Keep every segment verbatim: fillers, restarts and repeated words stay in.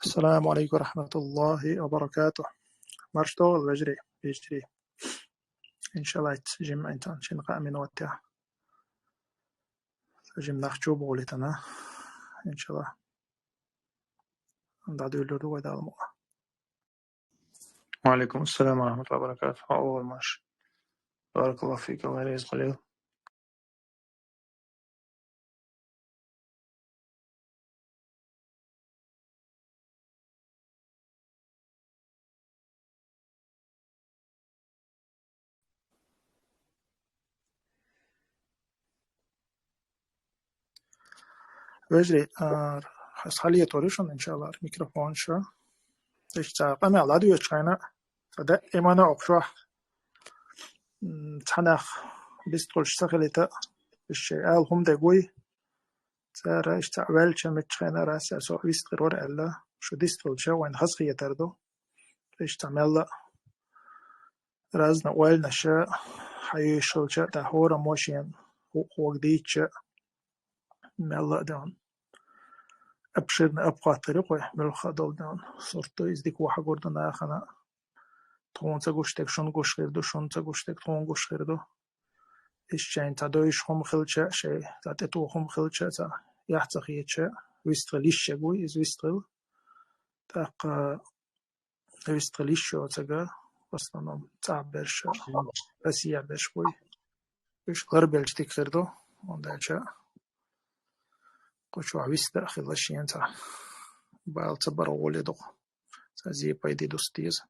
السلام عليكم ورحمة الله وبركاته. Марш догӀийла, вежарий, вежарий. Иншалла, жимма инсан шин кхаа минута. Жимма нах чу богӀулийтана. Иншалла. ДӀадуьйлур ду вай Дала мукъ. وعليكم السلام ورحمة الله وبركاته. Хьо а вогӀийла, марш. بارك الله فيك, Аллах реза хуьлийла. Вежарий, а, хьалхе тӀоришан, иншалла, микрофон ша. Иштта къамаьл дӀадоьдучу хенахь, цхьа даимана окху чохь, м, цхьа нах бистхуьлуш ца хилийта, иштта шайн ала хӀума дерг вуй. Цара иштта ваьлча меттахь хенара, аса со вистхир вара аьлла, шу дистхуьлча вайна хазахетар ду. Иштта мелла а разна ойланаш хьаюьйшалча, тӀаккха хӀораммо шен хӀу-, хӀуъа дийцча, мелла а дан. Обширный обхват дара кхой, муьлхха а долу дан. Сурт ду, иза дика вахьагур ду нахана. Тхуна ца гуш дерг шуна гуш хир ду, шуна ца гуш дерг тхуна гуш хир ду. Иштта шайна цхьа девзаш хӀума хилча, шайн цхьа тӀетоха хӀума хилча, цхьа яхь ца хетача, вистхила йиш ерг вуй, иза вистхила. ТӀаккха вистхила йиш йоцург, в основном, цӀахь берш, Россия берш буй. Уьш ларбелча дика хир ду, хӀунда аьлча кху чохь вист а хилла шена цхьа бала ца баргӀоле дукха. Цхьа зен-пайде дуста деза.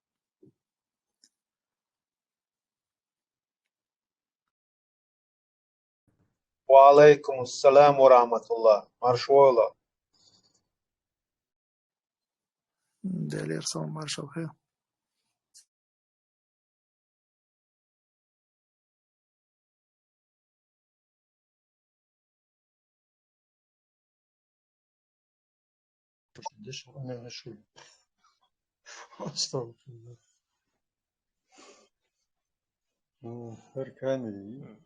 وعليكم السلام ورحمة الله. Марш вогӀийла. Делера салам, маршалла хуьлда. Астагфирулла. М, хӀара камера ю.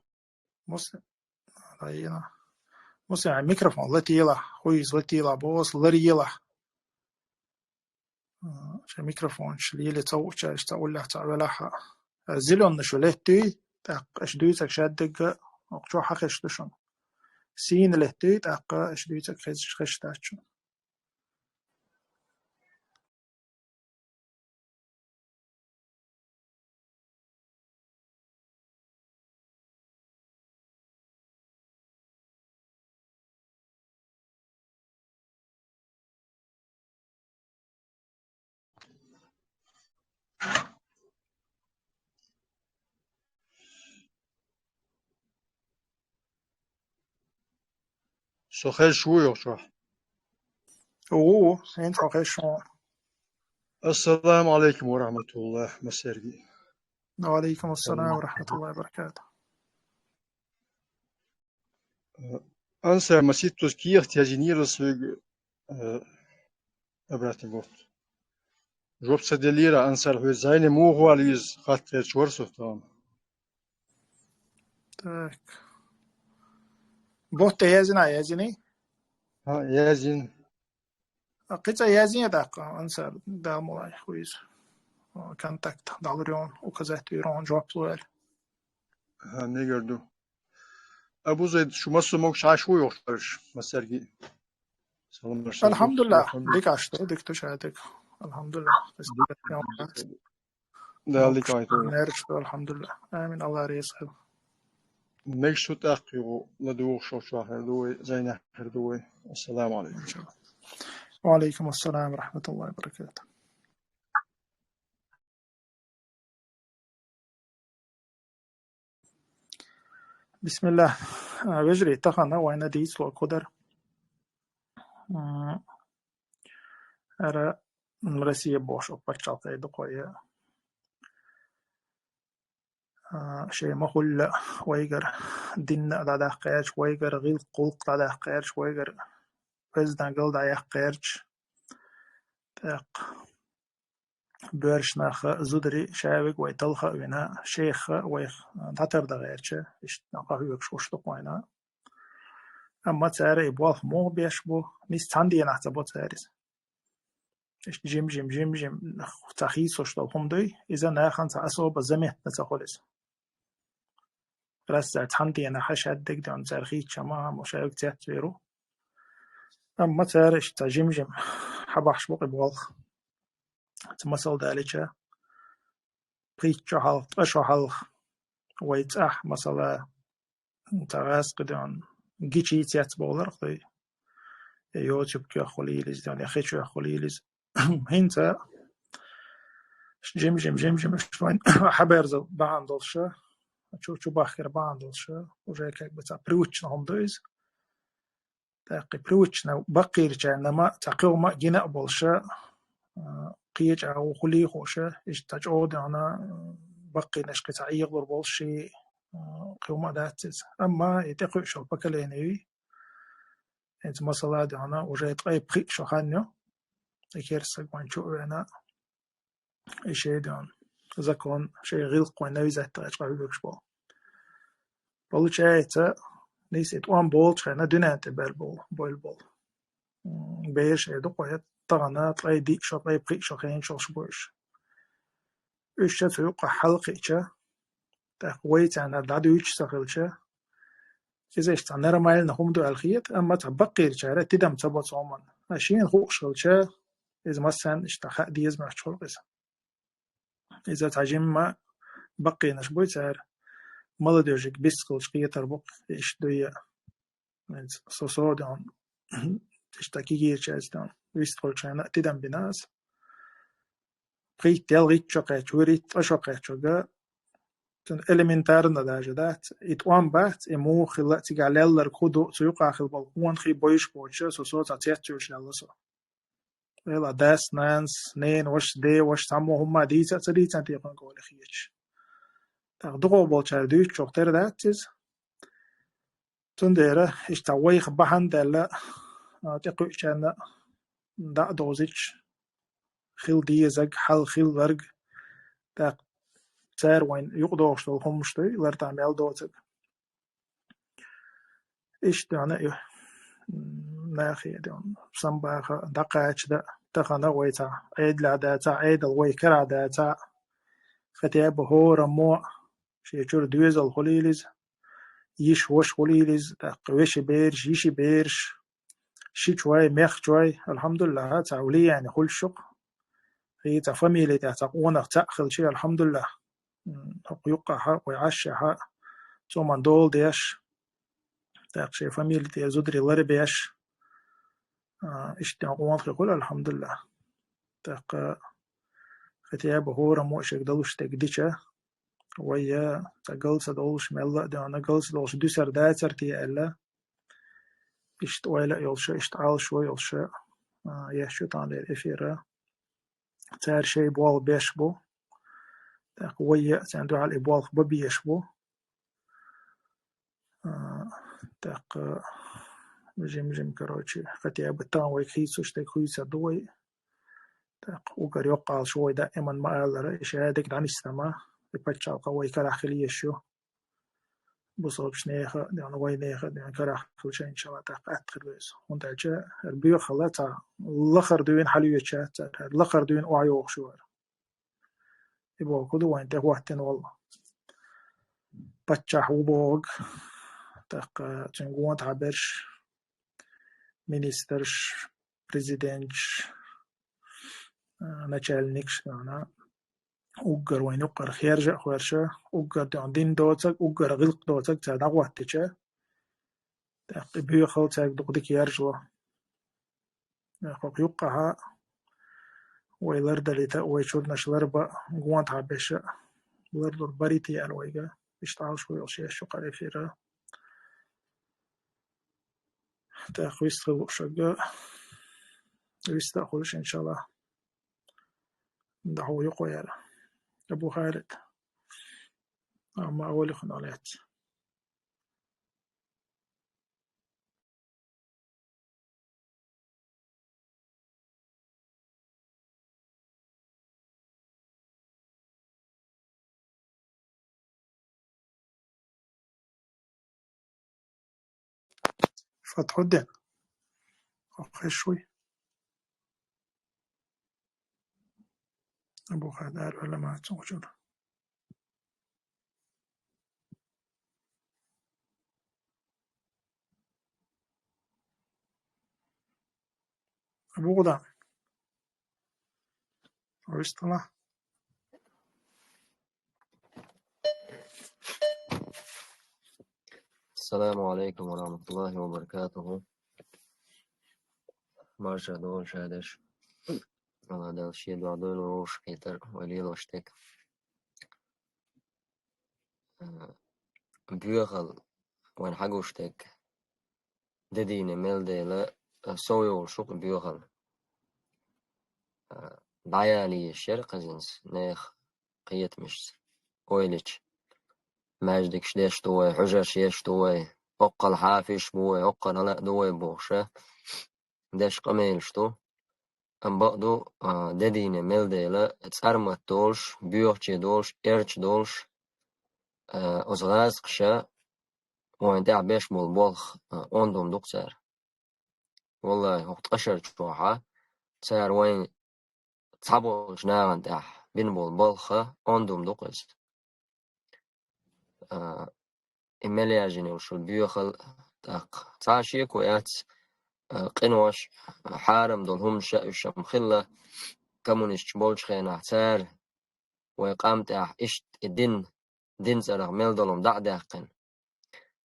Муслим, Райна. Муслим, микрофон латийла, хуйз латийла, бос ларийла. А, шайн микрофонаш лелий ца вуча, иштта уллехь цхьаъ велахь а. Зелёный шу леттий, тӀаккха аша дуьйцург шадерг а, окху чохь хьахезаш ду шуна. Сийна леттий, тӀаккха аша дуьйцург хезаш, хезаш дац шуна. Со хезаш вуй окху чохь? Ву, ву, хӀинца хьо хезаш ву. Ассаламу алейкум ва рахматуллах, массаьрга. Ва алейкум ассалам ва рахматуллахи ва баракатух. Ансар, маситтаза кехат язйинера соьга, э, обратный бот. Жоп ца деллера, Ансар, хьоьца зӀене муха вала веза хатта гӀерташ вара со тахана. Так. Бот тӀе язйина, язйиний? ХӀаъ, язйина. А, кхин цкъа язйина тӀаккха, Ансар, Дала мукъ лахь, хӀу иза. А, контакт дӀалур ю хьуна, указать дийр ю хьуна, жоп ло аьлла. ХӀаъ, мегар ду. Абу Зайд, шу массо а могуш Ӏаш ву йохуш, массаьрга а? Салам алейкум. Алхьамдулиллах, дика Ӏаш ду, дика ду шадерг. Алхьамдулиллах. Дала дика вайту. Маьрша ду, алхьамдулиллах. Амин, Аллах реза хуьлда. Мегаш шу тӀаккха юха ладугӀуш шо чохь хир ду вай, зӀенехь хир ду вай. Ассаламу алейкум. Ва алейкум ассалам ва рахматуллахи ва баракатух. Бисмиллах. А, вежарий, тахана вайна дийцало кху дара. М, ара, м, Россия бохуш пачхьалкх ду кхо я. А, шайн ма-хуьллу вайгара дин а дӀадаккха гӀерташ, вайгара гӀиллакх-гӀуллакх дӀадаккха гӀерташ, вайгара вездан гал дӀаяккха гӀерташ. ТӀаккха боьрша нах а, зударий, шаверг вай талха а вина, шайх а вайх дӀатардан гӀерташ, иштта къахьоьгуш гӀуш ду кху вайна. Амма цара и болх муха беш бу, нийса цхьана дийнахь ца бо цара иза. Иштта жим-жим, жим-жим цхьа хийцалуш долу хӀума дуй, иза нахана цхьа особо заметно ца хуьлу иза. Расса цхьана дийнахь хьаша дерг дона цара хийцча ма, ма шайга цецвер ву. Амма цара иштта цхьа жим-жим хьабахьаш бу кхин болх. Ца масал далича, пхийтта шо хьалха, ткъа шо хьалха, вай цӀахь, масала, ца гӀаскхи дона, гичий цец бовларх дуй, я йоцубкех хуьлийла иза дона, я хечух хуьлийла иза. ХӀинца жим-жим, жим-жим, иштта вайн хьаберза бахьана долуша, чу, чу бахкира бахьана долуша, уже как бы цхьа привычно хӀума ду иза. ТӀаккха привычно баккхийрачарна ма, цхьа кхин хӀума а гина а болуша, а, кхеча а ву хуьлий хууша, иштта цхьа чӀогӀа дона, а, баккхийнаш кхин цхьа Ӏехалур болуш ши, а, кхин хӀума а дац иза. Амма и тӀекхуьуш йолу поколение юй, хӀинца масала дона, уже ткъе пхиъ шо хан ю, и керстаг вайн чу а вена, и шайн дона закон, шайн гӀиллакх вайн навязать дакъа чкъа хӀуьгуш бо. Получается, нийса и тӀом болчу хенна дуьнен тӀе бер болу, бойла болу. М, бераш э ду кхо, тахана ткъе диъ шо, ткъе пхиъ шо хенаш йолуш бу уьш. Уьш ша цу юккъахь хьалакхиъча, тӀаккха вай царна дӀадуьйцуш ца хилча, иза иштта цхьа нормально хӀума ду аьлла хета, амма цхьа баккхийрачара тидам ца бо цу хӀуманна. Ткъа шена хууш хилча, иза массарна иштта хаа деза моьттуш хуьлу иза. Иза цхьа жимма баккхийнаш буй цара, молодёжиг бицкъалчу кхетар бу-кх, иштта дуй а. Со, со дон, иштта кигийрачаьрца дон, вистхуьлучарна а тидам бина аса. Пхийтта-ялхитта шо кхаьчча, вуьрхӀитта-ткъа шо кхаьчча, цуьнан элементарно даже дац, и тӀом бац, и муха хилла а цигахь лелларг хӀун ду, цу юкъахь хилла болу къонахий бойуш боцуша, со, со цхьа цецвуьйлуш лелла со. Вела дас, нанас, ненаваш, деваш, цхьаммо хӀумма дийца а ца дийцан тӀекхуьнга вале хеташ. ТӀаккха дукхах болчара дуьйцучух тера дац иза. Цундела иштта вайх бахьана даьлла, а, тӀекхуьучарна дӀа а довзуьйтуш, хила дезарг, хьал хилларг, тӀаккха цара вайна юкъадохуш долу хӀуманаш дуй, лартам мел доцург. Иштта дуьхьал а ю, м, нахе дуьхьал самбаха, дӀакхача дан, тахана вай цхьа Ӏедалехь дацахь, Ӏедал вай карахь дацахь, хотя бы хӀораммо шен чуьра доьзал хуьлийла иза, йиша-ваша хуьлийла иза, тӀаккха вешин бераш, йишин бераш, шичой, мехчой, алхьамдулиллахь, цхьа влияние хуьлуш ю-кх. И цхьа фамили тӀехь цхьа къонах цхьаъ хилча, алхьамдулиллахь, м, хӀокху юккъахь а, вай Ӏашшехь а, цу хӀуманна дола деш, тӀаккха шайн фамили тӀера зударий ларбеш, а, иштта къонахий хуьлу, алхьамдулиллахь. ТӀаккха хотя бы хӀораммо а шега далуш дерг дича, вай я цхьа галца долуш мелла а дуьхьал, галца долуш дуьсур дацара те аьлла, иштта ойла а йолуша, иштта Ӏалашо йолуша, а, еш ю таханлера эфира. Цара шайн болх беш бу. ТӀаккха вай а царна дуьхьал и болх бан безаш бу. А, тӀаккха жим-жим, короче, хотя бы тахана вайга хийцалуш дерг хуьйцур ду вай. ТӀаккха уггар йоккха Ӏалашо вай даиман ма-аллара, и шадерг дӀанисдама, и пачхьалкх вай карахь хила езаш ю. Бусалбачу нехан а, дуьхьал вай нехан а, дуьхьал карахь хилча, иншалла, тӀаккха атта хир веза. ХӀунда аьлча хӀара боьхалла цхьа лахара дуьйна хьалоьцуш яц, цара хӀара лахара дуьйна охьайогӀуш ю хӀара. И бохург ду вайна тӀехӀоттийна волу паччахь ву бохург, тӀаккха цуьнан гонахьа берш, министрш, президенташ, а, начальникаш, дуьхьал уггар вайна юккъара хержа а хоьрша, уггар дуьхьал дин доцург, уггар гӀиллакх доцург цара дӀахӀоттийча, тӀаккха и боьхалла цаьрга дукха дика яржало. ТӀаккха хӀокху юккъахь а вай лардалийта, вай чуьрнаш ларбан, гонахьа беша, ларлур барий те аьлла вайга, иштта Ӏалашо йолуш еш ю хӀара эфира. ТӀаккха вист хила лууш верг, вист а хуьлуш, иншалла. ДӀахьо юкъа яра. Абу Халид. Амма а вали хӀун лаьцна. Фатхуддин. Хеш вуй? Абу Халид, араваьлла ма вац цо гучура. Абу Гудам. Вистхила. السلام عليكم ورحمة الله وبركاته. Марша долаш, хьоадеш. Аллах Дала шен дуьхьа дойла вовшахкхетар вай лелош дерг. Э, боьхал вайна хьагуш дерг. Де дийне мел дела, э, сов йолуш ю-кх боьхал. Э, дӀаяла езаш яра кхезанца, нехан кхетамашца, ойла йича. Маьждигаш деш ду вай, хьуьжарш еш ду вай, оккхал хьафизаш бу вай, оккхал хӀаллак ду вай бохуш, деш къамелаш ду. Амма бакъду, а, де дийне мел дела, цӀармат долуш, боьхаче долуш, эрча долуш, а, оцу гӀазкхаша вайна тӀехь беш болу болх, а, ондум ду-кх цара. Валлахи, хӀокху ткъа шарчохьа цара вайн цхьаболчу нахана тӀехь бина болу балха ондум ду-кх иза. А, и мел яьржина йолуш йолу боьхал, тӀаккха цхьа а шеко яц, а, къинош, хьарам долу хӀуманаш а уьш ма хилла, коммунисташ болчу хенахь цара вай къам тӀехь иштта и дин, дин цӀарах мел долу хӀума дӀа а даьккхина.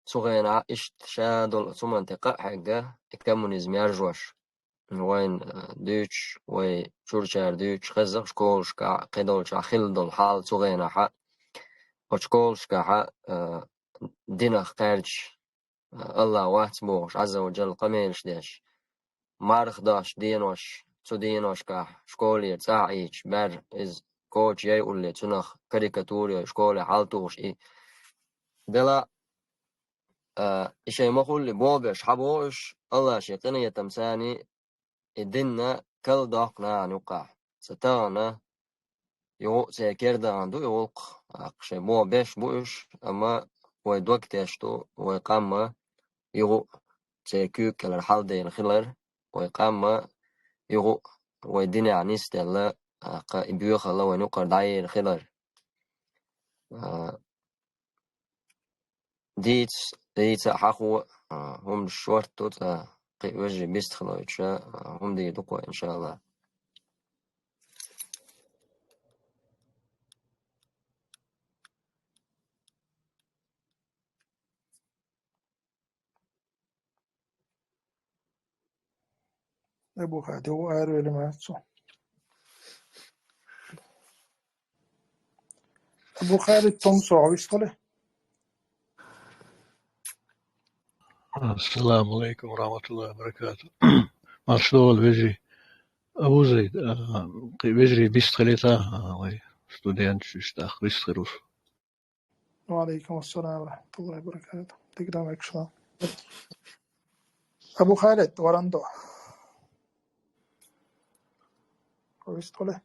Цу хенахь иштта ша долу цу хӀуманна тӀе къа а хьегна, и коммунизм яржош. Вайна, а, дуьйцуш, вай чуьрачара дуьйцуш хезна-кх школашкахь, кхидолчохь хилла долу хьал цу хенахь а. Оцу школашкахь а, а, динах кхаьрдаш, а, Аллах вац бохуш, Ӏазза ва Джалла къамелаш деш, марха деш денош, цу деношкахь школера цӀахь а ийцуш, бер иза коча яй улле, цунах карикатура йой, школе хьалтухуш и дела, а, и шайн ма-хуьллу болх беш хьабо уьш, Аллах шен къинхетамца и динна калдоккху нахана юккъехь. Ца тахана, юха а церан кара дахана ду и гӀуллакх, тӀаккха шайн болх беш бу уьш, амма вай дог тесна ду, вай къам а юха а церан куьйга кӀелара хьалдевлла хилар, вай къам а юха а вай динехь нисделла, тӀаккха и боьхалла вайна юккъара дӀаелла хилар. А, дийца, дийца а хьахо, а, хӀуманаш шортта ду, цкъа кхин а вежарий бистхилойтуш, а, хӀума дийр ду-кх вай, иншаАллахӀ. Абу Халид, юха аравелла ма вац цо. Абу Халид, тхуна сохьа вистхила. Ассаламу Ӏалайкум ва рахьматуллахӀи ва баракатухӀ. Марша догӀийла, вежарий. Абу Зайд, а, кхин вежарий бистхилийта, а, вай студенташ иштта вистхир ву. Ва Ӏалайкум ассалам ва рахьматуллахӀи ва баракатухӀ. Дика дан векшла. Абу Халид, варан до. Вистхули.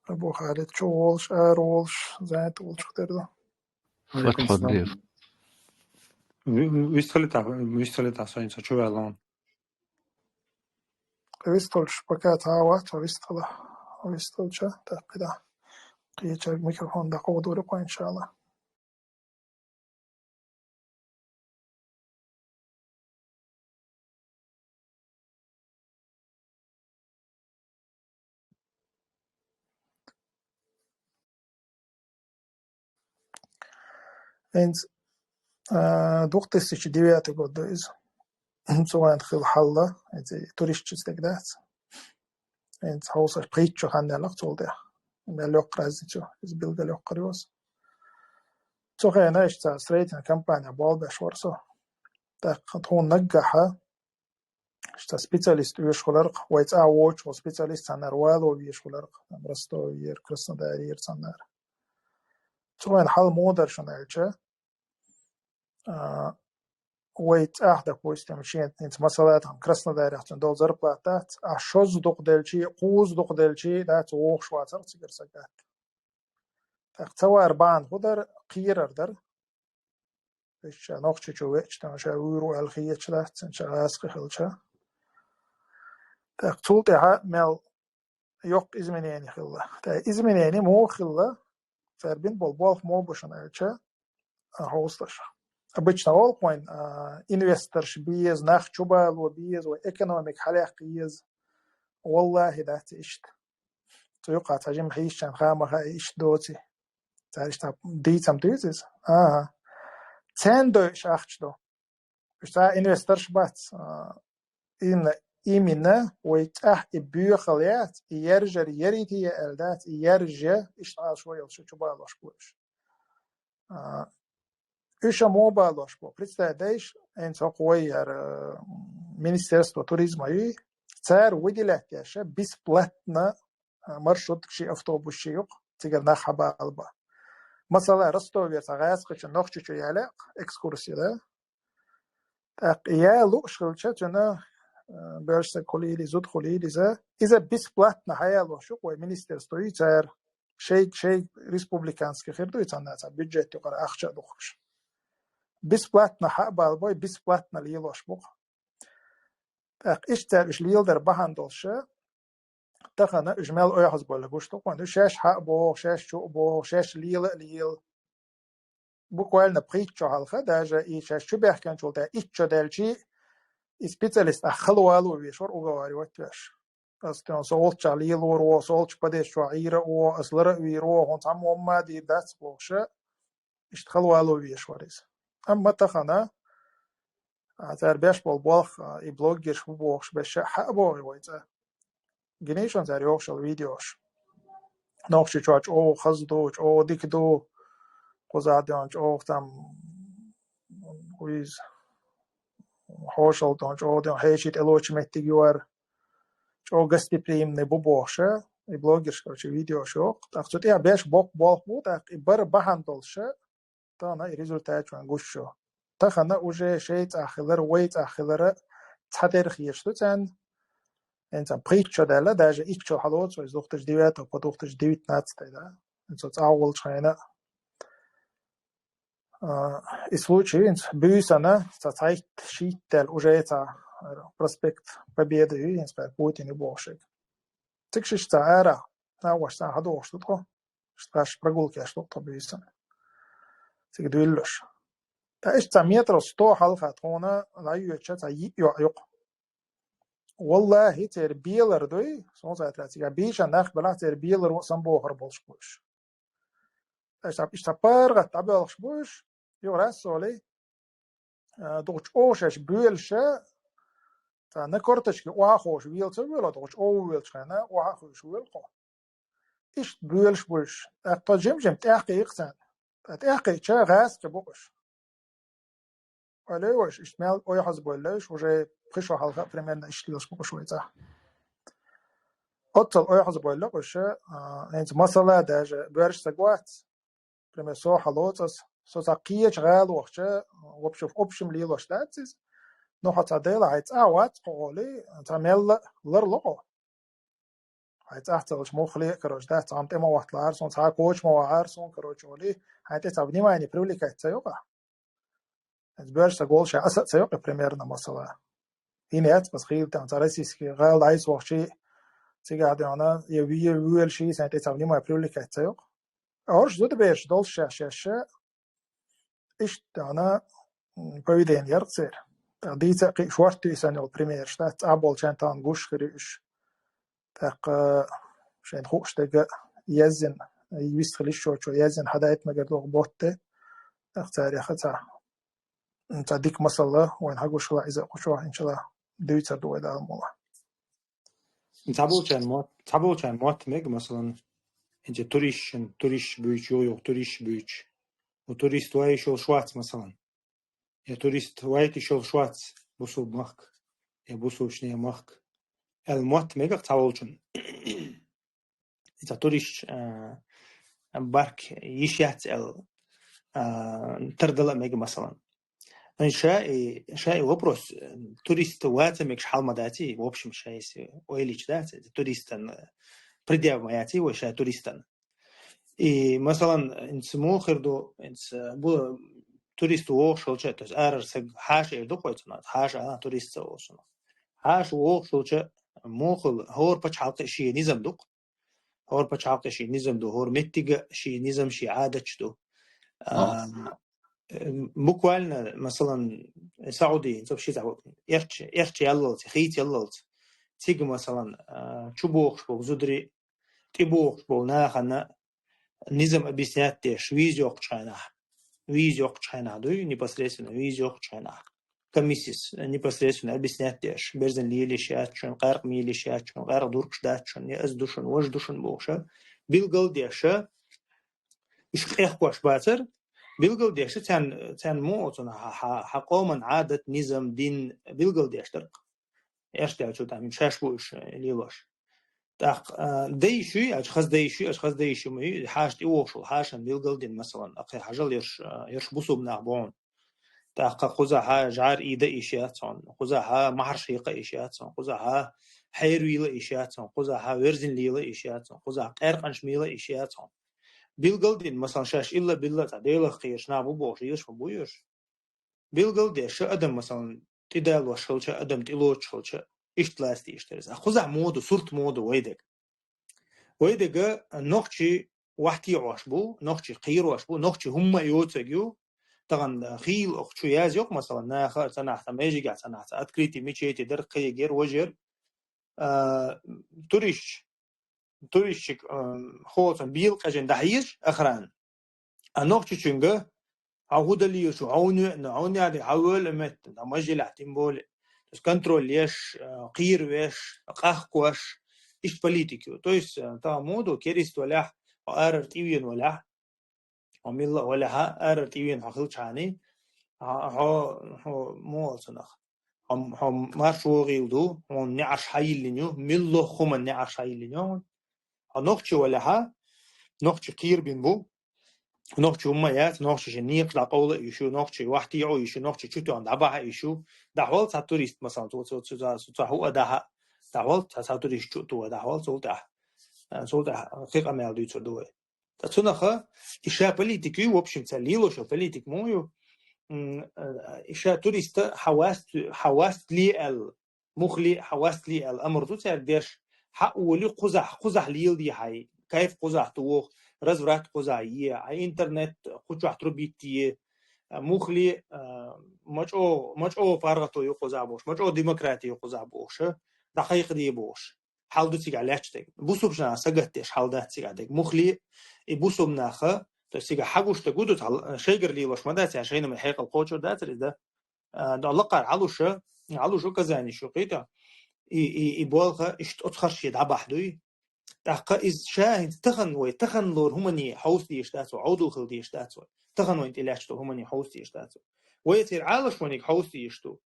Абу Халид чу волуш, ара волуш, занят волчух тера ду. Ва Ӏалайкум ассалам. Фатхьуддин. Ви-, ви-, вистхилийтахь, вистхилийтахь, сайн ца чу ваьлла. Вистхилча, пока цхьа а вац, вистхила. Вистхилча, тӀаккха да. Кхечерга микрофон дӀакховдор кхо, иншаАллахӀ. ХӀинца, а, две тысячи девятый год ду иза. Цу вайн хилла хьал, хӀинца туристчу стаг дац. ХӀинца хьовсаш пхийтта хан яьлла-кх цул тӀаьхьа. Мел йоккха разница ю, иза билгал йоккхур ю аса. Цу хенахь иштта строительная компания болх беш вара со. ТӀаккха тхуна наггахьа иштта специалист оьшуш хилар-кх, вай цӀа а воцуш волу специалист цхьаннара вало везаш хилар-кх, там Ростовера, Краснодарера цхьаннара. Цу вайн хьал муха дара шуна аьлча, а, вай цӀахь, допустим, шен хӀинца масала тхан Краснодарехь цуьнан долу зарплата дац, а шозза дукха делчий, кхузза дукха делчий дац, вохуш вацар цигара сагатта. ТӀаккха ца вар бахьана хӀун дара, кхерар дара. Иштта ша Нохчийчу веача, тӀаккха ша вуьйр ву аьлла хеташ дац цунна, ша гӀазкхи хилча. ТӀаккха цул тӀаьхьа мел йоккха изменени хилла. ТӀаккха изменени муха хилла, цара бина болу болх муха бу шуна аьлча, а, хьовсалаш. Обычно олу-кх вайн, а, инвесторш беза, нах чубало беза, вай экономика хьалаяккха еза. Валлахи, дац иштта. Цу юкъа цхьа жимма хьийсачарна хаа ма хаьа иштта доций. Цара иштта дийцам дуьйцу иза. Ага. Царна дойуш ахча ду. Уьш цхьа инвесторш бац. А, именно, именно вай цӀахь и боьхал яц, и яржар ярийта я аьлла дац, и яржа, иштта Ӏалашо йолуш чубалош бу уьш. А, уьш а муха балош бу. Представь дайша, хӀинца хӀокху вай яра, м, Министерство туризма юй, цара выделять деш бесплатно, а, маршрутка ши автобус ши юкъа, цигара нах хьабалба. Масала, Ростовера цхьа гӀазкхичу Нохчийчу ялаяккха экскурсия, да? ТӀаккха я лууш хилча, цуьнан, а, боьрша стаг хуьлийла, зуда хуьлийла иза. Иза бесплатно хьаялош ю-кх вай министерствои цара. Шайга, шайга республиканский хир ду, и цхьанна цхьа бюджет юкъара ахча а духкуш. Бесплатно хьа а балбой, бесплатно лелош бу-кх. ТӀаккха иштта цара уьш леладар бахьана долуш, тахана уьш мел оьгӀазбевлла гуш ду-кх вайна. Уьш шаьш хьа а богӀу, шаьш чу а богӀу, шаьш лела а лела. Буквально пхийтта шо хьалха, даже и шаьш чу баьхкинчул тӀаьхьа итт шо даьлчи, и специалист ахь хала вало везаш вара уговаривать веш. Ас тен со олччохь лелор ву, со олчу падежа чохь Ӏийра а ву, ас лара а вийр ву, хӀунда цхьамма а дийр дац бохуша, иштта хала вало везаш вара иза. Амма тахана, а, цара беш болу болх, а, и блогерш бу бохуш беша хьа а богӀий вай цӀа. Гинийшан цара йохуш йолу видеош. Нохчийчохь чӀогӀа хаза ду, чӀогӀа дика ду, кхузахь ден чӀогӀа там вуьйза. Хьошалла ден чӀогӀа ден хьеший тӀелочу меттиг юар. ЧӀогӀа гостеприимный бу бохуша, и блогерш, короче, видеош йоху. ТӀаккха цу тӀехь беш боккха болх бу, тӀаккха и бара бахьана долуша, тахана и результат вайн гуш ю. Тахана уже шайн цӀахь хилар, вай цӀахь хилара цхьатерра хеташ ду царна. ХӀинца пхийтта шо даьлла, даже итт шо хьалоцу, из две тысячи девятого по две тысячи девятнадцатый, да. ХӀинца цӀахь волчу хенахь. А, и случай хӀинца буьйсанна, цхьа цхьайтта шийтта даьлла, уже цхьа проспект Победы ю, хӀинца Путин ю бохуш. Цига шиш цхьа ара, нагӀаш цхьа хьадогӀуш ду тхо. Иштта прогулка еш ду тхо буьйсанна. Цига дуьйллуш. Ткъа иштта цхьа метров сто хьалха тхуна лайоьча цхьа йиъ йоӀ юкъа. Валлахи, церан белар дуй, сон цхьаьтра цига бийшан нах белахь, церан белар ву а самбохар болуш бу уьш. Иштта, иштта паргӀат дӀабоьлхуш бу уьш, юха рассолий, а, дукха чӀогӀа шаьш боьлуша, цхьа на корточке охьа а ховш вела ца воьлу, дукха чӀогӀа воьлучу хенахь охьа а хуьйш воьлу кхо. Иштта боьлуш бу уьш. ТӀаккха тхо жим-жим тӀаьхьакхийкх царна. Ткъа тӀаьхьакхийча гӀазкхи бу уьш. Ойла йой уьш, иштта мел ойхьазбойла уьш, уже пхи шо хьалха а примерно иштта лелаш бу уьш вай цӀа. Оццал ойхьазбойла уьш, а, хӀинца масала даже боьрша стаг вац. Пример, со хьалоцу ас, со цхьа кхечу гӀала вахча, вообще, общем лелош дац иза. Ну, хьо цхьа дела, хьайн цӀа вац кхо олий, цхьа мелла ларло кхо. Хьайн цӀа ца луш муххале а, короче, дац, цхьамма тӀе ма вахталахьара суна, цхьа коча ма вахьара суна, короче, олий, хьайн тӀе цхьа внимание привлекать ца йо-кх. Иза боьрша стаг волуш аса а ца йо-кх, примерно, масала. ХӀинца яц аса хийла тан, цхьа российский гӀала дӀайса вахчий, цигахь дена, я ве-, я воьлуш, сайн тӀе цхьа внимание привлекать ца йо-кх. ХӀорш зудабераш долуш шаьш-шаьш, иштта дена, м, поведение яра церан. ТӀаккха дийца а кхин шортта ю и санна йолу примераш, дац, цӀа болчарна тахана гуш хир ю уьш. ТӀаккха шайна хууш дерг а язйина, вистхила йиш йоцучо язйина хьадайта мегар догӀу ботте. ТӀаккха царех а цхьа, цхьа дика масала, вайна хьагуш хилахь иза а кху чохь, иншалла, дуьйцур ду вай Дала мукъалахь. Цхьаболчарна мотт, цхьаболчарна мотт мега, масалан, хӀинца туристшна, туристш буьйцу, юха-юха туристш буьйцу. Ву турист вай йиш йолуш вац, масалан. Я турист вайта йиш йолуш вац бусулба махка, я бусулбачу нехан махка аьлла мотт мега-кх цхьаволчунна. Иза туристш, а, барк йиш яц аьлла, а, тардала а мега, масалан. Ша и, ша и вопрос, э, турист ваца мегаш хьал ма даций, в общем, ша если ойла йича дац, туристан, э, предъява ма яций вай ша туристан. И, масалан, инца муха хир ду, инца бу-, турист вогӀуш хилча, то есть арара саг хьаша эр ду-кх вай цунах, хьаша, а, турист ца олу цунах. Хьаша вогӀуш хилча, муха хӀора пачхьалкхе шен низам ду-кх. ХӀора пачхьалкхе шен низам ду, хӀора меттиге шен низам, шен Ӏадаташ ду. А, м, буквально, масалан, Саудий, цо ши цхьа эрча, эрча яллалц, хийца яллалц. Цига, масалан, а, чубохуш болу зударий, тӀебохуш болу нахана низам объяснять деш, виза йоккхучу хенахь. Виза йоккхучу хенахь дуй, непосредственно виза йоккхучу хенахь. Комиссис непосредственно объяснять деш, берзан лелийш яц шуна, къаьркъа мелийш яц шуна, къаьркъа дуркуш дац шуна, я аз ду шуна, важа ду шуна бохуш, билгал деш, уьш къехкош бацара, билгал деш, царна, царна мо оцунах хьан, хьан, хьан къоман Ӏадат, низам, дин билгал деш дара-кх. Эрш даьллачул тӀаьхьа шаьш бу уьш, э, лелош. ТӀаккха, а, дайшуй, ачу хаза дайшуй, ачу хаза дайшуй ма ю, хьаша тӀевогӀуш волу, хьашана билгал дина, масалан, акхе хьажал ерш, а, ерш бусулба нах бохьун. ТӀаккха кхузахьа жӀар ийда ийш яц хьуна, кхузахьа махьарш хьекха ийш яц хьуна, кхузахьа хьервийла ийш яц хьуна, кхузахьа верзина лела ийш яц хьуна, кхузахьа къаьркъанаш мела ийш яц хьуна. Билгал дина, масалан, шаьш илла-билла цхьа Делах кхераш нах бу бохуш, ерш ма бу ерш. Билгал деш, ша адам, масалан, тӀедалош хилча, адам тӀелоцуш хилча, иштта ласта иштта дерза. А кхузахь муха ду, сурт муха ду вай дега. Вай дега нохчий вахтехьош бу, нохчий кхерош бу, нохчий хӀумма а йоцург ю. Тахана хийла оха чу язйо-кх, масалан, наха, цхьанахь цхьа межигехь, цхьанахь цхьа открытие мечети дара, кхиегера, важера. А, туристаш, туристчик, а, хӀоцун бел къежина дӀахьежаш охрана. А нохчичуьнга: «Хьо хӀун далийла шу, хьо хӀун веана, хьо хӀун яьлла, хьо вевлла метта, дан мажелахь тем более». То есть контроль еш, э, кхийр веш, къахкош, иштта политика ю. То есть, э, тахана муха ду, керист валахь, хьо арара тӀевеана валахь, хьо милла а валахьа, арара тӀевеана хьо хилчхьана, хьо, хьо, хьо муха олу цунах? Хьо, хьо марш вогӀийла ду, хьуна неӀарш хьайиллина ю, милла хӀуманна неӀарш хьайиллина ю хьуна. Хьо нохчи валахьа, нохчи кхийр бина бу, нохчи хӀумма а яц, нохчи шен некъаш дӀакъовла а йиш ю, нохчи вахтехьо а йиш ю, нохчи чу тоьхна дӀабахьа а йиш ю. ДӀахьол цхьа турист, масалан, цо, цо, цо, цо, цо хӀуъа дахьа, дӀахьол цхьа, цхьа турист чу а тоха, дӀахьол цул тӀаьхьа. Цул тӀаьхьа кхин къамел дуьйцур ду вай. Ткъа цунаха и ша политика ю, в общем, ца лелош йолу политика муха ю. М, э, и ша туриста хьан васт-, хьан вастале аьлла, муххале а хьан вастале аьлла, амр ду цаьрга деш, хьан а волий кхузахь, кхузахь леладе хьайн, кайф кхузахь туху, разврат кхузахь е, хьан интернет кху чохь трубить е, а, муххале а, ма чӀогӀа, ма чӀогӀа паргӀато ю кхузахь бохуш, ма чӀогӀа демократи ю кхузахь бохуш, дӀакхайкхаде бохуш. Хьал ду цигахь лаьтташ дерг. Бусулба наха сагатдеш хьал дац цигахь дерг. Муххале а, и бусулба наха, то есть цигахь хьагуш дерг хӀун ду, цхьа шайгара лелош ма дац, цхьа шайна ма хьекъал кхочур дацара иза, да? А, да, лакхара Ӏалуша, Ӏалуш указанеш ю кхета. И, и, и болх иштта оцу харше дӀабахьа дуй. ТӀаккха иза ша хӀинца тахана вай, тахана лору хӀумане хьовса дезаш дац вай, Ӏовдал хила дезаш дац вай. Тахана вайна тӀелаьтташ долу хӀумане хьовса дезаш дац вай. Вай церан Ӏалашоне хьовса дезаш ду.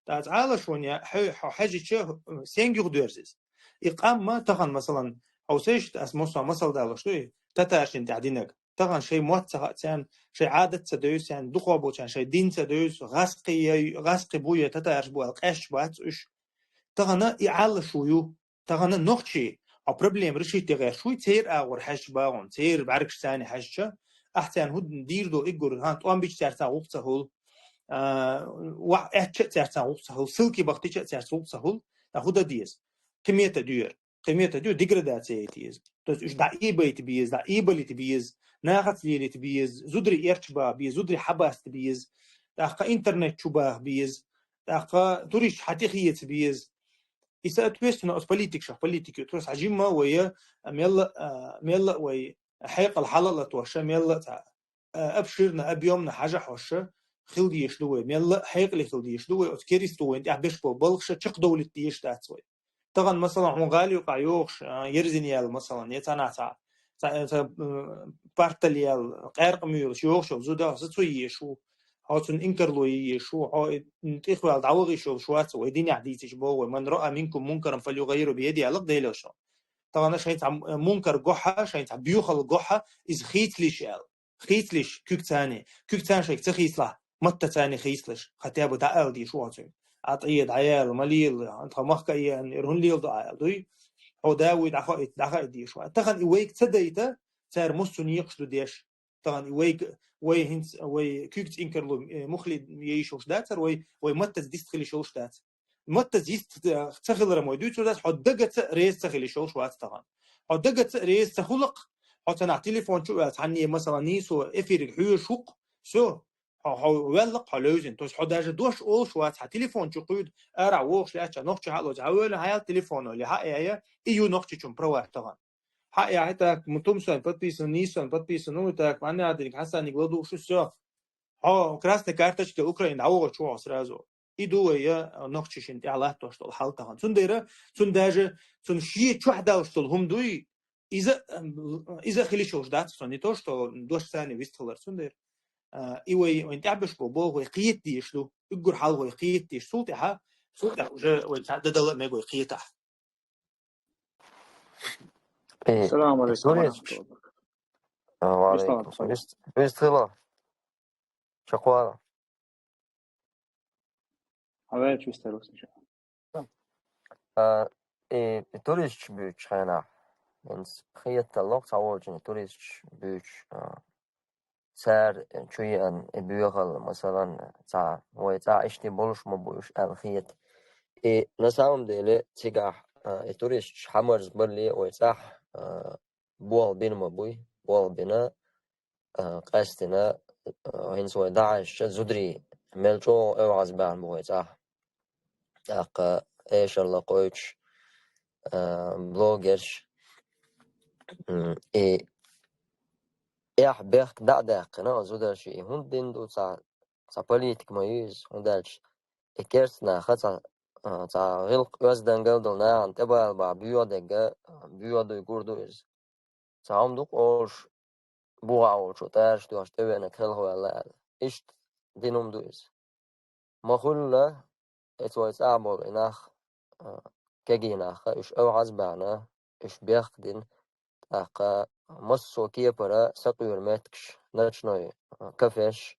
Ткъа цкъа Ӏалашоне хьо, хьо хьаьжча, сенга юхадоьрзу иза? И къам ма тахана, масалан, хьовсийша, аса массо а масал далош ду и, татаршна тӀехь динарг. Тахана шайн мотт ца хаьа царна, шайн Ӏадат ца девза царна, дукхох болчарна шайн дин ца девза, гӀаскхий я, гӀаскхий бу я татараш бу аьлла, къаьсташ бац уьш. Тахана и Ӏалашо ю. Тахана нохчий, а проблема решить де гӀерташ вуй, церан агӀор хьаьжча багӀун, церан бӀаьргаш царна хьаьжча, ахь царна хӀун дийр ду, иггур, хӀан, тӀом бича цаьрца гӀуллакх ца хуьлу, а, ваӀ аьттача а цаьрца гӀуллакх ца хуьлу, силки бахтича а цаьрца гӀуллакх ца хуьлу, ткъа хӀун дан деза? Кхин метод ю яра. Кхин метод ю, деградация яйта еза. То есть уьш дӀаийбайта беза, дӀаийбалийта беза, нахаца лелийта беза, зударий эрча баха беза, зударий хьабаста беза, тӀаккха интернет чу баха беза, тӀаккха туристаш хьан тӀехеца беза. И соответственно оцу политикашах политика ю. Трос хьан жимма а вай, а, мелла, а, мелла а вай хьекъал хьала а латоша, мелла а цхьа, а, обширно, объёмно хьажа хьоша хила дезаш ду вай. Мелла а хьекъале хила дезаш ду вай. Оцу керисто вайна тӀехь беш болу балхаша чекхдовлийта дезаш дац вай. Тахана, масалан, хьуна гӀала юкъахь йогӀуш, а, ерзина яьлла, масалан, я цхьанахь цхьа, цхьа, цхьа, м, партал яьлла, къаьркъа муьйлуш йогӀуш йолу зуда, аса цу езаш ву. Хьо цунна инкарло е езаш ву, хьо и, м, тӀехваьлла дӀавахийш йолуш вац, вай динехь дийцича боху вай: «Ман раъа минкум мункаран фальюгъаййирху биядихи», аьлла-кх Делера шуна. Тахана шайн цхьа, м, мункар го хьа, шайн цхьа боьхалла го хьа, иза хийцалийша аьлла. Хийцалийша куьг царний, куьг царна шайга ца хийцалахь, матта царний хийцалаш, хьан тӀе бу дӀаала дийш ву хьо цуьнга. Ӏа тӀе дӀаяла, ма лела, тхан махка а еана, эр хӀун лела ду Ӏа аьлла дуй? Хьо да вуй дӀахаийта, дӀахаийта дийш ву. Тахана и вайга ца дайта, цара муссу некъаш ду деш. Тахана и вайга вай хӀинца, вай куьйга цӀинкарло, э, мухли е йиш йолуш дацара, вай, вай маттаца дистхила йиш йолуш дац. Маттаца йист, э, ца хиларан вай дуьйцур дац, хьо дагаца реза ца хила йиш йолуш вац тахана. Хьо дагаца реза ца хуьлу-кх, хьо цхьанхьа телефон чу а ваьлла, цхьанне, масала, нийсо эфире хьоьжуш ву-кх, всё, хьо, хьо ваьлла-кх, хьо левзина. То есть хьо даже дош олуш вац, хьан телефон чу кхуьйду, арахь вогӀуш лаьттача, нохчи хьалоцу, хьан вевлла, хьан ял телефоно или хьан а яя, и ю нохчи чун праваш тахана. Хьан а яхьи так, м, Тумсойн подписан, нийсон подписан, ну и так, Анни Адиниг, Хьасаниг ладугӀуш, всё. Хьо красная карточка Украина дӀавогӀучу вогӀу сразу. И ду вай, я, нохчи шина тӀехь латтош долу хьал тахана. Цундела, цунна даже, цунна шен чохь далуш долу хӀума дуй, иза, иза хила йиш йолуш дац цунна. Не то, что дош царна вистхилар цундела. А, и вай, вайн тӀехь беш бо, бо вай кхета дезаш ду. Уггар хьал вай кхета дезаш. Цул тӀаьхьа, цул тӀаьхьа уже вай цхьа дадала а мега вай кхетахь. Э, Салам алейкум ва Турецк. Рахматуллахи ва баракатух. А, ва алейкум салам. Вист-, вистхила. Чакхвала. Хьаваьлча вистхила ву сан. А, и, и туристаш буьйцучу хенахь, хӀинца хеталло-кх цхьаволчунна туристаш буьйцуш, а, цара чу еана и боьхалла, масалан, цхьа вай цӀахь иштта болуш ма бу уьш аьлла хета. И на самом деле цигахь, а, и туристаш хьамарза балале вай цӀахь, а, болх бина ма буй, болх бина, а, къаьстина, а, хӀинца вай дӀахьаьжча, зударий мел чӀогӀа оьгӀазбаьхна бу вай цӀахь. ТӀаккха эшарла кхойчуш, а, блогерш, м, и эхь-бехк дӀа а даьккхина, оцу зударша и хӀунда дина ду, цхьа, цхьа политика ма ю иза, хӀунда аьлча и керста наха цхьа, а, цхьа гӀиллакх-оьздангалла долу нахана тӀебала бахьа боьха дерг, а, боьха дуй, гур ду иза. Цхьа хӀума ду-кх олуш, бухахь волчо тӀараш доьхуш тӀевеанарг хелхаваьлла аьлла. Иштта дина хӀума ду иза. Ма хуьллу, эца вай цӀахь болу и нах, а, кегий нах, уьш оьгӀазбаьхна, уьш бехк дина, тӀаккха массо а кепара сакъоьру меттигаш, ночной, а, кафеш,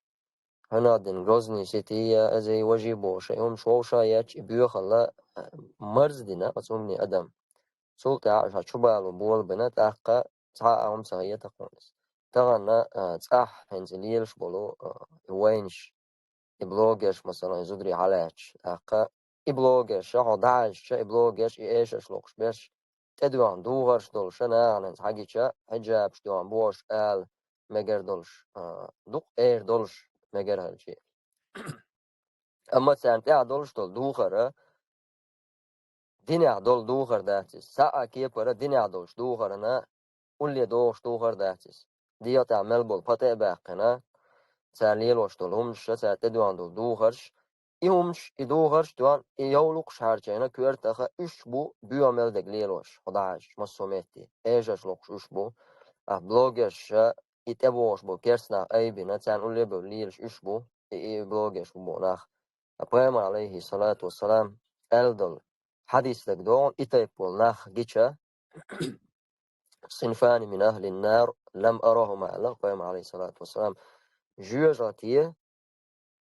хӀунда дина Грозный сити я, азий, важий бохуш, и хӀумаш вовшах а етташ, и боьхалла, а, марздина оцу хӀумане адам. Цул тӀаьхьа ша чубало болабина, тӀаккха цхьа а хӀума ца хета кхунна. Тахана, а, цӀахь хӀинца лелаш болу, а, и вайнаш, и блогерш, масалан, и зударий хьалаьтташ. ТӀаккха и блогерша, хьо дӀахьаьжча, и блогерш, и эшарш локхуш берш, тӀедоьгӀна духарш долуш, нахана хьагича, хьиджабаш доьгӀна бохуш ала мегар долуш, а, дукха эр долуш мегар хилча. Амма царна тӀехь долуш долу духар, динехь долу духар дац иза. Цхьа а кепара динехь долуш духарна улле догӀуш духар дац иза. ДегӀа тӀехь мел болу патӀа а баьккхина, цара лелош долу хӀуманаш, цара тӀедоьгӀна долу духарш, и хӀуманаш, и духарш доьгӀна, и йовлакхаш хьарчийна коьртаха уьш бу боьха мел дерг лелош, хьо дӀахьаьжча, массо а метте. Эшарш локхуш уьш бу. А блогерша, и тӀебогӀуш болу керста нах айбина, царна улле а бевлла лелаш уьш бу, и, и блогерш бу боху нах. Ткъа Пайхамар, алейхи салату вассалам, аьлла долу хьадис дагадогӀу, и тайпа болу нах гича, «Синфани мин ахлин нар лам арахума», аьлла Пайхамар, алейхи салату вассалам, жоьжахате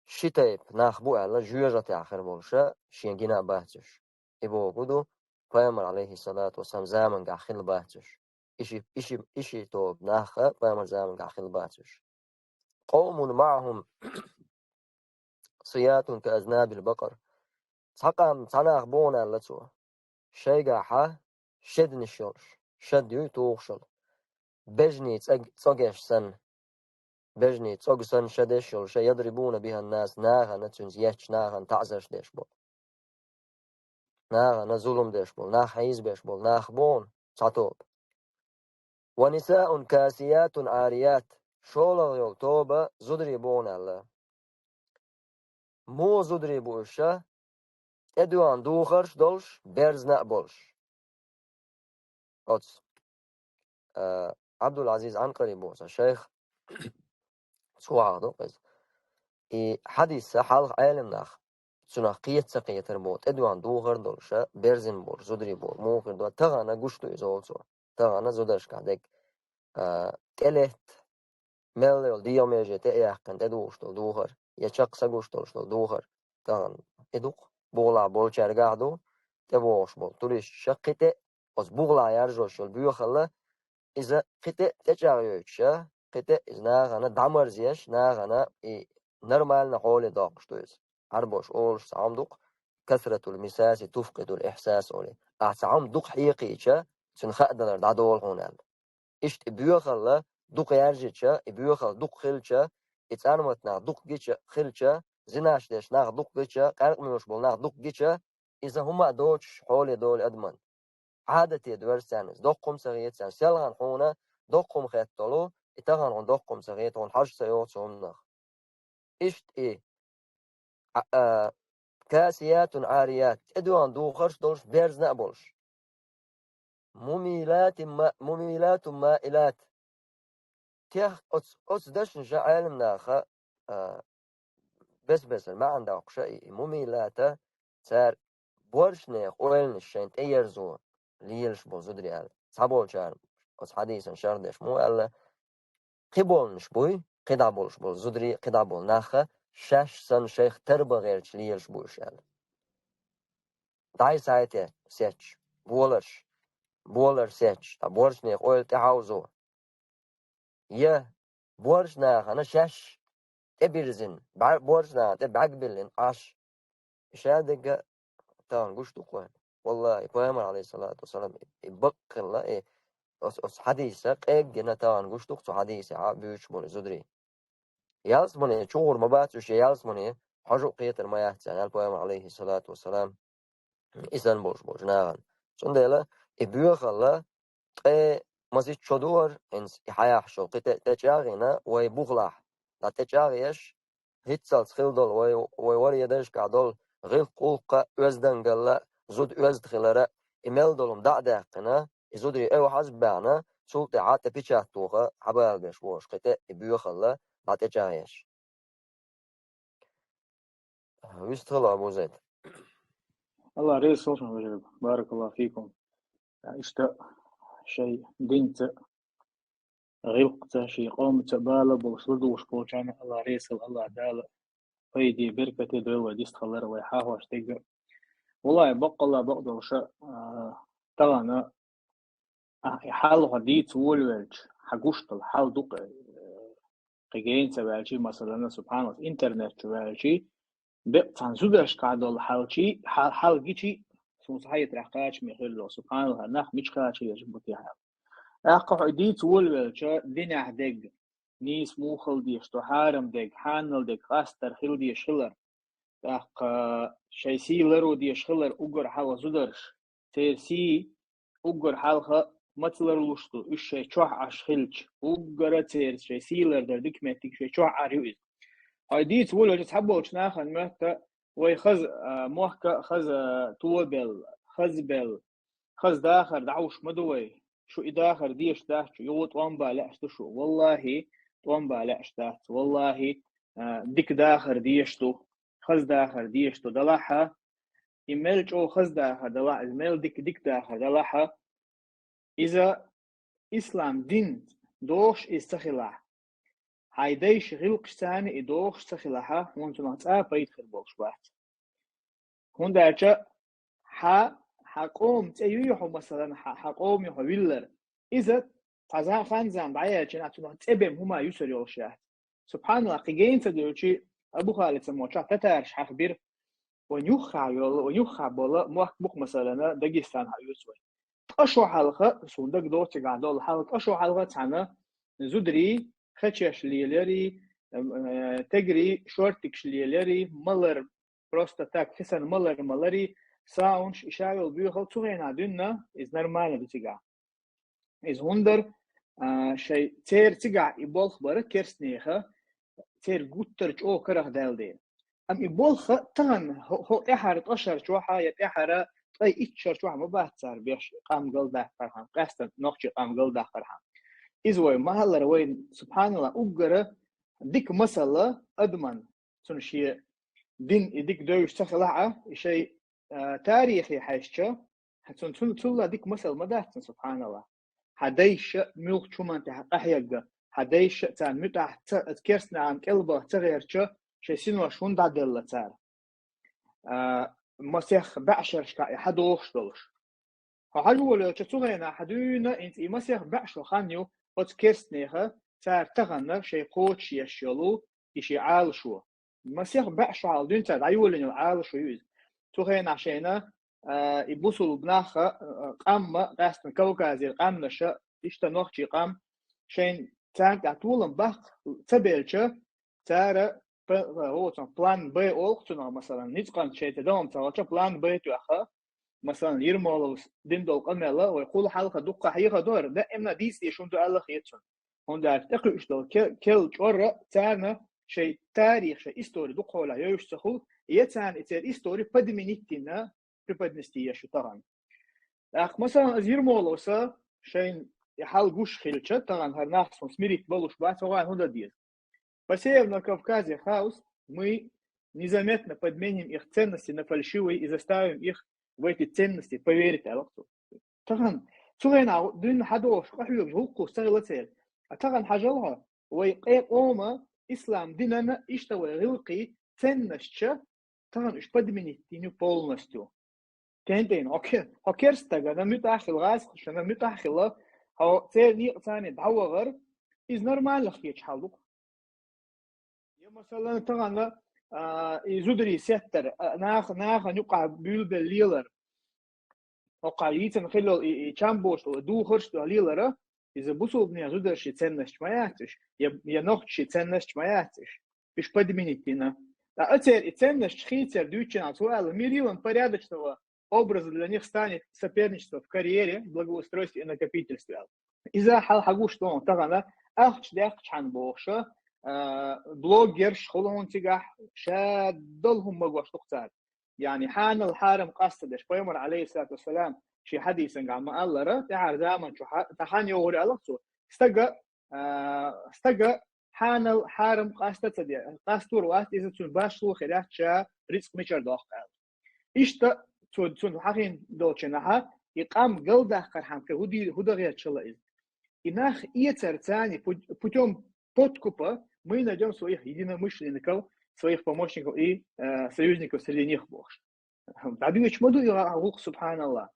ши тайпа нах бу аьлла, жоьжахатехь хир болуша, шен гина а бац уьш. И бохург ду, Пайхамар, алейхи салату вассалам, замангахь хила бац уьш. И ши, и ши, и ши тоба нах а Пайхамар замангахь хила бац уьш. «Къавмун ма'ахум сиятун ка азнабил бакъар». Цхьа къам, цхьа нах бу аьлла цо. Шайгахьа шеднаш йолуш, шед юй тухуш йолу. Бежний цӀог-, цӀогаш санна. Бежний цӀог санна шедеш йолуша, ядрибуна бихан нас, нахана цуьнца етташ, нахана таӀзарш деш болу. Нахана зулам деш болу, нах хьийзабеш болу, нах бу цхьа тоба. «Ва нисаун касиятун арият», шолгӀа йолу тоба зударий бу аьлла. Муха зударий бу уьш, тӀедоьгӀна духарш долуш, берзна а болуш. Оцу, а, Абдул-Азиз Анкъари боху сан шайх, цо хьахадо иза. И хьадисса хьалха Ӏелам нах, цунах кхета ца кхетар боху, тӀедоьгӀна духар долуша, берзина болуш, зударий болуш, муха хир ду, тахана гуш ду иза олу цо. Тахана зударшкахь дерг, а, тӀелетта, мел йолу дегӀан меже тӀе а яьккхина, тӀедухуш долу духар, я чекх са гуш долуш долу духар, тахана и ду-кх, бухалахь болчаьргахь а ду, тӀебогӀуш болу туристаша кхин тӀе, оцу бухалахь яржош йолу боьхалла, иза кхин тӀе тӀечӀагӀйойтуша, кхин тӀе иза нахана дӀамарзеш, нахана и нормально хьоле доккхуш ду иза. Ӏарбоша олуш цхьа хӀума ду-кх: «Касратул мисаси туфкъидул ихсас», олий. Ахь цхьа хӀума дукха хьекхийча, цуьнан хаадалар дӀадолу хьуна аьлла. Иштта и боьхалла дукха яржича, и боьхалла дукха хилча, и цӀармат нах дукха гича хилча, зинаш деш нах дукха гича, къаьркъа муьйлуш болу нах дукха гича, иза хӀума а доцуш хьоле долу адаман. Ӏадате доьрзу царна иза, доккха хӀума ца хета царна. Селхана хьуна доккха хӀума хеттолу, и тахана хьуна доккха хӀума ца хета, хьуна хьажа ца йогӀу цу хӀуманах. Иштта и, а, а, касиятун Ӏарият, тӀедоьгӀна духарш долуш, берзна а болуш. Мумилатин ма-, мумилатун маилат. Тех оц-, оцу дашнаша Ӏелам наха, а, бес-бесара маьӀна доккхуша и, и мумилата, цара боршнех ойланаш шайна тӀеерзо лелаш болу зударий аьлла. Цхьаболчара оцу хьадийсан шарх деш мо аьлла, кхин болнаш буй, кхидӀа болуш болу зударий, кхидӀа болу наха, шаьш санна шайх тарба гӀерташ лелаш бу уьш аьлла. ДӀай сайте сетча, боларш, болар сетча, ткъа боршнех ойла тӀехьовзо. Я борш нахана шаьш тӀебирзина, бӀа-, борш нахана тӀе бӀаьгбиллина Ӏаш. И шадерг а тахана гуш ду-кх вайн. Валлахи, пайхамар, алейхиссалату вассалам, и бакъ хилла, и оц-, оцу хьадийса къеггина тахана гуш ду-кх цу хьадийсехьа буьйцуш болу зударий. Ялсамане чугӀур ма бац уьш, я ялсамане хьожа а кхетар ма яц царна, аьлла пайхамар, алейхиссалату вассалам, и санна болуш болчу нахана. Цундела и боьхалла ткъе масийтта шо ду хӀара, хӀинца и хьаяхьаш йолу кхин тӀе-, тӀечӀагӀйина вай бухахь, дӀа тӀечӀагӀъеш, хӀинццалц хила долу вай, вай варе дайшкахь долу гӀиллакх-гӀуллакх а, оьздангалла а, зуда оьзда хилар а, и мел долу хӀума дӀа а даьккхина, и зударий эвхьаза а баьхна, цул тӀаьхьа тӀе печать тоха, хьабалабеш бохуш кхин тӀе и боьхалла дӀа тӀечӀагӀъеш. Вистхила, Абу Зайд. Аллах реза хуьлда шуна, вежарий. Баракаллаху фикум. Иштта шайн динца, гӀиллакхца, шайн къомца бала болуш, ладугӀуш болчарна Аллах реза хуьлда, Аллах Дала пайде, беркате дойла вай дистхалар, вай хьахош дерг а. Валлахи, баккъалла бакъдолуша, а, тахана, а, и хьал хьо дийца волавелча, хьан гуш долу хьал ду-кх, э, кхин гена ца ваьлчий, масалана, субханаллах, интернет чу ваьлчий, бекъ цхьана зударшкахь долу хьалчий, хьал, хьал гичий, суна схьахетарехь кхачаме хилла, субханаллах, нах мича кхача езаш бу те хьал. ТӀаккха хьо дийца волавелча, динехь дерг, нийса муха хила дезаш ду, хьарам дерг, хьанал дерг, къастар хила дезаш хилар. ТӀаккха шайн сий ларо дезаш хилар уггар хьалха зударша, церан сий уггар хьалха маца ларлуш ду, уьш шайн чохь Ӏаш хилча, уггара церан шайн сий лардар дика меттиг шайн чохь Ӏар ю иза. Хьо дийца волавелча, цхьаболчу нахана моьтту, вай хаза, а, мохк а хаза тобелла, хаза белла, хаза дахар дӀахьуш ма ду вай. Шу и дахар дезаш дац шу, юха тӀом бан лаьаш ду шу. Валлахи, тӀом бан лаьаш дац. Валлахи, а, дика дахар дезаш ду. Хаза дахар дезаш ду. Далахьа, и мел чӀогӀа хаза дахар далахьа, иза мел дика, дика дахар далахьа, иза ислам дин дохуш иза ца хилахь, хьайн дайша гӀиллакхаш царна и дохуш ца хилахьа, хьуна цунах цкъа а пайда хир болуш бац. ХӀунда аьлча хьан, хьан къоман цӀе юй хьо, масалан, хьан, хьан къоман хьо виллар. Иза цхьа зан-, хан-зама дӀаяьлча, цунах цӀе бен хӀума юсур йолуш яц. Субханаллах, кхин гена ца девлчи, Абу Халид ца мочахь татараш хьахбира, вайн юххехь йолу, вайн юххехь болу мохк бу-кх, масалана, Дагестан хьаюьйцу вай. Ткъа шо хьалха, суна дагадогӀу цигахь долу хьал, ткъа шо хьалха цхьана зударий хечеш леларий, э, тегарий шортигаш леларий, малар, просто так, хи санна малар-маларий, саунаш, иша йолу боьхал цу хенахь дуьйна, иза нормально ду цигахь. Иза хӀунда дара, а, шайн церан цигахь и болх бара керстанеха, церан гуттар а чӀогӀа карахь даьлла дела. Амма и болх тахана хӀо-, хӀо тӀаьхьара ткъа шар чохь а, я тӀаьхьара ткъе итт шар чохь а ма бац цара беш, къам галдаккхархьама, къаьстина нохчийн къам галдаккхархьама. Иза вай ма-аллара, вай, субханаллах, уггара дика масала адаман, цунна шен дин и дика девзаш ца хилахь а, и шайн, а, тарихе хьаьжча, хьан цунна, цунна цулла дика масал ма дац цунна, субханаллах. Хьан дайша муьлххачу хӀуманна тӀехь къахьегна, хьан дайша царна муьтӀахь ца, керстанаӀам кӀелбаха ца гӀертача, шайн синош хӀунда дӀаделла цара? А, масех бӀешерашкахь и хьан дохуш долуш. Хьо хьажа волавелча, цу хенахь хьан дуьйна, хӀинца и масех бӀе шо хан ю оцу керстанеха цара тахана шайн кхочушъеш йолу и ши Ӏалашо. Масех баьӀ шо хьалха дуьйна цара дӀайолийна йолу Ӏалашо ю иза. Цу хенахь шайна, а, и бусулба нах а, а, къам а, къаьстина Кавказера къаьмнаш а, иштта нохчийн къам, шайна царна тӀехь толам баккха ца белча, цара п-, оцу план Б олу цунах, масалан, ницкъан шайца далам ца хилча, план Б тоьхна, масалан, Ермоловс дина долу къамел а вай кхул хьалха дуккха хьехадора, даимна дийца дезаш хӀума ду аьлла хета цунна. ХӀунда аьлча тӀекхуьуш долу ке-, кел чӀор а царна шайн тарих, шайн истори дукхахьолахь йовзуш ца хуьлу, я царна и церан истори подменить дина, преподнести еш ю тахана. ТӀаккха, масалан, иза Ермоловс шайна и хьал гуш хилча, тахана хӀара нах суна смирить болуш бац, хӀокхарна хӀун дан деза? Посеяв на Кавказе хаос, мы незаметно подменим их ценности на фальшивые и заставим их в эти ценности поверить, аьлла цо. Тахана, цу хенахь дуьйна хьадогӀуш къахьоьгуш гӀуллакхаш ца хилла церан. А тахана хьажал хьо, вай къе-, къоман, ислам динан иштта вай гӀиллакхий ценносташ тахана уьш подменить дина ю полностью. Тентейна, хьо ке-, хьо керста стагана муьтӀахь хила, гӀазкхашна муьтӀахь хила, хьо церан некъаца дӀавахар, иза нормально хеташ хьал ду-кх. Я, масалан, тахана, а, и зударий сеттар, а, нах-, нахана юкъахь буьйлабелла лелар. ХӀокху йийцина хилла йолу и, и чам бохуш долу, духарш долу лелара, иза бусулбанийн зударшийн ценносташ ма яц уьш, я, я нохчийн ценносташ ма яц уьш. Уьш подменить дина. Ткъа церан и ценносташ хийцар дуьйцучу хенахь цо аьлла: «Мерилом порядочного образа для них станет соперничество в карьере, благоустройстве и накопительстве», аьлла. Иза хьал хьагуш ду хьуна тахана, ахча даьккхича хьан бохуш, а, блогерш хуьлу хьуна цигахь, ша долу хӀума магош ду-кх цара. Яъни хьанал хьарам къаста деш, пайхамар, алейхиссалату вассалам, шен хьадисангахь ма-аллара, тӀаьхьара заман чу хьа-, тхан йогӀур аьлла цо, стага, а, стага хьанал хьарам къаста ца де, къастор вац, иза цуьнан башхало хир яц, ша рицкъ мичара доккху аьлла. Иштта цо, цунна хьахийна долчу нахьа, и къам галдаккхархьама кхин хӀу ди-, хӀу дан гӀерташ хилла иза. И нах эцар царна пу-, путём подкупа мы найдём своих единомышленников, своих помощников и, э, союзников среди них бохуш. ДӀадоьдуш ма ду и гӀуллакх, субханаллах.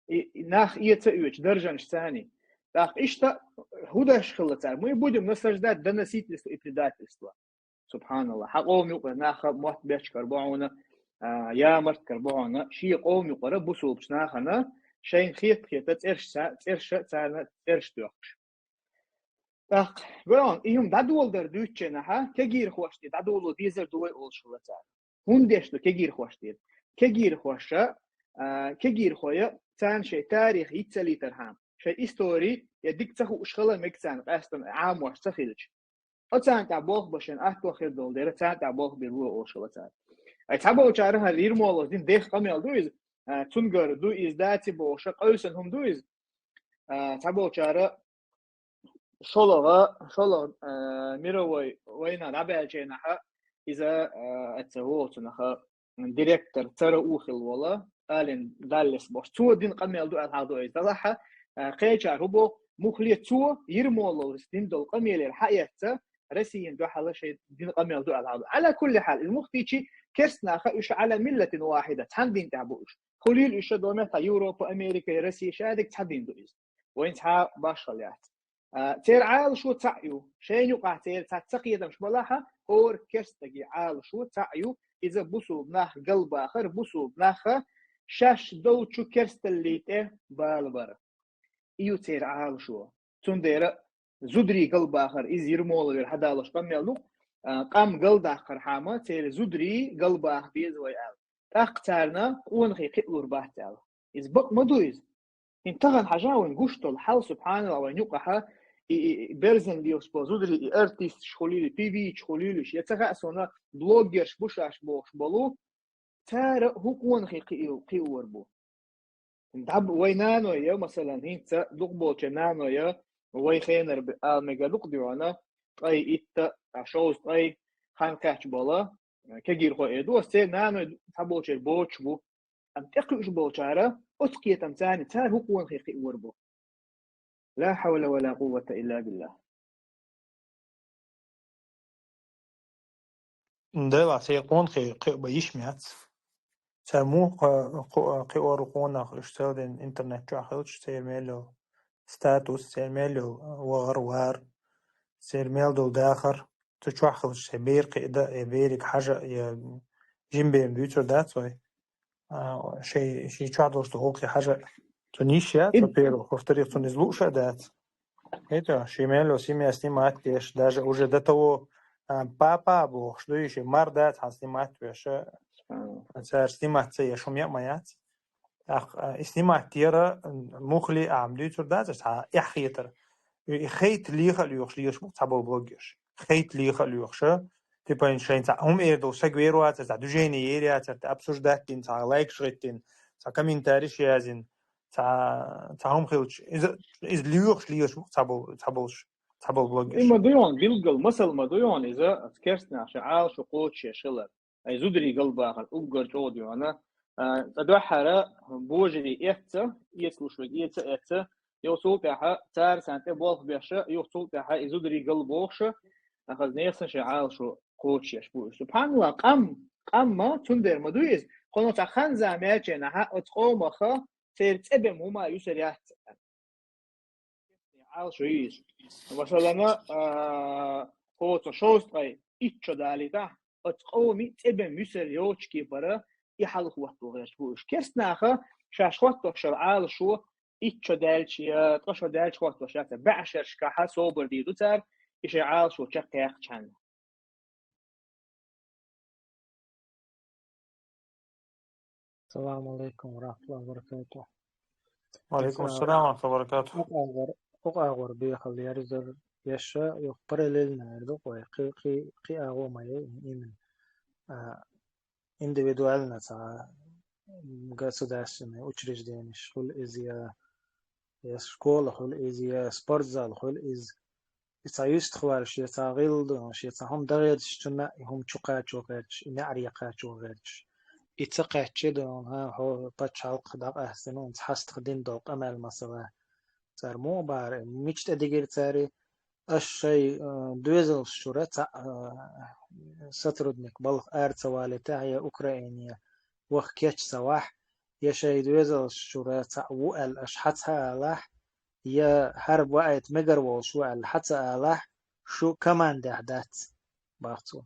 И, и нах эца оьцу даржанаш царна. ТӀаккха иштта хӀу деш хилла цара: «Мы будем насаждать доносительство и предательство». Субханаллах. Хьан къоман юкъара нах мотт бечкар бу хьуна, а, ямарт кар бу хьуна, шен къоман юкъара бусулбачу нахана шайна хета-хета цӀерш ца-, цӀерш царна цӀерш тоьхуш. ТӀаккха, гой хьуна, и хӀума дӀадоладар дуьйцучу хенахьа, кегийрхошна дӀадоло дезар ду вай олуш хилла цара. ХӀунда деш ду кегийрхош деза? Кегийрхоша, а, кегийрхоя царна шайн тарих йиц ца лийтархьама, шайн истори я дика ца хууш хила мега царна къаьстина Ӏамош ца хилча. Оцарна тӀехь болх бан шайн атто хир долу дера, царна тӀехь болх бан ло олуш хилла цара. Ай цхьаболчара хӀара Ермоловс дина дехха къамел ду иза, а, цуьнгара ду иза даци бохуша, къуьйсана хӀума ду иза. А, цхьаболчара шолгӀа, шолгӀа, а, мировой война дӀабаьллачу хенахьа, иза, а, аца вогӀу цунаха директор цара ухил вола, Ален Даллес бохуш. Цо дина къамел ду аьлла хьал ду иза. Далахьа, а, кхечара хӀу боху, мухле цо Ермоловс дина долу къамелера хьаэцна, Россиян дуьхьала шайн дина къамел ду аьлла хьал ду. Ала кулли хьал, иза мухтийчи керст наха уьш ала миллатин вахида, цхьана дин тӀехь бу уьш. Хуьлийла уьш ша домет а Европа, Америка, Россия шадик цхьа дин ду иза. Вайн цхьа башхал яц. А, церан Ӏалашо цхьаъ ю. Шайна юкъахь церан цхьа ца кхетамаш балахьа, хӀора керстаге Ӏалашо цхьаъ ю, иза бусулба нах галбахар, бусулба наха шаьш долчу керсталлий тӀе балабар. И ю церан Ӏалашо. Цундела зударий галбахар, иза Ермоловера хьадалош къамел ду, а, къам галдаккхархьама, церан зударий галбаха беза вай аьлла. ТӀаккха царна къонахий кхиалур бац аьлла. Иза бакъ ма ду иза. ХӀинца тахана хьажа вайн гуш долу хьал, субханаллах, вайн юкъахьа, и, и, и берзан лелаш болу зударий, и артисташ хуьлийла, певичаш хуьлийла, я ца хаьа суна, блогерш бу шаьш бохуш болу, цара хӀу къонахий кхиал-, кхиалур бу. ДӀаб-, вай наной я, масалан, хӀинца дукхахболчу наной я, вай хенара б-, ала мегар дукха дуьхьана, ткъе итт, а, шовзткъе хан кхаьчна бола, кегийрхой эр ду, аса церан наной цхьаболчеран боцуш бу. Амма тӀекхуьуш болчара оцу кхетамца цара хӀу къонахий кхиалур бу. Ла хьавла ва ла къуввата илла биллахь. Делахь церан къонахий кхиа бан йиш ма яц. Цара муха кхи-, кхи-, кхиор къонах, уьш цаьрдина интернет чохь хилча, церан мел йолу статус, церан мел йолу вахар, вар. церан мел долу дахар, цу чохь хилча шайн бер кхиа дан, я берега хьажа, я жима бер дуьйцур дац вай. А, шайн, шайн чохь долуш долу гӀуллакхе хьажа, цунна йиш яц, во-первых, во-вторых, цунна иза лууш а дац. ХӀета, шен мел йолу семья снимать деш, даже уже до того, а, папа бохуш, ду и шен мар дац, хьан снимать веш, а, цара снимать ца еш хӀума яа ма яц. ТӀаккха, а, и снимать яра, м, мухли а, ам дуьйцур дац, цхьа эхь хетар. И, и хейт леха а лоьхуш, лоьхуш бу цхьаболу блогерш. Хейт леха а лоьхуш, а, типа, шайн цхьа хӀума эр долу саг вер вацара, цхьа движение ер яцара, тӀе обсуждать дина, цхьа лайкаш гӀиттина, цхьа комментариш язйина, цхьа, цхьа хӀума хилча. Иза, иза лоьхуш, лоьхуш бу цхьаболу, цхьаболуш, цхьаболу блогерш. И ма ду йона, билггал, масал ма ду йона, иза керстанаша Ӏалашо кхочушъеш хилар. Ай зударий галбахар уггар чӀогӀа доьгӀна. А, цкъа дуьххьара божарий эцца, эцалуш верг эца а эцца, юха цул тӀаьхьа цара царна тӀе болх беш, юха цул тӀаьхьа и зударий галбохуш, ахаза нехан шайн Ӏалашо кхочушъеш бу уьш. Субханалла, къам, къам ма, цундела ма ду иза. Кхунах цхьа хан-зама яьлча нахьа оцу къомаха церан цӀе бен хӀума юьсур яц. Ӏалашо йийза. Масалана, а, кхо цо шовзткъе итт шо далийтахь, оцу къоман цӀе бен юьсур йоцучу кепара и хьал хӀотто гӀерташ бу уьш. Керстанаха шаьш хӀоттош йолу Ӏалашо итт шо даьлча я ткъа шо даьлча хӀоттош яц, бӀешерашкахь собар дийр ду цара, и шайн Ӏалашо чекхъяьккхичхьана. Салам алейкум ва рахматуллахи ва баракатух. Ва алейкум ассалам ва рахматуллахи ва баракатух. ХукъагӀор, хукъагӀор бехал ярзар яша, юха параллельно эр ду кхой, кхи, кхи, кхи агӀо ма яй, именно. А, индивидуально цхьа государственный учреждениеш хуьлу иза я, я школа хуьлу иза, я спортзал хуьлу иза. И цхьа юьстахваьлла, шен цхьа гӀилла ду, шен цхьа хӀума дан гӀерташ, цунна и хӀума чу кхачо гӀерташ, и неӀаре кхачо гӀерташ. И ца кхаьчча ду, хьо пачхьалкх дӀакъаьстина, хӀинца хьастах дина долу къамел масала. Цара муха бахара, мича тӀе дигира цара и? Аша шайн, а, доьзалш чура цхьаъ, а, сотрудник балха ара ца валийтахь, я Украине ваха кечвелахь, я шайн доьзалш чура цхьаъ ву аьлла аша хьа ца алахь, я хӀара баийта мегар волуш ву аьлла хьа ца алахь, шу командехь дац, бах цо.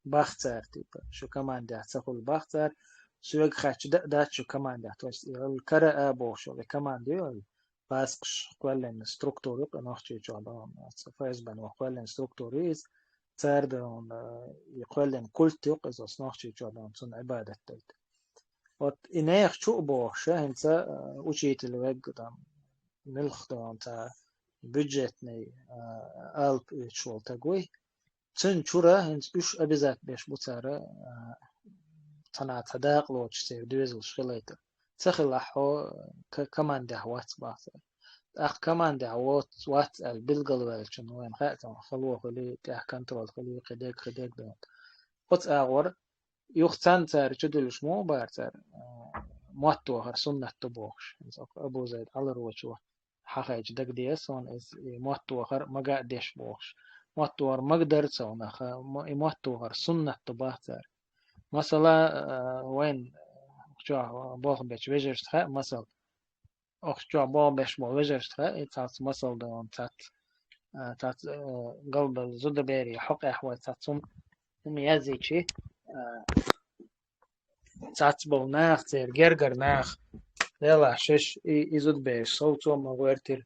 Бах цара, типа, шу командехь ца хуьлу, бах цара, соьга хаьттича дан а дац шу командехь, то есть, и кара а бохуш йолу и команда ю, паспаш кхоьллина структура ю-кх и Нохчийчохь, ФСБ-н ваха кхоьллина структура ю иза, цара дан, э, и кхоьллина культ ю-кх иза оцу Нохчийчохь, дан цунна Ӏибадат дайта. Вот и нехан чу а бохуш, хӀинца, э, учитель вегга, там, муьлхха дан цхьа бюджетный, э, алапа оьцуш волу таг вуй. Цуьнан чура хӀинца уьш обязательно беш бу цара, а, цхьана цхьа дакъа лоцуш церан доьзалш хилайта. Ца хилахь хьо ка-, командехь вац бах цара. ТӀаккха командехь воц-, вац аьлла билгалваьллачунна вайна хаьа цхьа хало хуьлий, тӀехь контроль хуьлий, кхидерг, кхидерг дан. Оцу агӀор юха царна цара чудуьллуш муха бара цара, а, мотт вахар суннат ду бохуш. ХӀинца Абу Зайд Ӏаларвочо хьахайча дагадеа суна иза, и мотт вахар мага а деш бохуш. Мотт вахар мага дара цо нах, мо-, и мотт вахар суннат ду бах цара. Масала, а, вайн чохь болх бечу вежаршна хаьа масал. Оху чохь болх беш болу вежаршна хаьа, и цац масал дан цац, а, цац, а, галбал зудабери хьокъехь вай цац хӀума, хӀума язйичи, а, цац болу нах, церан гергара нах, лелахь шеш и, и зудабераш совцо а ма гӀоьртира,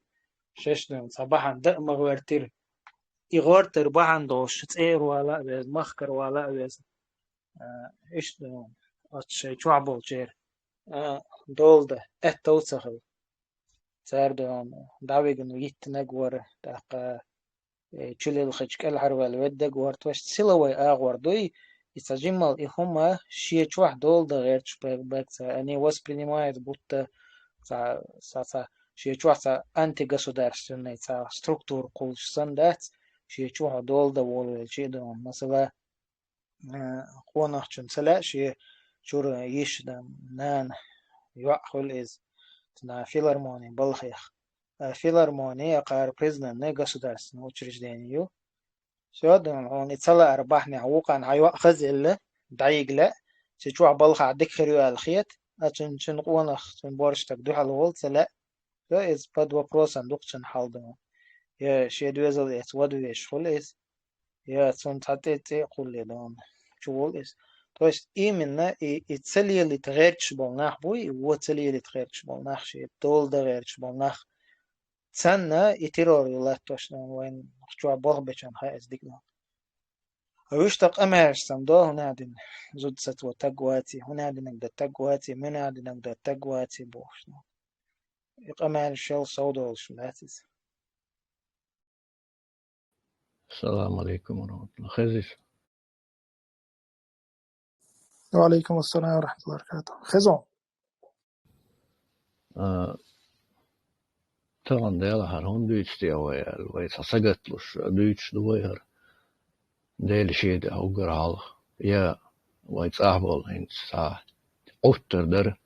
шеш дан цхьа бахьана дан а ма гӀоьртира. И гӀортар бахьана долуш цӀера вала а веза, махкара вала а веза. А, иштта дан оцу шайн чохь болчеран, а, дола дан аьтту ца хилла. Цара дан дӀавигна йиттинарг вара, тӀаккха, э, чулилхича кӀелхьарваьлла веддерг вара, то есть силовой агӀор дуй, и цхьа жиммал и хӀума шен чохь дола дан гӀерташ бе-, бег ца, они воспринимают, будто цхьа, цхьа, цхьа, шен чохь цхьа антигосударственный цхьа структура кхуллуш санна дац, шен чохь дола дан волавелча а дан. Масала, э, къонахчун ца лаьа шен чуьра йиша дан, нана, йоӀ хуьлу иза, цуьнан филармони балхех. Э, филармони а кхара признанный государственный учреждение ю. Всё, дан хьуна и ца лаар бахьанехь вукхарна хьан йоӀ хаза элла, дӀайига лаьа, цу чохь балхахь дика хир ю аьлла хета, а цуьнан, цуьнан къонах, цуьнан борша стаг дуьхьал волу ца лаьа. Всё, иза под вопросом ду-кх цуьнан хьал дан. я шен доьзал эца вада веш хуьлу иза, я цунна цхьа тӀе цӀе а кхулле дона чу волу иза. То есть именно и, и ца лелийта гӀерташ болу нах буй, и вон ца лелийта гӀерташ болу нах, шен дола дан гӀерташ болу нах, царна и террор ю латтош дона вайн чохь болх бечунна хаа иза дика дона. Вуьшта къамелаш сам до, хӀунда аьлла дина зуда сацо таг ваций, хӀунда аьлла динарг дан таг ваций, муьнан аьлла динарг дан таг ваций бохуш дона. И къамелаш шел сов долуш дац иза. Салам алейкум ва рахматуллах. Хезиш? Ва алейкум ассалам ва рахматуллахи ва баракатух. Хезон. А, тахана Дела хӀара хӀунда дуьйцу те вай аьлла, вай цхьа сагатлуш дуьйцуш ду вай хӀара. Дела шега уггар хьалха. Я вай цӀахь болу хӀинца цхьа Ӏуттар дара,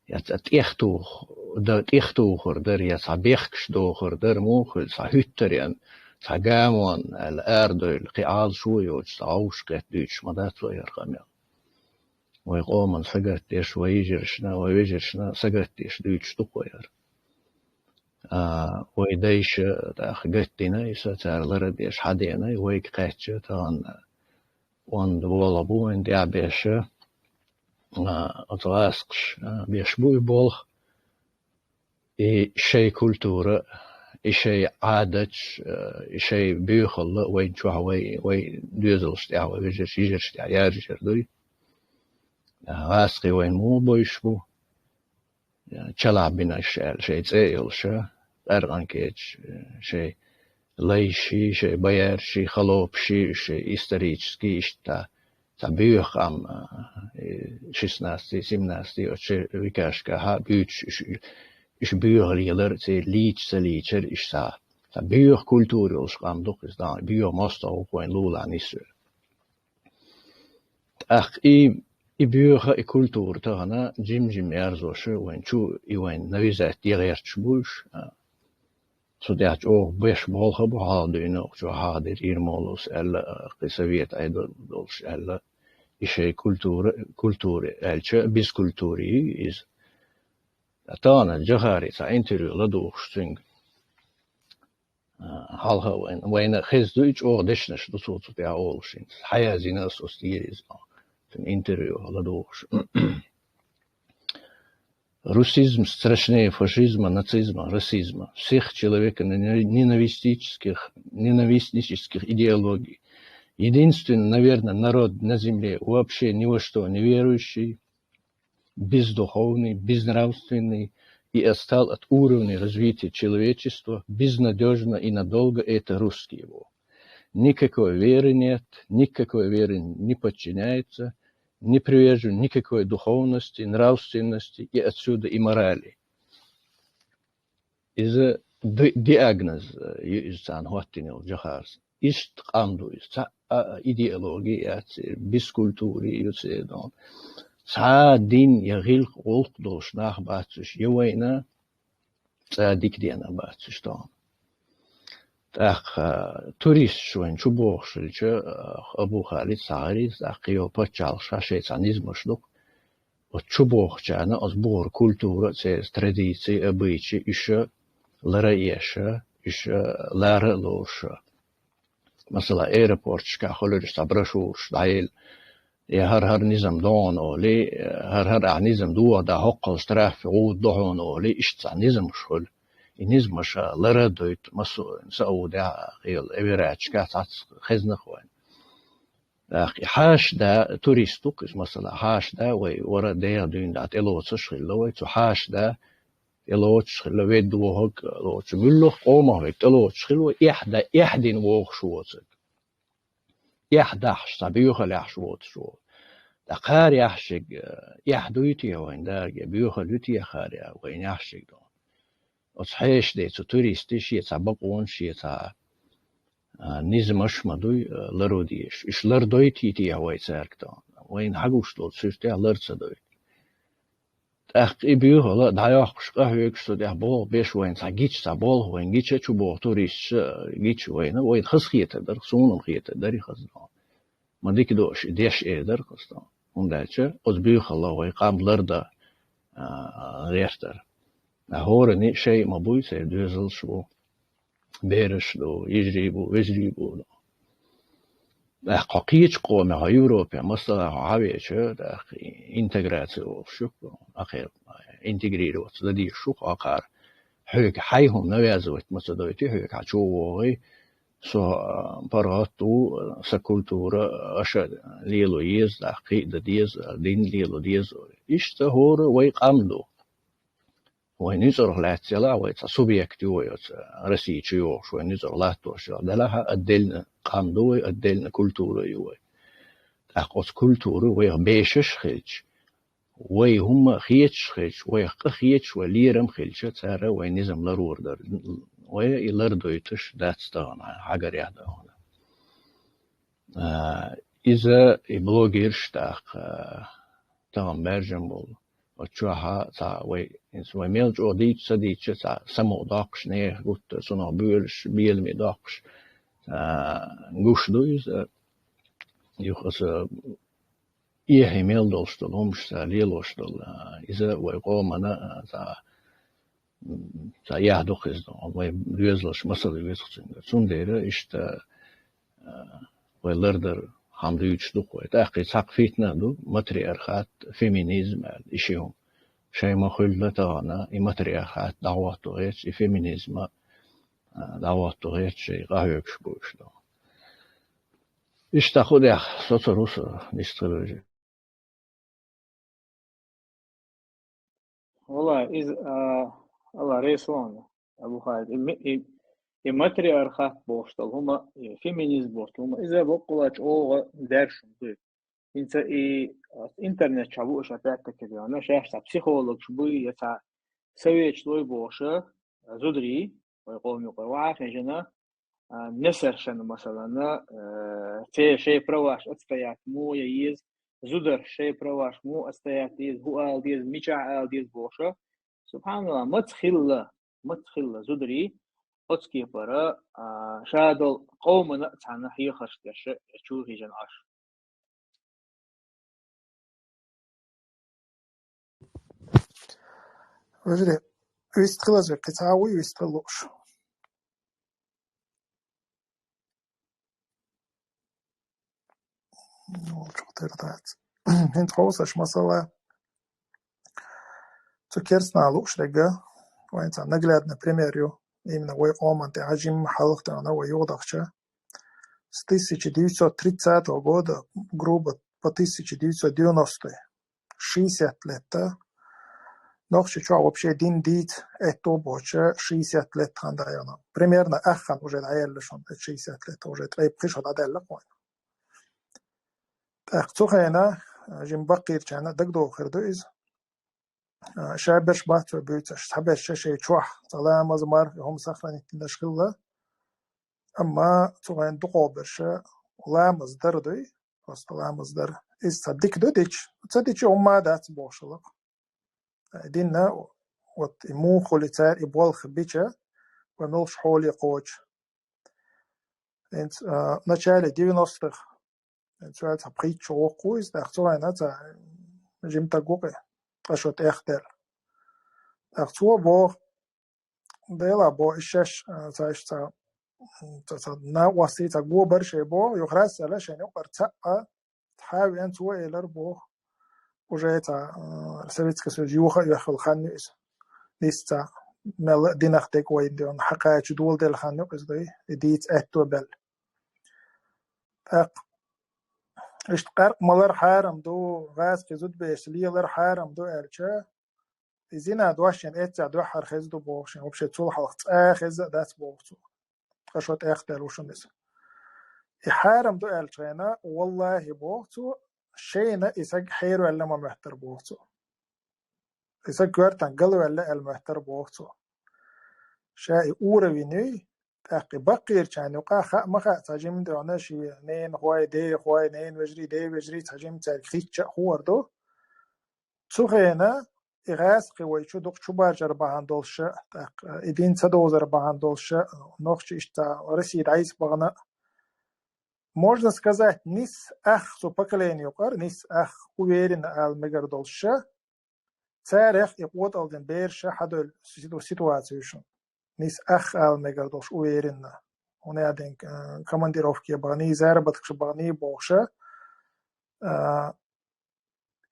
я цхьа тӀехтух-, да-, тӀехтухар дара, я цхьа бехкаш дохар дара, муха хуьлу цхьа хӀуьттаренна, цхьа гамонна аьлла арадевлла, кхин Ӏалашо а йоцуш, цхьа гӀовшах кхетта дуьйцуш ма дац вай хӀара къамел. Вай къоман сагатдеш, вай йижаршна, вай вежаршна сагатдеш дуьйцуш ду-кх вай хӀара. А, вай дайша тӀаккха гатдина, иза цара лара а деш хьадеана, вайга кхаьчча тахана онда болх бу вайн тӀехь беша, а, оцу гӀазкхаша, а, беш бу и болх. И шайн культура, и шайн Ӏадаташ, а, и шайн боьхалла вайн чохь, вай, вай доьзалш тӀехь, вай вежарш, йижарш тӀехь яржар дуй. А, гӀазкхий вайн муха бовзуш бу? Чалахь бинарш аьлла, шайн цӀе а йолуша, къаьркъан кечаш, шайн лайши, шайн баярши, холопаши, шайн исторически иштта цхьа боьха къам, а, и шестнадцатый, семнадцатый оцу шайн векашкахьа буьйцуш, уьш, уьш боьха лелар, церан лийча ца лийчар, уьш цхьа, цхьа боьха культура йолуш къам ду-кх иза, дӀа боьха мостагӀ ву-кх вайн лулахь нисвелла. ТӀаккха и, и боьха, и культура тахана жим-жим ярзош вайн чу, и вайн навязать де гӀерташ бу уьш, а. Цу тӀехь чӀогӀа беш болх а бу хьалха дуьйна, чохь хьахадира Ермоловс аьлла, а, кхин совет Ӏедал долуш аьлла, и шайн культура, культура аьлча, бизкультура ю иза. Тахана Джохари цхьа интервью ладугӀуш цуьнга. А, хьалха вайн, вайна хезна ду и чӀогӀа дешнаш ду цо цу тӀехь олуш хӀинца. Хьаязйина ас оцу дийриза. Цуьнан интервью ладугӀуш. Русизм страшнее фашизма, нацизма, расизма, всех человека ненавистических, ненавистнических идеологий. Единственный, наверное, народ на земле, вообще ни во что не верующий, бездуховный, безнравственный и отстал от уровня развития человечества, безнадёжно и надолго это русские его. Никакой веры нет, никакой веры не подчиняется, не привержен никакой духовности, нравственности и отсюда и морали. Иза ди-, диагноз, э, ю иза царна хӀоттийна йолу Джохарс. Иштта къам ду иза. Цхьа а идеологи яц, бизкультури ю церан. Цхьа а дин я гӀилкх-, гӀуллакх долуш нах бац уьш, я вайна цкъа дика денна бац уьш тахана. ТӀаккха туристаш вайн чу бохуш хилча, Абу Халид Сагъари, тӀаккха йо пачхьалкхаш шайн цхьа низамаш ду-кх. Оцу чу бохучарна оцу бухара культура а, церан традици, обычай, уьш лара а еша, уьш лара а лоруша. Масала, аэропорташкахь хуьлуьйтуш цхьа брошюраш дӀаелла, я хӀара-хӀара низам догӀу олий, хӀара-хӀара ахь низам дохадахь хӀоккхул штраф гӀуда до хьуна олий, иштта цхьа низамаш хуьлу. И низамаш лара а дойту, массо а Саудехь а, кхин йолу Эмираташкахь цхьацца хезна-кх вайна. ТӀаккха и хьаша да, турист ду-кх иза, масала, хьаша да вай, вара деха дуьйна дӀа тӀелоцуш хилла вай, цу хьаша да тӀелоцуш хилла, ведда вохург лоцу, муьлхха къомах верг тӀелоцуш хилла вай, эхь да, эхь дина вохуш воцург. Эхь дахьаш, цхьа боьхалехьаш воцуш волу. Ткъа кхара яхьаш ерг, эхь дуй те вайна дарга, боьхалла ю те кхара вайна яхьаш ерг ду. Оцу хьешан ден цу туристийн шен цхьа бакъонаш, шен цхьа, а, низамаш ма дуй, а, ларо дезаш. Уьш лардойтий те вай цаьрга тахана? Вайна хьагуш долчу суьртехь лар ца дойту. ТӀаккха и боьхалла дӀайоккхуш, къахьоьгуш цу тӀехь болх беш вайна цхьа гича, цхьа болх вайна гича, чу боху туристаша гича вайна, вайна хаза хетар дара, суна-м хетар дара и хаза тахана. Ма дика доуш и деш эр дара хаза тахана. ХӀунда аьлча оцу боьхалла вай къам лардан, а, гӀертара. Ткъа хӀоранна шайн а ма буй, церан доьзалш бу. бераш ду, йижарий бу, вежарий бу. ТӀаккха хьо кхечу къомехь, хьо Европехь, масала, хьо хьавеача, тӀаккха интеграци олуш ю, ахир интегрироваться дан дезаш ю, хьо кхара хьоьга хьайн хӀума навязывать ма ца дойтий, хьоьга хьан чу вогӀий, со, а, паргӀат ву, сан культура, аша лело еза, тӀаккха кхин а дан деза, дин лело деза. Иштта хӀора вай къам ду. Вайн нуьцкъарах лаьцна елахь, вай цхьа субъект ю вай оцу Россия чу йогӀуш, вайн нуьцкъарах латтош йогӀу. Делахь а отдельно къам ду вай, отдельно культура ю вай. ТӀаккха оцу культура вайх бешаш а хилча, вай хӀумма хеташ а хилча, вайх къа хеташ, вай лерам а хилча, цара вайн низам ларор дара. Вай и лардойтуш дац тахана, хьагарехь дан хьуна. А, иза и блогерш тӀаккха, тахана баьржина болу. Оцу чохь а цхьа вай, иза вай мел чӀогӀа дийца, ца дийцча, цхьа самукъадоккхуш, нехан гуттар, цунах боьлуш, беламе доккхуш, а, гуш ду иза. Юха аса эхье мел долуш долу хӀумаш цхьа лелош долу, а, иза вай къомана, а, цхьа м, цхьа яхь ду-кх иза, вай доьзалш масала веза-кх цуьнгара. Цундела иштта, а, вай лардар хьан дуьйцуш ду-кх вай. ТӀаккха и цхьаккха фитна а ду, матриархат, феминизм аьлла, и ши хӀума. Шайн ма хуьллу тахана, и матриархат дӀахӀотто гӀерташ, и феминизм а, а, дӀахӀотто гӀерташ, шайн къахьоьгуш бу уьш ду. Иштта хӀун дехьа, со ца русу, иштта хила вежа. Валлахь, иза, а, Алла реза хуьлда, Абу Халид. И ме-, и, и матриархат бохуш долу хӀума, и феминизм бохуш долу хӀума, иза баккъалла чӀогӀа даьржина ду. ХӀинца и, а, интернет чохь бу уьш, опять-таки, шаьш цхьа психологаш буй, я цхьа советаш лой бохуш, а, зударий, вай къоман юкъара ваха хьежина, а, несовершенномасалана, а, церан шайн праваш отстоять муха ян еза, зударша шайн праваш муха отстоять еза, хӀун ала деза, мичахь ала деза бохуш. СубхьаналлахӀ, маца хилла, маца хилла зударий оцу кепара, а, ша долу къомана а цхьаьна хьехарш деш чу хьежина Ӏаш. Вежарий, вистхила веза, кхин цхьа а вуй вистхила лууш? Волчух тера дац. ХӀинца хьовсаш, масала, цу керстанал лууш дерг, вайн цхьа наглядный пример ю, именно вай къоман тӀехь жимма хьалха тӀехь вай юхадахча. С тысяча девятьсот тридцатого года, грубо, по тысяча девятьсот девяностый, шестьдесят лет, да? Нохчийчохь вообще дин дийца аьтто боцуш шестьдесят лет хан даьлла. Примерно ах хан уже дӀаяьлла шуна, шестьдесят лет уже ткъе пхи шо дӀадаьлла кхойна. ТӀаккха цу хенахь, а, жима баккхийчарна дагадогӀу хир ду иза. А, ша берш бац вай буьйцуш, цхьаберш шайн чохь, цхьа ламаз, марха, хӀума сохранить динарш хилла. Амма цу хенахь дукхахберш ламаз дар дуй, просто ламаз дар. Иза цхьа дика ду дича, ца дича хӀумма а дац бохуш хилла-кх. Динна, вот, и муха хуьлу цара и болх бича, вай муьлххачу хьоле кхочу. ХӀинца, а, в начале девяностых, хӀинца цхьа пхийтта шо воккха ву иза, тӀаккха цу хенахь цхьа жима стаг ву-кх, ткъа шо тӀех дерг. ТӀаккха цо боху, Делахь боху, и шаьш, а, цхьа, иштта цхьа, м, цхьа, цхьа накъостий, цхьа гобар шайн боху, юха раз аьлла шайна юкъара цхьаъ а, цхьа а веана цо элира боху. Уже цхьа, а, Советский Союз юха а оьхуш йолу хан ю иза. Нийса цхьа мел а динах дерг вайна дуьйна хьакхача доладелла хан ю-кх иза дай, и дийца аьтто белла. ТӀаккха иштта къаьркъа малар хьарам ду, гӀазкхи зудабераш лелар хьарам ду аьлча, и зина дош шен эццехь дуьххьара хезна ду боху шен, вообще цул хьалха цкъа а хезна а дац боху цо. Ткъа шо тӀех дерг ву шуна иза. И хьарам ду аьллачу хенахь, валлахӀи, боху цо, шайна и саг хьераваьлла ма моьттура боху цо. И саг коьртана галваьлла аьлла моьттура боху цо. Ша и уровень юй, тӀаккха и баккхийчарна юкъахь хаа ма хаьа, цхьа жимма дуьйна шен ненахой, дехой, ненавежарий, девежарий, цхьа жимма цаьрга хиъча а хуур ду. Цу хенахь и гӀазкхи вай чу дукха чу баржар бахьана долуш а, тӀаккха и дин ца довзар бахьана долуш а, нохчий иштта Россия дӀайса бахана а, можно сказать, нис ах цу поколени юкъара, нис ах уверенно ала мегар долуш а, царех и къотӀалдина бераш а хьадевлла ситу-, ситуаци ю шуна. нийса ах ала мегар долуш уверенно. ХӀунда аьлла, командировке бахний, заработкаш бахний бохуша,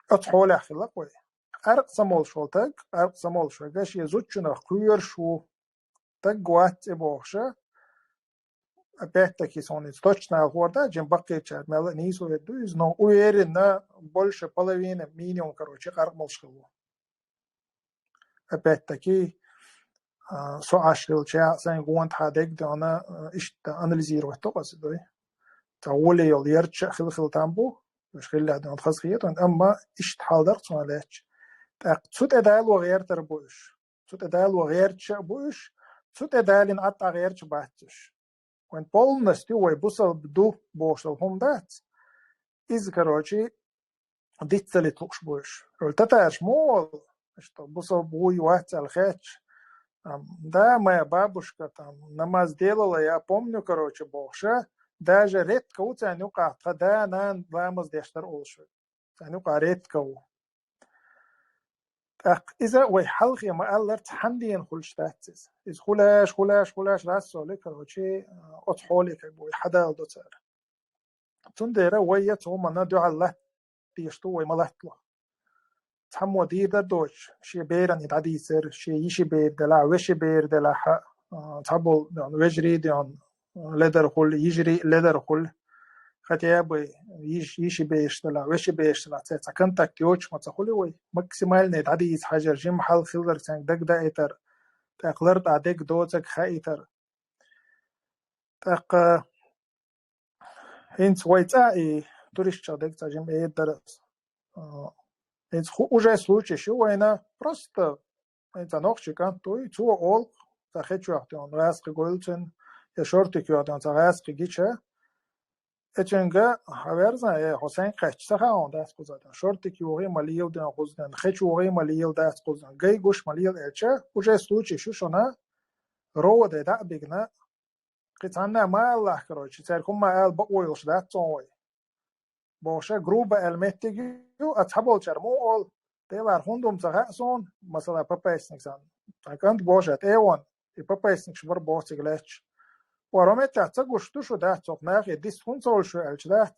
оцу хьолехь хилла вай. Къаркъа ца молуш волу таг, къаркъа ца молуш вай, шен зудчунах кхоьруш ву, таг вац цӀе бохуша, опять-таки, суна иза точно ала хӀора дац, жин баккхийчара мелла а нийсо хир ду иза, но уверенно больше половины, минимум, короче, къаркъа молуш хилла ву. Опять-таки, со Ӏаш хилча, сайн гонахьа дегдона, иштта анализировать до къасидой. Ца гӀоле йолу ярча хила-хила там бу, уьш хилла дона хаза хетон, амма иштта хьал дар цунна лаьтташ. ТӀаккха цу тӀе дало гӀертар бу уьш. Цу тӀе дало гӀерташ а бу уьш, цу тӀе далина атта гӀерташ бац уьш. Вайн полностью вай бусалба ду бохуш долу хӀума дац. Иза, короче, диццалит лууш бу уьш. Хьуьлу татарш мо олу, что бусалба вуй вац аьлла хетча, да, моя бабушка там намаз делала, я помню, короче, бохуша, даже редко ву царна юкъахь тхан да, нана ламаз деш дара олуш вай. Царна юкъахь редко ву. ТӀаккха иза вай хьалхе ма-аллара цхьана дена хуьлуш дац иза. Иза хуьлуш, хуьлуш, хуьлуш, раз соли, короче, оцу хьоле как бы вай хьадала до цара. Цундела вай я цу хӀуманна дуьхьал латта дезаш ду, вай ма латтало. Цхьаммо дийр дар доцуш, шен беран и дӀадийцар, шен йиши бер делахь, веши бер делахь, цхьаболу вежарий а ледар хуьлу, йижарий а ледар хуьлу. Хотя бы йиш-, йиши беш делахь, веши беш делахь, церан цхьа контакт йоцуш ма ца хуьлу вай. Максимально дӀадийца хьажар, жимма хьал хилар цаьнга дагдаийтар, тӀаккха лар тӀехь дерг доцург хаийтар. ТӀаккха хӀинца вай цӀа и туристчех дерг цӀа жимма эр дара ас. ХӀинца хӀу-, уже случай шу вайна, просто хӀинца нохчи кӀант дуй, цо олу, цхьа хечоьхтуьйхьа гӀаьскхи гойлу цуьнан, я шортик йоьхтуьйхьа цхьа гӀаьскхи гича, э, цуьнга хьан верзан, э, хьо сайн кхаьчча ца хаьа хьуна дац кхуза, шортик йохий ма лела дуьйхьа кхуза, хечохий ма лела дац кхуза, гай гуш ма лела аьлча, уже случай шу шуна, рода дӀа а бигна, кхин цхьанна а ма аллахь, короче, цаьрга хӀумма ала бакъо йолуш дац цунна вай. Бохуша, грубо аьлла меттиг ю, а цхьаболчара муха олу, Делахь хӀунда хӀума ца хаьа суна, масала, папаьстниг санна. Сан кӀант бохуша, тӀе а вон, и папаьстнигаш бара боху цига лаьтташ. Вара меттехь ца гуш ду шу дац, цхьа нахе дис хӀунда ца олуш шу аьлча дац.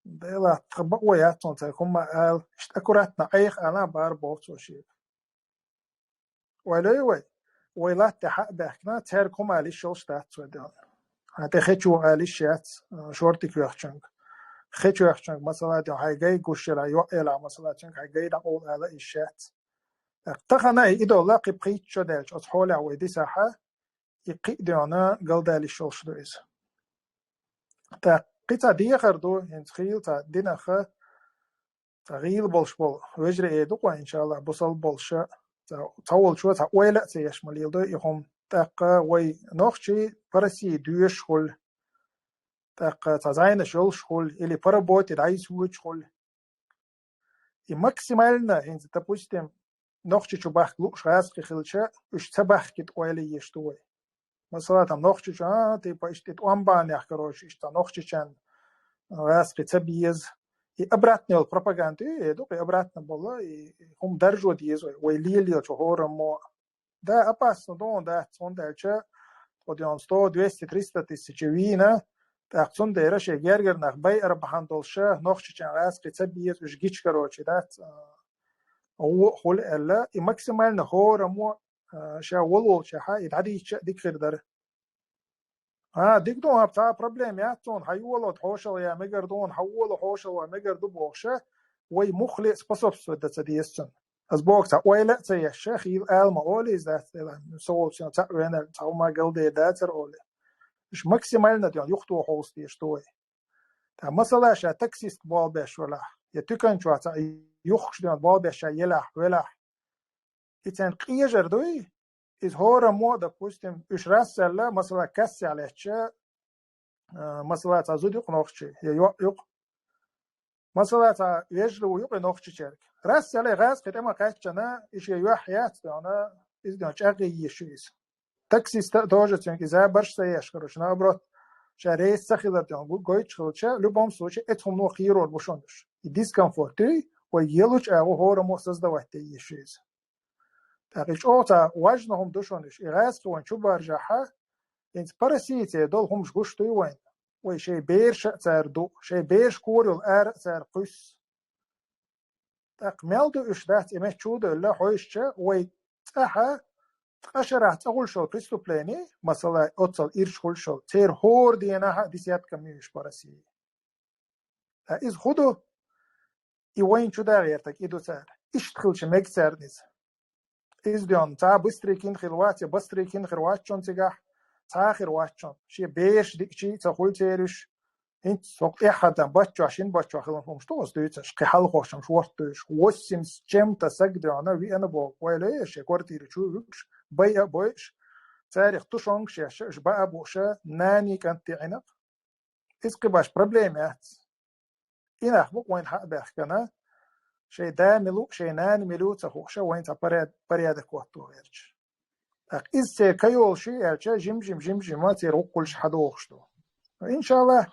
Делахь тхан бакъо яц суна цаьрга хӀумма ала, иштта аккуратно Ӏеха ала бара боху цо шега. Вай лой вай, вай латта тӀе хьа а баьхкина, цаьрга хӀума ала йиш йолуш дац вай делахь. Хьан тӀе хечо ала йиш яц, шортик йоьхчуьнга. Хечоьхчуьнга, масала, ден хьайн гай гуш елахь, йоӀ елахь, масала, цуьнга хьайн гай дӀакъовла ала йиш яц. Тахана и идолла кхин пхийтта шо даьлча, оцу хьолехь вай дисахьа, и кхин а дена галдала йиш йолуш ду иза. ТӀаккха кхин цхьа дехар ду, хӀинца хийла цхьа динах, цхьа гӀийла болуш болу вежарий а ду-кх вай, иншаллахӀ, бусалба болуша, цхьа, цхьа волчо цхьа ойла а ца еш ма леладой и хӀума. ТӀаккха вай нохчий по России доьшуш хуьлу. ТӀаккха цхьа зӀайнаш йолуш хуьлу, или по работе дӀайса воьдуш хуьлу. И максимально, хӀинца, допустим, Нохчийчу бахка лууш гӀаьскхи хилча, уьш ца бахкийта ойла еш ду вай. Масала, там Нохчийчу, а, типа, иштта и тӀом бахьанехь, короче, иштта Нохчийчан гӀаьскхи ца беза. И обратно йолу пропаганда ю, э, ду-кх и обратно болу, и хӀума даржо деза вай, вай лелаелчу хӀораммо. Да, опасно ду, дац, хӀунда аьлча, тхо ден сто, двести, триста тысяч вийна, тӀаккха цундела шен гергара нах байар бахьана долуша, Нохчийчан гӀаьскхи ца беза, уьш гича, короче, дац, а, гӀо а хуьлу аьлла, и максимально хӀораммо, а, ша волволчехьа и дӀадийча а дика хир дара. А, дика ду, хьан цхьа а проблема яц цунна, хьан йоло хьошалла я мегар ду, хьан воло хьошалла ван мегар ду бохуша, вай муххале а способствовать дан ца деза цунна. Ас боху, цхьа ойла а ца еш, ша хийла ала ма олу иза дац, со волчу цхьаъ вена, цхьа хӀума галдер дацара олу. Уьш максимально ден юхто хьовса дезаш ду вай. Ткъа масала, ша таксистка болх беш велахь, я туькан чохь цхьа юхкуш ден болх беш ша елахь, велахь, и царна къежар дуй, иза хӀораммо а, допустим, уьш расселла, масала, кассехь леттача, а, масала, цхьа зуда ю-кх нохчи, я йоӀ ю-кх. Масала, цхьа вежарий ю-кх и нохчичаьрга. Расселла, гӀаьскхи тӀе ма кхаьччана, и шен юьхь яц дена, иза ден чӀагӀъе еза шу иза. Таксиста а тоже цуьнга иза барш ца еш, короче, наоборот, ша рейс ца хилар ден го-, гойтуш хилча, в любом случае, эцу хӀумано кхерор бу шуна уьш. И дискомфорт дуй, вай елучу агӀо хӀораммо создавать де еза шу иза. ТӀаккха и чӀогӀа цхьа важна хӀума ду шуна уьш. И гӀазкхи вайна чу баржахьа, хӀинца по России цӀе долу хӀумаш гуш дуй вайна. Вай шайн бераш а цара ду, шайн бераш кора йолу ара а цара кхуьссу. ТӀаккха мел ду уьш дац, и меттачу а девлла, хьоьжуча, вай цӀахьа ткъа шарахь цӀа хуьлуш йолу преступление, масала, оццал ирча хуьлуш йолу, церан хӀора денахь а десятками ю уьш по России. Ткъа иза хӀун ду? И вайна чу дагӀертаг и ду цара. Иштта хилча мега царна иза. Иза доьхна, цхьа быстрый кин хир вац, я быстрый кин хир вац шуна цигахь, цхьа а хир вац шуна. Шен бераш диъчий а ца хуьлу церан уьш. ХӀинца со тӀаьххьара дан баччохь, шина баччохь хилла хӀумаш ду оцу дуьйцуш, кхин хьалхочунаш ворхӀ дуьйцуш. Восемьдесят с чем-то саг доьхна, виъна боху, вай лоьша шен квартира чу вуьгуш, байа а бойуш, царах тушонкаш еш, уьш баа а бууш, нана а кӀант а Ӏинакъ. Иза кхин баш проблема яц. И нах бу-кх вайна хьа а баьхкина, шайн да мила ву, шайн нана мила ву ца хууш, вайна цхьа поряд-, порядок хӀотто гӀерташ. ТӀаккха иза церан кайолуш и аьлча, жим-жим, жим-жима церан гӀуллакхаш хьадохуш ду. Иншаллах,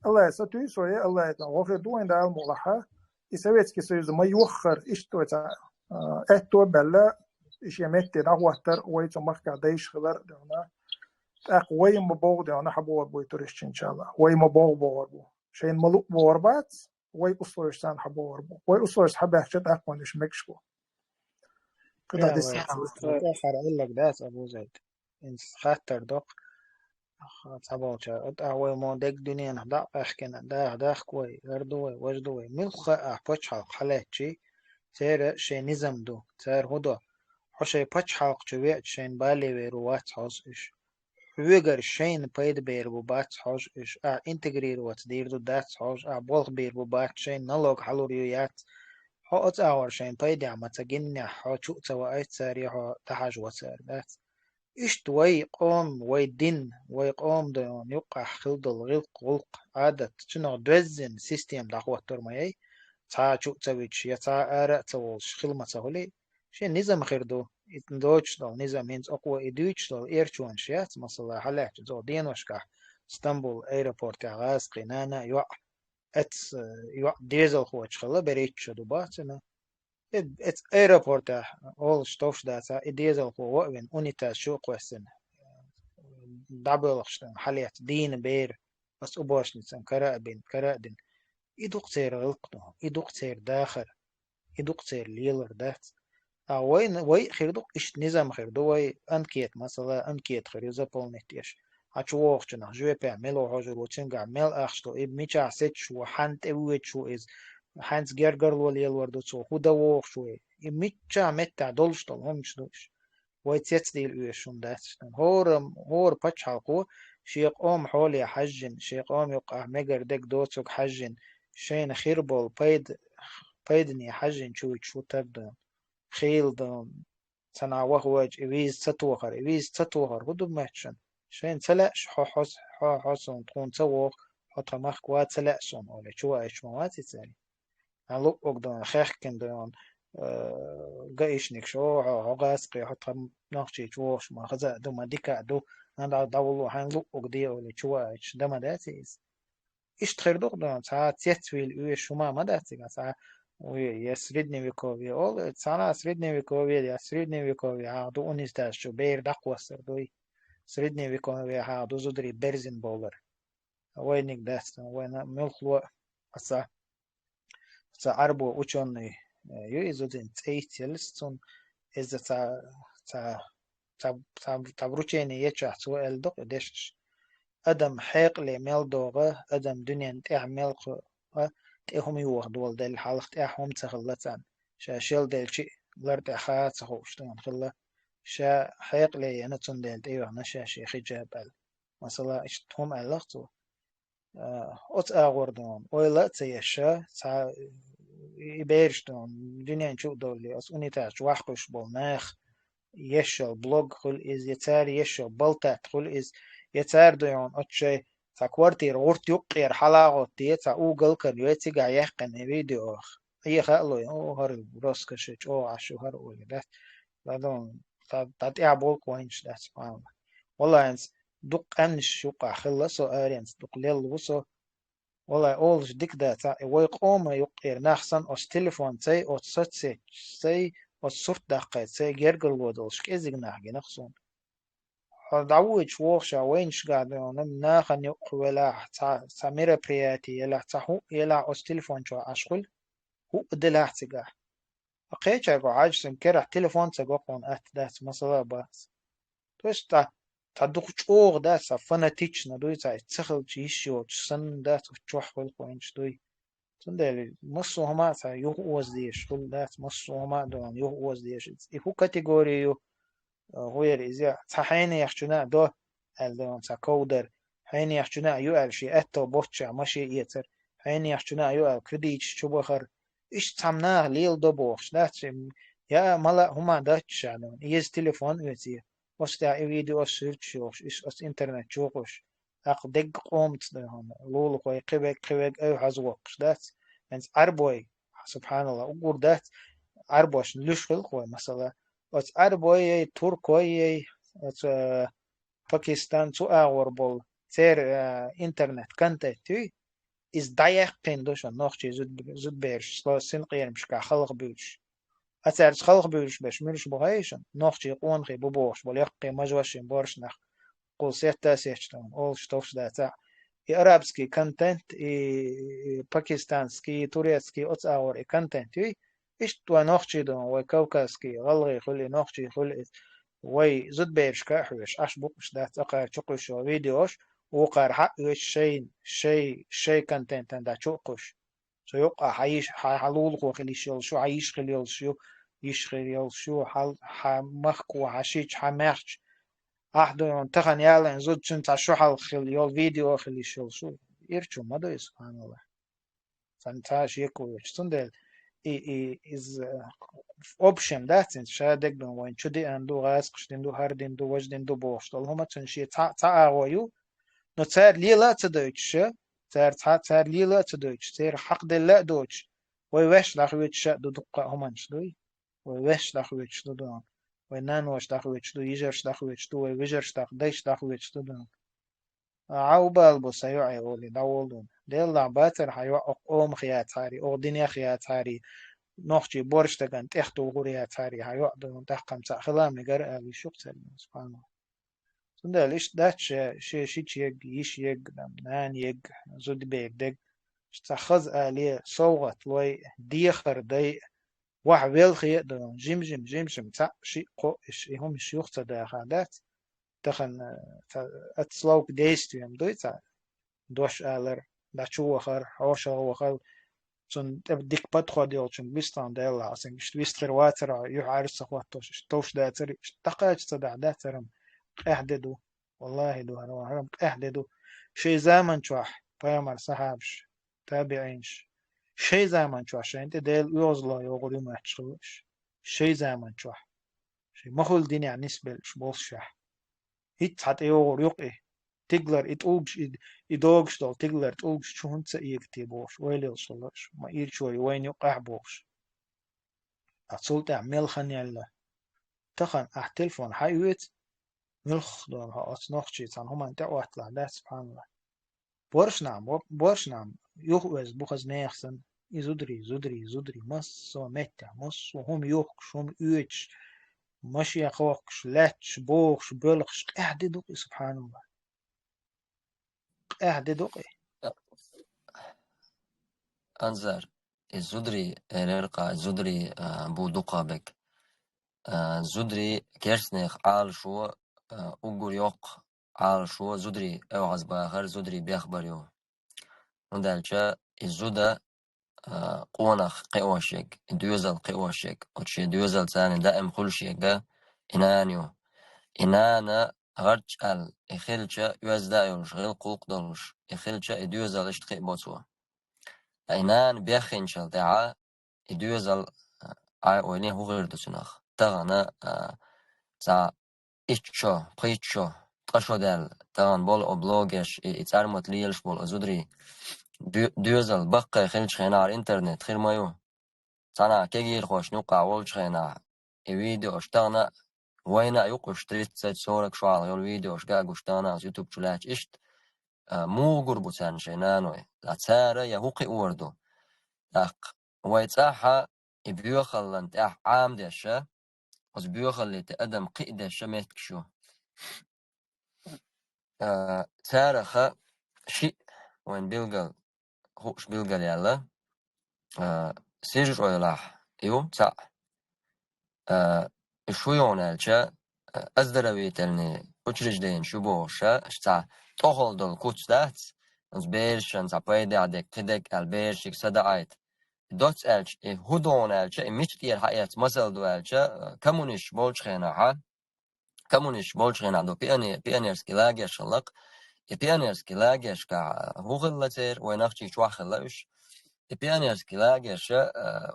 Аллахьа сатуьйсу вай, Аллахьа тӀе гӀо хир ду вайн Дала мукъалахь. И Советский Союз ма йоххара, иштта вай цхьа, а, аьтто а баьлла, и шен метте дӀахӀоттар, вай цу махкахь дайша хилар а дуьхьа. ТӀаккха вай ма богӀу дуьхьа хьабогӀур бу и туристаш, иншаллах. Вай ма богӀу богӀур бу. Шайна ма луъу богӀур бац, вай условияш царна хьабогӀур бу. Вай условияш хьабаьхча, тӀаккха вайна уьш мегаш бу. КхидӀа дисса. ТӀаьххьара Ӏиллаг дац, Абу Зайд. ХӀинца хаттар доккху цхьаболчара. ТӀаккха вай мо дерг дуьненахь дӀа а къаьхкина, даха дахка вай, хӀара ду вай, важа ду вай. Муьлхха а ахь пачхьалкх хьалаьцчий, церан шайн низам ду. Цара хӀун до? Хьо шайн пачхьалкх чу веача, шайна бале вер ву вац хьоза уьш. Хьоьгара шайна пайда бер бу бац хьожа уьш, ахь интегрироваться дийр ду дац хьожа, ахь болх бийр бу бац, шайна налог хьалур ю яц. Хьо оцу агӀор шайна пайдехь ма ца гиннехь, хьо чу а ца ваайта цара, я хьо дӀахьажа вацара дац. Иштта вай къом, вай дин, вай къом дойон юккъахь хила долу гӀиллакх, гӀуллакх, Ӏадат, цунах доьззина система дӀахӀоттур ма яй, цхьа а чу а ца вича, я цхьа а ара а ца волуш, хила ма ца хуьлий. Шен низам хир ду. И доцуш долу низам, хӀинца окхо и дуьйцуш долу эрчонаш яц, масала, хьалаьцча, цо деношкахь Стамбул аэропортехь гӀазкхи нана а йоӀ, эц, э, йоӀ дезалхочу хилла, берхӀитта шо ду боху цуьнан. Э, эц аэропортехь олуш товш дацахь, и дезалхо ваъ вина, унитаз чу а кхоьссина, дӀабоьлхуш дан хьалаьцна дийна бер, оцу уборщицан кара а бина, кара а дина. И ду-кх церан гӀиллакх ду, и ду-кх церан дахар, и ду-кх церан лелар дац. А вайна, вай а хир ду-кх, иштта низам хир ду, вай анкета, масала, анкета хир ю заполнить еш. Хьан чу вогӀучунах жоьпехь мила ву хьожур ву, цуьнгахь мел ахча ду, и мичахь сецаш ву, хьанна тӀе воьдуш ву иза, хьаьнца гергарло лелор ду цо, хӀун дан вогӀуш ву и. И миччахь меттехь долуш долу хӀуманаш ду уьш. Вай цецдийла оьшуш хӀума дац. ХӀора, хӀора пачхьалкхо шен къоман хьоле хьаьжжина, шен къоман юккъахь мегар дерг доцург хьаьжжина, шайна хир болу пайда, пайдане хьаьжжина чу вуьтуш ву тардон, хийла дон, цхьанхьа ваха вайча и виза ца тохар, и виза ца тохар хӀун ду моьтту шуна? Шайна ца лаьаш хьо, хьо, хьо, хьо суна, тхуна ца вогӀу, хьо тхан махка вац, ца лаьа суна олий, чу ваийтуш ма вац и цаьрга. Хьан луъург ду, хехкина ду, э, гаишникаш, о, хьо, хьо гӀазкхи, хьо тхан нохчийчу вогӀуш ма хаза а ду, ма дика а ду, хьан дӀа-, дӀавулло, хьан луъург де олий, чу ваийтуш, дан ма дац иза. Иштта хир ду-кх ду, цхьа цецвийла оьшуш хӀума ма дац цигахь, цхьа, ой, я средневековье олу, цхьана средневековье, я средневековье хьаха ду унитаз чу, бер дӀакхоссар дуй. Средневековье хьаха ду зударий берзина бовлар. Вайниг дац, вайна муьлххо а цхьа, цхьа Ӏарбо учёный, э, ю иза, зудзина цӀе йицъеллас цунна, иза цхьа, цхьа, цхьа, цхьа, цхьа вручение ечохь цо аьлла ду-кх и дешнаш. Адам хьекъале мел догӀа, адам дуьненна тӀаьхьа мел кхуа, тӀе хӀума йохадолу делла хьалха, тӀаьхьа хӀума ца хилла царна. Ша шел делчи а лар тӀехь хаа ца хууш тхуна хилла. Ша хьекъале еана, цундела тӀейохна ша шен хиджаб аьлла. Масала, иштта хӀума аьлла-кх цо. А, оцу агӀор ду хьуна, ойла а ца еш, цхьа, и бераш ду хьуна, дуьнен чу а довлий, оцу унитаз чу ваха кхуьссуш болу нах, еш йолу блог хуьлу иза, я цара еш йолу балтат хуьлу иза, я цара ду хьуна оцу шайн цхьа квартира гӀурт юккъера хьала а гӀоттий, цхьа угол карайой, цигахь яьккхина и видео. Хьеха а лой, о, хӀара роскоши, чӀогӀа Ӏаш ю хӀара олий дац. Ладон, та, та тӀаьхьа болу вайнаш дац, пхьална. Валлахьинца, дукха къаьмнаш юккъахь хилла со аренца, дукха лелла ву со. Валлахь, олуш дика дац, а, и вай къоман юккъера нах санна, оцу телефон цай, оцу соцсеть цай, оцу сурт даккхай, цай гергарло долуш кӀезиг нах гинах суна. Хьо дӀавоьдуш вохуша вайнаш гахь дуьйна, нахана юкъахь велахь, цхьа, цхьа мероприятие елахь, цхьа хӀуъа елахь, оцу телефон чохь Ӏаш хуьлу, хӀуъа делахь цигахь. Ткъа кхечаьрга хьаьжча, сан керахь телефон ца го хьуна, атта дац, масала бац. То есть цхьа, цхьа дукха чӀогӀа дац, цхьа фанатично дуй, цхьа ца хилча йиш йоцуш санна дац, оцу чохь хуьлу хьуна дуй. Цундела массо а хӀума а цхьа юха оза дезаш хуьлу дац, массо а хӀума а дуьйна юха оза дезаш. И хӀун категори ю, а, хӀун яра иза, цхьа хьенехчуьнга а до, аьлла дуьйна цхьа ковдар, хьенехчуьнга а ю аьлла шен аьтто боццушехь машен эцар, хьенехчуьнга а ю аьлла кредиташ чубахар. Иштта цхьамма наха леладо бохуш дац, я мала а хӀума дац ша дуьйна, иза телефон оьций, оцу тӀехь и видео суьрташ йохуш, иштта оцу интернет чу кхуьссуш. ТӀаккха дегга къомаца ду хьуна, лулахой, кхин верг, кхин верг ай хьоза воккхуш дац. ХӀинца Ӏарбой, субханалла, уггар дац, Ӏарбошна луьш хуьлу вай, масала, оцу Ӏарбой яй, туркой яй, оцу, э, Пакистан цу агӀор болу, церан, э, интернет-контент юй, иза дӀаяьккхина ду шуна нохчий зуд-, зудбераш, сло-, синкъерамашкахь халхабуьйлуш. Ткъа цаьрца халхабуьйлуш берш муьлш бу хаьий шуна? Нохчий къонахий бу бохуш болу яккхий мажош йина боьрша нах, кхул сетта а сетташ ду хьуна, олуш товш дацахь. И арабский контент, и, и пакистанский, и турецкий оцу агӀор и контент юй, иштта вай нохчий ду хьуна, вай кавказский, гӀалгӀай хуьлу и, нохчий хуьлу и, вай зудберашка а хьоьжуш, Ӏаш бу-кх уьш дац, цкъа чу кхуьссуш йолу видеош, вукхара хьаоьцуш шайн, шайн, шайн контентана дӀа чу а кхуьссуш. Цу юккъа хьан йиш-, хьан, хьан лулахо хила йиш йолуш ю, хьан йиш хила йолуш ю, йиш хила йолуш ю, хьан, хьан махко, хьан шича, хьан маьхча. Ахь дуьйна тахана ялийна зуда, цуьнан цхьа шо хьалха хила йолу видео хила йиш йолуш ю. Ирчу ма ду иза, субханалла. Сан цхьа а шеко йоцуш. Цундела и, и, иза, в общем, дац, хӀинца ша дегнан вайн чу деана ду, гӀазкхаш дина ду, хӀара дина ду, важа дина ду бохуш долу хӀума цуьнан шен цхьа, цхьа агӀо ю. Но цара лела а ца дойтуш, цара цхьа, цара лела а ца дойтуш, церан хьакъ делла а доцуш, вай ваьш дӀахоьцуш а ду дуккха а хӀуманаш дуй. Вай ваьш дӀахоьцуш ду дуьйна. Вай нанош дӀахоьцуш ду, йижарш дӀахоьцуш ду, вай вежарш дӀа-, дайш дӀахоьцуш ду дуьйна. Ӏа убал бу сан йоӀе олий, дӀаволу дуьйна. Деллахь бацара хьан йоӀ оха къомах яцахьарий, оха динех яцахьарий, нохчий борш даган тӀех тухур яцахьарий, хьан йоӀ дуьйна тӀаккха цхьаъ хила а мегар аьлла, йиш ю-кх цаьрга, субханалла. Цундела иштта дац ше, ше шича егга, йиш егга, там, нана егга, зуда бега дега. Цхьа хаза алий, совгӀат лой, дехар дай, ваха велхе а дан, жим-жим, жим-жим, цхьаъ, шиъ, кхоъ, иш, и хӀума иш юха ца даха дац. Тахана, э, цхьа от слов к действиям дуй цхьа, дош алар, дӀа чу вахар, хьошагӀа вахар, цунна тӀе дика подход йолчун бистан делла, аса иштта вистхир вацара, юьхьӀаьржа ца хӀоттош, иштта товш дацара, иштта дӀакхача ца дахь дацара, къаьхьа де ду. Валлахи ду, хӀара, хӀара къаьхьа де ду. Шайн заман чохь пайхамар, сахьабаш, табиӀинаш, шайн заман чохь шайна тӀе Дела оьгӀазло йогӀур ю моьттуш хилла уьш. Шайн заман чохь. Шайн ма хуьлу динехь нисбелла уьш боллушехь. ХӀинцца хьан тӀе йогӀур ю-кх и. Тигалара и тӀулгаш, и, и догуш долу тигалара тӀулгаш чу хӀунда ца эгате бохуш, ойла йолуш хилла уьш. Ма ирчо ю вайна юкъахь бохуш. Ткъа цул тӀаьхьа мел хан яьлла. Тахана ахь телефон хьаоьцу, муьлхха долу хьо оцу нохчий цхьана хӀуманна тӀе отталахь дац, субханалла. Боршнам, бо-, боршнам, юха оьза бу хаза нехан санна, и зударий, зударий, зударий, массо а меттехь, массо а хӀума юхкуш, хӀума оьцуш, машен хохкуш, лаьтташ, бохуш, боьлхуш, къаьхьа де ду-кх и, субханалла. Къаьхьа де ду-кх и. Анзар, и зударий, эреркъа, и зударий, а, бу дукха бек. А, зударий керстанех Ӏалашо, а, уггар йоккха Ӏалашо зударий оьгӀазбахар, зударий бехбар ю. ХӀунда аьлча и зуда, а, къонах кхиош ерг, и доьзал кхиош ерг, оцу шен доьзалца даим хуьлуш ерг и нана ю. И нана гӀарч аьлла, и хилча оьзда а йолуш, гӀиллакх-гӀуллакх долуш, и хилча и доьзал иштта кхиа бо цо. Ткъа и нана беххинчул тӀаьхьа и доьзал, а, Ӏай ойле хӀун хир ду цунах. Тахана, а, цхьа итт шо, пхийтта шо, ткъа шо даьлла, тахана болу о блогерш, и, и цӀармат лелаш болу о зударий. Доь-, доьзал баккхий хилчу хенахь интернет хир ма ю. Цхьана кегийрхошна юккъахь волчу хенахь, и видеош тахана а, вайна а юкъуш тридцать сорок шо хьалха йолу видеош га а гуш тахана а оцу YouTube чу лаьтташ иштта, а, муха гур бу царна шайн наной? Ткъа цара я хӀун кхиор ду? ТӀаккха вай цӀахь а и боьхаллан тӀехь Ӏамадеша, оцу боьхалле тӀе адам кхиадеша меттигаш ю. А, цараха шиъ вайн билгал, хууш билгал яьлла, а, Сиржа-Эвлахь ю цхьаъ. А, и шу йогӀун аьлча, а, оздоровительный учрежденеш ю бохуша, аша цхьа тӀехула долу куц дац, оцу берашан цхьа пайдехь дерг, кхин дерг аьлла берашка садаӀийта. Доцца аьлча, и хӀун ду аьлча, и мича тӀера хьаэцна масал ду аьлча, а, коммунисташ болчу хенахьа, коммунисташ болчу хенахь ду пионе-, пионерский лагерьш хилла-кх. И пионерский лагерьшкахь хӀун хилла церан, вайн нахчий чохь хилла уьш. И пионерский лагерьша, а,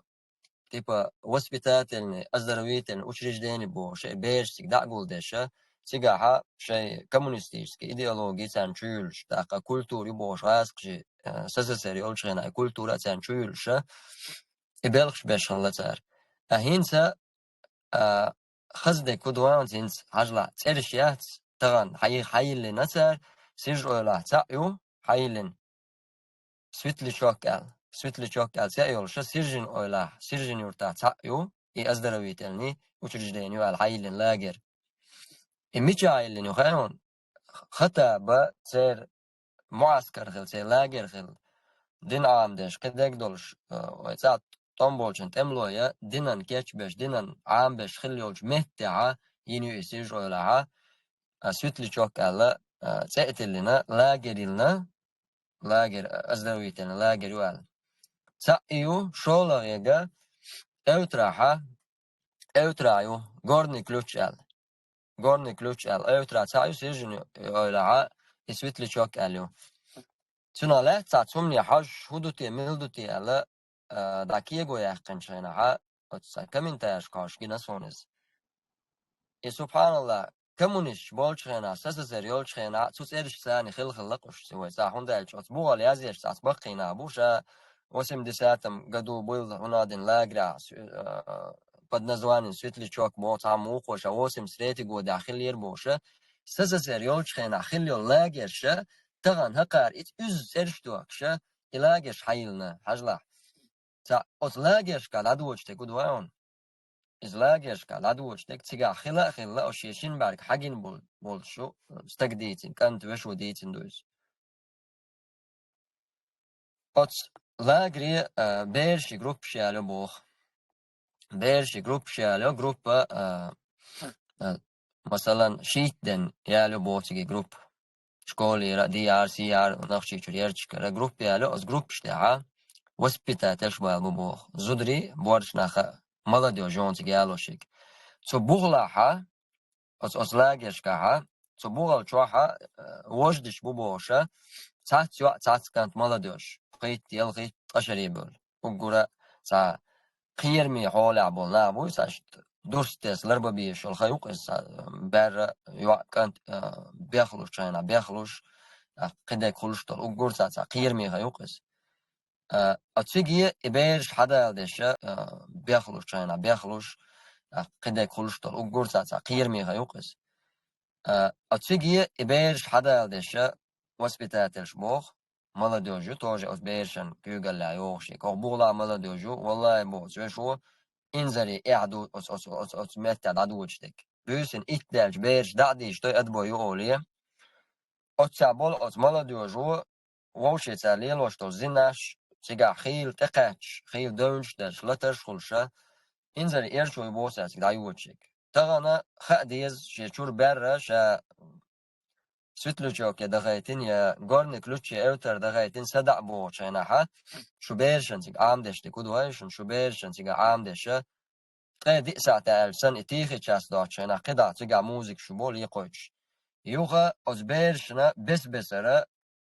типа воспитательный, оздоровительный учреждение бохуша, и бераш цига дӀа а гулдеша, цигахьа шайн коммунистический идеологи царна чу юьллуш, тӀаккха культура ю бохуш гӀазкхаши, а, СССР йолчу хенахь и культура а царна чу юьллуша, и белхаш беш хилла цара. А хӀинца а, хаза дерг хӀун ду аьлча, хӀинца хьажалахь, цӀераш яц, тахана хьайх-, хьайиллина цара, Сиржа-Эвлахь цхьаъ ю, хьайиллина. Светлячок аьлла. Светлячок аьлла цӀе а йолуша, Сиржин-Эвлахь, Сиржин-Юьртахь цхьаъ ю, и оздоровительный учреждение ю аьлла хьайиллина лагерь. И мича хьайиллина ю хаьий хьуна? Хаттаба церан муӀаскар хилла, церан лагерь хилла, дин Ӏамадеш, кхин дерг долуш, а, вай цӀахь тӀом болчун тӀемало я, динан кечбеш, динан Ӏамабеш хилла йолчу меттехьа йина ю и Сиржа-Эвлахьа, а, Светлячок аьлла, а, цӀе а тиллина, лагерь йиллина, лагерь, а, оздоровительный лагерь ю аьлла. Цхьаъ и ю, шолгӀа ега, Эвтарахьа, Эвтара ю, Горный Ключ аьлла. Горный Ключ аьлла, Эвтара цхьаъ ю, Сиржин-Эвлахьа и Светлячок аьлла ю. Цунах лаьцна цхьацца хӀумане хьожуш, хӀун ду те, мила ду те аьлла, а, дӀа кего яьккхинчу хенахьа, оцу цхьа комментареш кхош гина суна иза. И, субхьаналлахӀ, коммунисташ болчу хенахь, СССР йолчу хенахь, цу цӀерашца царна хилла хилла-кх уьш, вай цӀахь, хӀунда аьлча оцу бухал язъеш цхьацца баккхий нах бу, ша восемьдесятом году буйла хӀунадин лагеря, с-, а, под названием Светлячок боху цхьамма вукхо, ша восемьдесят третий годехь хиллера бохуша, СССР йолчу хенахь хилла йолу лагерьша, тахана хӀокхара и уьзза цӀераш дохкуша, и лагерьш хьайиллина, хьажалахь. Цхьа оцу лагерьшка дӀадоцу дерг хӀун ду вай хьуна? Иза лагерьшка дӀадоцу дерг цигахь хила а хилла, оцу шен шина бӀаьрг хьагина бол-, болуш шу, стаг дийцина, кӀант, вешо дийцина ду иза. Оцу лагере, а, бераши группаш ялайо боху. Бераши группаш ялайо, группа, а, а, масалан, шийтта ден ялайо боху цига группа. Школера, диара, сияра, Нохчийчуьра ярташкара группа ялайо, оцу группаш тӀехьа воспитательш бала бу боху. Зударий, боьрша нах а, молодёжь йогӀу цига ялош ерг. Цу бухалахьа, оцу, оцу лагерьшкахьа, цу бухал чохьа, э, вождаш бу бохуша, цхьацца йоӀ, цхьацца кӀант, молодёжь, пхийтта, ялхитта, ткъа шаре болу. Уггара цхьа кхераме хьолехь болу нах бу, цхьа дурс тесна ларба безаш йолу хан ю-кх иза, цхьа баьрра йоӀ, кӀант, э, бехлуш, чайна бехлуш, э, кхидерг хуьлуш долу. Уггар цхьа, цхьа кхераме хан ю-кх иза. А, а циге и бераш хьадала деша, а, бехлуш, чайна бехлуш, а, кхидерг хуьлуш долу. Уггар цхьа, цхьа кхераме хан ю-кх иза. А, а циге и бераш хьадала деша воспитательш боху, молодёжь ю, тоже оцу берашан куьйгаллехь йогӀуш ерг. Оха бухалахь молодёжь ю, валлахӀи, боху, цу вешо инзаре эхь ду оцу, оцу, оцу, оцу меттехь дӀадоцуш дерг. Буьйсанна итт даьлча бераш дӀа а дийшадой, отбой ю оле. Оццехь болу оцу молодёжо вовшеца лелош долу зинаш, цигахь хийла тӀекхаьччаш, хийла девнаш дерш, латарш хуьлуша, инзаре эрчо ю боху цара цига дӀайоцуш ерг. Тахана хаа деза, шен чуьра баьрра, ша Светлячоке дахайтина, я Горный Ключе, Эвтара дахайтина, садаӀа бохучу хенахьа, шу берашан цига Ӏамадеш дерг хӀун ду вай, шуна шу берашан цига Ӏамадеша, ткъе диъ сахьт аьлча санна, и тийхи час доцучу хенахь, кхидӀа цигахь музыка шу бо лекхойтуш. Юха оцу берашна бес-бесара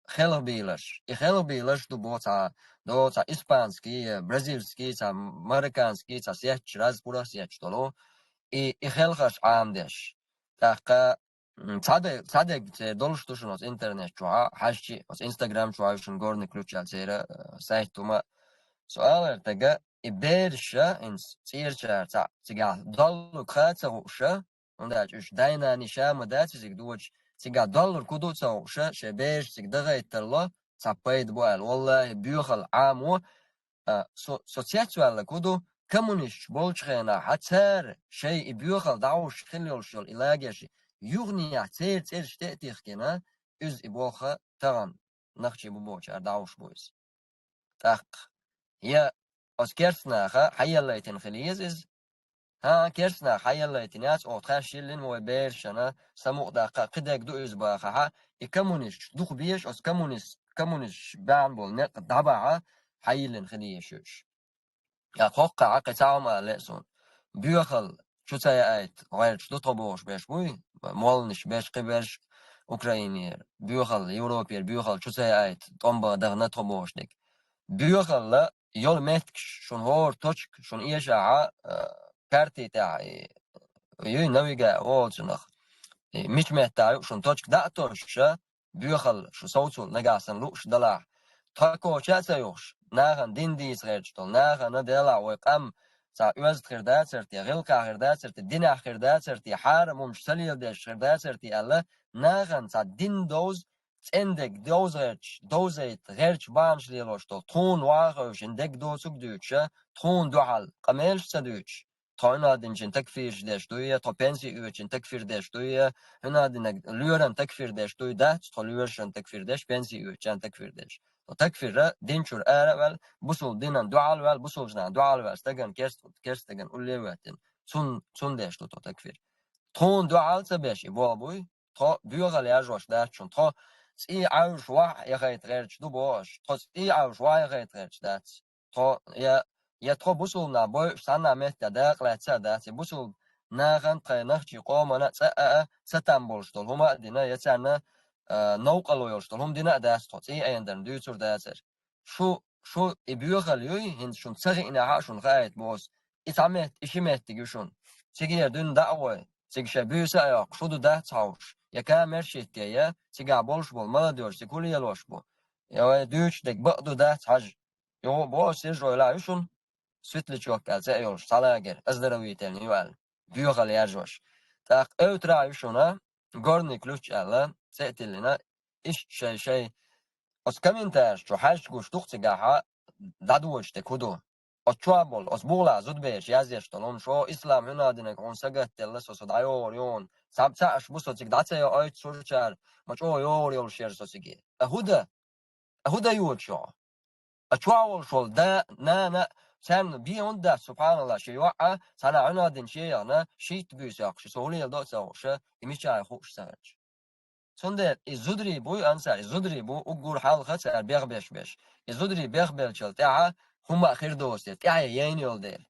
хелхабийларш. И хелхабийларш ду бо цхьа, до цхьа испанский, бразильский, цхьа марокканский, цхьа сетташ, раз пурах сетташ долу. И, и хелхарш Ӏамадеш. ТӀаккха, м, цхьа де-, цхьа дерг церан долуш ду шуна оцу интернет чохьа, хьаьжчи, оцу Instagram чохьа ю шуна Горный Ключ аьлла церан, э, сайт хӀума. Со алар тага, и бераша, хӀинца цӀерачара цхьаъ цигахь доллург ха ца хууша, хӀунда аьлча уьш дай-наний ша ма дац изиг дочу, цигахь доллург хӀун ду ца хууша, шайн бераш цига дахайтталло, цхьа пайда бу аьлла. Валлахи, боьхал Ӏамо, а, со, со цецваьлларг хӀун ду, коммунисташ болчу хенахь, хьан цара шайн и боьхалла дӀахьуш хилла йолуш йолу и лагерш, юханехьа церан цӀераш тӀе а тихкина, иза и болх тахана нохчий бу бохучара дӀахьуш бу иза. ТӀаккха, я оцу керстанаха хьаеллайтина хила еза иза? ХӀан, керстанаха хьаеллайтина яц, оха тхаьш йиллина вай берашна, самукъадаккха, кхидерг ду иза бахахьа, и коммунисташ дукха безаш, оцу коммунист, коммунисташ баьхна болу некъ дӀабахьа, хьайиллина хила еза уьш. Я кхоккхахьа кхин цхьа хӀума ала лаьа суна. Боьхалла чу ца яийта гӀерташ ду тхо бохуш берш буй, молланаш берш, кхиберш Украинера, боьхалла, Европера боьхалла чу ца яийта, тӀом бан дахана тхо бохуш дерг. Боьхалла йолу меттигаш шуна хӀора точка, шуна эшахьа, а, карти тӀехь, и, юй навига волчунах. И мича метта ю шуна точка дӀа а тосуша, боьхалла шу совцул нагахь санна лууш далахь. Тхо коча а ца юхуш, нахана дин дийца гӀерташ долу, нахана делахь вай къам цхьа оьзда хир дацар те, гӀиллакхехь хир дацар те, динехь хир дацар те, хьарам хӀуманаш ца леладеш хир дацар те аьлла, нахана цхьа дин довза, цӀена дерг довза гӀерташ, довзийта гӀерташ бахьанаш лелош долу, тхуна ваха хевшина дерг доцург дуьйцуша, тхуна дуьхьал къамелаш ца дуьйцуш, тхо хӀун а динчун такфирш деш дуй, тхо пенси оьцучун такфир деш дуй, хӀун а динарг лоьран такфир деш дуй, дац тхо лоьрашан такфир деш, пенси оьцучан такфир деш. Тхо такфира дин чуьра ара а ваьлла, бусул динан дуьхьал ваьлла, бусулчу нахана дуьхьал ваьлла, стагана керст, керст стагана улле а веттина, цун, цун деш ду тхо такфир. Тхуна дуьхьал ца беш и болх буй, тхо боьхалла яржош дац шуна, тхо цӀий Ӏаьвжаш ваха яхайта гӀерташ ду бохуш, тхо цӀий Ӏаьвжаш ваха яхайта гӀерташ дац. Тхо, я, я тхо бусулба нах бойуш цхьанна а метта дакъа лаьцна а дац, я бусулба нахана тхайн нохчийн къомана цӀа а, а, ца там болуш долу хӀума а дина, я царна, а, новкъарло йолуш долу хӀума дина а дац тхо, цӀий Ӏендарна дуьйцур дацара. Шу, шу и боьхалла юй, хӀинца шуна ца хиънехь а шуна хаийта боху. И цхьа метта, и ши меттиг ю шуна. Цигера дуьйна дӀа а гӀой, цига шайн буьйса а йоккхуш, шу ду дац хьовсуш, я камерш йитте, я цигахь болуш болу молодёжь цига хӀун лелош бу? Я вай дуьйцуш дерг бакъ ду дац хьажа? Юха а боху, сиржойла ю шуна, Светлячок аьлла цӀе а йолуш, цхьа лагерь, оздоровительный ю аьлла, боьхалла яржош. ТӀаккха Эвтара ю шуна, Горный ключ аьлла, цӀе а тиллина, иштта шай-шай. Оцу комментареш чу хьаьжча гуш ду-кх цигахьа дӀадоьдуш дерг хӀун ду. Оцу чохь болу, оцу бугӀалахь зудабераш язъеш долу хӀума, шо ислам хӀун а динарг хьуна сагатделла, со, со дӀайогӀур ю хьуна. Цхьаъ ца Ӏаш бу со цига дӀа ца йоуьйту сурчара, ма чӀогӀа йогӀур йолуш яра со циге. А хӀун дан? А хӀун дан йоцуш йохьо? А чохь волуш волу да, нана, царна бен хӀунда дац, субхьаналлахӀ, шен йоӀа, цхьана хьуьнадина шен яхана, шийтта буьйса йоккхуш, со хӀун леладо а ца хууша, и мичахь ю хууш ца хилча. Цундела и зударий буй, ансар, и зударий бу, уггар хьалха цара бехбеш беш. И зударий бехбелчал тӀаьхьа хӀума а хир доцу дела, тӀаьхье яйна йолу дела.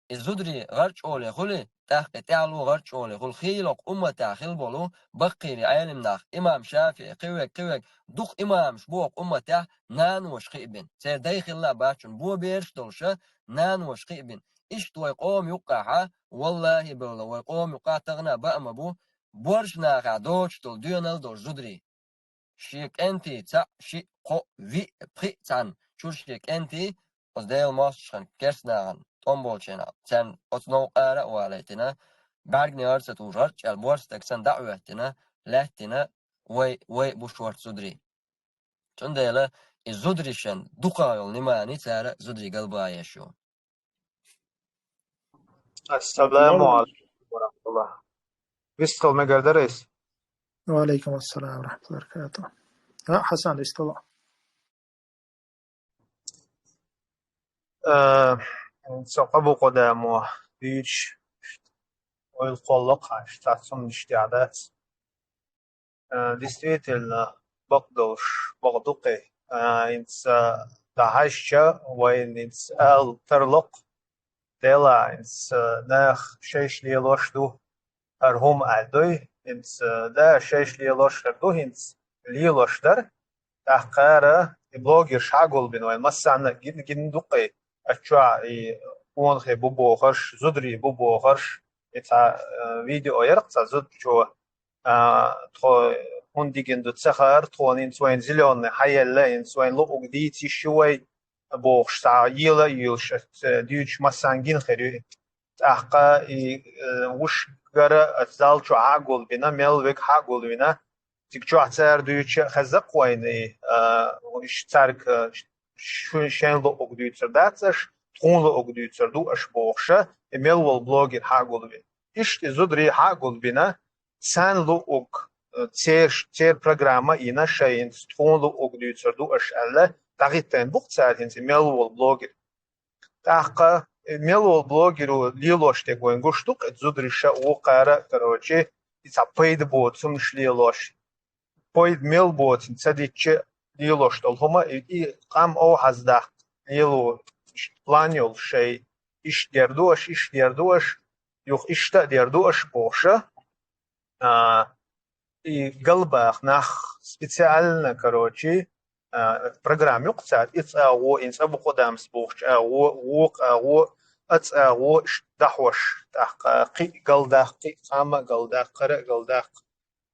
И зударий гӀарчӀоле хуьлий, тӀаккха и тӀаьхьало гӀарчӀоле хуьлу. Хийла кху умматехь хила болу баккхийри Ӏелим нах, имам ШафиӀи, кхин верг, кхин верг, дукха имамаш бу кху умматехь наноша кхиъ бина. Церан дай хилла а бац шуна, бо бераш долуша наноша кхиъ бина. Иштта вай къома юккъехьа, валлахӀи, бевлла, вай къома юккъехь тахана а баа ма бу, боьрша нахехь доцуш долу доьналла долу зударий. Шен кӀентий цхьаъ, шиъ, кхоъ, виъ, пхиъ цхьаьна чуьра шен кӀентий, оцу Делан мостагӀчохь керста нахана, тӀом болчу хенахь, царна оцу новкъа ара а валийтина, бӀаьргане ара ца тухуш, гӀарчӀ аьлла, борша стаг санна дӀа а хӀоьттина, лаьттина, вай, вай а бу шорта зударий. Цундела и зударий шен дукха йолу нимани цара зударий галбаеш ю. Ассаламу алейкум ва рахматуллах. Вистхила мегар дарайс? Ва алейкум ассалам ва рахматуллахи ва баракатух. А, Хасан, вистхила. Э, со къабукъо дамо дуьйцуш, ойла кхоллакх, аш цхьа цуннаш тӀехь дац. Э, действительно, бакъдолуш, бакъду кхин. Э, хӀинца дӀахьаьжча, вайна хӀинца ала тарлакх, Дела, хӀинца, э, нах шайш лелош ду, хӀара хӀума аьлла дуй, хӀинца, э, да, шайш лелош хир ду, хӀинца лелош дара. ТӀаккха ара и блогерш хьагулбина вайн массарна гин-, гина ду кхин. Аччохь и къонахий бу бохарш, зударий бу бохарш, и цхьа, э, видео яра-кх цхьа зудчо, а, тхо хӀунда дигина ду ца хаара, тхуна хӀинца вайн зелёный хьаелла, хӀинца вайн луъуг дийца йиш ю вай, бохуш, цхьа йела а йоьлуш, аса дуьйцуш массарна гина хир ю. ТӀаккха и, э, вуьшгара аса зал чу хьагулбина, мел верг хьагулвина, цига чохь цара дуьйцуш а хеза-кх вайна и, э, уьш цаьрга, э, шу-, шайн луъуг дуьйцур дац аш, тхуна луъург дуьйцур ду аша бохуша, и мел волу блогер хьа а гулбина. Иштта и зударий хьа а гулбина, царна луъург, э, цер, цер программа а йина шайна, тхуна луъург дуьйцур ду аша аьлла, дӀахӀиттийна бу-кх цара хӀинца и мел волу блогер. ТӀаккха и мел волу блогеро лелош дерг вайн гуш ду-кх, и зударий ша а вукхара а, короче, и цхьа пайда боцу хӀуманаш лелош. Пайда мел боцун ца дича лелош долу хӀума, и, и къам овхьаздаккха лело план йолуш шай, иштта дер ду аша, иштта дер ду аша, юха иштта а дер ду аша бохуша. А, и галбаха нах специально, короче, а, программа ю-кх цара, и цӀа а гӀо, и цӀа бу кху дамс бохучу а гӀо, вокху а гӀо, а цӀа а гӀо, иштта дахьош, тӀаккха кхин а галдаккха, кхин а къам а галдаккха, хӀара а галдаккха,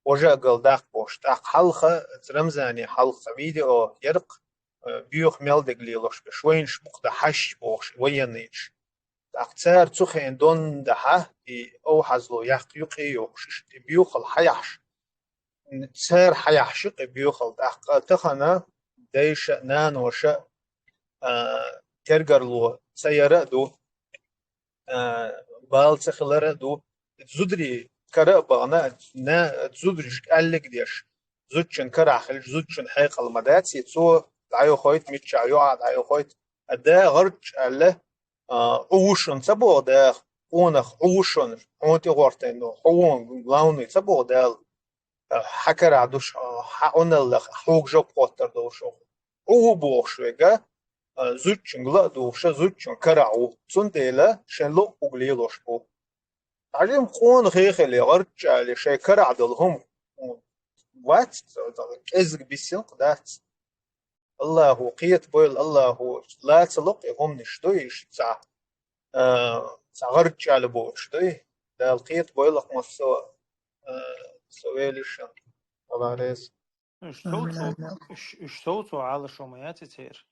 важа а галдаккха бохуш. ТӀаккха хьалха, Рамзане хьалха видео яра-кх, а, боьха мел дерг лелош берш, вайнаш бу-кх дан хьаьжча бохуш, военныйш. ТӀаккха цара цу хенахь донна дахьа, и овхьазло яккха юкъе а йохуш, иштта и боьхалла хьаяхьаш. Цара хьаяхьаш ю-кх и боьхалла. ТӀаккха тахана дайша а, наноша а, а, тергарло ца яра а ду, а, бала ца хилара а ду. Зударий кара а бахана, на-, зударшка аьллиг а деш, зудчун карахь хилча, зудчун хьекъал ма дац, и цо дӀайохуьйту, миччахь юкъахь дӀайохуьйту. А да гӀарчча аьлла, а, хьо ву шуна ца боху Дала, къонах хьо ву шуна, хьуна тӀе гӀортийна, хьо ву главный ца боху Дала, а, хьан карахь ду ш-, а, хьан Ӏуналлах хьуга жоп хоттар долуш ву. Хьо ву бохуш верг, а, зудчуьнга ла а дугӀуша, зудчун карахь ву. Цундела шайн луъург лелош бу. Хьажим къонахий хили, гӀарчча али, шайн карахь долу хӀума вац, кӀезиг бисина-кх дац. Аллахо кхета бойла, Аллахо лаца локху и хӀуманаш дуй, иштта цхьа, а, цхьа гӀарчча али боцуш дуй. Дала кхета бойла-кх массо а, а, со велишан. Аллах реза. Уьш совцо, уьш, уьш совцо Ӏалашо ма яц и церан.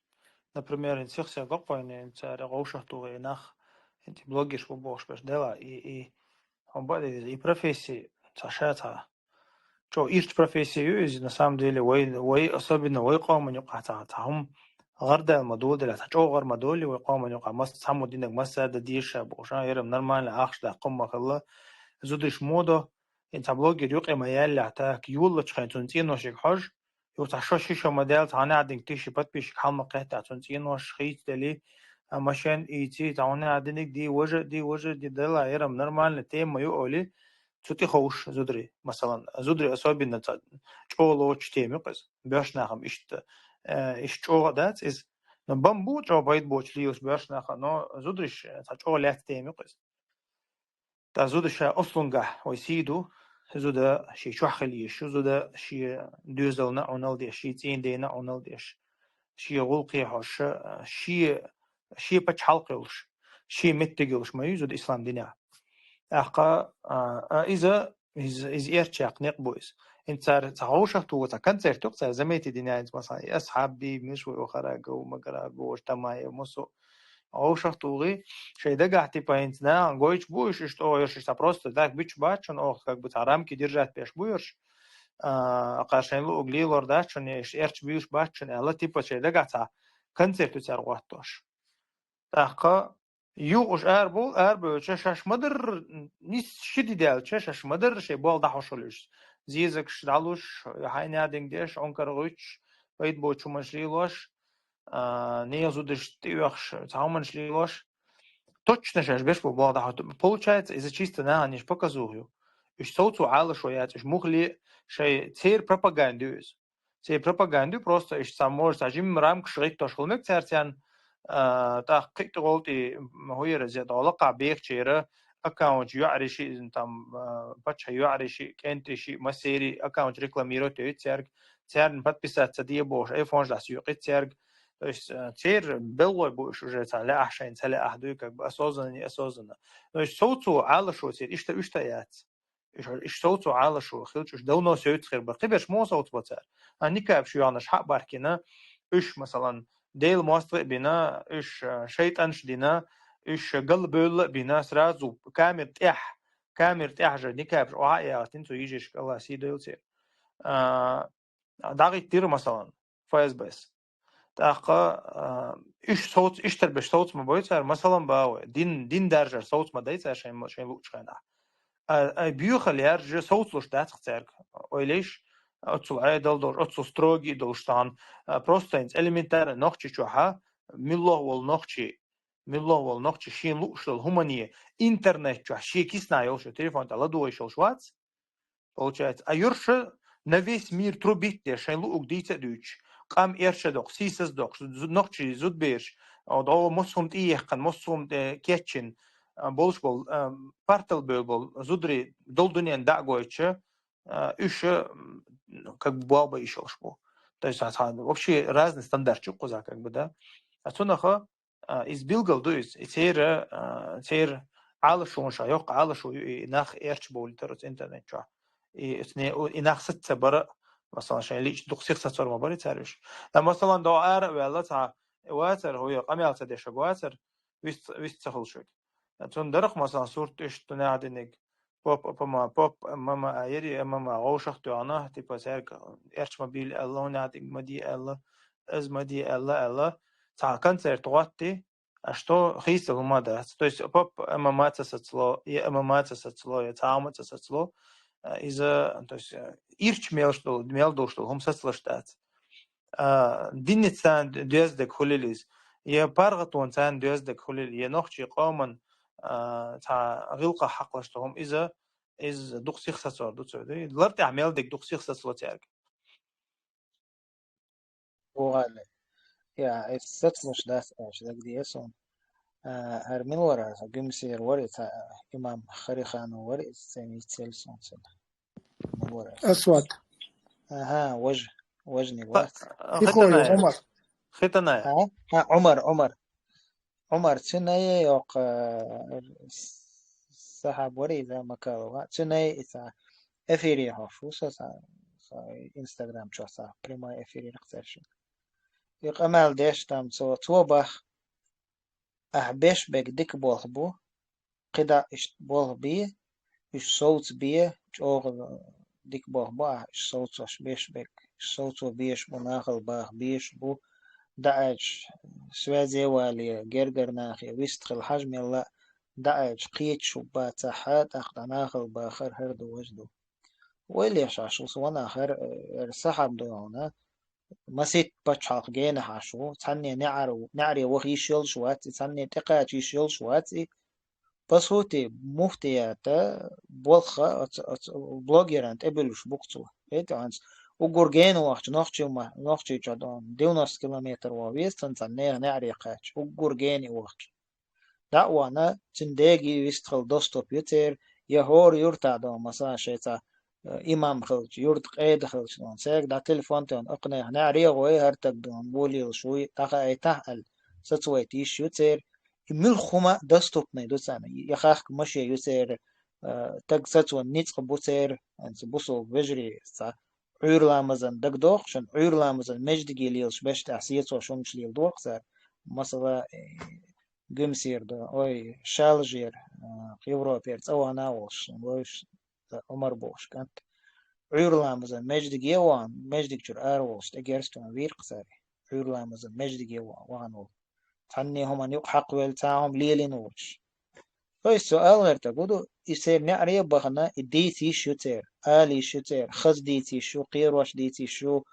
Например, хӀинца сих-сех гӀо кхойна, хӀинца цара гӀовшах тухий нах, хӀинца блогерш бу бохуш берш дела, и, и, хьуна бан деза, и профессия, цхьа ша цхьа. ЧӀогӀа ирча профессия ю иза, на самом деле, вай, вай, особенно вай къоман юкъахь цхьа, цхьа хӀума гӀар дала ма долу делахь, цхьа чӀогӀа гӀар ма долу вай къоман юкъахь, мас-, цхьаммо динарг массара а дан дезаш бохуш, а, ярам нормально ахча даккха хӀума ма хилла, зудаш мо до, хӀинца цхьа блогер юкъе ма яьллехь, так, йоллачу хенахь цунна цӀеношиг хьожу, юха цхьа шо ши шо ма даьлла, цхьа хьанехь динарг тиши подписчик хьал ма кхетта, цунна цӀенош хийца дели, а, машен ийци, цхьа хьанехь динарг ди, важа а ди, важа а ди, дала, ярам нормально тема ю олий, цу тӀе ховш зударий, масалан, зударий особенно цхьа чӀогӀа лоцуш тема ю-кх иза. Боьрша нахам иштта, э, иштта чӀогӀа а дац иза. Но бан бу чӀогӀа пайда боцуш лелаш боьрша наха, но зудариш, э, цхьа чӀогӀа лаьцна тема ю-кх иза. Ткъа зуда ша ослунгахь вай сий ду, зуда шен чохь хила езаш ю, зуда шен доьзална а Ӏуналла деш, шен цӀийнан дена а Ӏуналла деш, шен гӀуллакхе хьожуш, шен, шен пачхьалкх йолуш, шен меттиг йолуш ма ю зуда ислам динехь. ТӀаккха, а, а, иза, иза, иза эрча яккха некъ бу иза. ХӀинца цара цхьа гӀовшах туху, цхьа концерт ю-кх цара, заметить дина хӀинца, масалан, и Асхьаб, Мишо, Охарагов, Магарагов, Тамаев, Мусо. ГӀовшах тухий, шайн дагахь, типа, хӀинца нахана гойтуш бу уьш, уьш тӀо ерш, уьш цхьа просто так буьтуш бац шуна оха, как бы цхьа рамки держать беш бу ерш. А, кхара шайн луъург лелор дац шуна, я уьш эрча буьйлуш бац шуна аьлла, типа, шайн дагахь цхьа концерт ю цара гӀоттош. ТӀаккха юха уьш арабовлу, арабевлча шаьш ма-дарра, нис ши ди даьлча, шаьш ма-дарра шайн болх дӀахьош хуьлу уьш. Зезагаш дӀалуш, хьайна динарг деш, Ӏункар гӀуьттуш, пайда боцу хӀуманаш лелош, а, нехан зудаш тӀеоьхуш, цхьа хӀуманаш лелош, точно шаьш беш бу болх дӀахьоту. Получается, иза чисто нахана еш показуха ю. Уьш совцо Ӏалашо яц, уьш муххале шайн церан пропаганда ю иза. Церан пропаганда ю, просто уьш цхьа, может, цхьа жимма рамкаш гӀиттош хила мега цаьрца, а, тӀаккха кхин а тӀе гӀолтӀе, м, хӀу яра, зе дӀа лакхахь бехачера, аккаунташ йоӀарий шиъ, там, а, паччахьан йоӀарий шиъ, кӀентий шиъ, массерий аккаунташ рекламировать йойту цаьрга, царна подписаться де бохуш, айфонаш дӀасоькъуьйту цаьрга. То есть, а, церан беллой бу уьш уже цхьа лаахь шайна, ца лаахь дуй, как бы осознанно, неосознанно. То есть совцо Ӏалашо церан иштта, иштта яц. Уьш, уьш совцо Ӏалашо хилча, уьш давно севцаш хир бара. Кхиберш муха совцабо цара? А, никабаш йоьхнарш хьа а баркина, уьш, масалан, Делан мостагӀий а бина, уьш, а, шайтӀанаш а дина, уьш галбевлла а бина, сразу камера тӀехь, камера тӀехь же никабаш охьа а яхийтина цу йижаршка, Аллах сий дойла церан. А, дӀагӀиттира, масалан, ФСБ-с. ТӀаккха, а, уьш совц-, иштта берш совц ма бой цара, масала, бах вай, дин, дин даржар совц ма дай цара шайн, шайн луучу хенахь. А, а, боьхал яржа совцалуш дац-кх цаьрга. Ойла еш, оццул Ӏедал долуш, оццул строгий долуш цхьана, а, просто хӀинца элементарно нохчи чохьа, муьлхха волу нохчи, муьлхха волу нохчи шена лууш долу хӀумане интернет чохь шен киснахь йолуш йолу телефон тӀе ладогӀа йиш йолуш вац. Получается, а юьрша на весь мир трубить деш, шайн луург дийца а дуьйцуш, къам эрча доккхуш, сийсаз доккхуш, зу-, нохчий зудбераш, о, дӀо массо хӀума тӀеехкхина, массо хӀума тӀе кечйина, а, болуш болу, а, партал бевлла болу зударий долу дуьненна дӀа а гойтуш, а, уьш, м, как бы, болх бан йиш йолуш бу. То есть, а, цхьа, вообще разный стандарт ю кхузахь, как бы, да. А цунах, а, иза билгал ду иза. И церан, а, церан Ӏалашонаш, йоккха Ӏалашо ю и нах эрча бовлийтар оцу интернет чохь. И оцу не-, и нах саца ца бара, масала, шайн личный дукха сих сацор ма бара цара уьш. Ткъа, масала, дӀо ара а ваьлла, цхьа вацара, хӀу я къамел ца дешаг вацара, вист-, вист ца хуьлуш верг. Цунна дарах, масала, сурт иштта нах диниг, поп, ММА, поп, ММА а яри, ММА вовшах тоьхна, типа, цаьрга эрча ма бийла аьлла, хӀунда диг ма де аьлла, из ма де аьлла, аьлла, цхьа концерт гӀотти, а что хийцал хӀума дац. То есть поп ММА ца сацало, я ММА ца сацало, я цхьа хӀума ца сацало, а, иза, то есть, а, ирча мелаш долу, мел долуш долу хӀума сацалаш дац. А, динна царна доьзна дерг хуьлийла иза, я паргӀатонна царна доьзна дерг хуьлийла, я нохчийн къоман, а, цхьа гӀиллакхах хьакхалуш долу хӀума иза, иза дукха сих сацор ду цо. Лар тӀехь мел дерг дукха сих сацало цаьрга. Бухале. Я, эс сацалуш дац аьлча, дагадеа суна. А, хӀара мила вара, хӀара Гуьмсера вара, иза, а, имам Хариханов вара, иза цӀен йицъелла суна цунна. Мила вара? Асвад. Аха, важа, важаниг вац. Хи-, Хитанай. Ӏумар. Хитанай. А? А, Ӏумар, Ӏумар. Ӏумар, цуьнан йоккха, э, сахьаб вара иза Макалова. Цуьнан иза эфире хьош ву со, сан, сан Instagram чохь сан прямой эфире ракхцаьршина. И къамел деш там цо, цо бах: «Ахь беш берг дика болх бу, кхидӀа иштта болх бе, уьш совца бе, чӀогӀа дика болх бу ахь уьш совцош беш берг, уьш совцо беш бу, нахала баха беш бу, дӀааьлча, связе вале, гергара нахе вистхила хьажа мелла а, дӀааьлча, кхеташ хӀу бацахь, тӀаккха дӀа нахала бахар хӀара ду, важа ду». Ойла еш Ӏаш ву со, ванах, хӀара, э, хӀара сахьаб ду хьуна, масийтта пачхьалкх генахь Ӏаш ву, цхьанне неӀар-, неӀаре ваха йиш йолуш вац и, цхьанне тӀекхача йиш йолуш вац и. По сути, муфтията болх оцу, оцу блогеран тӀе буьллуш бу-кх цо. Хетий хьуна, уггар гена вахча, нохчий ма-, Нохчийчохь ду хьуна девяносто километр ваха веза цунна, цхьана нехан неӀаре кхача, уггар гена и вахча. ДӀа а вахана, цуьнан дега вистхила доступ ю церан, я хӀора юьртахь ду хьуна, масала, шайца, э, имам хилча, юьртан къеда хилча ду хьуна, цаьрга дӀа телефон тоьхна, акханех неӀаре гӀой, хӀара таг ду хьуна, болийлаш вуй, дӀахаийтахьа аьлла, сацавайта йиш ю церан. И муьлхха хӀума доступный ду царна, я хахка машен ю церан, э, таг сацо ницкъ бу церан, хӀинца бусулба вежарий цхьа Ӏуьйра ламазан дагадогӀу шуна, Ӏуьйра ламазан маьждиге лелаш берш тӀехь сецо шуна леладогӀу цара. Масала, э, Гуьмсера ду, ой, Шалажера, а, Европера цӀа вахана а волуш, вевзаш, Ӏумар бохуш кӀант. Ӏуьйра ламазан маьждиге а вахана, маьждиг чуьра ара волуш, тӀе герз тоьхна вийра-кх цара. Ӏуьйра ламазан маьждиге а вахана волу. Цхьанне хӀуманна юкъа хьакхавелла, цхьа хӀума лелийна воцуш. То есть цо ала гӀертарг хӀун ду, и церан неӀаре а бахана, и дийца йиш ю церан, ала йиш ю церан, хаза дийца йиш ю, кхерош дийца йиш ю,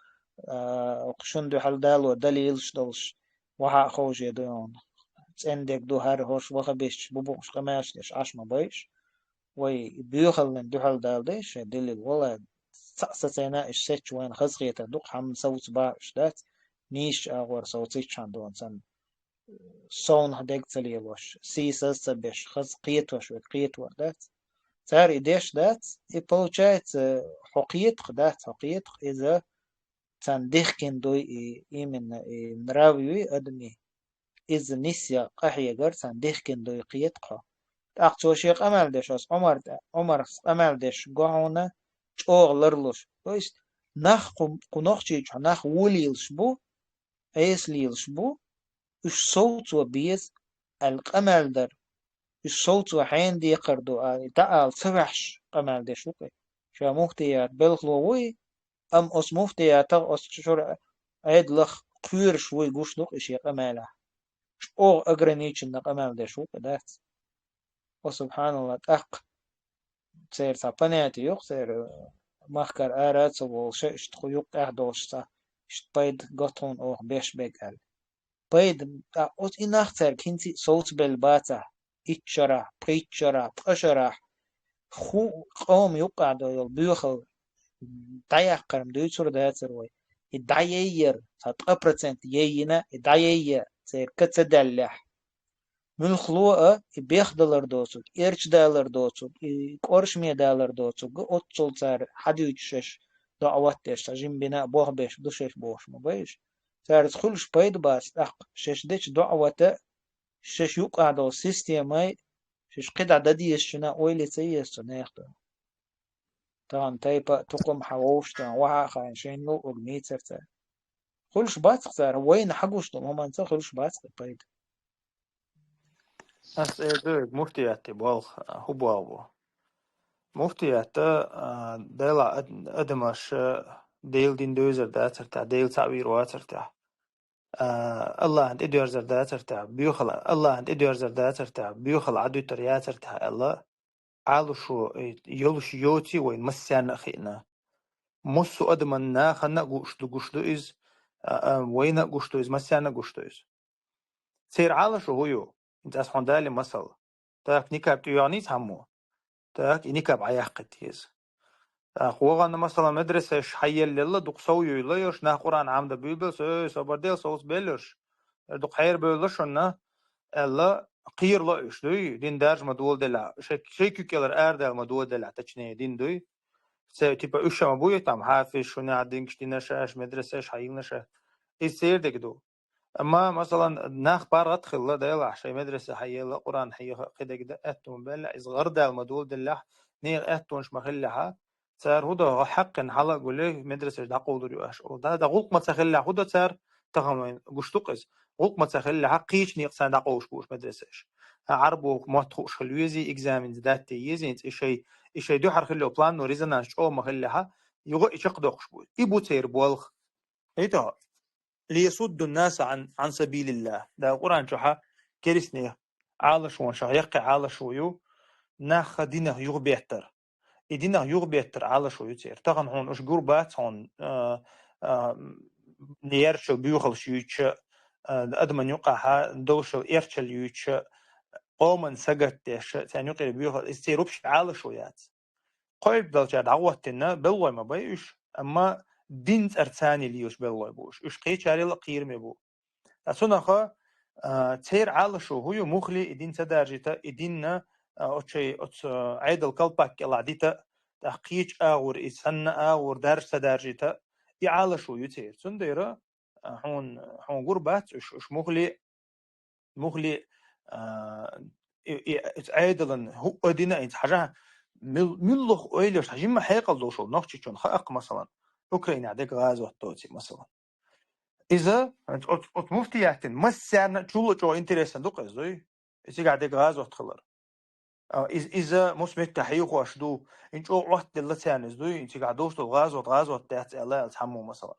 а, шуна дуьхьал дало далилаш долуш, вахьа а ховше ду хьуна. ЦӀена дерг ду хӀара, хӀорш ваха бисча бу бохуш къамелаш деш Ӏаш ма байш. Вай боьхаллин дуьхьал дала дайша шайн дилла, вала, цхьаъ сацийна а уьш сецча вайна хазахетар ду-кх, хьанна совца бах уьш дац, нийсачу агӀор совцийчхьана ду хьуна санна. Совнах дерг ца лелош, сийсаз ца беш, хаза кхетош верг кхетор дац. Цара и деш дац, и получается, хьо кхетах дац, хьо кхетах иза царна дихкина дуй и, именно и нрав юй адамийн. Иза нисъян къахьегар царна дихкина дуй кхетах хьо. ТӀаккха цо шен къамел деш, оцу Ӏумар тӀе, Ӏумарс къамел деш го хьуна чӀогӀа ларлуш. То есть нах кху, кху Нохчийчохь нах волийлаш бу, Ӏеса лелаш бу, уьш совцо беза аьлла къамел дар. Уьш совцо хьенан декхар ду, а, дӀаала ца ваьхьаш къамел деш ву-кх и. Ша муфтият белхало вуй, амма оцу муфтиятах, оцу чуьра Ӏедалах кхоьруш вуй гуш ду-кх и шен къамелехь. ЧӀогӀа ограниченно къамел деш ву-кх и, дац? О, субханалла, тӀаккха церан цхьа понятие ю-кх церан, махкара ара а ца волуш, иштта кху юккъехь долуш цхьа, иштта пайда го тхуна оха беш берг аьлла. Пайда, тӀаккха оцу и нах цаьрга хӀинца а совцабелла бацахь, итт шарахь, пхийтта шарахь, ткъа шарахь, хӀу-, къоман юккъехь долу йолу боьхалла дӀаяккхар-м дуьйцур дацара вай. И дӀаяйъяр, цхьа ткъа процент яййина, и дӀаяйъа церан ка ца даьллехь, муьлххало а и бехдалар доцург, эрчадалар доцург, и кӀоршаме далар доцург, оццул цара хьадуьйцу шаьш доӀа ватдеш, цхьа жимма бина а болх беш ду шаьш бохуш ма бай уьш. Цаьрца хуьлуш пайда бац, тӀаккха шаьш дечу доӀа вата, шаьш юккъехь долу системай, шаьш кхидӀа дан дезачунна ойла ца еза цу нехан. Тахана тайпа а, тукхам а хьан вовшах тахана вахьа а хаийна, шайна луъург нийцар цара. Хуьлуш бац-кх цара, вайна хьагуш долу хӀуманца хуьлуш бац-кх пайда. Ас эр ду, муфтиятте болх, а, хӀун болх бу? Муфтиятта, а, Дела ад-, адамаш, а, Делан дин девзар дацар тӀехь, Дела цхьаъ вийр вацар тӀехь, а, Аллахьан тӀедоьрзар дацар тӀехь, боьхала, Аллахьан тӀедоьрзар дацар тӀехь, боьхала Ӏадуьтур яцар тӀехь аьлла, Ӏалашо, э, йолуш йоций вайн массарна а хиъна. Массо адаман нахана а гуш ду, гуш ду иза, а, а, вайна а гуш ду иза, массарна а гуш ду иза. Церан Ӏалашо хӀун ю? ХӀинца ас хьуна дали масал. Так, никаб тӀеоьгӀний цхьаммо? Так, и никаб Ӏаяьккхийта еза. Так, вахана, масалан, медресеш хьаеллелла, дукха сов юйла йолуш, нах Къуръан Ӏамда буьйлабелла, со, ой, собар дел, совца белларш. Э, дукха хьерабевлла шуна, аьлла, кхерало уьш дуй, дин даржа ма доладелахь, шай, шай куьг кӀелара арадаьлла ма доладелахь, точнее, дин дуй. Церан, типа, уьш ма буй там, хьафизаш, шуна динкаш дина шаьш, медресеш хьаелла шаьш. Иза церан дерг ду. Амма, масалан, нах паргӀат а хилла, делахь, шайн медресе хьаелла, Къуръан хьеха, кхидерг дан аьтту ма баьллехь, иза гӀарадаьлла ма доладеллехь, нехан аьттонаш ма хиллехьа, цара хӀун до, хьаькхна хьала а гулъе, медресеш дӀакъовлур ю аша олу. Да, да, гӀуллакх ма ца хиллехь хӀун до цара, тахана вайн гуш ду-кх иза. ГӀуллакх ма ца хиллехьа, кхечу некъаца дӀакъовлуш бу уьш медресеш. А Ӏарбо мотт хууш хила везий, экзаменца датте езий, и шай, и шай дуьхьара хила йолу планно резонанс чӀогӀа ма хиллехьа, юха и чекхдоккхуш бу. И бу церан болх. ХӀета, «Лиясудду наса Ӏан, Ан сабилиллах». Да, Къуръан чохьа керистанех Ӏалашонашах яккхий Ӏалашо ю, нах динах юхабеттар. И динах юхабеттар Ӏалашо ю церан. Тахана хьуна уьш гур бац хьуна, а, а, м, ярчал буьйхалш юьйцуша, а, адаман юкъахьа долушал эрчал юьйцуша, къоман сагатдеша, царна юкъера буьйхал, иза церан вообще Ӏалашо яц. Кхойтта далчара дӀахӀоттина беллой ма бай уьш, амма дин цӀарца лелаш беллой бу уьш. Уьш кхечарел а кхераме бу. Ткъа цунах, а, церан Ӏалашо хӀун ю, мухли и дин ца даржийта, и динна, а, оцу шай, оцу, а, Ӏедал калпак кӀелахь дита, тӀаккха кхечу агӀор, и санна агӀор даржа ца даржийта, и Ӏалашо ю церан. Цундела, а, хьуна, хьуна гур бац уьш, уьш мухли, мухли, а, и, и, оцу Ӏедалан хӀуъа дина, хӀинца хьажахьа, мил-, муьлхха ойлаш, хьажа, жимма хьекъал долуш волу нохчичунна хаьа-кх, масалан, Украинехь дерг гӀазот доций, масалан. Иза, оцу, оцу муфтиятин массарна а чул а чӀогӀа интересан ду-кх иза, дуй? И цигахь дерг гӀазот хилар. А, из-, иза мус меттехь хьехош ду, ин чӀогӀа Ӏоттаделла царна иза, дуй, ин цигахь долуш долу гӀазот, гӀазот дац аьлла, аьлла цхьаммо, масалан.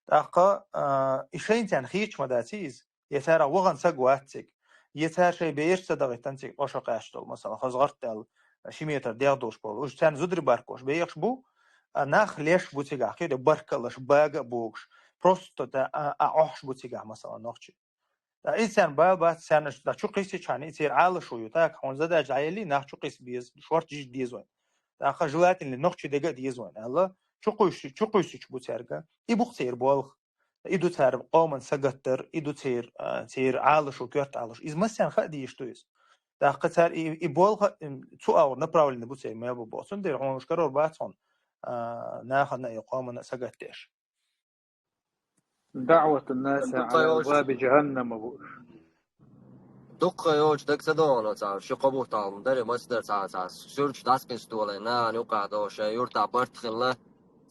ТӀаккха, а, и шайна царна хеташ ма дац иза, я царах вахана саг вац цига, я цара шайн бераш ца дахийтина цига, ткъа шо кхаьчна долу, масалан, хаза гӀарт аьлла, ши метр дегӀ долуш болу. Уьш царна зударий баркош бехаш бу, а, нах леш бу цигахь, кхидӀа баркаллаш, бага а богуш, просто та, а, а, Ӏохьуш бу цигахь, масалан, нохчий. Ткъа иза царна бала бац, царна аш, ткъа чу кхиссичхьана, и церан Ӏалашо ю, так, хьуна задача дӀаеллий, нах чу кхисса беза, шортта жижиг деза вайн. ТӀаккха желательно нохчий дерг а деза вайн, аьлла, чу кхуьссу-, чу кхуьссуш бу цаьрга. И бу-кх церан болх. И ду цара къоман сагатдар, и ду церан, а, церан Ӏалашо, коьрта Ӏалашо. Иза массарна хаа дезаш ду иза. ТӀаккха цара и, и болх а, м, цу агӀор направленный бу церан мел бу боху. Цундела хьуна уьш карор бац хьуна, а, нахана а, и къомана а сагатдеш. دعوة الناس على أبواب جهنم бу. Дуккха йолчу дага ца догӀано цхьа, ши-кхо бутт хьалха даре, маца дара цхьа, цхьа суьрташ дӀасакъиста долий, нахана юккъехь долу шайн юьртахь барт хилла,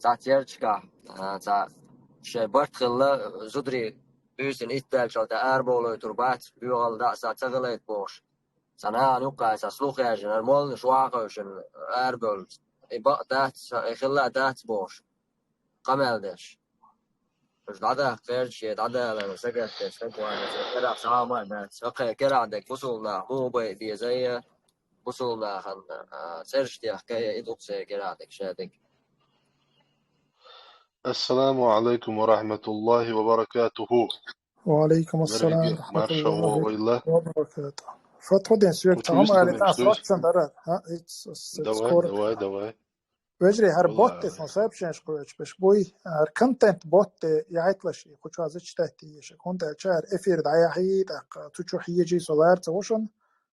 цхьацца ярташкахь, а, цхьа шайн барт хилла, зударий буьйсина итт даьлчул тӀе арабовлуьйтур бац, боьхалла дӀа а, са ца хилийта бохуш. Цхьа нахана юккъехь цхьа слух яьржина, молланаш охьа а хевшина арабевлла. И бакъ дац, и хилла а дац бохуш, къамел деш. Уж дӀадаккха гӀерташ, е дӀадалар сагатдеш, саг ванна, церан керахь схьа а ма дац. Вакхе керахь дерг бусулба нах боху бай деза, е бусулба нахана, а, цӀераш дехка, е и дукха церан керахь дерг ша дерг. Ассаламу алайкум ва рахматуллахи ва баракатуху. وعليكم السلام Берриге ورحمة марша الله вогӀийла. وبركاته. Фатхудин, соьга Учу тахана вистхуьлу алита мегаш дуьйцу? Срочно дарар. ХӀа, итс, итс, Давай, скоро. Давай, давай. Вежарий, хӀара Валлахи. Ботте сон сообщенеш кхоьчу беш буй, хӀара контент ботте яхьийталаш, и кху чу хьаза читать еш. ХӀунда аьлча хӀара эфир дӀаяхьий, тӀаккха цу чу хьежий со лара ца ву шуна,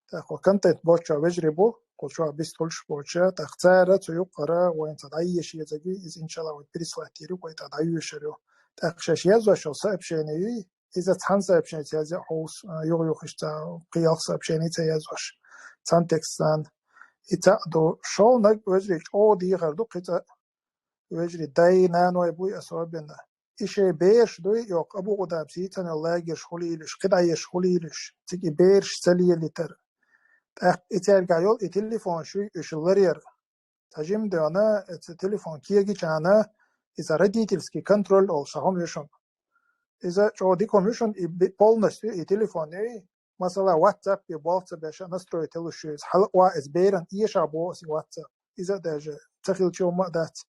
тӀаккха контент бот чохь вежарий бу, кху чохь бистхуьлуш боцуша, тӀаккха цара цу юккъара вайна ца дӀаеш езаги, иза, иншалла, вай переслать йийр ю, вай тӀа дӀайоьшур ю. ТӀаккха шаьш язъеш йолу сообщени юй, иза цхьана сообщеница язъян хьовса, а, юха-юха иштта кхин ялх сообщеница язъеш. Цхьана текстан. И цхьаъ ду. ШолгӀаниг, вежарий, чӀогӀа дехар ду кхин цкъа. Вежарий, дай, наной буй особенно. И шайн бераш дуй, йоккха Абу Къудамас йийцина йолу лагерш хуьлийлаш, кхидӀа еш хуьлийлаш, цига и бераш ца лелийтар. ТӀаккха и цаьрга йолу и телефон шуй, уьш ларъяр. Цхьа жима доьгӀна, оцу телефон кегийчарна, иза родительский контроль олуш цхьа хӀума ю шуна. Иза чӀогӀа дика хӀума ю шуна, и бе-, полностью и телефон юй, масала, WhatsApp-е болх ца беш а настроить йолуш ю иза. Хьала а иза беран эшахь боху аса и WhatsApp. Иза а даже ца хилча хӀума а дац.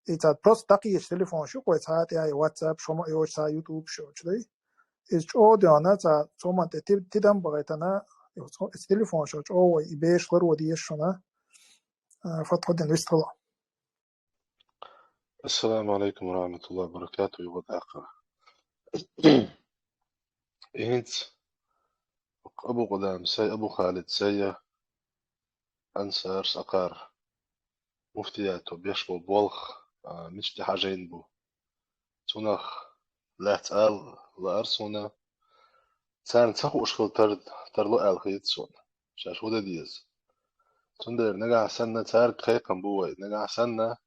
И цхьа просто дӀакхечу телефон шу, кхой цхьа а тӀехь и WhatsApp шу ма йоцу, цхьа YouTube шу йоцу, дай? Иза чӀогӀа доьгӀна, цхьа цоман тӀе ти-, тидам бахийтина, иза телефон шу чӀогӀа вай, и бераш ларо дезаш шуна. А, Фатхудин, вистхила. Ассаламу алайкум ва рахматуллахи ва баракатуху, юха даккха. ХӀинца Абу Къудамас сай, Абу Халид сай, Ансар Сакъар муфтиято беш болу болх, а, мича тӀе хьажийна бу. Цунах лаьцна ала лаара суна, царна ца хууш хила тар-, тарло аьлла хета суна, шаьш хӀун дан деза. Цундела нагахь санна цаьрга кхайкхам бу вай, нагахь санна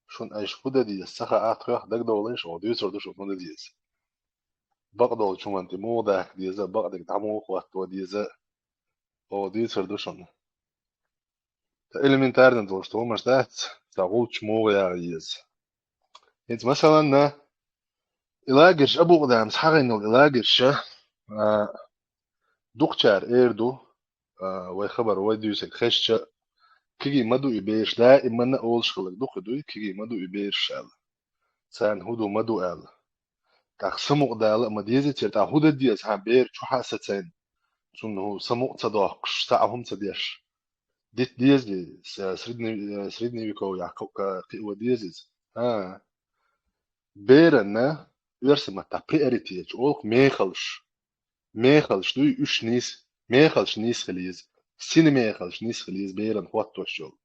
шуна айша хӀун дан деза ца хаахь, тхох дагадовлийша, оха дуьйцур ду шуна хӀун дан деза. Бакъдолчу хӀуманна тӀе муха дахка деза, бакъдерг дӀа муха хӀотто деза, оха дуьйцур ду шуна. Ткъа элементарно долуш хӀуманаш дац, цхьа гӀулч муха яха еза. ХӀинца, масаланна, и лагерш, Абу Къудамас хьахийна йолу и лагерш, а, дукхачара эр ду, а, вай хабар, вай дуьйцург хезча, кегий ма ду и бераш, даиманна олуш хилларг ду кху дуй, кегий ма ду и бераш аьлла. Царна хӀун ду, ма ду аьлла. ТӀаккха самукъадала а ма деза церан, тӀаккха хӀун дан деза, хьан бер чу хьа а сацийна, цунна хӀун самукъа ца доккхуш, цхьа а хӀума ца деш. Дита деза, с-, средне-, средневековье кху-, ка-, кхио деза иза. А. Беранна оьрсийн маттахь приоритеташ олу-кх мехалш. Мехалш дуй уьш нийса, мехалш нийса хила еза, сина мехалш нийса хила еза беран хӀоттош йолу.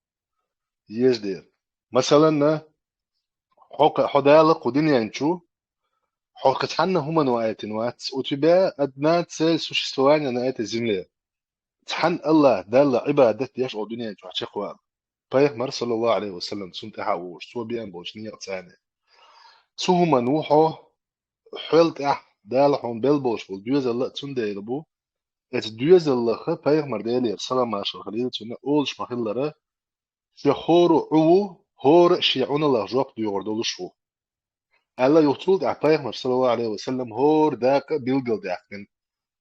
Еза дера. Масаланна, хьо кха-, хьо Дала кху дуьнен чу, хьо кхин цхьанна хӀумано аьттина вац, у тебя одна цель существования на этой земле. Цхьанна АллахӀ Далла Ӏибадат деш оха дуьнен чохь чекхвала. Пайхамар, саллаллаху Ӏалайхи ва саллам, цунна тӀаьхьа а вогӀуш, цо беана болчу некъаца цхьаьна. Цу хӀуманна ву хьо, хьол тӀехь Дала хьуна белла болуш болу доьзалла а цундела бу, эцу доьзаллаха пайхамар, Делера салам-маршалла хуьлийла цунна, олуш ма-хиллара, шен хӀора а Ӏу ву, хӀора а шен Ӏуналлах жоп доьхур долуш ву. Аьлла юха цул тӀаьхьа пайхамар, саллаллаху Ӏалайхи ва саллам, хӀора дакъа а билгалдаьккхина.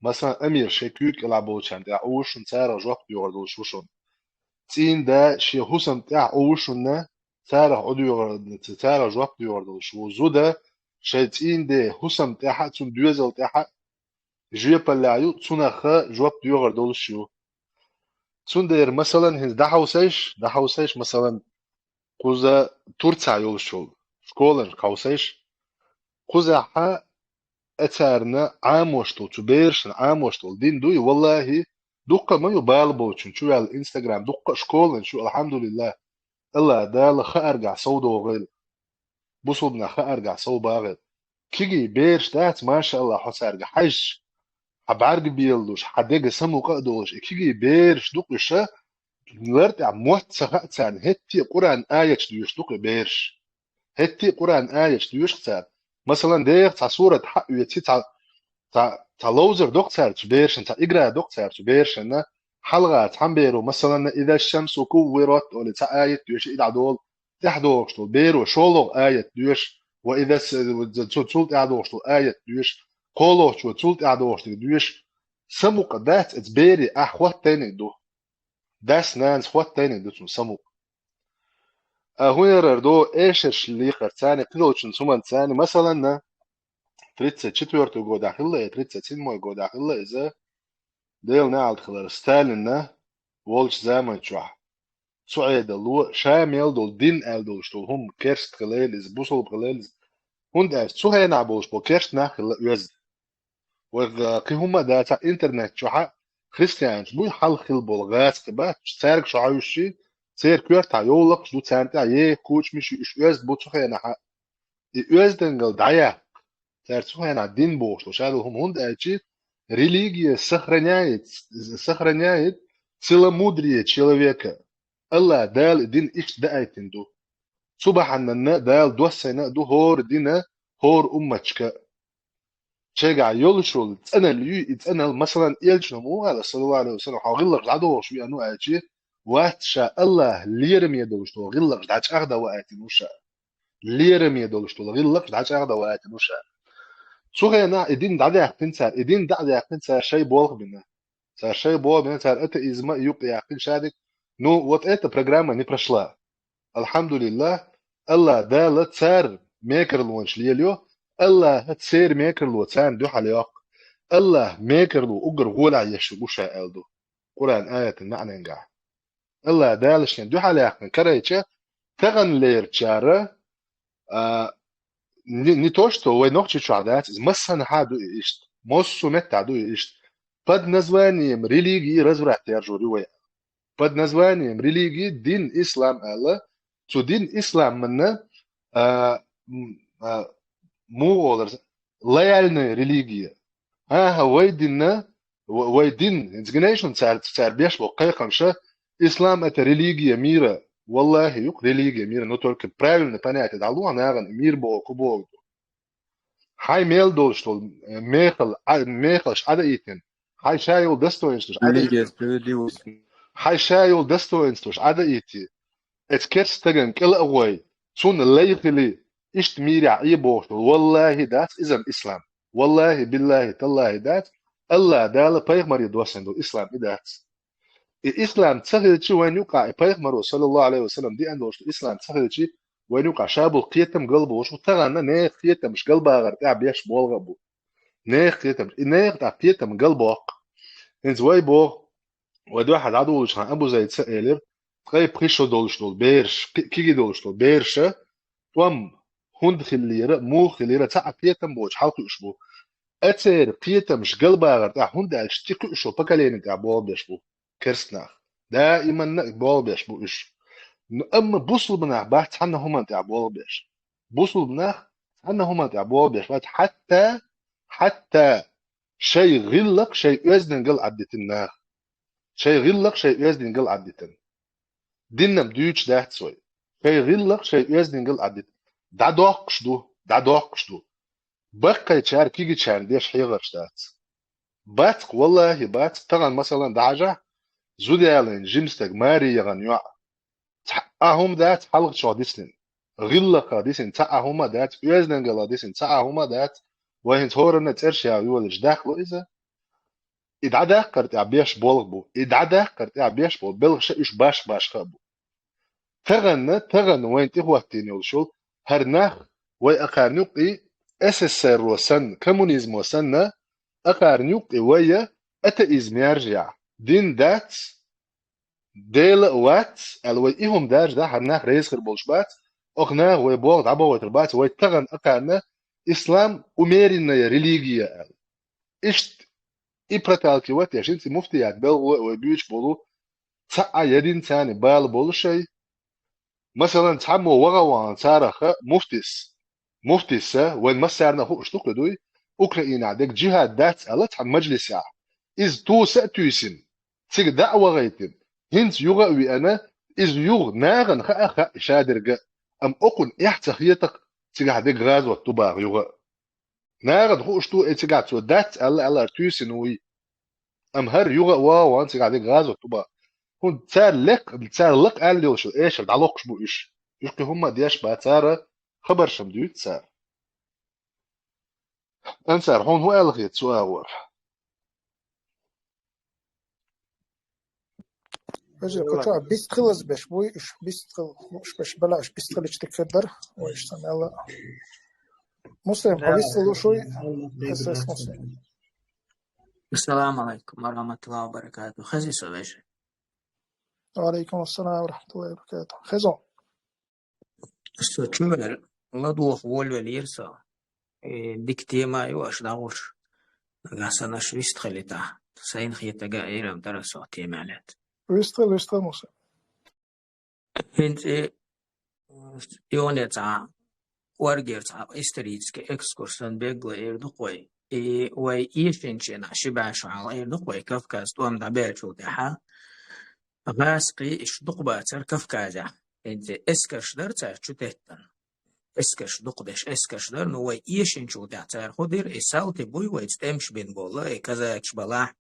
Масалан, амир шайн куьйга кӀелахь болчарна тӀехь Ӏу ву шуна, царах жоп доьхур долуш ву шуна. ЦӀийнда шен хӀусамна тӀехь Ӏу ву шуна, царах Ӏу доьхур, царах жоп доьхур долуш ву. Зуда шайн цӀийнда хӀусамна тӀехь а, цуьнан доьзал тӀехь а жоьпаллехь ю, цунах а жоп доьхур долуш ю. Цундела, масалан, хӀинца дӀахьовсийша, дӀахьовсийша, масалан, кхуза Турцехь йолуш йолу школанашка хьовсийша. Кхузахь а царна Ӏамош долу, цу берашна Ӏамош долу дин дуй, валлахӀи, дуккха а ма ю бала боцчунна чу ваьлла Instagram, дуккха а школанаш ю, алхьамдулиллахӀ, АллахӀ Дала хааргахь сов догӀийла. Бусулбанах хааргахь сов багӀийла. Кегий бераш дац, машаАллахӀ, хьо цаьрга хьаьжча, хьан бӀаьрг а белалуш, хьан дега самукъа а долуш, и кегий бераш ду-кх уьш, лар тӀехь мотт ца хаьа царна, хӀетте а Къуръан аяташ доьшуш ду-кх и бераш. ХӀетте а Къуръан аяташ доьшу-кх цара. Масалан, деха цхьа сурат хьаоьций, цхьа, цхьа, цхьа ловзар до-кх цара цу берашна, цхьа игра до-кх цара цу берашна, хьалха цхьана беро, масалан, «Иза шамсу куввират» олий цхьа аят доьшу, и дӀадолу, тӀаьхьадогӀуш долу беро шолгӀа аят доьшу, Ва и дас, цу-, цул тӀаьхьа догӀуш долу аят доьшу, кхоалгӀачо цул тӀаьхьа догӀуш дерг доьшу. Самукъа дац, эца бере ахь хӀоттайниг ду. Дас-нанас хӀоттайниг ду цунна самукъа. А хӀун ярар ду, эшарш лийхар царна, кхидолчун суман царна, масаланна, тридцать четвёртый годахь хилла, э, тридцать седьмой годахь хилла иза, Делан неӀалт хилар, Сталинна волчу заман чохь. Цу Ӏедало, ша мел долу дин аьлла долуш долу хӀума, керст хилла иза, бусулба хилла иза. ХӀунда аьлча цу хенахь болуш болу керст нах хилла оьзда. Вай, а, кхин хӀума а дацахь, интернет чохь а христианаш буй хьалха хилла болу гӀазкхи бац, цаьрга шо хьуьйсучий, церан коьртахь йовлакхаш ду, царна тӀехь еха кучамаш ю, уьш оьзда бу цу хенахь а. И оьздангалла дӀаяккха, цара цу хенахь дин бохуш долу шадолу хӀума, хӀунда аьлча религия сохраняет, сохраняет целомудрие человека. АллахӀ Дала и дин иштта даийтина ду. Цу бахьананна Дала доссийна а ду хӀора дина, хӀора умматашка. Шайгахь йолуш йолу цӀаналла юй, и цӀаналла, масалан, элчано муха аьлла, саллаллаху Ӏалайхи ва саллам, хьо гӀиллакхаш дӀадохуш веана ву аьлча, вац, ша АллахӀ лераме долуш долу гӀиллакхаш дӀачӀагӀдан ваийтина ву ша. Лераме долуш долу гӀиллакхаш дӀачӀагӀдан ваийтина ву ша. Цу хенахь и дин дӀадаьккхина цара, и дин дӀа а даьккхина цара шайн болх бина. Цара шайн болх бина, цара атеизм а юкъа яьккхина шадерг. Ну, вот эта программа не прошла. Алхьамдулиллах, АллахӀ Дала цара мекарлонаш лелайо, АллахӀа церан мекарло царна дуьхьал йоккху. АллахӀа мекарло уггар гӀолехь еш ву ша аьлла ду Къуръан аятан маьӀненгахь. АллахӀ Дала шен дуьхьал яьккхина карайча, таханлерчара, а, не, не то, что вай Нохчийчохь дац, иза массанхьа а ду и иштта, массо а меттехь ду и иштта. Под названием религии разврат яржор ю вай. Под названием религии дин ислам аьлла, цу дин исламанна, а, м, а, муха олура, лояльная религия. ХӀан-хӀа, вай динна, ва-, вай дин, хӀинца гинайшна цара, цара беш бо кхайкхамша, ислам это религия мира. Валлахи, юкъа религия мира, но только правильное понятие дӀалохьа нахана, мир боху, ку боху. Хьайн мел долуш долу, э, мехал, а, мехалш Ӏадаийтина, хьайн ша йолу достоинстваш Ӏадаийтина. Религия справедливости. Хьайн ша йолу достоинстваш Ӏадаийти. Эцу керста стагана кӀела а гӀой, цунна лай хили, иштта мирехь Ӏе бохуш долу. Валлахи дац иза ислам. Валлахи, биллахи, таллахи дац. АллахӀ Дала пайхамаре доссийна долу ислам и дац. И ислам ца хилча вайн юкъахь, и пайхамаро, саллаллаху Ӏалайхи ва саллам, деана долуш долу ислам ца хилча, вайн юкъахь ша болу кхетам галбохуш бу, таханна нехан кхетамаш галбахар тӀехь беш болх а бу. Нехан кхетамаш, и нехан тӀехь кхетам галбоккху. ХӀинца вай боху, вай дуьхьа дӀадолучу хьан Абу Зайд ца элира, ткъе пхи шо долуш долу бераш, ки-, киги долуш долу бераша, тӀом хӀунда хиллера, муха хиллера, цхьа а кхетам боцуш хьалкхуьуш бу. Церан кхетамаш галбахар тӀехь, хӀунда аьлча цу кхуьуш йолу поколени тӀехь болх беш бу керстанах. Даиманна а болх беш бу уьш. Ну, амма бусулба нах бац цхьанна хӀуманна тӀехь болх беш. Бусулба нах цхьанна хӀуманна тӀехь болх беш бац. Хьатта, хьатта шайн гӀиллакх, шайн оьздангалла Ӏадитина наха. Шайн гӀиллакх, шайн оьздангалла Ӏадитина. Динна-м дуьйцуш дац вай. Шайн гӀиллакх, шайн оьздангалла Ӏадитина. ДӀадоккхуш ду, дӀадоккхуш ду. Баккхайчара кигичарна деш хьехарш дац. Бац-кх, валлахи, бац-кх, тахана, масалан, дӀахьажахь, зуда ялийна жима стаг, маре яхана йоӀ. Цхьа а хӀума дац хьалхачох дисина. ГӀиллакхах дисина цхьа а хӀума дац, оьздангаллах дисина цхьа а хӀума дац. Вай хӀинца хӀоранна цӀераш яла йолуш дахло иза. И дӀадаккхар тӀехь беш болх бу. И дӀадаккхар тӀехь беш болу белхаш а уьш баш-башха а бу. Таханна, таханна вайна тӀехӀоттийна йолуш йолу хӀара нах, вай акхарна юккъе, С С С Р-о санна, коммунизмо санна, акхарна юккъе вай атеизм яржехь, дин дац, Дела а вац аьлла, вай и хӀума даржа да, хӀара нах реза хир болуш бац, окху наха вай болх дӀабохуьйтур бац, вай тахана акхарна ислам умеренная религия аьлла. Иштта и проталкивать деш, хӀинца и муфтият белхало а вай буьйцуш болу, цхьа а я дин царна бала болу шай. Масалан, цхьаммо ваха а вахана царах муфтис, муфтиса, вайн массарна а хууш ду-кх и дуй, Украинахь дерг джихад дац аьлла цхьана мажлисехь. Иза туса а туьйсина, цига дӀа а вахийтина, хӀинца юха а веана, иза юха нахана хаа а хаьа шадерг а, амма окхунна эхь ца хета-кх, цигахь дерг гӀазот ду баха юха а. Нахана хууш ду, и цигахь цо дац аьлла, аьлла, туьйсина вуй. Амма хӀара юха а ваха а вахана, цигахь дерг гӀазот ду баха. ХӀунда цара лекха, цара лакха аьлла йолуш йолу эшар дӀалокхуш бу уьш. Уьш кхин хӀумма а деш бац, цара хабарш-м дуьйцу цара. Ансар, хьуна хӀун аьлла хета цу агӀор? Вежа, кху чу бистхилаза беш буй, уьш бистхил, уьш беш бала, уьш бистхилича дика хир дара. Вай, уьш сан аьлла. Муслим, хьо вистхила луш вуй? Эс эс Муслим. Ассаламу алайкум ва рахматуллахи ва баракатух. Хези со, вежа? Ва алайкум ассалам ва рахматуллахи ва баракатух. Хезо. Со чувер ладувгӀа волавелира со. Э, дика тема ю аша дӀагӀуш. Нагахь санна аша вистхилийтахь, сайна хетарг а эр-м дара со тема лаьцна. Вистхила, вистхила, Муса. ХӀинца, э, ионе цхьа, кӀоргера цхьа исторический экскурс санна бегла эр ду-кх вай. И вай эшначу шерашкахь ши бӀаь шо хьалха эр ду-кх вай, Кавказ тӀом дӀабаьллачул тӀаьхьа гӀазкхий иштта дукха бацара Кавказехь. ХӀинца эскарш дара цара чу теттина. Эскарш дукха деш, эскарш дара, ну вай эшначул тӀаьхьа цара хӀун дира, и салти буй вайца тӀемаш бина болу, и казакаш балахь,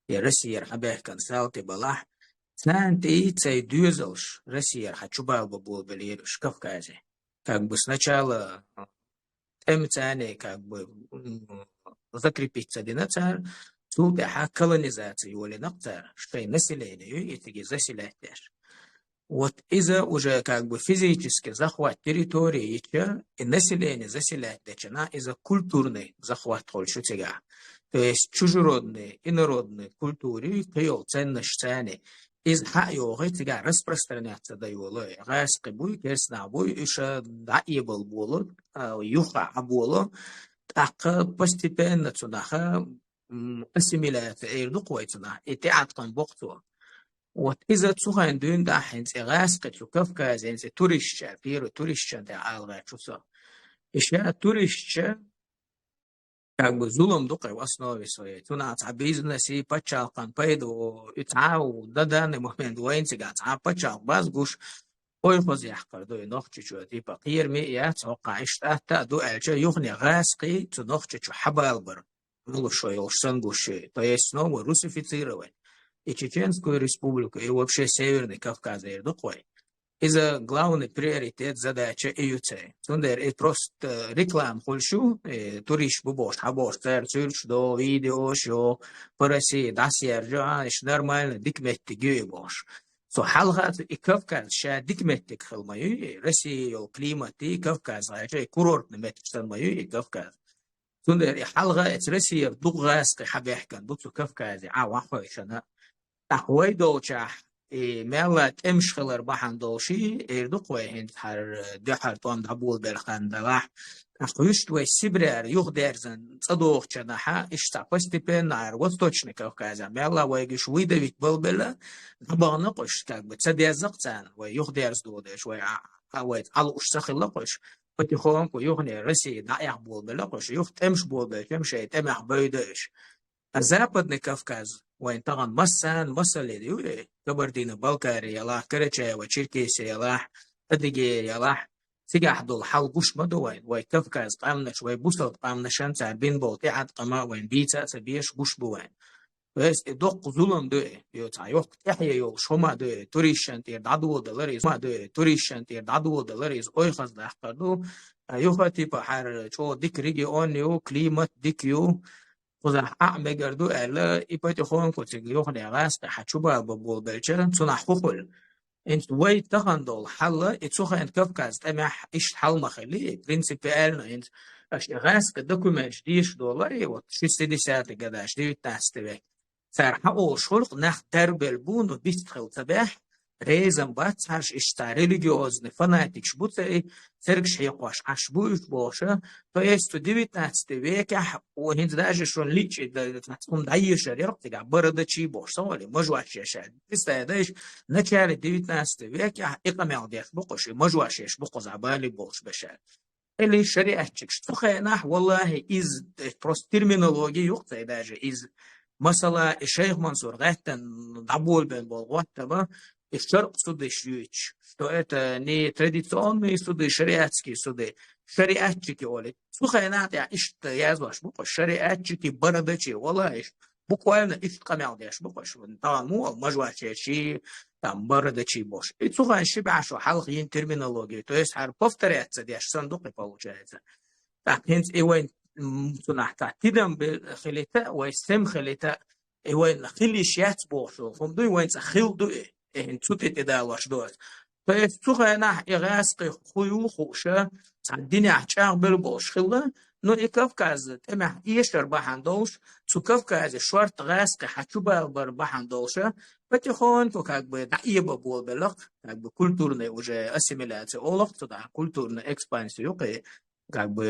и Россера хьабаьхкина салти балахь. Царна тӀе цай доьзалш Россера хьа чубала бан болабелира уьш Кавказе. Как бы сначала тӀемаца, как бы, м, закрепиться дина цара, цул тӀаьхьа колонизация йолийна-кх цара, шайн население ю и цига заселять деш. Вот иза уже как бы физически захват территории йича, и население заселять деча, иза культурный захват хуьлуш ю цигахь. То есть чужеродные, инородные культуры, кхин йолу ценностьш царна, иза хьа а йохий, цигахь распространяться дан йолу, гӀазкхий буй, керстанах буй, уьш дӀаэбал болу, а, юха Ӏаболу, тӀаккха постепенно цунах, м, ассимиляция эр ду-кх вай цунах, и тӀеӀаткъам боккху цо. Вот иза цу хенахь дуьйна тӀехь хӀинца и гӀазкхий цу Кавказе, хӀинца и туристча, первый туристчан тӀехь ала гӀерташ ву со. И ша туристча, как бы зулам ду-кх и в основе своей. Цунах цхьа бизнес и пачхьалкхан пайда, и цхьа а дан данный момент вайна цигахь цхьа а пачхьалкх база гуш, ойхаза яккхар ду и Нохчийчоь, типа, кхераме а яц, хӀокхахь иштта атта а ду аьлча, юхане гӀазкхий цу Нохчийчу хьабалабар, Ӏалашо йолуш санна гуш ю. То есть снова русифицировать. И Чеченскую Республику, и вообще Северный Кавказ эр ду-кх вай. Иза главный приоритет, задача и ю церан. Цундела и просто реклама хуьлуш ю, и туристаш бу бохуш, хьан бохуш, цара суьрташ до, видеош йо, по России дӀасаяржо, а, иштта нормально, дика меттиг ю и бохуш. Цу хьалха цу и Кавказ ша дика меттиг хила ма ю, и Россия йолу климат, и Кавказ гӀайча, и курортный меттиг санна ма ю и Кавказ. Цундела и хьалха эца Россера дукха гӀазкхий хьабаьхкина бу цу Кавказе, Ӏа ваххойшана. ТӀаккха вай долчохь, и мелла тӀемаш хилар бахьана долуш и, эр ду-кх вай хӀинца хӀара дуьххьара тӀом дӀаболабелла хан делахь. ТӀаккха вуьшта вай Сибрера юхадерзан цӀа дохучу хенахь, иштта цхьа постепенно хӀара Восточный Кавказехь мелла вайга уьш выдавить балабелла, дӀабахана-кх уьш, как бы ца дезза-кх царна, вай юхадерзадо деш, вай а, а, вайца Ӏалуш ца хилла-кх уьш. Потихоньку юхане Россия дӀаэха болабелла-кх уьш, юха тӀемаш болабелча, шайн тӀемех бевда уьш. А Западный Кавказ вайн тахана массарна масал ю, э, Кабардино-Балкари ялахь, Карачаево-Черкесия ялахь, Адыгея ялахь, цигахь долу хьал гуш ма ду вайн, вай Кавказ къаьмнаш, вай бусалба къаьмнашан цара бина болу тӀеӀаткъам а вайн бийца а ца безаш гуш бу вайн. То есть и доккха зулам ду и, ю цхьа йоккха тӀаьхье йолуш хӀума ду и, туристчан тӀера дӀадоладалар иза, хӀума ду и, туристчан тӀера дӀадоладалар иза ойхаза даккхар ду. А юха типа хӀара чӀогӀа дика регион ю, климат дика ю, кхузахь Ӏа а мегар ду аьлла, и потихоньку цига юхане гӀазкхий хьа чубала бан болабелча, цунах хӀун хуьлу? ХӀинца вай тахана долу хьал, и цу хенахь Кавказ тӀамехь иштта хьал ма хиллий, принципиально хӀинца аша и гӀазкхий документаш дийшаш долу, и вот шестидесятый годаш, девятнадцатый век. Цара хьан олуш хуьлу-кх, нах дарбелла бу, ну, бист хила ца бехь, реза бац хьажа, иштта религиозный фанатикаш бу церан, цергаш хьекхош Ӏаш бу уьш бохуш. То есть цу девятнадцатый векехь, о, хӀинца даже шуна лиъча, да, цхьа хӀума дӀаешар яра-кх цигахь, бородачи бохуш, сан вали, мажош еш. Представь, да, иш начале девятнадцатый векехь и къамел деш бу-кх уьш, и мажош еш бу кхузахь бале бохуш бешара. Или шариатчикаш. Цу хенахь, валлахӀи, иза, э, просто терминология ю-кх церан даже, иза. Масала, и шайх Мансур гӀаьттина дӀаболабелла болу гӀоттама, и шарӀ судеш юьйцуш, что это не традиционные суды, шариатские суды, шариатчики олу. Цу хенахь тӀехь иштта яздеш бу-кх уьш, шариатчики, бородачи, валлахӀи, иштта. Буквально иштта къамел деш бу-кх уьш. Тахана муха мажош еш, там, бородачи бохуш. И цу хенахь ши бӀе шо хьалха йина терминология. То есть хӀара повторяться деш санна ду-кх и, получается. ТӀаккха хӀинца и вайн м, цунахь цхьа тидам бе-, хилийта, вай сема хилийта, и вайна хила йиш яц бохуш, хӀума дуй, вайн цӀа хила ду и, и хӀинца цу тӀе тӀедалош ду ас. То есть цу хенахь и гӀаскхи хӀун ю хууша, цхьа динехь чӀагӀбелла болуш хилла, ну, и Кавказ тӀемехь эшар бахьана долуш, цу Кавказе шорта гӀаскхи хьа чубалбар бахьана долуша, потихоньку, как бы, дӀаэба болабеллакх, как бы, культурная уже ассимиляция олакх, цу дӀа культурная экспансия юкъе, как бы,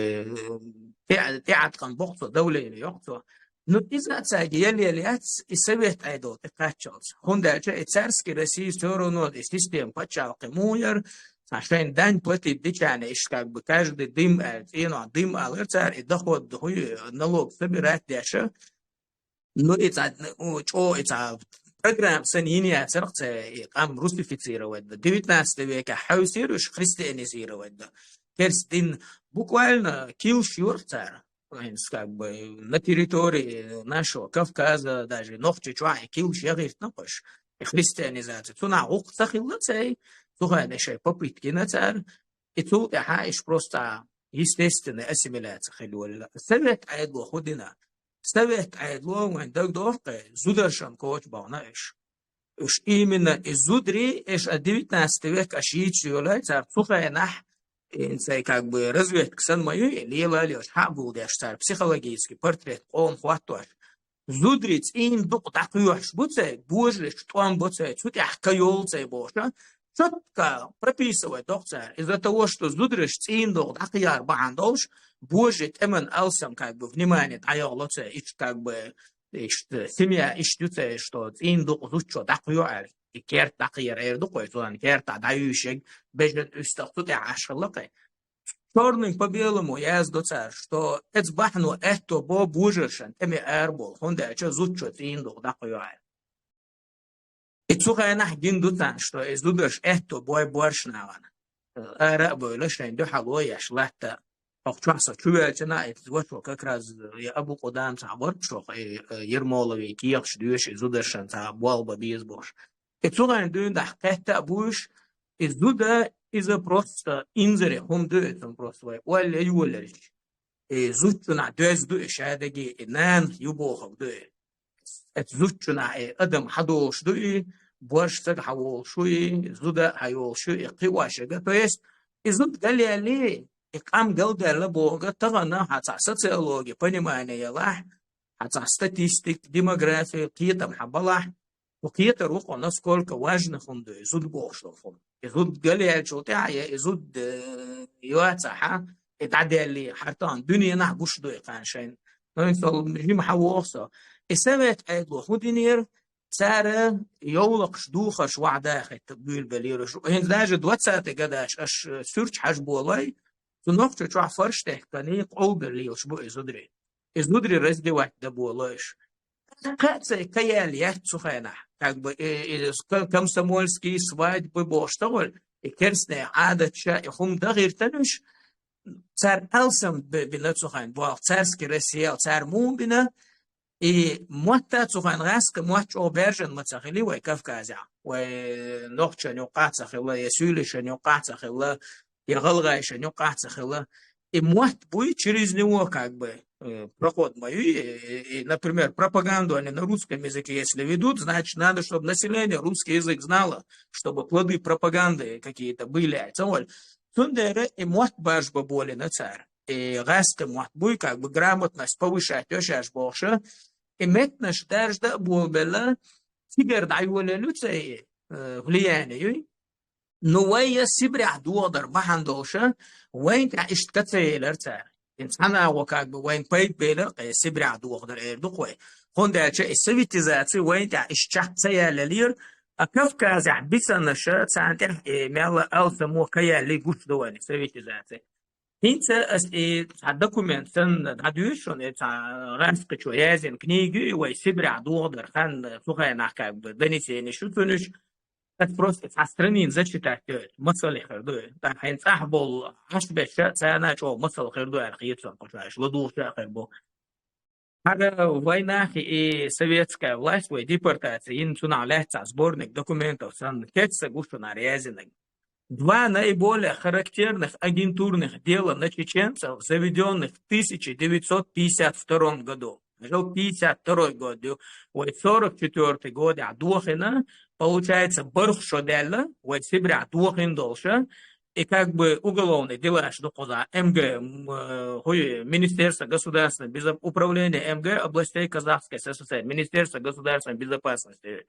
тӀе-, тӀеӀаткъам боккху цо, давление йоккху цо. Ну, иза а цаьрга ял-ял яц, и совет Ӏедал тӀекхаччалц. ХӀунда аьлча и царский Россия всё равно, и система пачхьалкхе муха яра, цхьа шайн дань платить дича а, иштта как бы каждый дым аьлла, цӀенойн дым алара цара, и доход, хӀу, налог собирать деш а. Ну, и цхьа, у, чӀогӀа и цхьа программа санна йина яцара церан, и къам русифицировать дан. Девятнадцатый векехь хьаьвсира уьш христианизировать дан. Керста дин буквально килш йора цара. Вайнас как бы на территории нашего Кавказа, даже Нохчийчохь и килш яхийтина кхуш, и христианизация. Цунах гӀуллакх ца хилла цай, цу хенахь шайн попытка йина цара, и цул тӀаьхьа иштта просто естественная ассимиляция хилла йолла. Совет Ӏедало хӀун дина? Совет Ӏедало вайн дагадоху-кх, зударшна коча бахана уьш. Уьш именно и зударий, аш а девятнадцатый век аш йийцаш йолай, цара цу хенахь, и цай как бы разведка санна ма ю, и лела а лелаш, хьа а гулдеш цара психологический портрет къоман хӀоттош. Зударий цӀийнан дукъ дӀакхоьхьуш бу цай, божаршка тӀом бо цай, цу тӀехь ка йолу цай бохуш, чётко прописывать доккху цара. Из-за того, что зударш цӀийнан дукъ дӀакхехьар бахьана долуш, божарийн тӀеман алсам как бы внимание дӀайохло цай, иштта как бы иштта семья иштта ю цай, что цӀийнан дукъ зудчо дӀакхайо аьлла, и керта дӀакхайора эр ду-кх вай, цунна керта дӀаюьйшург, бежан уьстагӀ цу тӀехь Ӏаш хилла-кх. Чёрным по белому яздо цара, что эцца бахьано аьтто бо божаршна тӀеме арабовла, хӀунда аьлча зудчо цӀийнан дукъ дӀакхайо аьлла. И цу хенахь гина ду царна, что и зударш аьтто бой борш нахана. Ара а бевлла, шайн дуьхьало еш латта. ХӀокху чохь со чу ваьлча а, и вашо как раз я Абу Къудам цхьаъ вара шох, и, э, Ермоловий кехаташ доьшуш, и зударшна цхьа болх бан беза бохуш. И цу хенахь дуьйна дахьа кхетта а буьйш, и зуда, иза просто инзаре хӀума ду, и цунна просто вай ойла йолаелча. И зудчунах доьзна ду и шадерг, и нана ю бохург ду и. Эцу зудчунах и адам хьадолуш ду и, борша сага хьаволуш ву и, зуда а хьайолуш ю и, кхиош яга. То есть и зуда галъяьлли, и къам галдаьлла бохург, тахана хьан цхьа социологи понимание ялахь, хьан цхьа статистика, демография, кхетам хьан балахь, кху кхетар ву-кх, насколько важно хӀума ду и зуда бохуш долу хӀума. И зуда галъяьллачул тӀаьхьа я и зуда, э, йоцахь, и дӀадаьлли, хьан тахана дуьненахь гуш ду и кхана шайна. Ну, и со жима хьан воху со. И совет Ӏедало хӀун динера, цара йовлакхаш, духарш вахьа дахийта буьйлабеллера уьш. ХӀинца даже двадцатый годаш аш, э, суьрташ хьажа болой, цу Нохчийчохь фарш техканий къовлабелла лелаш бу и зударий. И зударий раздевать дан болой уьш. Кхаъ цай ка яьлла яц цу хенахь. Как бы, э, э, ска-, комсомольский свадьбы бохуш ца гӀолу, и керстанийн Ӏадаташ, и хӀума дан гӀиртина уьш, цара алсам бе-, бина цу хенахь, боху, царский Россия, цара муха бина, и мотт а цу хенахь гӀаскхи мотт чӀогӀа баьржина ма ца хили вай Кавказехь, вай нохчашна юккъахь а ца хилла, я суьйлашна юккъахь а ца хилла, я гӀалгӀайшна юккъахь а ца хилла. И мотт буй, через него как бы, э, проход ма ю, и, и, и, например, пропаганду они на русском языке если ведут, значит, надо, чтобы население русский язык знало, чтобы плоды пропаганды какие-то были. Цундела и мотт баржабан болийна цара. И гӀаскхи мотт буй, как бы грамотность повышать йо шаьш бохуш, и меттанаш даржадан а болабелла, цигара дӀайолаелла ю цай, э, влияние юй. Ну, вай я Сибрехь дохадар бахьана долуша, вайна тӀехь иштта ка ца елара цара. ХӀинца цхьана агӀо как бы вайна пайда белар, кхе Сибрехь дохадар эр ду-кх вай. ХӀунда аьлча и советизация вайна тӀехь иштта чекх ца яьллера, а Кавказехь бисаннаша царна тӀехь и мелла алсамо ка яьлли гуш ду вайна советизация. ХӀинца ас и цхьа документ санна дӀадуьйшу шуна, и цхьа гӀаскхичо язйина книга ю, и вай Сибрехь дохадар хан цу хенахь как бы донесенеш ю цунаш. Ас просто цхьа странин зачитать йойла, масале хир ду. ТӀаккха хьайн цӀахь болу Ӏаш беша, царна чӀогӀа масал хир ду аьлла хета суна, кху чу аьлча, ладугӀуш а хир бу. ХӀара вайнахи и советская власть, вай депортация йина, цунах лаьцна цхьа сборник документов санна, кеца гу шуна хӀара язйинарг. два наиболее характерных агентурных дела на чеченцев, заведенных в тысяча девятьсот пятьдесят втором году. Жил пятьдесят второй год, ё-, ой, сорок четвёртый год, а дохина, получается, барх шо даьлла, ой, Сибря дохин долша, и как бы уголовный делаш духуза МГ, м, э, хуй, Министерство государственной безо-, управления МГ областей Казахской ССР, Министерство государственной безопасности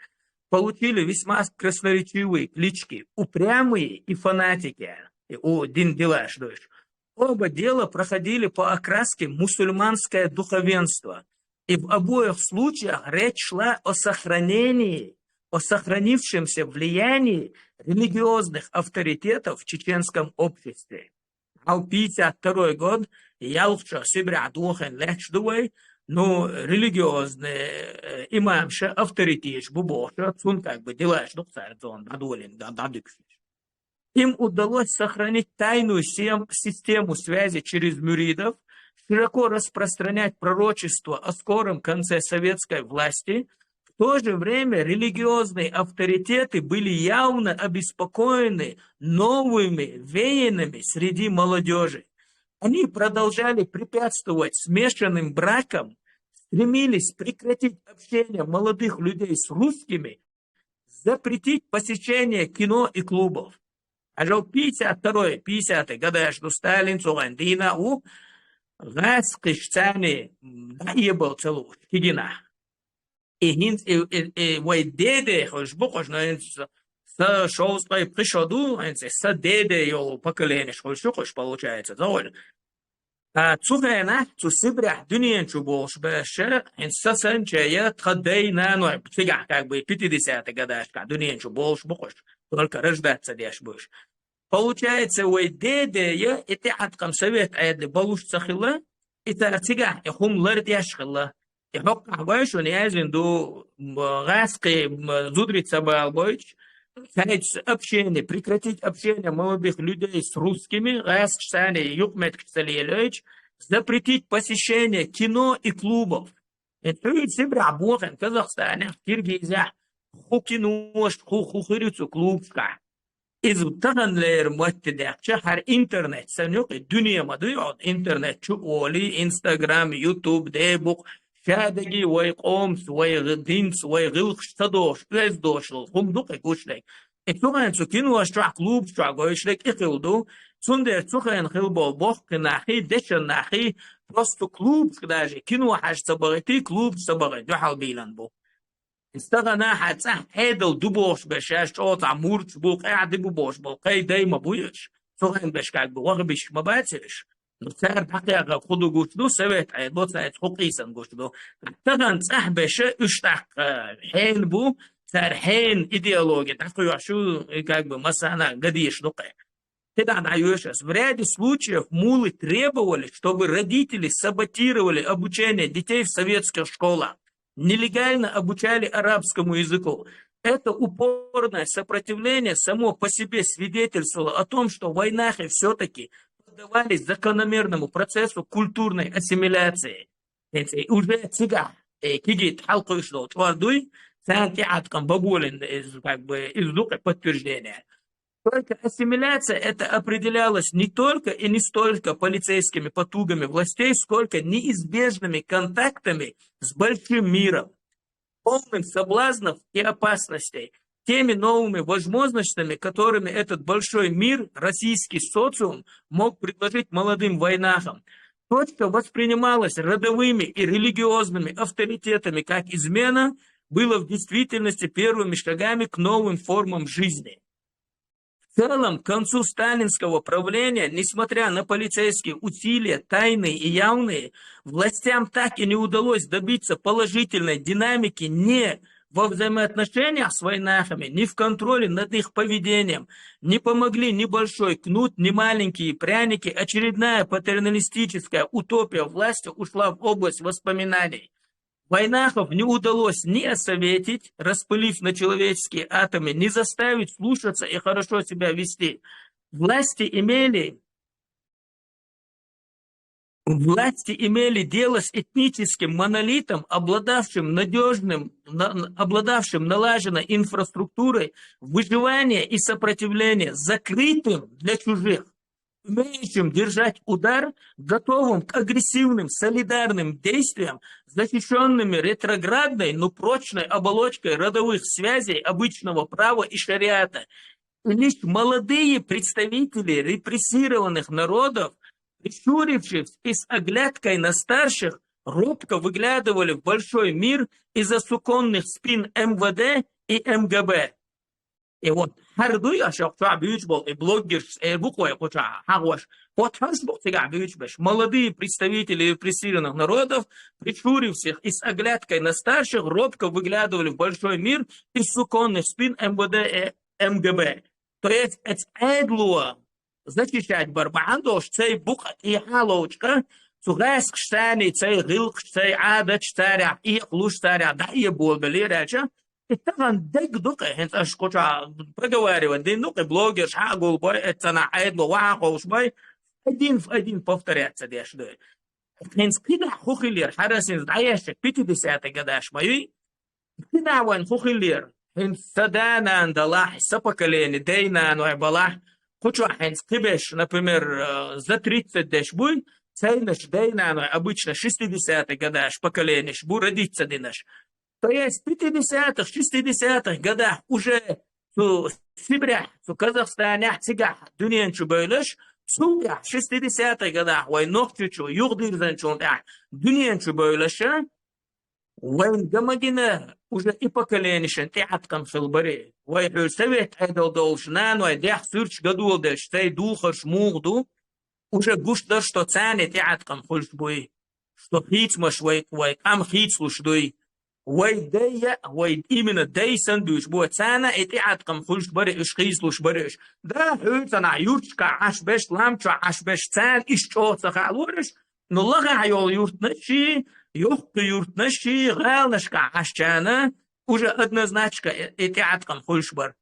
получили весьма красноречивые клички: упрямые и фанатики. И у дин делаш дойш. Оба дела проходили по окраске мусульманское духовенство. И в обоих случаях речь шла о сохранении, о сохранившемся влиянии религиозных авторитетов в чеченском обществе. А в пятьдесят второй год ялхча Сибря дохин лечдувай, ну, религиозный, э, имамша, авторитетш бу бохша, цун как бы делаш духсар зон дадулин, да, дадыкшиш. Им удалось сохранить тайную сем-, систему связи через мюридов, широко распространять пророчество о скором конце советской власти. В то же время религиозные авторитеты были явно обеспокоены новыми веяниями среди молодежи. Они продолжали препятствовать смешанным бракам, стремились прекратить общение молодых людей с русскими, запретить посещение кино и клубов. Ажал пятьдесят второй, пятидесятый годаш ду Сталин цуган дина у гӀаскхиш цани, м, да ебал целу кигина. И хинц, и, и, и вай деде, хойш бу, хойш, но хинц са шовзткъай пхи шо ду, хинц са деде йол поколение, хойш, хойш, получается, довольно. А цу хенахь, цу Сибрехь дуьнен чу болуш баьшша, хӀинца са санча я тха дай-наной, цигахь, как бы, пятидесятый годашкахь дуьнен чу болуш бу хӀуш, только рождаться деш бу уьш. Получается, вай деде я, и тӀеӀаткъам совет Ӏедали болуш ца хилла, и цара цигахь и хӀума лардеш хилла. И хӀокхахь вай шуна яздина ду, м, гӀаскхи, м, зударий ца балабойтуш, цаьрца общение, прекратить общение молодых людей с русскими, гӀаскхаш царна юкъаметтигаш ца лелойтуш, запретить посещение кино и клубов. И цуьнан Сибрехь бохина Казахстанехь, Киргизехь, хӀу киношка, хӀу, хӀу хир ю цу клубашкахь. Иза таханлера мотти дехча, хӀара интернет санна юкъа, дуьне ма дуй хьо, интернет чу оли, Instagram, YouTube, дебукъ, шадагий вай къомца, вай гӀи-, динца, вай гӀиллакхаш ца дохуш, оьзда доцуш долу хӀума ду кхин гуш дерг. И цу хенахь цу кинош чохь, клубаш чохь гойтуш дерг и хила ду, цундела цу хенахь хила болу боккхий нахий, дешан нахий, просто клубашка даже, кино хьажа ца бахийтий, клубаш ца бахий, дуьхьал бийлан бу. Стагана хьан цӀахь Ӏедал ду бохуш беш, шаьш чӀогӀа цхьа мурдаш бу, къаьхьа ди бу бохуш бу, кхай дай ма бу уьш. Цу хенахь беш как бы вахабиш ма бац уьш. Ну, цара дӀакхехьа хӀу ду гуш ду, совет Ӏедало цаьрца хӀу къийсан гуш ду. Тахана цӀахь беша уьш тӀаккха хьенан бу, цара хьенан идеология дӀакхоьхьуш ю, и как бы массана а ган дезаш ду кхе. КхидӀа дӀайоьшу ас. В ряде случаев мулы требовали, чтобы родители саботировали обучение детей в советских школах, нелегально обучали арабскому языку. Это упорное сопротивление само по себе свидетельствовало о том, что вайнахи всё-таки поддавались закономерному процессу культурной ассимиляции. ХӀинца уже цигахь, э, кигийта хьалкхуьйсуш долу чкъор дуй, царна тӀеӀаткъам баболин, э, как бы, иза ду кхе подтверждение. Только ассимиляция это определялась не только и не столько полицейскими потугами властей, сколько неизбежными контактами с большим миром, полным соблазнов и опасностей, теми новыми возможностями, которыми этот большой мир, российский социум, мог предложить молодым вайнахам. То, что воспринималось родовыми и религиозными авторитетами как измена, было в действительности первыми шагами к новым формам жизни. В целом, к концу сталинского правления, несмотря на полицейские усилия, тайные и явные, властям так и не удалось добиться положительной динамики ни во взаимоотношениях с вайнахами, ни в контроле над их поведением. Не помогли ни большой кнут, ни маленькие пряники. Очередная патерналистическая утопия власти ушла в область воспоминаний. Вайнахов не удалось ни осоветить, распылив на человеческие атомы, ни заставить слушаться и хорошо себя вести. Власти имели власти имели дело с этническим монолитом, обладавшим надежным, на- обладавшим налаженной инфраструктурой выживания и сопротивления, закрытым для чужих, умеющим держать удар, готовым к агрессивным солидарным действиям, защищенными ретроградной, но прочной оболочкой родовых связей обычного права и шариата. И лишь молодые представители репрессированных народов, прищурившись и с оглядкой на старших, робко выглядывали в большой мир из-за суконных спин МВД и МГБ. И вот хьар дуй аша чоа бюч бол и блогерш, э, буквой куча хагваш. Вот хьарш бу цигах бюч беш. Молодые представители репрессированных народов, прищурившись и с оглядкой на старших, робко выглядывали в большой мир из суконных спин МВД и МГБ. То есть, эц айдлуа защищать бар бахьан долаш цай букъа и хьалочка, цу гӀаскаш цани, цай гӀилкаш, цай Ӏадаташ царя, и луш царя, да и болбелерача, и тахан дег дукъе, хӀинца аш куча проговаривать дин дукъе, блогерш хьагул бай, эцана айдло ваха ховш бай, один в один повторяться деш дой. ХӀинца кхидахь ху хилер, хьарасинца дӀаяшча, пятидесятый годаш бай, кхидахь вайн ху хилер, хӀинца са да-нана далахь, са поколение, дай-наной балахь, куча хӀинца кхибеш, например, э, за тридцать деш буй, цайнаш дай-наной обычно шестидесятый годаш поколенеш бу родиться динаш. То есть в пятидесятых, шестидесятых годах уже цу Сибрехь, цу Казахстанехь цигахь дуьнен чу бевлаш, цул тӀаьхьа шестидесятый годах вай Нохчийчу юхдирзанчул тӀаьхьа дуьнен чу бевлаша, вайн гамагина уже и поколенешан тӀеӀаткъам хила бари. Вай хьуьл совет Ӏедал долуш наной дехьа суьрташ гадоладелча цай духарш муха ду, уже гуш дар, что царна тӀеӀаткъам хуьлуш буй, что хийцамаш вай, вай къам хийцалуш дуй. Вай дайя, вай именно дай санна дуьйцуш бу, царна и тӀеӀаткъам хуьлуш бари уьш, хийцалуш бари уьш. Да, хьуьлцанахь юрташкахь Ӏаш беш, лам чохь Ӏаш беш, царна иштта чӀогӀа ца хаалораш, но лахахь йолу юртнаш ший, йоккху юртнаш ший, гӀаланашкахь Ӏаш чарна, уже однозначно и, и тӀеӀаткъам хуьлуш бара.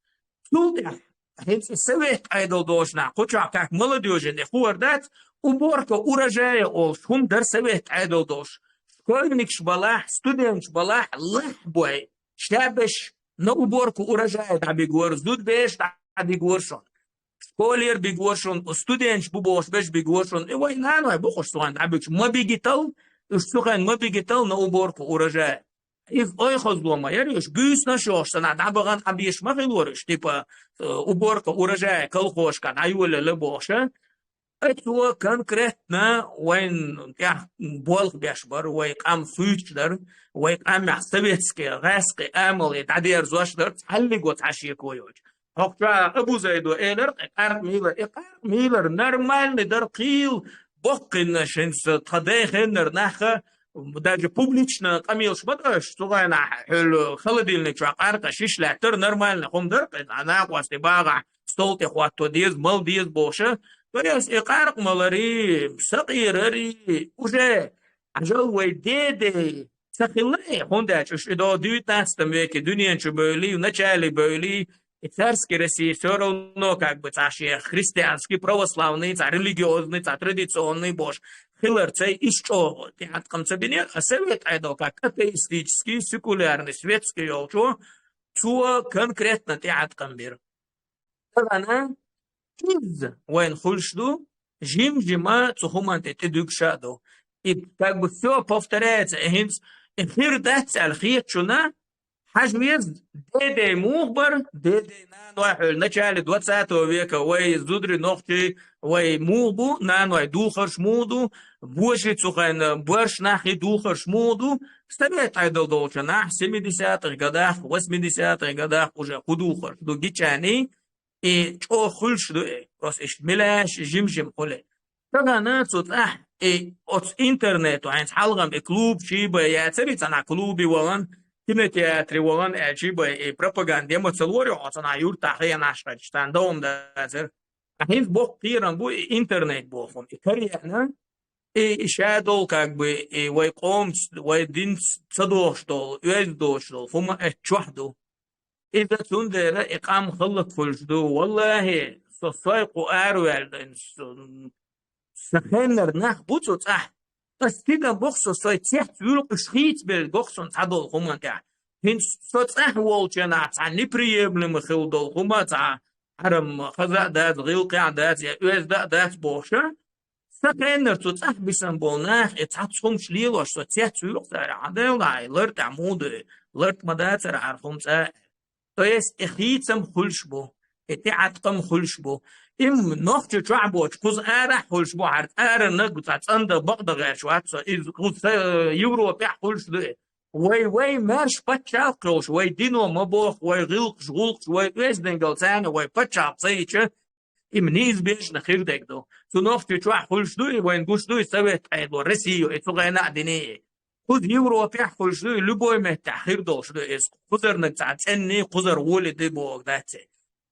Цул тӀаьхьа, хӀинца и совет Ӏедал долуш нах, кху чохь как молодёжи де хуур дац, уборка урожая олуш хӀума дара совет Ӏедал долуш. Школьникаш балахь, студенташ балахь, лахь бой, шабеш на уборку урожая дӀабигора, зудбеш дӀабигора шуна. Школера бигора шуна, студенташ бу бохуш беш бигора шуна. И вай наной бу кхуш цу хенахь дӀабигуш, ма бигитал, уьш цу хенахь ма бигитал на уборку урожая. Иза ойхазло ма яра уьш, буьйсанаш йохуш санна дӀабахана Ӏа беш ма хилора уьш, типа, э, уборка урожая колхозашка дӀайолаелла бохуша. Цо конкретно вайн тӀехь болх беш бара, вай къам хуьйцуш дара, вай къамехь советский гӀаьскхи амал и дӀадерзош дара, цхьаллиго цхьа шеко йоцуш. Хьокхуча Абу Зайдо элира, и къаркъа мийла, и къаркъа мийла нормальный дара, кхийла боккхиннаш хӀинца тхан дай хеннара наха, даже публично къамелаш ма ду аша, цу хенахь хьуьлу холодильник чохь къаркъа шиш лаьттара, нормальный хӀума дара, кхин а накъостий багахь стол тӀе хӀотто деза, мала деза бохуша. То есть и къаркъа малари, сакъерари, уже Ӏажал вай дедей ца хилла, хӀунда аьлча уьш и до девятнадцатом веке дуьнен чу бевлий, в начале бевлий, и царский Россия всё равно как бы цхьа шен христианский, православный, цхьа религиозный, цхьа традиционный бохуш хилар цай, иштта чӀогӀа тӀеӀаткъам ца бинера, а совет Ӏедал как атеистический, секулярный, светский йолчо, цо конкретно тӀеӀаткъам бира. Тахана иза вайна хуьлуш ду, жим-жима цу хӀуманна тӀе тӀедуьгуш а ду. И как бы всё повторяется, и хӀинца и хир дац аьлла хетачунна, хьажа веза, дедей муха бара, дедей наной хьуьлу начале двадцатого века вай зударий, нохчий, вай муха бу, наной духарш муха ду, божий цу хенахь барш нахи духарш муха ду, совет Ӏедал долчу нах семидесятых годах, восьмидесятых годах уже хӀун духарш ду гичаний, и чӀогӀа хуьлуш ду, э, просто иштта милаш жим-жим хуьлу. Тахана цу цӀахь, и оцу интернето хӀинца хьалхам и клуб чий бай яцари, цхьана клуби вахана, кинотеатре вахана аьлчий бай, и пропаганда я ма ца лорий, оцу цхьана юртахь хенаш хадаш, царна даум дацара. Ткъа хӀинца боккха кхерам бу и интернет боху, и карьяна, и, и ша долу как бы, и вай къомаца, вай динца ца дохуш долу, оьзда доцуш долу хӀума эцу чохь ду. Иза цундела и къам хӀаллакьхуьлуш ду. Валлахи, со сой кху араваьлла, со, сан хеннара нах бу цу цӀахь, Ас стига боху со, сой цец вуьлкъуш хийцабелла гоху сон цхьа долу хӀуманна тӀехь. ХӀинца со цӀахь волчу хенахь цхьа неприемлемо хилла долу хӀума, цхьа хьарам хаза а дац, гӀиллакхехь а дац, я оьзда а дац бохуша, сан хеннара цу цӀахь бисина болу нах, и цхьацца хӀумаш лелош со цец вуьлкъу цара, хьан делла, и лар тӀехь муха ду, лар ма дацара хьара хӀума цӀа. То есть и хийцам хуьлуш бу, и тӀеӀаткъам хуьлуш бу. Им нохча чохь боцу кхуза арахь хуьлуш бу, хьара арана цӀа цӀанда бакъда гӀерташ вац со. Иза кхуза Европехь хуьлуш ду и. Вай, вай маьрша паччалкх йолуш, вай дино ма боху, вай гӀиллакхаш, гӀуллакхаш, вай оьздангалла царна, вай паччалкх ца йича, и неизбежно хир дерг ду. Цу нохча чохь хуьлуш ду и, вайна гуш ду и, Совет Ӏедало, Россия, и цу гӀайна а дини и. Кхуза Европехь хуьлуш ду и, любой меттехь хир долуш ду иза. Кхузарниг цхьа цӀенний, кхузара гӀоли ди боху дац и.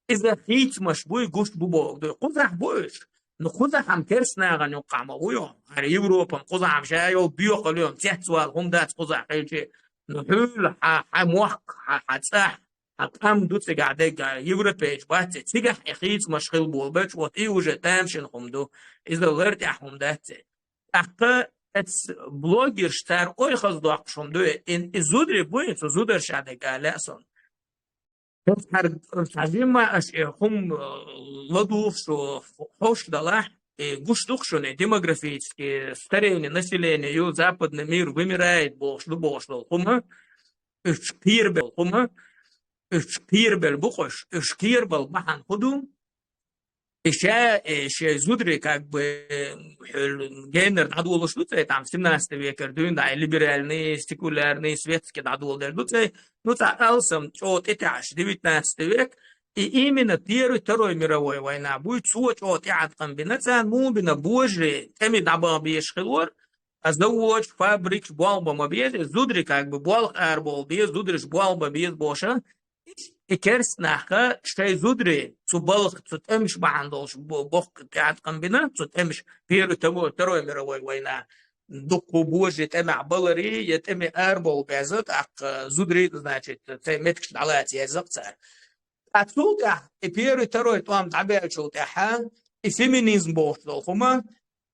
Иза хийцамаш буй, гуш бу боху ду. Кхузахь бу уьш. Ну, кхузахь-м керстанагӀан юккъахь ма ву йо. ХӀара Европа-м кхузахь-м ша йолу боькъал ю, цецвала хӀума дац кхузахь хилчи. Ну, хьуьйла хьан, хьан мохк, хьан, хьан цӀахь, хьан къам ду цигахь дегга, европейчу бац и. Цигахь и хийцамаш хила болабелча, вот и уже тамашийна хӀума ду. Иза лар тӀехь хӀума дац и. ТӀаккха эц блогерш цара ойхаза доккхуш хӀума ду и. И, и зударий буй, цу зударша дегга лаьа сон. Хьар-, хьажимма аша и хӀума, э, ладугӀуш, хьош далахь, и гуш ду-кх шуна, и демографически старение населения ю, западный мир вымирает бохуш ду бохуш долу хӀума, уьш кхерабелла хӀума, уьш кхерабелла бу-кх уьш, уьш кхерабалла бахьана хӀун ду? И ша, э, шайн зударий, как бы, э, хьуьлла геннара дӀадолуш ду цай, там, семнадцатый векера дуьйна, да, и либеральный, секулярный, светский дӀадоладелла ду цай. Ну, цхьа алсам чӀогӀа тӀетаьӀаш, девятнадцатый век, и именно Первый, Второй мировой война буй, цо чӀогӀа тӀеӀаткъам бина царна, муха бина, божарий тӀемий дӀабаха безаш хилора, а заводаш, фабрикаш болх бан ма беза, зударий, как бы, болх арабовла беза, зудараш болх бан беза бохуша, и керста наха шайн зударий цу балха, цу тӀемаш бахьана долуш бо-, боху тӀеӀаткъам бина, цу тӀемаш, Первый, Второй, Второй мировой война, дуккха божарий тӀемехь баларий, я тӀеме арабовла беза, тӀаккха зударий, значит, цай меттигаш дӀалаца еза-кх цара. Ткъа цул тӀаьхьа, и Первый, Второй тӀом дӀабаьллачул тӀаьхьа, и феминизм бохуш долу хӀума,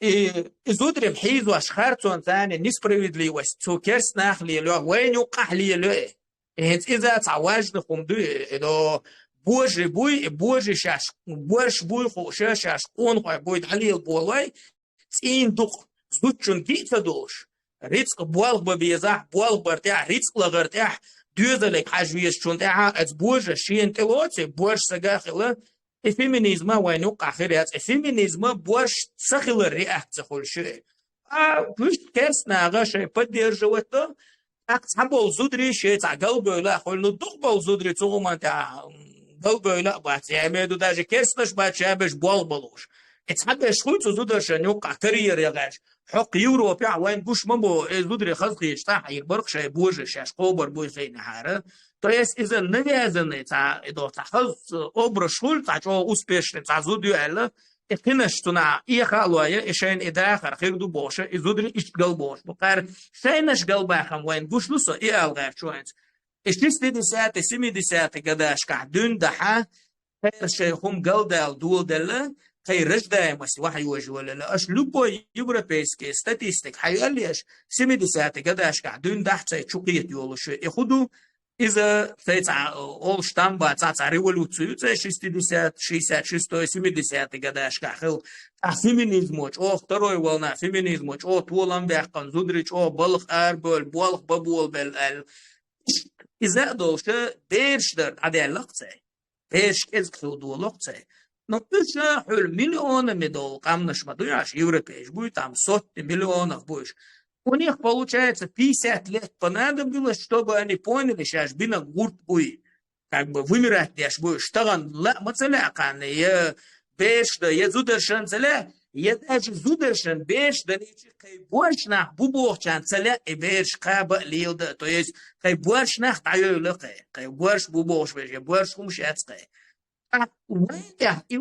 и, и зударий-м хьийзош харцонца царна несправедливость цу керста наха лелайо, вайна юккъахь лелайо и. И хӀинца иза цхьа важный хӀума ду и, и до божарий буй, и божарий шаьш борш буй хууш, шаьш къонахой буй дӀалелаболой, цӀийнан дукъ зудчун гиъ ца долуш, рицкъ болх бан безахь, болх бар тӀехь, рицкъ лахар тӀехь, доьзалиг хьажа везачун тӀехьа, оцу божарша шена тӀелоций, борш сага а хила, и феминизма вайна юккъахь хир яц. И феминизма борш ца хилар реакция хуьлуш ю и. А уьш керста наха шайн поддерживать до, тӀаккха цхьаболу зударий шайн цхьа галбевлла а хуьлу, ну, дукхахболу зударий цу хӀуманна тӀехь, м, галбевлла а бац. Я имею в виду, даже керстанаш бац, шаберш болх балуш. И цхьаберш хуьлу цу зударшна юккъахь карьера яхаьржа. ХӀокху Европехь вайна гуш ма бу, и зударий хазахеташ цӀахь хьийр бара-кх шайн божарий шаьш кхобар буй хиънехьара. То есть иза навязанный цхьа, и до цхьа хаза образ хуьлу, цхьа чӀогӀа успешный цхьа зуда ю аьлла, и кхинаш цунах эхалой, и шайна и дахар хир ду бохуша, и зударий иштта галбохуш бу. Кхара шайнаш галбахам вайна гуш ду со, и ала гӀерташ вайнца. И шестидесятый, семидесятый годашкахь дуьйна дахьа, кхара шайн хӀума галдала доладелла, кхайн рождаемость вахьа йожа йолалла. Аша любой европейский статистика хьайоьллеш, семидесятый годашкахь дуьйна дахьа цай чу кхета йолуш ю. И хӀун ду? Иза цай цхьа, э, олуш там бан цхьа, цхьа революция ю цай шестьдесят, шестьдесят шестой, семидесятый годашкахь хилла. Ткъа феминизмо чӀогӀа, второй волна феминизмо чӀогӀа толам баьккхина, зударий чӀогӀа балха арабевлла, болх бан болабелла аьлла. Иза а долуша бераш дар дӀадаьлла-кх цай. Бераш кӀезиг хила долу-кх цай. Ну, уьш хьуьлла миллионами долу къаьмнаш ма ду аша, европейш буй, там сотни миллионов буй уьш. У них, получается, пятьдесят лет понадобилось, чтобы они поняли, шаьш бина гӀурт буй. Как бы вымирать деш буй уьш. Тахана лаа ма ца лаьа кхарна, я бераш дан, я зударшна ца лаьа, я даже зударшна бераш дан, кхайн борш нах бу бохучарна ца лаьа и бераш кхаба а леладан. То есть, кхайн борш нах дӀайойла кхайн, кхайн борш бу бохуш берш, я борш хӀумаш яц кхайн. Ткъа вайн тӀехь и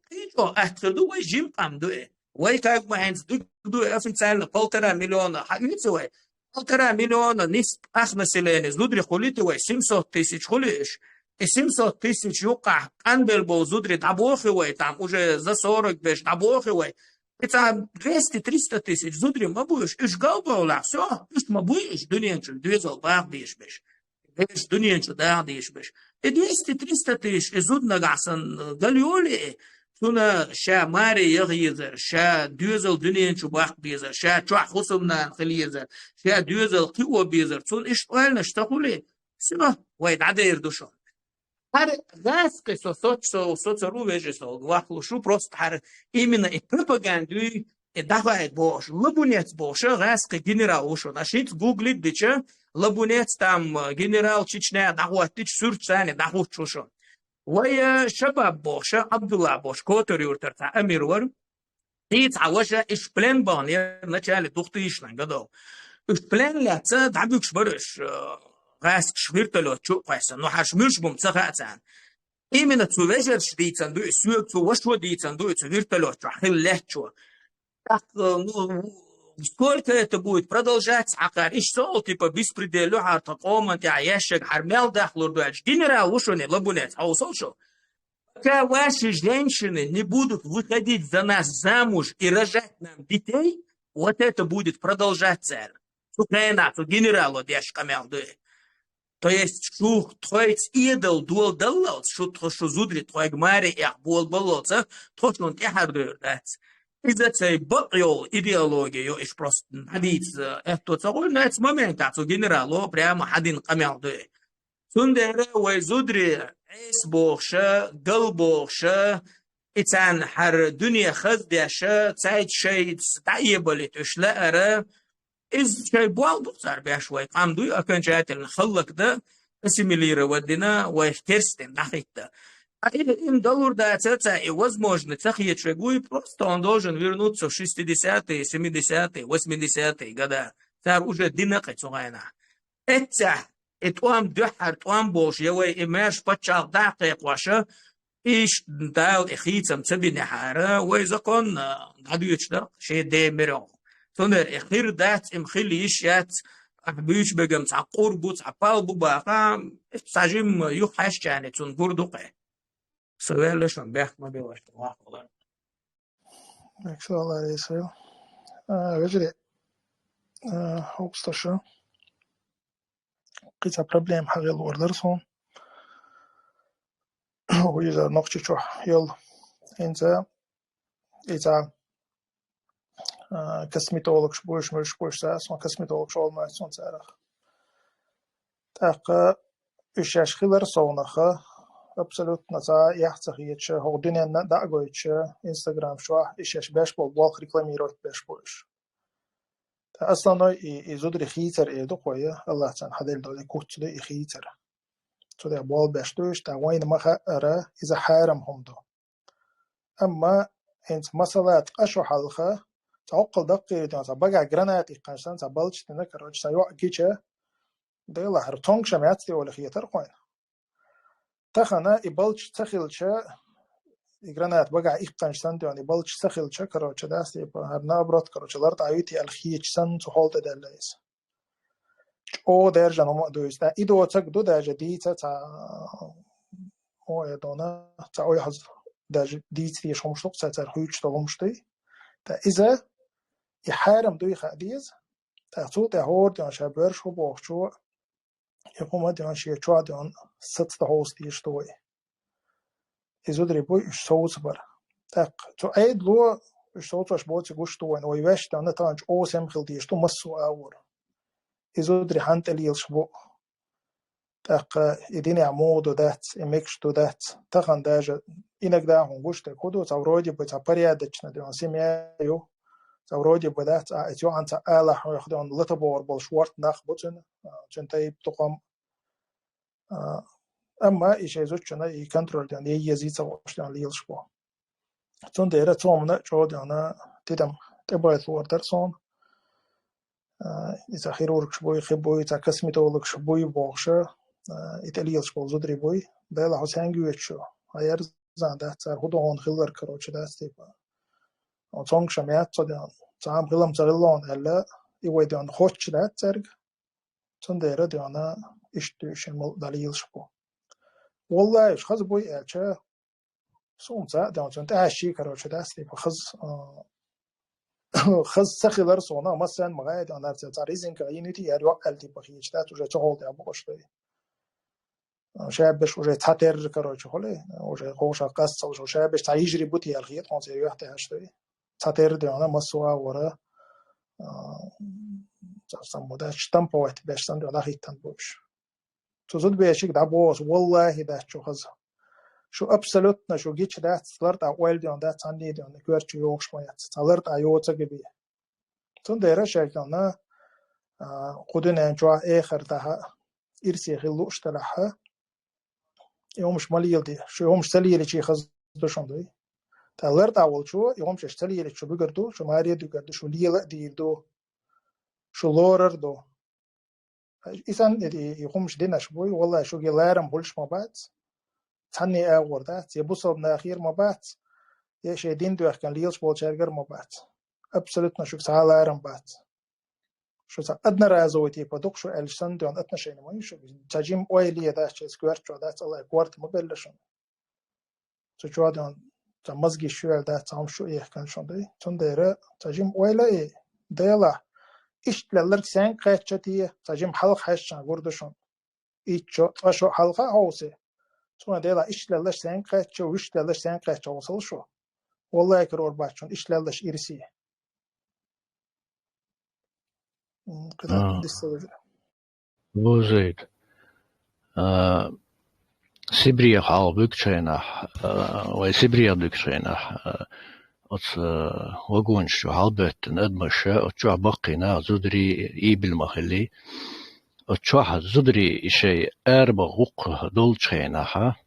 кхин чӀогӀа атта хир ду, вай жима къам ду и. Вай как бы хӀинца ду, ду и официально полтора миллиона, хьан уьйцу вай? Полтора миллиона нисб ах население, зударий хуьлуьйту вай, семьсот тысяч хуьлу уьш. И семьсот тысяч юккъахь къанбелла болу зударий дӀабоху вай, там уже за сорок берш дӀабоху вай. И цхьа двести-триста тысяч зударий ма буй уж, уж галбовлахь, всё, уж ма буй уж дуьнен чу доьзал бакъ дезаш берш. Берш дуьнен чу дакъа дезаш берш. И двести-триста тысяч, и зуда нагахь санна гал йоле, цунна ша маре яха езар, ша доьзал дуьнен чу баккха безар, ша чохь хӀусамнана хила езар, ша доьзал кхио безар, цунна иштта ойланаш ца хуьлий, всё, вай дӀадер ду шуна. ХӀара гӀаскхи со, со, со, со ца ру вежа со, вахлуш ву, просто хӀара именно и пропагандуй, и дӀахайта бохуш, Лабунец бохуш, гӀаскхи генерал ву шуна. Аш хӀинца гуглит дича, Лабунец там, э, генерал Чечня дӀахӀоттича, суьрташ царна дӀахӀуттуш ву шуна. Вай, э, Шабаб бохуш, Абдулла бохуш, Котар-Юртара цхьа амир вара. И цхьа ваша, иш плен бахана яра начале духтийшна гадов. Уж плен лаьца дӀабуьгуш бара уж, э, гӀаскхаш вертолёт чу а кхоьссина. Ну, хьаш муьлш бу ца хаьа царна. Именно цу вежарша дийцан ду и соьга, цу вашо дийцан ду и цу вертолёт чохь хилла лаьттачо. Так, э, ну, сколько это будет продолжаться, хьакхара, иштта со, типа, беспредел ю хьара тхан къоман тӀехь, яьшшаг хьара мел дахлур ду аьлча, генерал ву шуна Лабунец, хьовсал шу. Пока ваши женщины не будут выходить за нас замуж и рожать нам детей, вот это будет продолжаться, аьлла. Цу хенахь, цу генерало деш къамел ду. То есть шу тхоьца Ӏедал дола даллалц, шу тхо, шу зударий тхоьга маре эха болабаллалца, тхо шуна тӀаьхьара дойр дац. Иза цай бакъ йолу идеология йо, иш просто хьадийца аьтто ца хуьлу, но эцу моментахь цу генерало прямо хьадина къамел ду. Цундела вай зударий Ӏеса бохуша, гал бохуша, и царна хӀара дуьне хаздеша, цайца шайца дӀаэбалийта уьш лаьара, иза шайн болх бу цара беш, вай къам дуй окончательно хӀаллакдан, ассимилировать дина, вайх керстина дӀахӀитта. А и, им далур дацара цара, и возможно ца хеташ верг вуй, просто он должен вернуться в шестидесятые, семидесятые, восьмидесятые года. Цара уже дина кхин цу хенахь. Эццехь, и тӀом дуьххьара тӀом болуш, я вай и маьрша пачхьалкх дӀа а кхайкхоша, иштта Дала и хийцам ца бинехьара, вай законна дӀадоьдуш дара шен ден мирехь. Цундела и хир дац, им хила йиш яц, ахь буьйцу бегам цхьа къур бу, цхьа пал бу баха, цхьа жимма юххьаьшчарна цунна гур ду кхе. Со ваьлла шуна бехк ма бе вац, вахалар. Бехк со ваьлла, Исраил. А, вежарий, а, хӀокху сташа. Кхин цхьа проблема хьагӀеллор дара суна. ХӀу иза Нохчийчохь йолу. ХӀинца иза, а, косметологаш буьйш, муьлш буьйш, цара суна косметологаш олу моьтту суна царах. ТӀаккха уьш шаьш хилар совнаха, абсолютно цхьа а эхь ца хеташ, хӀокху дуьненна а дӀа а гойтуш, Instagram чохь и шаьш беш болу болх рекламировать беш бу уьш. Ткъа основной и, и зударий хийцар эр ду кхо я, Аллах царна хьаделла долу и куц ду и хийцар. Цу тӀехь болх беш ду уьш, ткъа вайна ма хаьара, иза хьарам хӀума ду. Амма хӀинца масала ткъа шо хьалха, цхьа хӀоккхул даккхийра тӀехь, цхьа багахь граната иккханчу санна, цхьа балча дина, короче, цхьа йоӀ гича, Делахьара, цуьнга ша меца тӀе олу хетара кхойна. Тахана и балча ца хилча, и граната багахь иккханчу санна тӀехь, и балча ца хилча, короче, дас, типа, хӀара наоборот, короче, лар дӀа юьти аьлла хеташ санна, цу хьол тӀе даьлла иза. ЧӀогӀа даьржина хӀума а ду иза. ТӀаккха и доцург ду даже дийца цхьа, о, я дона, цхьа ойхьаза даже дийца дезаш хӀумаш ду, цхьа цара хуьйцуш долу хӀумаш дуй. ТӀаккха иза, и хьарам дуй хаа деза. ТӀаккха цул тӀаьхьа хӀора тӀехь ша боьрша хӀу бохучо, и хӀума тӀехь шен чохь тӀехь саца тӀехь хьовса дезаш ду вай. И зударий буй, уьш совцабар. ТӀаккха цу Ӏедало уьш совцош боций гуш ду вайна, вай ваьш тӀехь тахана чӀогӀа сема хила дезаш ду массо а агӀор. И зударий хьанна тӀе лелаш бу. ТӀаккха и динехь муха ду дац, и мегаш ду дац. Тахана даже иногда хӀун гуш дерг хӀу ду, цхьа вроде бы цхьа порядочно тӀехь семья ю, цхьа вроде бы дац, а, эцу йоӀан цхьа алахь хьоьху тӀехь лата богӀур болуш ворта нах бу цуьнан, а, цуьнан тайпа тукхам. А, амма и шайн зудчунна и контроль тӀехь, е еза ца гӀош тӀехь лелаш бу. Цундела цу хӀуманна а чӀогӀа тӀехь тидам тӀебахийталор дара суна. А, и цхьа хирургаш буй, хи буй, цхьа косметологаш буй бохуша, а, и тӀе лелаш болу зударий буй. Делахь хӀу сенга йоьцуш ю? Хьан ерзан дац цара, хӀу ду хьуна хиллар, короче, дац, типа. Хьуна цуьнга ша меца ца деана, цхьа хӀума хилам ца хилла хьуна аьлла, и вай деана хоттуш дац цаьрга. Цундела деана иштта дуьйшина мул дӀалелаш бу. Валлахьи, уьш хаза буй аьлча, суна ца а деана, цунна тӀаьхьа ший, короче, дац, типа, хаза, а, хаза ца хилар суна, массанна ма гӀайда, анарца цхьа резинка гӀийнуьйтий, яр йоӀ аьлла типа хийча дац, уже цохол тӀе букъаш дай. Шабаш уже цхьа терра, короче, хули, уже ховша къастал, уже шабаш цхьа йижри бути ял хет, хонца юхьте хаш дай. Цхьа терра де, ана массу а вара, а, цхьа самму дач, штамповать беш сан, да хиттан букш. Цу зудбечиг дӀабоса, валлахӀи, дац чу хаза. Шу абсолютно шу гича дац, лартӀа ойла деон дац, цхьанне деон, коьрчу йогӀуш ма яц, цхьа лартӀа йоцага бе. Цундера шайтана, а, кху дуьнен чохь эхар дахьа, ирсе хила лууш далахьа, и хӀумаш ма леладе, шу и хӀумаш ца леличи хаза ду шун дуй. Та лартӀа волчу, и хӀумаш ца леличу буьгар ду, шу маре дуьгар ду, шу лела а дийр ду, шу лорар ду. И сан, и, и хӀумаш динаш буй, валлай, шуге ларам булш ма бац, цхьанне агӀор дац, я бусалба нахера ма бац, я шей дин доьхкан лелаш болчаргар ма бац. Абсолютно шуг цхьа ларам бац. Шу цхьа одноразовый типа дукх шу аьлча сан доьн отношение ма ю шуг. Цхьа жим ойла дац, чез коьртачо дац, Аллай корта ма белла шун. Цу чо доьн цхьа мозги шуьйла дац, цхьа хӀум шу эхкан шун дай. Цундера цхьа жим ойла и, дела, иштта лелларг сенга кхаьчча те, цхьа жим хьалха хьаьшчан гур ду шун. Иччо, ткъа шо хьалха а хьовсе. Цуна дела иштта леллаш сенга кхаьчча, вуьшта леллаш сенга кхаьчча хьовсал шу. Валлай, карор бац шун иштта леллаш ирси. М, кхидӀа А. дисса вежа. Божит. А, Сибрех хьалха буьгучу хенахь, а, вай Сибрех дуьгучу хенахь, а, оцу, а, вагонаш чу хьалабоьттина адамаш, оцу чохь баккхий нах, зударий, ийбилма хилли. Оцу чохь зударий и шайн арабан гӀуккха долчу хенахь,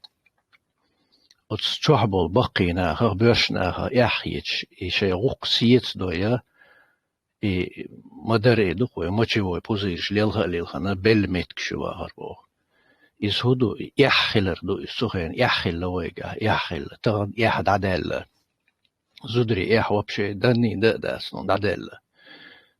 оцу чохь болу баккхий нахах, боьрша нахах эхь хеташ, и шайн гӀуккха сеца дойа, и ма-дарра и ду-кх вай мочевой пузырьш лелха а лилхина, белла меттигаш ю вахар боху. Иза хӀун ду? И эхь хилар ду, иза цу хенахь эхь хилла вайгахь, эхь хилла, тахана эхь дӀадаьлла. Зударий эхь вообще данний дан а дац, ну, дӀадаьлла.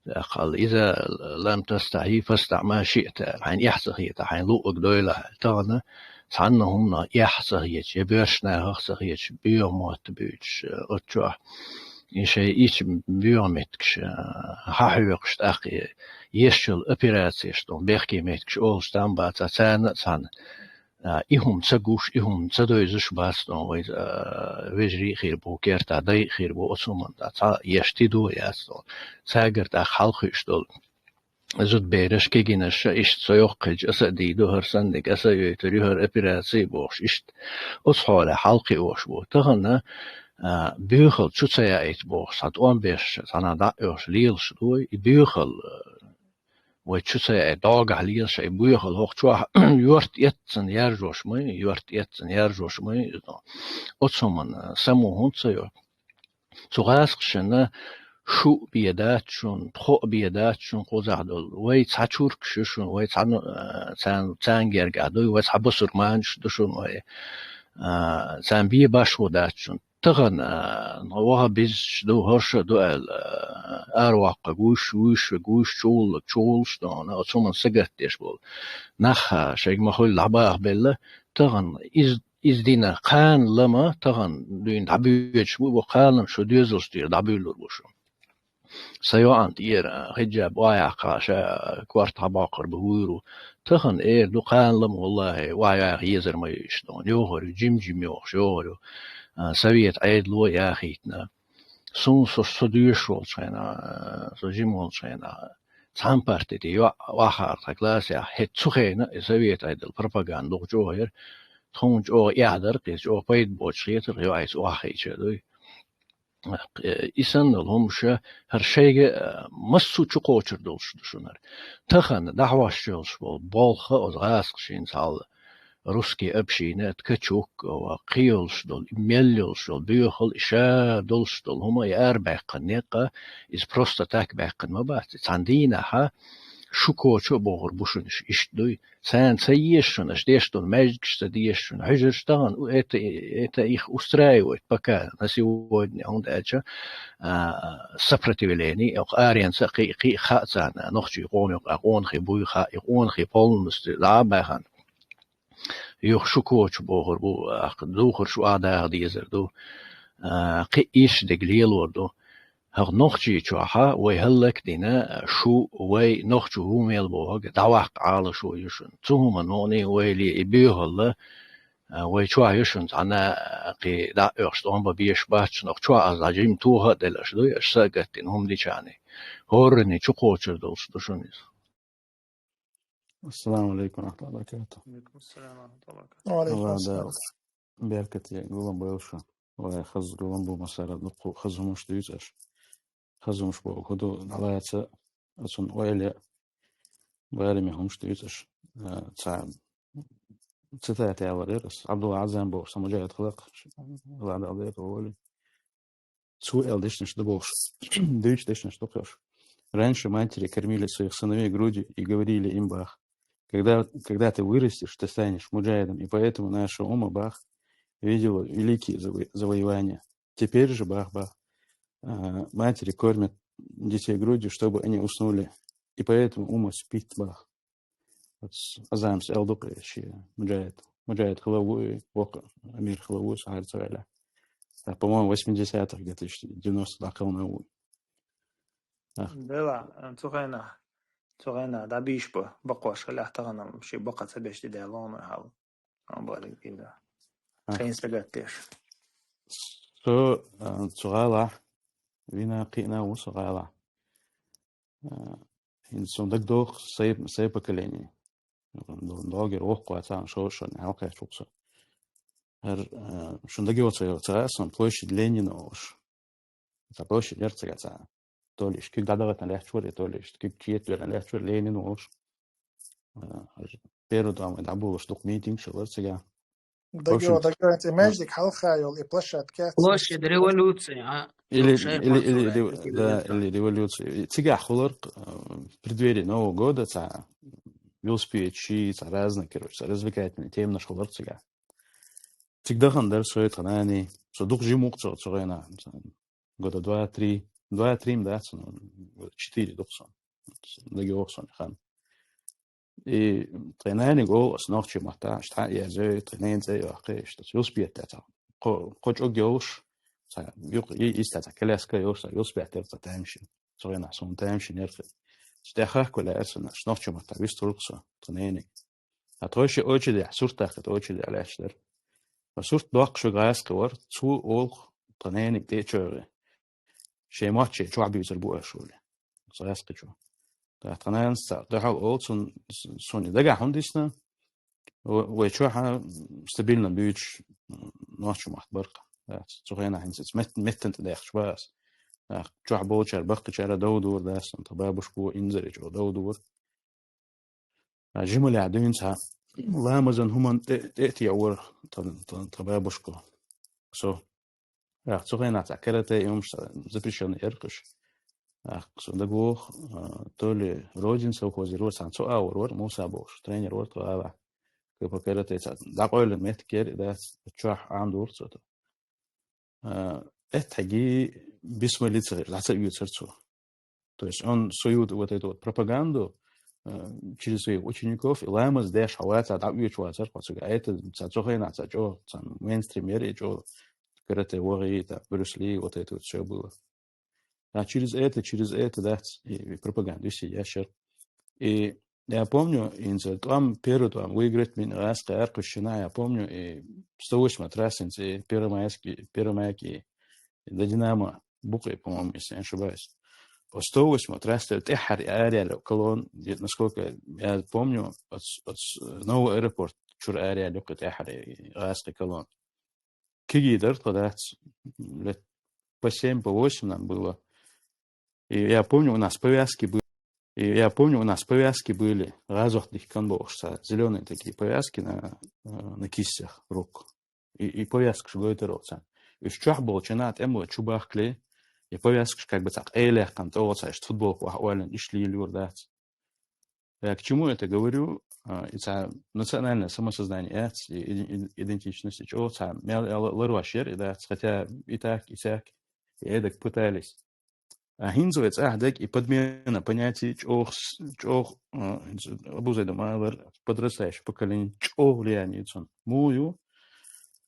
Даккхал, иза лам тастахьи фастахь ма шиъта, хьайна эхь ца хета, хьайна луъург дойла. Тахана цхьанна хӀуманах эхь ца хеташ, я боьрша нахах ца хеташ, боьха мотт буьйцуш, оцу чохь. И шайн ича боьха меттигаш, а, хьахьоькхуш тӀаккха, еш йолу операцеш, тӀом бехке меттигаш олуш там бац, а царна а цхьаьна, а, и хӀума ца гуш, и хӀума ца девзаш бац, тӀом вай, а, вежарий а хир бу, кертахь дай а хир бу, оцу хӀуманна тӀе цхьа еш тидо яц, тӀом. Цаьргара тӀаккха хьалакхуьуш долу зудбераш, кегинаш, иштта со йоккха хилча, аса а дийр ду, хӀара санниг аса а йойтур ю, хӀара операци бохуш, иштта оцу хьолехь хьалакхиош бу. Тахана, а, боьхалла чу ца яийта бохуш, цхьа тӀом беш, цхьанхьа дӀа а оьхуш лелаш ду вай, и боьхалла, а, вай чу ца яийта, дӀогахь лелаш, и боьхалла хӀокху чохь йорт эццана яржош ма ю, йорт эццана яржош ма ю иза. Оцу хӀуманна само хӀунда ца йо? Цу гӀазкхашна шу а бен дац шуна, тхо а бен дац шуна кхузахь долу. Вай цхьа чуркаш ю шуна, вай цхьа ну-, а, царна, царна гергахь дуй, вай цхьа бусурманаш ду шуна, вай, а, царна бен башхо дац шуна. Тахана, а, ваха биззаш ду, хӀорш а ду аьлла, а, араваккхарг вуьйш, вуьйш, вуьйш, чугӀулларг чугӀуллуш ду, оцу хӀуманна сагатдеш болу. Нах, а, шайга ма-хуьллу дӀабахабелла, тахана иза иза дина кхана лама, тахана дуьйна дӀабоьдуш бу, бо кхана лама шу доьзалш тӀера дӀабуьйлур бу шу. Сан йоӀана тӀера хиджаб охьаяккха, ша корта хьабоккхур бу вуьйр ву. Тахана эр ду, кхана лама, валлахӀи, охьаяха езар ма ю иштта. Йохур ю, жим-жим йохуш йохур ю. А, совет Ӏедало яхийтина. Суна со, со доьшуш волчу хенахь, со жима волчу хенахь, цхьана парти тӀе йоӀ охьахаар тхан классехь, хӀета цу хенахь и совет Ӏедал пропаганда дукха чӀогӀа яра, тхуна чӀогӀа эхь дара, кхин чӀогӀа пайда боцуш хетара, йоӀайца охьахиъча дуй. И санна долу хӀумаш хӀара шайга, а, массо а чукхочур долуш ду шуна хӀара. Тахана дӀахьош йолуш болу болх а, оцу гӀазкхашна цхьалла русский община, ткачух а, кхин йолуш долу, мел йолуш долу боьхалла, и ша долуш долу хӀума, и арабаьккхина некъ а, иза просто так баьккхина ма бац. Цхьана дийнахьа шу коча а бохур бу шуна, иштта дуй. Царна ца еза шуна, аша деш долу маьждигаш ца деза шуна. Хьуьжарш тахана, у, это, это их устраивает пока на сегодня, хӀунда аьлча, а, сопротивление, оха аренца а кхин, кхин хаьа царна, нохчий къоман юкъа къонахий буй хаьа, и къонахий полностью дӀа а баьхна. Юха шу коча бохур бу, ахка духарш охьадаха дезар ду, а, кхин иштта дерг лелор ду. ХӀокху Нохчийчохьа вай хӀаллакдина, шу вай нохчо хӀу мел бохург дӀаваккха Ӏалашо ю шуна. Цу хӀуманна вайна и боьхалла, а, вай чохь ю шуна цхьана, а, кхин дӀа а оьхуш, тӀом бан безаш бац шуна, чохь аса дӀа жима тоха а делла аша дуй, аша са а гатдина хӀума дичахьана. ХӀоранна чу кхочур долуш ду шуна иза. Ассаламу алейкум ва рахматуллахи ва баракатух. Алейкум ассалам ва рахматуллахи ва баракатух. Ва алейкум ассалам. Аллах Дала беркате гулам бойла шу. Вай хаза гулам бу, масала, дуккха хаза хӀумаш дуьйцу аша. Хаза хӀумаш боху хӀу ду, дӀалаца, оцунна ойла бараме хӀумаш дуьйцу аша. А, цхьа цитата ялар яра аса. Абдулла Азам бохуш, сан мужахид хиларх, Аллах Дала декъала войла. Цо аьлла дешнаш ду бохуш. Дуьйцу дешнаш ду кхуьш. Раньше матери кормили своих сыновей грудью и говорили им: «Бах, когда, когда ты вырастешь, ты станешь муджахидом». И поэтому наша умма, бах, видела великие заво-, завоевания. Теперь же, бах, бах, а, матери кормят детей грудью, чтобы они уснули. И поэтому умма спит, бах. Оцу Азамас аьлла ду-кх и шен муджахид. Муджахид хилла ву и воккха амир хилла ву, схьара ца ваьлла. Так, по-моему, восьмидесятых где-то, девяносто дӀакхална ву. Ах. Дела, цу хенахь, цу хенахь дӀабийш бу, бакъош хилахь тахана, ши бакъа ца беш де лома хьал. Ам балиг кхин да. Ах. Хайн сагат деш. Со, а, цу гӀалахь, вина кхиъна ву со гӀалахь. А, хӀинца суна дагадогӀу сайн, сайн поколение. Д-, доггера воккхавац, царна шо-, шо-, хьалакхаьчча ву со. ХӀара, а, шуна дагайоцу йо ца, сан площадь Ленина олуш. Цхьа площадь яра цигахь цхьа. То ли иштта куьг дӀадахийтина лаьтташ вара, то ли иштта куьг четвертна лаьтташ вара, Ленин олуш. А, хӀара первый дом дӀаболуш дукха митингаш хилла цигахь. Дагайо, дагайо, цӀе маьждиг хьалха йолу и площадка. Площадь революции, а? Или, или, или, да, или революция. И цигахь хилар, э, в преддверии Нового года цхьа велосипедчий, цхьа разный, короче, цхьа развлекательный теманаш хилар цигахь. Цига дахана дара со, тхан нани, со дукха жима ву-кх цо, цу гӀена. Года два-три, два-три ма дац, ну, года четыре ду-кх сон. ДагайогӀу сон хан. И тхан наьниг олу аса нохчийн маттахь, иштта хьан а язъе, тхан ненан цӀе а йоккхий, иштта велосипед тӀе цхьа. Кхо, кхо чӀуг йолуш, цхьа юкъа и, иштта цхьа коляска йолуш, цхьа велосипед тера цхьа тамашийна. Цу гӀенахь суна тамашийна яра. Цу тӀехь хахкуьлла аьлла сан, аса нохчийн маттахь вистхуьлу-кх со, тхан нениг. А тхойша очередехь, сурт дахкийта очередехь лаьтташ дара. Ткъа сурт доккхуш ву гӀазкхи вара, цо олу-кх тхан нениг тӀе а чойгӀе. Шайн мотт шайн чохь буьйцур бу аша, олий. Цу гӀазкхичо. ТӀаккха тхан нанас цхьаъ дуьхьал олу цунна, суна и дагахь хӀунда дисна? Ва-, вай чохь а стабильно буьйцуш, м, нохчийн мотт бара-кх. Цу хенахь хӀинца мет-, меттана тӀе даьхкаш бац. ТӀаккха чохь болчара баккхийчара дов дора, дац, тхан бабушко инзаре чӀогӀа дов дора. А, жималехь дуьйна цхьа ламазан хӀуманна тӀе, тӀе а теӀора тхан, тхан, тхан бабушко. Со. Ах, цу хенахь цхьа карате и хӀумаш цхьа запрещённый яра-кх уьш. Ах, со дагавогӀу, а, то ли Родин совхоз яра, цхьана цу агӀор вара, Муса бохуш, тренер вара тхан гӀалахь. Кхин по карате цхьа дӀакъевлина меттиг яра и, дац, чохь Ӏамадора цо тхо. А, эттхьаьгий бисмилли ца хилча, дӀа ца оьцура цо. То есть он свою вот эту вот пропаганду, э, через своих учеников и ламаз деш хьо вацахь, дӀа а оьцуш вацара-кх хьо цигахь. А это цхьа цу хенахь цхьа чӀогӀа, цхьа мейнстрим яра и чӀогӀа, карате вогӀий, там, Брюс Ли, вот это вот всё было. А через это, через это, да, и, и пропаганда висий яшар. И я помню, хӀинца тӀом, первый тӀом выиграть бина гӀазкхи аркхуьссина, я помню, и сто восемь раз хӀинца и Первомайский, Первомайский, и до Динамо бу-кх и, по-моему, если я не ошибаюсь. По сто восемь раз тӀехьара и араяьлла колонна, где-то, насколько я помню, от, от нового аэропорта чуьра араяьлла юккъе тӀехьара и гӀазкхи колонна. Кегий дара тхо, дац, лет по семь, по восемь нам было. И я помню, у нас повязки были. И я помню, у нас повязки были. ГӀазот дихкан бохуш цхьа, зелёные такие повязки на, э, на кистях рук. И, и повязкаш гойтура оцу царна. Уьш чохь болчу хенахь тӀемло чу бахкале, и повязкаш как бы цхьа къайлаьккхина тӀе оцу, иштта футболка охьаоьллина, иштта лелайора, дац. Я к чему это говорю? А, и цхьа национальное самосознание яц, и, и, и идентичность, и чӀогӀа цхьа мел ларош яра и, дац, хотя и так, и сяк, и эдак пытались. А хӀинца вай цӀахь дерг и подмена понятий чӀогӀа с-, чӀогӀа, а, хӀинца Абу Зайда ма аллара, подрастающее поколение чӀогӀа влияние ю цунна. Муха ю?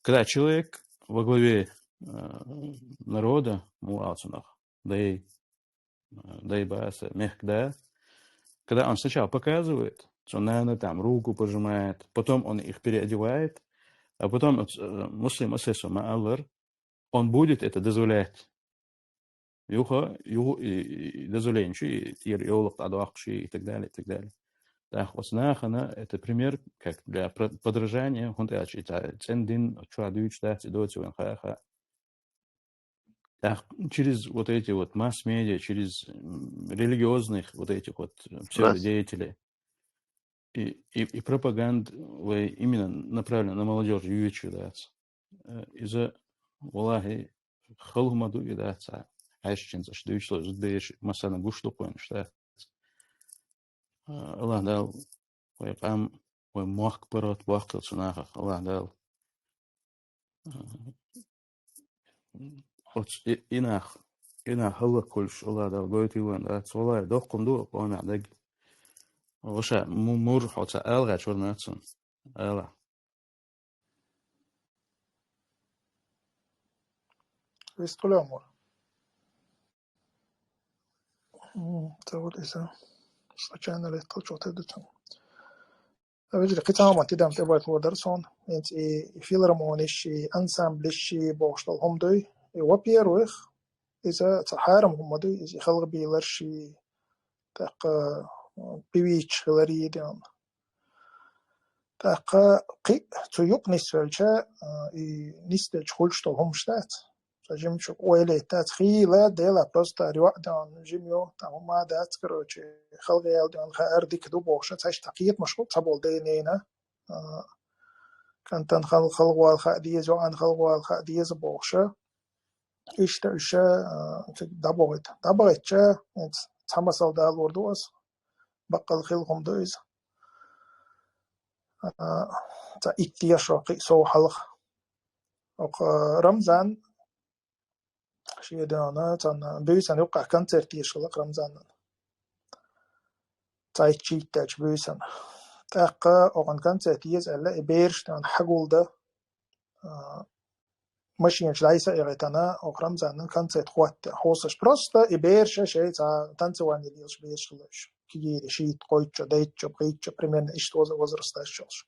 Когда человек во главе, а, народа, муха ала цунах, дай, дай баса, мягко, да. Когда он сначала показывает, что надо там руку пожимает, потом он их переодевает, а потом вот, э, Муслим асесу мааллар, он будет это дозволять. Юха, ю, и, и дозволение, и, и, и так далее, и так далее. Так, вот нахана это пример как для про- подражания, хунта ачи та цендин, чуа дюч, да, цидоци вен ха-ха. Так, через вот эти вот масс-медиа, через, м, религиозных вот этих вот, э, псевдодеятелей. И, и, и пропаганда, вы именно направлена на молодежь, юечу, да. Э, иза, валлахи, халху ма дуй, да, ца, хьаьшчинца, ш дуйшло, зудбеш, масана гуш дукхойн, шта. Э, Аллах Дал, вай къам, вай мохк парот бохкал цунахах, Аллах Дал. Э, оц и-, инах, инах халла кулш, Аллах Дал, гойти ван, да, цолай, дохкун ду, къона даг. Ваша, му-, мур, хоца, алга чур нацун. Ала. Вистхуьлу амур. М, ца вот иза. Случайно лет толчок ты дутан. А ведь кхы цхьа хӀума тидам тӀе байт лодар сон. Энд и филармониш, и ансамблиш, и бохуш долу хӀума дуй. И, во-первых, иза цхьа хьарам хӀума дуй, иза халхабийларш, и тӀаккха, м, певица хилар и ден. ТӀаккха кхин цу юкъа нисвелча, а, и нисделча хуьлуш долу хӀумаш дац. Ца жимачу ойла дац, хийла, дела просто арёа дан жим ю, там хӀума дац, короче, халгӀел дан хаар дика ду бохуша, цаьш цхьа кхетамаш хуьлу цхьаболу дайнена, а, кӀантан хал-, халгӀал хаа деза, йоӀан халгӀал хаа деза бохуша. Иштта уьш, а, цига дӀабохуьйту. ДӀабахийтча, хӀинца цхьа масал далор ду аса. Баккъал хила хӀума ду иза. А, цхьа итт дешо кхин сов хьалха. Оха Рамзан шен дена цхьана буьйсанна юккъехь концерт еш хилла Рамзанан. Цхьа итт читтачу буьйсанна. ТӀаккха охан концерт еза аьлла, и бераш тӀехь хьагулда, а, машинаш дӀайса а яхийтана, оха Рамзанан концерт хӀотта, хьосаш. Просто и бераш шайн цхьа танцевание лелаш бераш хилла уьш. Кигийра шийтта, кхойтта, дейтта, пхийтта, примерно иштта возра-, возрасташ йолуш.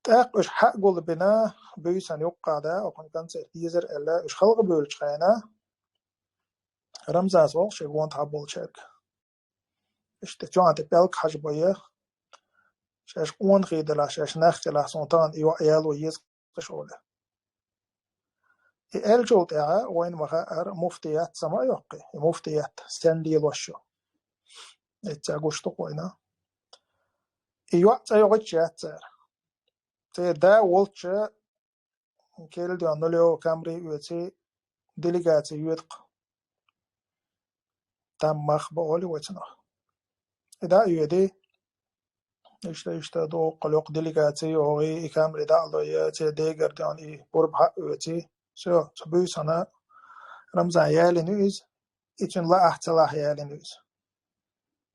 ТӀаккха уьш хьа а гулбина, буьйсанна юккъехь да, охан концерт езар аьлла, уьш халха бевллачу хенахь, Рамзанас олу шайн гонахь болчаьрга. Иштта чохь тӀе пӀелг хьажа бойа, шаьш къонахий делахь, шаьш нах делахь, суна тахана и йоӀ яло еза кхуьш олу. И аьллачул тӀаьхьа вайна ма хаьара, муфтият сама а йоккхий, и муфтият стенна лелош ю. Эцца гуш ду-кх вайна. И йоӀ цӀа йогӀуьйтуш яц цара. Церан да волчча, керла ден нулевой камри оьций, делегаци йоьду-кх. Там мах бан олу вай цунах. И дӀа а йоьдий, иштта, иштта дуккха локх делегаци йогӀий, и камри дӀа а лой, церан дегара ден и пурба хьа а оьций. Всё, цу буьйсанна Рамзан ялийна ю иза, и цуьнан лаахь ца лаахь ялийна ю иза.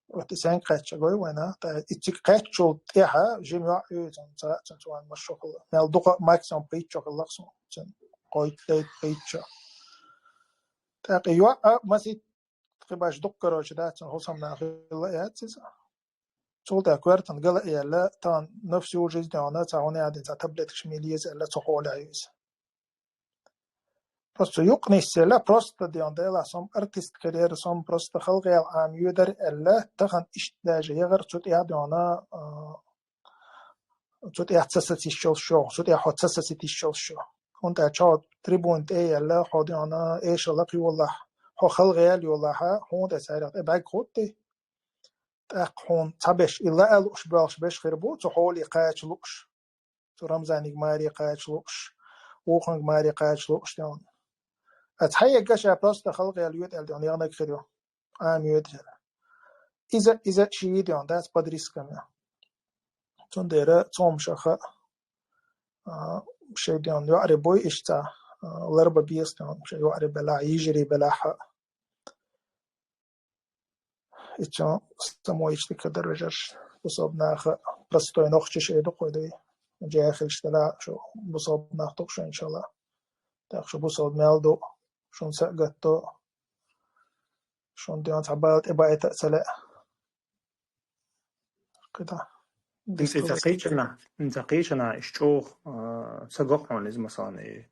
Вот и сенга кхаьчча гой вайна, ткъа и цига кхаьччул тӀаьхьа жима йоӀ ю иза, цхьа а цуьнан цхьа а маршо хилла. Мел дукха а максимум пхийтта шо хилла-кх суна, цуьнан кхойтта, дейтта, пхийтта шо. ТӀаккха и йоӀ а масийтта кхин баш дукха, короче, дац, цуьнан хӀусамнах хилла а яц иза. Цул тӀаьхьа коьртана гала а яьлла, тахана на всю жизнь дена цхьа хӀуна яздина цхьа таблеткаш мила еза аьлла, цу хьолехь ю иза. Просто цу юкъа нисъелла, просто дена, делахь со-м артист карьера, со-м просто халгӀел Ӏамайоьдар аьлла, тахана иштта даже яхар цу тӀехь дена, а, цу тӀехь ца сацийсчалш йогӀу, цу тӀехь хьо ца сацийсчалш йогӀу. ХӀунда аьлча хьо трибуна тӀе а яьлла, хьо дена эшалла кхийоллахь, хьо халгӀел йолахь, хьуна тӀе цаьрах тӀе бӀаьрг хӀуттий. ТӀаккха хьуна цхьаберш и лаа лууш боьлхуш берш хир бу, цу хьоле кхача лууш. Цу Рамзанига маре кхача лууш, вукхунга маре кхача лууш дена. А цхьаегга ша просто халгӀел йоьду аьлла дена яханарг хир ю. Ӏамайоьду. Иза, иза ший дена дац, под риском ю. Цундела цомашаха, а, шайн дена йоӀарий буй иштта, а, ларба беза дена, шайн йоӀарий белахь, йижарий белахь а. И цо само иштта дика дар вежарш, бусалба наха, простой нохчаша эр ду-кх вай дуй. Жаьхилаш делахь, шу бусалба нах ду-кх шу, иншалла. ТӀаккха шу бусалба мел ду. шун са гатто, шун дян цхьа бала тӀе баита а ца лаьа. Кхита. Инца кхийчана, инца кхийчана иш чӀух, а, са гохьон из, масалан, и,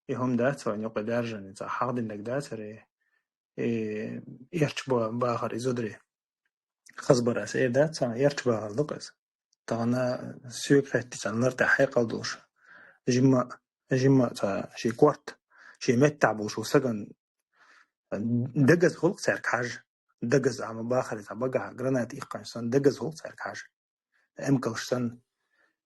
и хӀум дац, вайн юкъе даржан, инца хьахдиннаг дацаре, и, и эрч ба-, бахар из зудри. Хазбарас эр дац, а, эрч бахар дукъ из. Тагана сюк хетти цан лар тӀа хьекъал душ. Жимма, жимма ца ши корт, ши меттахь буш, саган дагаз хулк церк хьаж. Дагаз ама бахар, ца бага гранат ихкан сан, дагаз хулк церк хьаж. Эмкалш сан.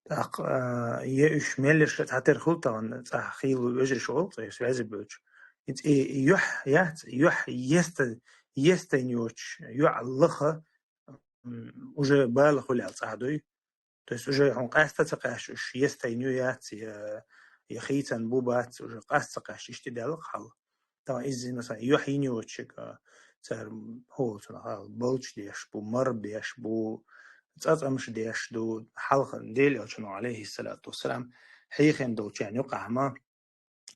Так, а, е уж меллеш цхьатер хул таган, цӀа хил вежриш гӀулк, цӀа связи бёч. И, и, юх, яц, юх, еста, естайнёч, юх лаха, м, уже бала хулял цӀа дуй. То есть уже хьун къаста ца къаьш, уж естайню яц, я, я хийцан бу бац, уже къаста ца къаьш, ишти дялла хьал. Таган иззина сан юхьйинёчик, а, цар, м, хьолцунах, а, балч деш бу, мар беш бу, цӀацӀамш деш ду, хьалха Дела элчано, алейхиссалату вассалам, хьийхен долчен юкъахьма,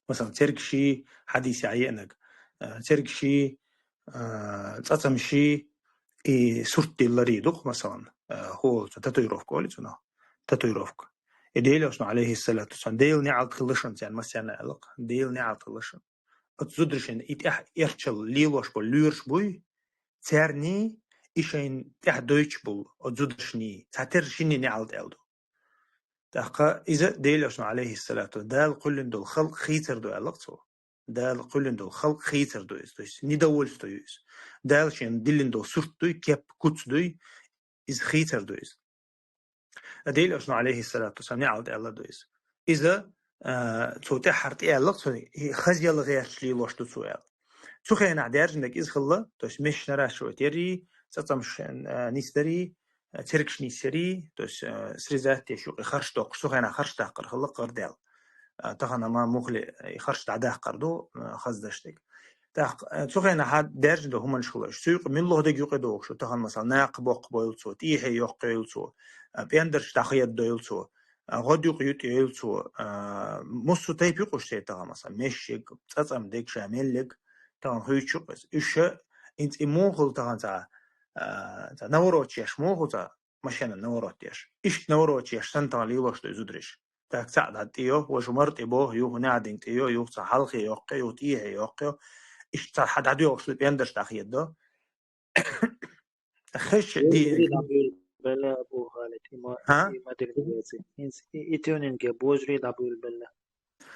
масалан, цергши, хьадис яъенаг, а, цергши, а, цӀацӀамши, и сурт диллари дух, масалан, а, хьолца татуировка оли цунах, татуировка. И Дела элчано, алейхиссалату вассалам, Дела неӀалт хилла шун цен, масяна алакъ, Дела неӀалт хилла шун. Оцу зударшин и тӀехь эрчал лелош бу луьйраш буй, царни и шайн тӀехь дойтуш бу оцу зударшни, цхьатер шинни неӀалт аьлла ду. ТӀаккха иза Дела элчано, алейхиссалату, Дала кхуьллин долу халкъ хийцар ду аьлла цо. Дала кхуьллин долу халкъ хийцар ду иза, то есть недовольство ю иза. Дала шен диллин долу сурт дуй, кеп, куц дуй, иза хийцар ду иза. Дела элчано, алейхиссалату вассалам, неӀалт аьлла ду иза. Иза, а, цо тӀаьхьара тӀе аьлла, цо и хазъяла гӀерташ лелош ду цо аьлла. Цу хенахь даьржинарг иза хилла, то есть мешнараш вот яри, цӀацӀамш, а, нисдари, а, цергаш нисъяри, то есть, а, срезать деш юкъе харш доккхуш, цу хенахь харш даккхар хилла къардаьлла. А, тахана ма мухли и харш дӀадаккхар ду, а, хаздашдиг. ТӀаккха, э, цу хенахьа даьржина ду хӀуманаш хилла. Цу юкъа милла лохдиг юкъе догӀуш ду. Тахана, масала, накха боккха бойла цо, тӀехье йоккха йойла цо, а, пӀендарш дӀахеда дойла цо, а, гӀод юкъа ютӀа йойла цо, а, муссу тайп юкъуш те тахана, масала, мешшиг, цӀацӀам дег ша меллиг, тахана хуьйцу юкъа. Уьш ша, инца и мухул тахана ца, а, ца наворот еш муху ца, машина наворот еш. Ишт наворот еш, сан тахана лелош ду и зудриш. Так цхьаъ дӀа тӀе йо, важа мар тӀе бо, юха неӀадин тӀе йо, юха цхьа хьалхе йоккхе, юха тӀехье йоккхе. Иштта цхьа хьан дӀадоьгӀуш ду пӀендарш дӀахеда до. Хеш ди- Божри дӀабуьйлбелла Абу Халид, и ма-, ХӀа? И модернизация. Инс-, и, и тюнинге божри дӀабуьйлбелла.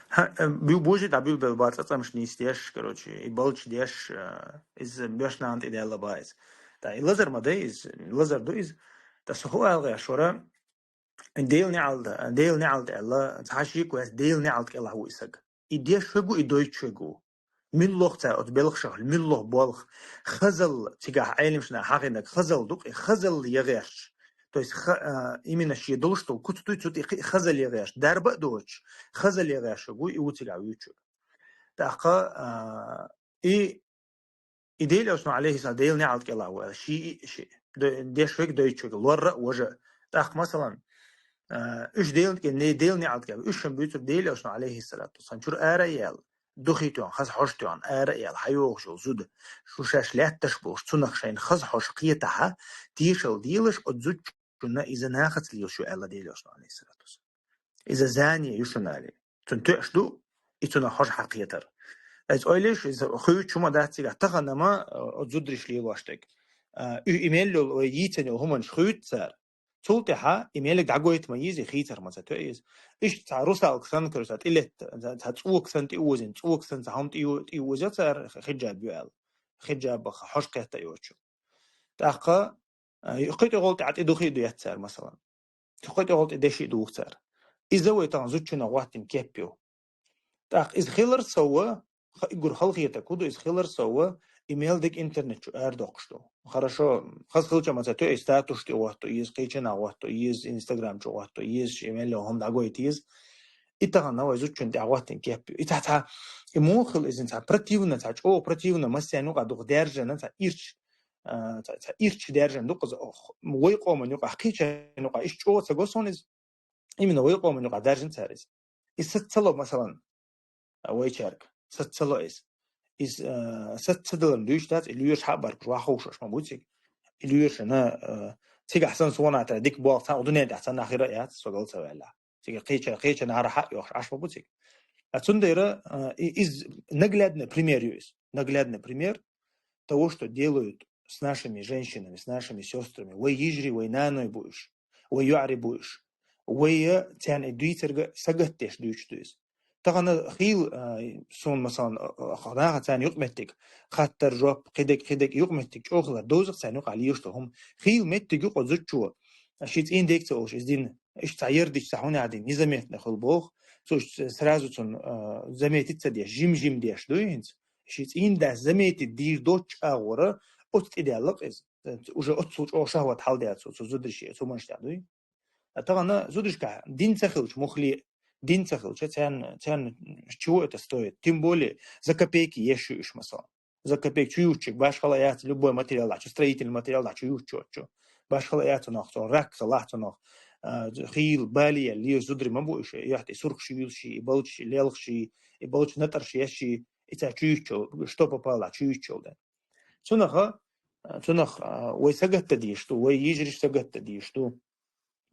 ХӀа, э, бу-, божри дӀабуьйлбелла бац, цӀацӀамш нисдеш, короче, и балч деш, э, из беш нана тӀе даьлла ба из. Та и лазар ма дай из, лазар ду из. Та со хӀу алгӀеш вара, Дела неӀалт, Дела неӀалт аьлла, цхьа шико яц, Дела неӀалт кӀелахь ву и саг. И деш вегу, и дойтуш вегу. Миллох цара оцу белхашах, миллох болх. Хазал цигахь Ӏелимшна хьахинарг хазал ду-кх, и хазал ягӀеш. То есть ха-, а, именно шен долуш долу куц дуй, цу тӀе кхин а хазал ягӀеш. Дарба а доцуш, хазал ягӀеш вегу, и ву цигахь вуьйцуш. ТӀаккха, а, и И Дела элчано, алейхиссалам, Дела неӀалт кӀелахь ву аьлла, ши и ши. Дой-, деш вег, дойтуш вег, лорра а, важа а. ТӀаккха, масалан, а, уьш Дела кӀе-, не-, Дела неӀалт кӀелахь, уьш шен буьйцур Дела элчано, алейхиссалату вассалам, чуьра ара а яьлла, духийтон хаза хьожа тоьхна ара а яьлла, хьайогӀуш йолу зуда, шу шаьш лаьтташ болуш, цунах шайна хаза хьожа кхетахьа, тешал делаш, оцу зудчунна иза нахаца лелаш ю аьлла Дела элчано, алейхиссалату вассалам. Иза зани ю шуна али. Цунна тоьаш ду, и цунах хьожа хьакхетар. Иза ойлиш, иза хуьйцу хӀума дац цигахь, тахана ма, э, зудриш лелош дерг. А, и, и мел йолу, вай йийцина йолу хӀуманаш хуьйцу цара. Цул тӀаьхьа и меллиг дӀагойту ма йийзи, хийцар ма ца тоьа иза. Иштта цхьа русалка санна, короче, цхьа тӀилетта, цхьа, цхьа цӀока санна тӀеозина, цӀока санна цхьа хӀума тӀео-, тӀеоза цара хиджаб ю аьлла. Хиджабах хьожа кхетта йоцуш. ТӀаккха А, кхин тӀе гӀолла тӀе, тӀе духи а ду яц цара, масалан. Кхин тӀе гӀолла тӀе деши а дугӀу цара. Иза вай тахана зудчунах гӀоттина кеп ю. ТӀаккха иза хилар сов, ха-, игур халахетарг хӀу ду, иза хилар сов, и мел дерг интернет чу арадоккхуш ду. Хорошо, хаза хилча ма ца тоьа, и статус тӀе гӀотто еза, кхечанах гӀотто еза, Instagram чу гӀотто еза, и мел йолу хӀума дӀагойта еза. И тахана вай зудчун тӀе гӀоттина кеп ю. И цхьа, цхьа, и муха хила иза, цхьа противно, цхьа чӀогӀа противно, массен юкъа дукха даьржина, цхьа ирча, а, ца, ца ирча даьржина ду-кх иза, ох, вай къоман юкъахь, кхечан юкъахь, иштта чӀогӀа ца го суна иза. Именно вай къоман юкъахь даьржина цара иза. И саца ца ло, масалан, а, вайчаьрга. Саца ца ло иза. Иза, э, сац ца далар дуьйцуш дац, и лоьраш хьа а баргаш, ваха ховшаш ма бу цига. И лоьрашна, э, цигахь санна сона тӀера дика болх цхьа а дуьнен тӀехь цхьаннахьа хир а яц, со гал ца ваьллахь. Цига кхеча-, кхечанхьара хьа а йохуш, Ӏаш ма бу цига. А цундела, э, и-, иза наглядный пример ю иза. Наглядный пример того, что делают с нашими женщинами, с нашими сестрами. Вай йижарий, вай наной бу уьш. Вай йоӀарий бу уьш. Вай, э, царна и дуьйцург сагатдеш дуьйцуш ду иза. Тахана хийла, а, суна, масалан, а, а, наха царна юкъаметтиг, хаттар, жоп, кхидерг, кхидерг юкъаметтиг чӀогӀа хилар, довза-кх царна юкъахь лийша ду хӀума. Хийла меттиг ю-кх оцу зудчо, шен цӀийнан дега ца олуш иза дина, иштта цхьа ярдича цхьа хӀума а дина, незаметно хила боху. Цо иштта сразу цунна, а, заметить ца деш, жим-жим деш дуй хӀинца. Шен цӀийнан дас заметить дийр доцчу агӀора оцу тӀе даьлла-кх иза. Уже оццул чӀогӀа шахӀват хьалдаьлла цо, цу зударшна, цу манаш тӀехь дуй. А тахана зударшкахь дин ца хилча, муххале а дин ца хилча, царна, царна чего это стоит? Тем более, за копейки еш ю уьш, масала. За копейки чу юччуьнга башхала яц, любой материал дахь чу, строительный материал дахь чу юччу оцу чу. Башхала яц цунах, цо рак ца лахь цунах, а, хийла, бале яьлла леш зударий ма бу уьш, яхь и сурхаш юьйлуш, и балча лелхаш, и балча натӀарш еш, и цара чу юччу, что попало, чу юччу дан. Цунах, а, цунах, а, вай сагатдан дийш ду, вай йижариш сагатдан дийш ду,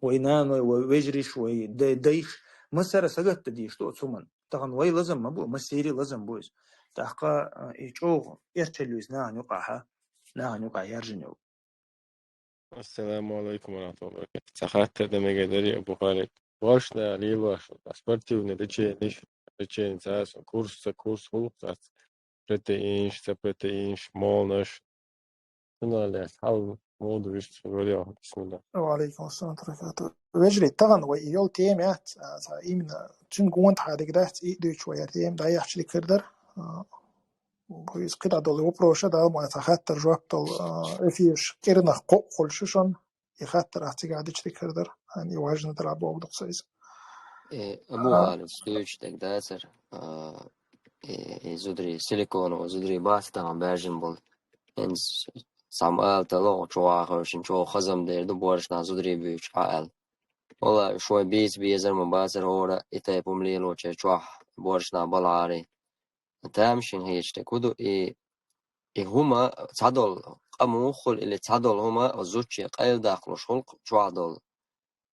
вай наной, вай вежариш, вай дай-, дайш, массара сагатдан дийш ду оцу хӀуманна. Тахана вай лазам ма бу, массеран лазам бу иза. ТӀаккха, а, и чӀогӀа эрчалла ю иза нахана юкъахь, нахана юкъахь яржина йолу. Ассаламу алайкум ва рахматуллахи ва баракатух. Цхьа хаттар дан мегар дарий, Абу Халид? Бошна лелош, спортивный лечение, лечение цхьа, курс, ца курс, гӀуллакх цхьацца, протеинаш, ца протеинаш, молнаш. Цунах лаьцна хьал муха ду вуьшта, Валиев, бисмилла. Ва алейкум ассалам ва рахматуллахи. Вежарий, тахана вай и йолу тема яц, а, цхьа именно цуьнга гонахьа дика дац, и дуьйцуш вай яра тема дӀаяхьаш дика хир дара. А, иза кхидӀа долу вопросаш а, Далла мукъ лахь, цхьа хаттар жоп долу, а, эфираш кӀирнах кхоъ хуьлуш ю шуна. И хаттар ахь цигахь дича дика хир дара. Ан и важна дара боху дукха со иза. Э, Абу А. Халид, дуьйцуш дерг дацара. А, э, э, зударий, силиконовый зударий бац тахана баьржина болу. ХӀинца цхьамма ала тарло, чу вахаршна чӀогӀа хазам дер ду, боьршна зударий буьйцуш Ӏа аьлла. Валла, уьш вай бийца безар ма бацара хӀора, и тайпа хӀума лелочеран чохь боьршна балхьарий. Тамашийна хеташ дерг хӀун ду, и, и хӀума цхьадолу къа муха хуьлу или цхьадолу хӀума зудче къайладаккхалуш хуьлу чохь долу,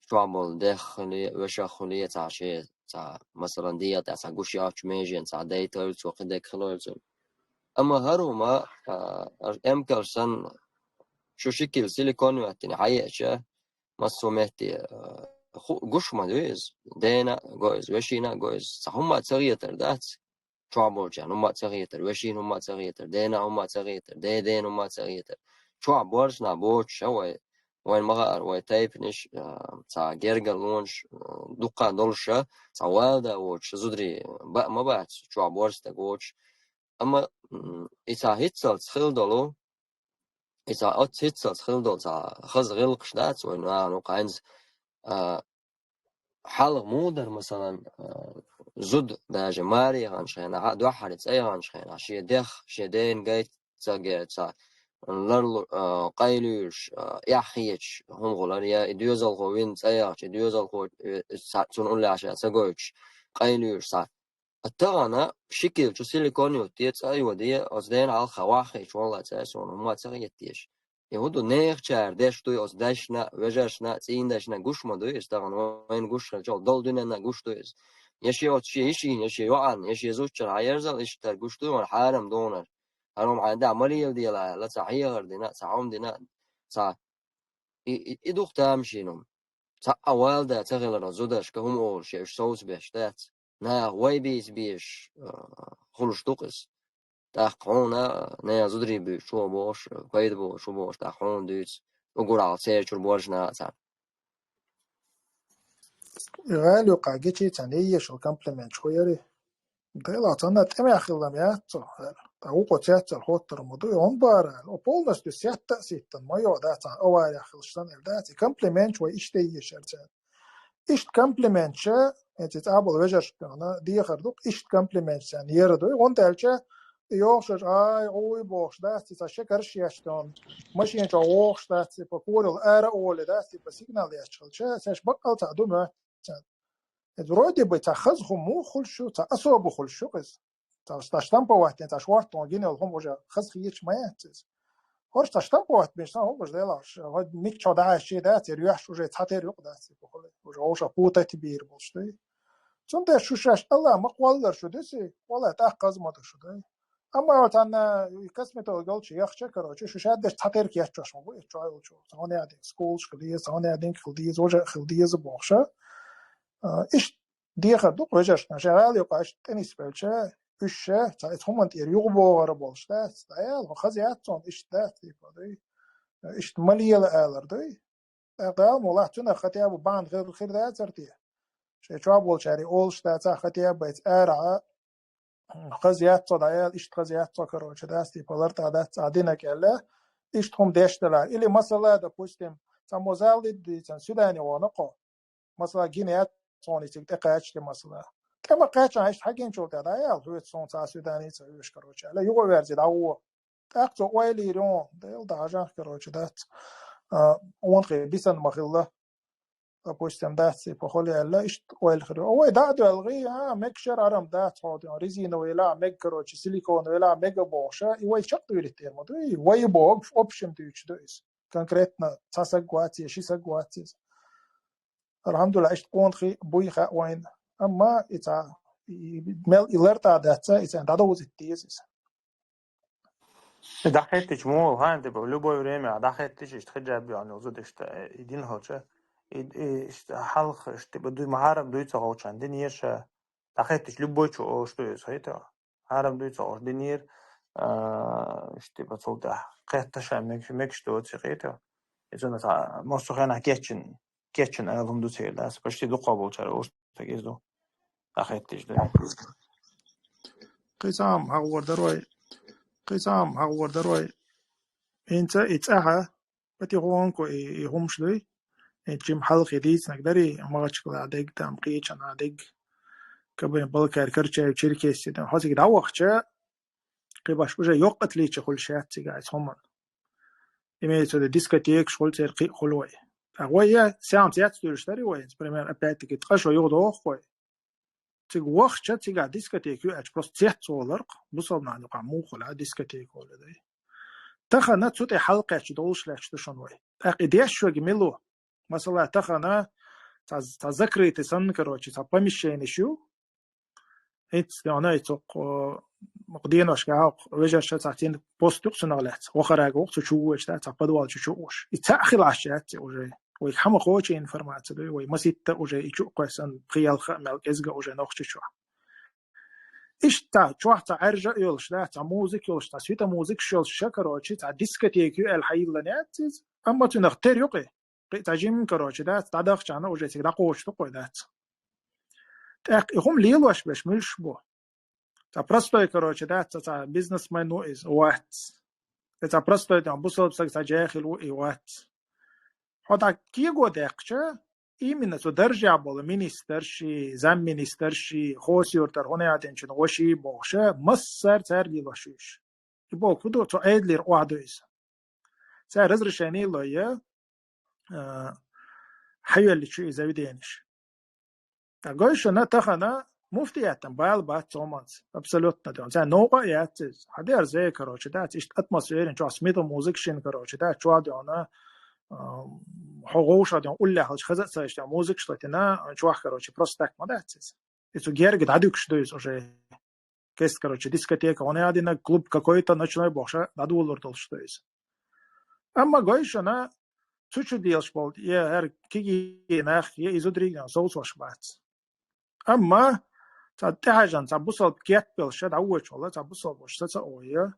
чохь болу деххале, вешаххале, цхьа шен, цхьа, масалан, дегӀа тӀехь цхьа гуш йоцучу меженца цхьа дайтар цо, кхидерг хилар цо. Амма хӀара хӀума, а, эмкал санна, шу шикил силикон йоьттина хьаеача, массо а метте, а, ху-, гуш ма ду иза, дена а го иза, вешина а го иза, цхьа хӀумма ца хетар дац. Чохь болчарна хӀумма а ца хетар, вешина хӀумма а ца хетар, дена хӀумма а ца хетар, дедена хӀумма а ца хетар. Чохь боьршна боцуш а вай, вайн ма хаара, вай тайпанаш, а, цхьа гергарлонаш, а, дуккха долуш а, цхьа валда воцуш, зударий баа ма бац, чохь боьрша стаг воцуш. Амма, м, и цхьа хӀинццалц хила долу, и цхьа оццу хӀинццалц хила долу цхьа хаза гӀиллакхаш дац вайн нахана хӀинца, а, хьалха муха дара, масалан, а, зуда даже маре яханчу хенахь а, дуьххьара цӀа яханчу хенахь, шен дех, шен дена гайта ца герца, ларлу-, а, къайлуьйлуш, а, эхь хеташ хӀума хуьлура, я и доьзалхо вина цӀа яхча, и доьзалхо, э, ца-, цунна уллехь ша ца гойтуш, къайлуьйлуш цхьа. А тахана шикил чу силикон юттий, цӀа а йодий, оцу дена хьалха ваххийчу валла цӀа а суна хӀумма а ца хеташ. И хӀун ду, нехачара деш дуй оцу дайшна а, вежаршна а, цӀийндайшна а гуш ма дуй иза тахана, вайна гуш хилча, долу дуьненна а гуш дуй иза. Я шен оцу шен йишина, я шен йоӀанна, я шен зудчунна хьаерзал, иштта гуш дуй вайна хьарам донар. ХӀара хӀума хьайна тӀехь ма леладелахь аьлла, цхьа хьехар дина, цхьа хӀума дина, цхьа и, и, и ду-кх тамашийна хӀума. Цхьа а валда ца хилар зударшка хӀума олуш, я уьш совцабеш дац. Наха вай бийца безаш, а, хуьлуш ду-кх иза. ТӀаккха хьуна, а, нехан зударий буьйцуш ву бохуш, пайда бохуш ву бохуш, тӀаккха хьуна дуьйцу, уггар хьалха церан чуьра боьршна а царна. И гӀала юкъахь гичи царна ешал комплименташ хӀун яри? Делахь царна тӀемехь хилла ма яц цо, аьлла. ТӀаккха вукхо цецваьлла хоттур ма ду, и хӀун бара, аьлла. О, полностью сетта а ситтан ма йо, дац, авария хилча санна, аьлла, дац. И комплименташ вай иштта ешар царна. Иштта комплименташ, эци цӀа болу вежаршкана дехар ду, иштта комплименташ царна яра ду. ХӀунда аьлча, и йохуш, ай, ой, бохуш дац, и цхьа шекарш еш тахана. Машина чохь вохуш дац, типа, корел ара а воле дац, типа, сигнал еш хилча, цаьш баккъал цхьа ду моьтту царна. Иза вроде бы цхьа хаза хӀума муха хуьлуш ю, цхьа особо хуьлуш ю-кх иза. Цхьа штамповать дина, цхьа шортта гина йолу хӀума уже хаза хеташ ма яц иза. ХӀорш цхьа штамповать беш сан хӀумаш делахь, хӀо мичча дӀа а ши дац, эр юьхьаш уже цхьатера юкъа дац, уже вовшах путать бийр болуш дай. Цундела шу шаьш Аллах ма кхоллар шу деций, валла тӀаккха хаза ма ду шу дай. Амма вот цхьанна и косметолог йолчу яхча, короче, шу шаьш деш цхьатера кечвеш ма бу, и чохь йолчу. Цхьа хӀун яа динка, скулаш хила деза, цхьа хӀун яа динка хила деза, уже хила деза бохуша. А, иштта дехар ду-кх вежаршна, шайн гӀала юкъа иштта тӀе нисбелча, уьш ша, цхьа иза хӀуманна тӀера юхабогӀар болуш дац, дӀаяла, хӀо хаза яц цунна, иштта дац, типа, дуй. Иштта ма лела алар дуй. ТӀаккха Дала мукъ лахь, цуьнах хотя бы бахьана хир, хир дацара те? Шайн чохь болчаьрга олуш дацахь, хотя бы айца арахьа, хаза яц цо дӀаяла, иштта хаза яц цо, короче, дац, типа, лартӀа дац, а динарг аьлла, иштта хӀума деш делахь. Или, масала, допустим, цхьаммо зал дийцина, свидание вахана кхо. Масала, гина яц хьуна и цига тӀекхаччалц, масала. ТӀе ма кхаьчча, иштта хьагинчул тӀе дӀаяла, хьоьца суна цхьа свидание ца хьоьжуш, короче, аьлла, юха а верзий, дӀагӀо. ТӀаккха цо ойла йийр ю хьуна, Дела дӀахьажахь, короче, дац. А, онхий бисан ма хилла, допустим, дац, типа, хӀума аьлла, иштта ойла хир ю. Вай дӀа а доьлхий, а, мегаш яра, арам дац хьо, резиновый елахь мега, короче, силиконовый елахь мега бохуша, и вай чекхдуьйлуьйтур ма ду, и вай боху, общем дуьйцуш ду иза. Конкретно цхьа саг вац, я ши саг вац иза. Алхьамдулиллахь, иштта къонахий буй хаьа вайна. Амма и цхьа, и мел и лартӀа дац, и цхьаьна дӀадовзийта деза иза. И дӀахӀиттича муха хаьа, типа, любое время дӀахӀиттича, иштта хиджаб йоьхна йолу зуда иштта, и дина хилча, и, и иштта хьалха, иштта, типа, дуй ма хьарам дуй ца ховчарна динера ша, дӀахӀиттича любой чу олуш ду иза, хӀета? Хьарам дуй ца олуш динера, а, иштта, типа, цул тӀаьхьа кхетта ша мегаш, мегаш доций, хӀета? Иза цхьа массо а хенахь кечйина, кечйина ала хӀума ду церан, дац, почти дукхах болчара олуш стаг иза ду. ДӀахӀиттича ду. Кхин цхьа хӀума хьахор дара вай. Кхин цхьа хӀума хьахор дара вай. ХӀинца и цӀахьа, потихоньку и, и хӀумаш дуй. И жима хьалхе дийцинарг дарий, Махачкала дерг, там, Кхечан дерг, Кабардино-Балкари, Карачаево-Черкесия, там, хьо цига дӀавахча, кхин баш уже йоккха отличие хуьлуш яц цигахь иза хӀуманна. Имеется в виду, дискотекаш хуьлу церан, кхин а хуьлу вай. ТӀаккха вай я саьмца яц дуьйлуш дарий вай, например, опять-таки, ткъа шо юхадоху вай. Цига вахча, цигахь дискотека ю аьлча, просто цец воларх, бусалба нахана юкъахь муха хуьлу дискотека олу дай. Тахана цу тӀе хьалакхаьчча долуш лаьтташ ду шуна вай. ТӀаккха и деш верг мила ву? Масала, тахана цхьа, цхьа закрытый санна, короче, цхьа помещениш ю. ХӀинца дуьйна и цу, э, деношкахь вежарша цхьа цхьана пост ю-кх цунах лаьцна. Вахараг ву-кх цу чу воьдуш, да, цхьа подвал чу чу а воьдуш. И цхьаъ хила Ӏаш яц и уже. Вайга хьан ма кхочу информация, дуй, вай масийтта уже и чу а кхоьссина, пхи-ялх а мел кӀезга уже нохчийчохь. Иштта чохь цхьа Ӏаьржа а йолуш, да, цхьа музыка йолуш, цхьа света музыкаш йолуш, ша, короче, цхьа дискотека ю аьлла хьайиллина яц иза. Амма цуьнах тера ю-кх и. Кхин цхьа жима, короче, дац, дӀадахчахьана уже цига дӀакхочуш ду-кх вай, дац. ТӀаккха и хӀума лелош берш муьлш бу? Цхьа простой, короче, дац, цхьа, цхьа бизнесмен ву иза, вац. Цхьа простой, там, бусалба саг, цхьа жаьхӀил ву и, вац. Хьо дӀа кего даьккхича, именно цу даржехь болу министрший, замминистрший, Хоси-Юьртара хӀун яа динчун воший бохуша, массара цара лелош ю уьш. И боху хӀун ду, цу Ӏедалера охьадо иза. Цара разрешение лой, а, хьайоьллича и заведениш. ТӀаккха гой шуна, тахана муфтиятан бала бац цоманца. Абсолютно дон. Цара новкъа а яц иза. Хьан дера зея, короче, дац, иштта атмосферин чохь смета музыка шина, короче, дац, чохь дона, а, хьо гӀовша дон, уллехь хилча хаза а ца иштта музыкаш латина, чохь, короче, просто так ма дац иза. И цу герга дӀадуьгуш ду иза уже. Кест, короче, дискотека, хӀун яа дина, клуб какой-то ночной бохуша, дӀадолалур долуш ду иза. Амма гой шуна, цу чу лелаш болу, я хӀара кегий нах, я и зударий а совцош бац. Амма цхьа тӀехьажан, цхьа бусалба кеп белла ша дӀавоьдуш вала, цхьа бусалба ваша саца а гӀой.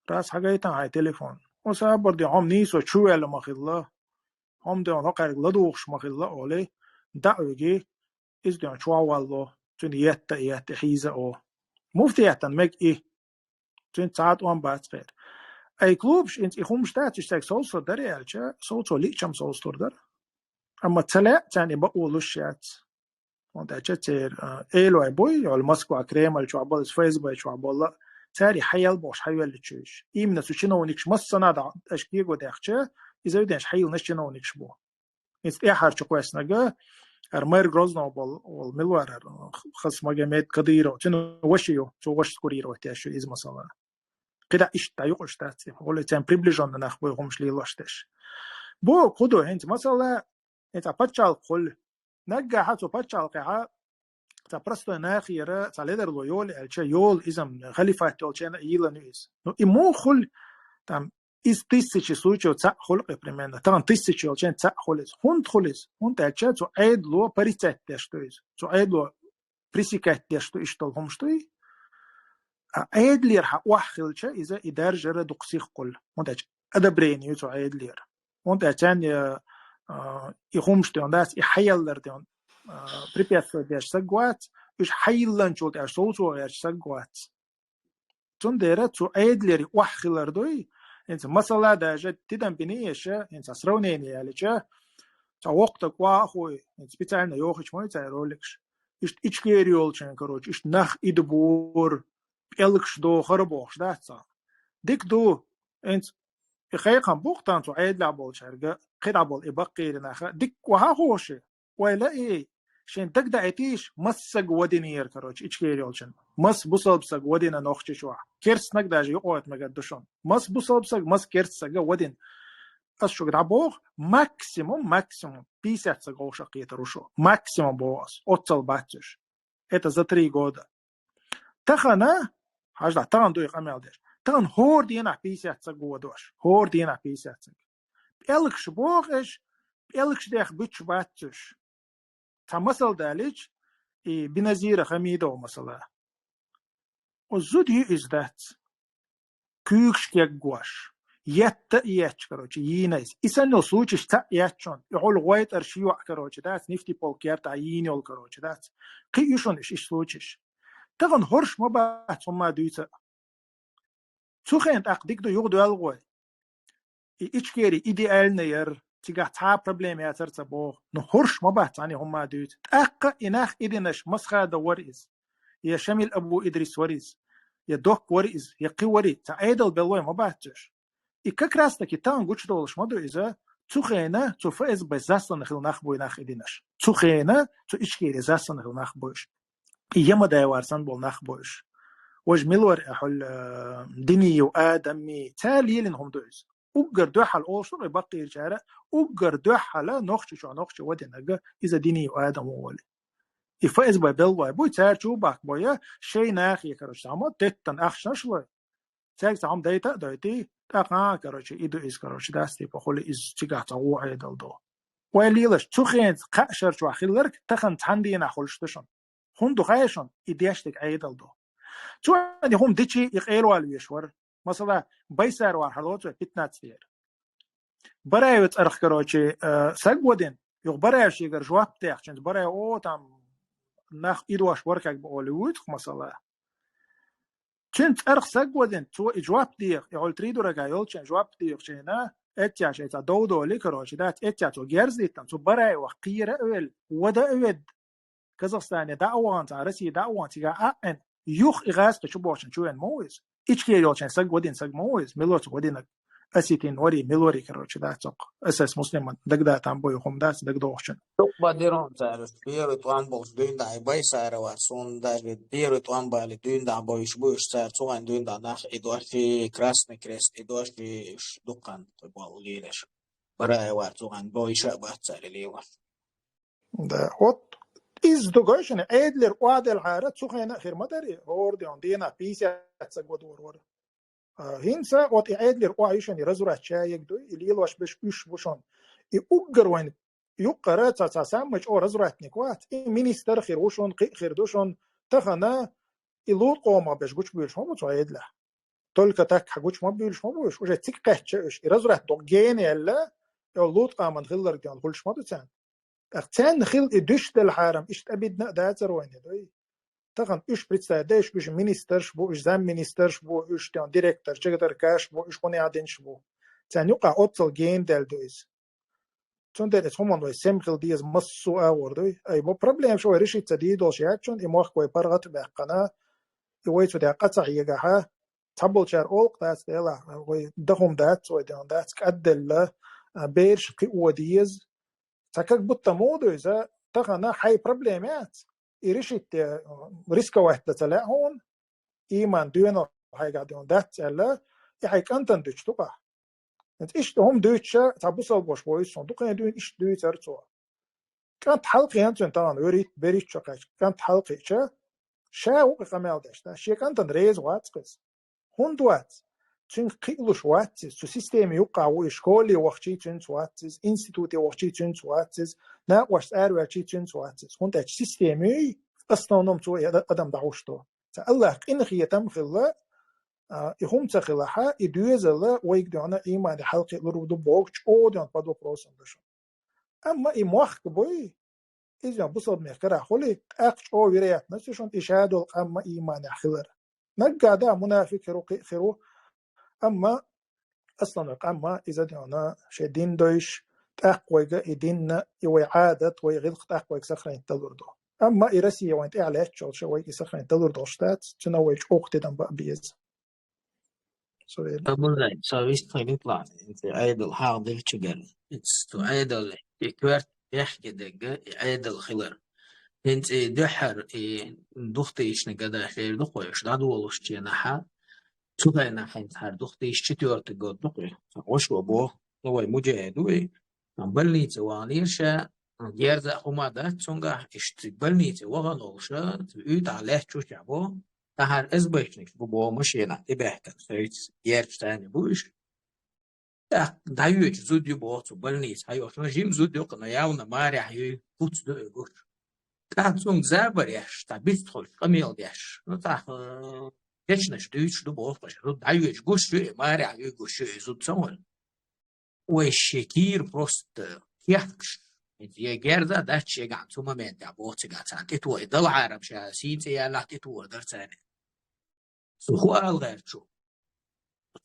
Раз хьагайтан хьайн телефон. Оцу абар де хьо-м нийсо чу ваьлла ма хилла. Хьо-м де хьо кхаьрга ладугӀуш ма хилла, олий, дӀа а виги, иза де чохь валло, цуьнан етта а етта, хьийза а о. Муфтиятан мега и. Цуьнца цхьа а тӀом бац кхера. Ай клубаш, инца и хӀумаш дац, уьш цаьрга совцур дара аьлча, совцо лиъчам совцур дара. Амма ца лаьа царна и бакъо луш яц. ХӀунда аьлча церан, а, элой буй, йолу Москва, Кремль чохь болу, иза ФСБ чохь болу, цара и хьаяьлла бохуш хьайоьлличуьйш. Именно цу чиновникаш массанхьа дӀа, аша кего даьккхича, иза ву деш хьайиллинарш чиновникаш бу. Иза тӀаьхьарчу кхоьссинарг, Ар мэр Грозного бол, бол милварар, Хасмагомед Кадыров, цуьнан ваша ю, цо ваша курировать еш ю иза масала. Кхида иштта юкъуш дац, хуле цен приближённый нах бой хумш лилош деш. Бо кудо хинц масала, хинц а пачалкъ хул. Наггаха цо пачалкъеха, ца простой нахира, ца ледарло йоли элча, йол изам халифат йолчена йилан из. Ну, и му хул, там, из тысячи случаев ца хулкъе примерно. Там тысячи йолчен ца хулиз. Хунт хулиз. Хунт элча, цо айдло парицет деш то из. Цо айдло пресекать деш ду иштал хумш дуй. А Ӏедалера хьа охьа хилча, иза и даржара дукха сих кхул. ХӀунда аьлча одобрение ю цу Ӏедалера. ХӀунда аьлча царна, а, и хумш ден дац, и хьаяллар ден, а, препятствовать деш саг вац, уж хьайилланчул тӀаьш совцо гӀерч саг вац. Цундера цу Ӏедалера охьа хилар дуй, хӀинца масала даже тидам бини эша, хӀинца сравнение ялича, ца вокта квахуй, хӀинца специально йохич мой цай роликш. Ишт ичкери йолчен, короче, ишт нах идбур, пӀелгаш дохар бохуш дац цхьа. Дик ду, хӀинца и хайкхам бухтан цу Ӏедалехь болчаьрга, кхидӀа бол и баккхийри наха, дик кваха хоши. Ойла и, шен дагдаӀитийш, массаг вадинера, короче, ичкери йолчун. Мас бусалб саг вадина нохчи чохь. Керстнаг даже юкъойтмагар ду шун. Мас бусалб саг, мас керст сага вадин. Ас шуга дӀабоху, максимум, максимум, пятьдесят саг гӀовша кхетар ву шу. Максимум боху ас. Оццал бацуш. Это за три года. Тахана, хьажда, тахана дуй къамел деш. Тахана хӀора дийнахь пятьдесят саг водош. ХӀора дийнахь пятьдесят саг. ПӀелгаш боху эш, пӀелгаш дех буьтуш бацуш. Цхьа масал далич, и Биназира Хамидов масала. О, зуда ю иза дац. Куьйгаш кеггош. Етта а етташ, короче, йийна иза. И санна йолу случайш цхьаъ етташ шуна. И хьула гӀойтӀар ши йоӀ, короче, дац, нефтеполк яртахь йийна йолу, короче, дац. Кхин ю шуна иш, иш случайш. Тахана хӀорш ма бац хӀумма дуьйца. Цу хенахь тӀаккха дика ду юха доьлла гӀой. И Ичкери идеально яра, цигахь цхьа а проблема яцара ца боху. Ну хӀорш ма бац цхьаьна хӀумма дуьйцу. ТӀаккха и нах идинаш Масхадов вара иза. Я Шамил Абу Идрис вара иза. Я Док вара иза. Я кхин вара иза. Цхьа Ӏедал беллой ма бац уьш. И как раз таки тан гучудолуш ма ду иза. Цу хенахь цу ФСБ заслана хила нах буй нах идинаш. Цу хенахь цу Ичкери заслана хила нах буйш. Ямадай варсан болу нах бу уьш. Важа милор а хьуьлла, динийу адамми, цара лелина хӀума ду иза. Уггар дуьххьал олуш ду, баккхийчара, уггар дуьххьала нохчи чохь нохчи вадинарг иза динийу адам ву вали. И ФСБ беллой буй, цара чу баккхабой, шайн нахе, короче, цхьаммо теттан ахчанаш лой. Цаьрга цхьа хӀума дайта а дойтий, тӀаккха, короче, и ду иза, короче, дац, типа, хуьлу иза цигахь цхьа вон Ӏедал ду. Вай лелаш, цу хенца кхаа шар чохь хилларг тахана цхьана дийнахь хуьлуш ду шуна. ХӀунда ду хаьий шуна, и деш дерг Ӏедал ду. Цу хенахь хӀума дичи и къелавала веш вара. Масала, Байсаров вара хьалоцу вай пятнадцатера. Бараев цӀарах, короче, э, саг вадина, юха Бараев шегара жоп дехча, Бараев, о, там, нах идош вара хьегба олу вуьйцух, масала. Цуьнан цӀарах саг вадина, цо и жоп деха, и хьуьлла три дурака йолчун жоп дехачийна, эццехь шайн цхьа дов долий, короче, дац, эццехь цо герз диттина, цо Бараевах кхера а велла, вада а ведда. Казахстане дӀа а вахана, цхьа Россия дӀа а вахана, цигахь а Ӏен, юха и гӀазкхи чу бохучун чу вен ма ву иза. Ичкери йолчун саг вадина саг ма ву иза, милоца вадинарг. Осетин вари, милори, короче, дац оккха. Эс эс Муслиман дагадатам бу ю хӀума дац, дагадохучун. Тукба дирон цара, первый тӀом болуш дуьйна дахьа Байсарова, суна даже первый тӀом бали дуьйна дахьа бойуш бу уьш цара, цугӀан дуьйна дахьа нах идош, и Красный Крест идош, и уьш дуккхан болу лелаш. Бараева цугӀан бойуш а бац цара лелаш. Да, вот иза ду гой шуна, Ӏедалера охьаделхьара, цу хенахь а хир ма дарий, хӀора ден дийнахь пятьдесят саг вадор вара. А, хӀинца, вот и Ӏедалера охьа ю шуна, и разврат чаег ду, и лелош берш уьш бу шуна. И уггар вайн юккъара ца, ца самый чӀогӀа развратник вац, и министр хир ву шуна, кхин а хир ду шуна, тахана и лут къомах берш гучубуьйлуш ма бу цу Ӏедалехь. Только так хьан гучу ма буьйлуш ма бу уьш, уже цига кхаьчча уьш, и разврат докъа гена яьлла, и лут къаман хилларг ден хуьлуш ма ду царна. ТӀаккха царна хила и дуьш делхьарам, иштта обидно а дацара вайна, дуй? Тахана уьш представить деш, уьш министрш бу, уьш замминистрш бу, уьш тен директор, чекадаркаш бу, уьш хӀун яхь динаш бу. Царна юкъахь оццал гена даьлла ду иза. Цундела иза хӀуманна вай сема хила деза массо а агӀор дуй. Ай, бо проблема шу вай решить ца дийр долуш яц шуна, и мохк вай паргӀат а баьккхина, и вай цу тӀехь къа ца хьегахьа, цхьаболчара олу-кх дац делахь, вай даха хӀума дац, вай ден дац, кӀадделла, а, бераш кхио деза. Цхьа как будто муха ду иза, тахана хьай проблема яц. И решить де, рисковать де ца лаьа хьуна, иман доьналла хьайгахь дуьйна дац аьлла, и хьай кӀантана дуьтуш ду-кх. Иштта хӀума дуьйцуш, цхьа бусалба воша вуйсу суна, дукха дуьйна иштта дуьйцар цо. КӀант хьалкхиъна цуьнан тахана, вуьрхӀитта, берхӀитта шо кхаьчча, кӀант хьалкхиъча, ша ву-кх къамел деш, да, шен кӀантана реза вац-кх иза. ХӀунда вац? Цуьнга кхиалуш вац иза, цу системе юккъахь ву иза, школе вахчий цуьнца вац иза, институте вахчий цуьнца вац иза, накъосташца араваьлчий цуьнца вац иза. ХӀунда аьлча системий, в основном, цо и ада-, адам дӀахьуш ду. Цхьа Аллахь къинхетам хилла, а, и хӀума ца хилахь, и доьзал вайга дуьхьал имане хьалкхиалур ду боху чӀогӀа дуьхьал под вопросом ду шуна. Амма и мохк буй, иза бусалба мехкара хуьлий, тӀаккха чӀогӀа вероятность ю шуна и шадолу къам иманехь хилар. Наггахь да, мунафикъ хир ву, кхин а хир ву, амма основной къам иза дуьхьал шен дин дойуш, тӀаккха вайга и динна, и вай Ӏадат, вай гӀиллакх тӀаккха вайга сохранить далур ду. Амма и Россия вайн тӀехь лаьтташ йолуш, вайга и сохранить далур долуш дац, цуьнан вай чӀогӀа тидам бан беза. Со вер. Абулай, со вист хилит лан, и Ӏедал хьагӀ делчигара. Цу Ӏедал, и коьрта бехке дегга, и Ӏедал хилар. ХӀинца и дуьххьара, и духтийшна гада хер ду кхойш, дӀадолуш ченахьа, цу хенахь хӀинца хӀара духтийш четвёртый год ду кхуьй. Сан гӀошо боху, ну, вай муджахид ву и. Сан больнице ваханера ша, герза а хӀума дац цуьнгахь, иштта цига больнице вахана волуша, цу уьйтӀахь лаьтташ ву ша боху. Тахьара эзбайшнаш бу боху машенахь тӀебаьхкина, шайца герзаш царна бу уьш. ТӀаккха дӀайоьдуш зуда ю боху цу больнице хьайолуш. Ну, жима зуда ю-кх, но явно марехь юй, куц ду и гуш. ТӀаккха цунга забар еш, цхьа бистхуьлуш, къамел деш. Ну, тӀаккха, э, кечнаш дуьйцуш ду боху, зуда дӀайоьдуш гуш ю и, марехь юй гуш ю и зуда ца вара. Вай шен кийра просто кехкаш, я герза дац шегахь цу моментехь боху цигахь царна тӀетоха, и дала Ӏарам ша сийна цӀе яллахь тӀетоха дара царна. Цу хӀу ала гӀерташ ву?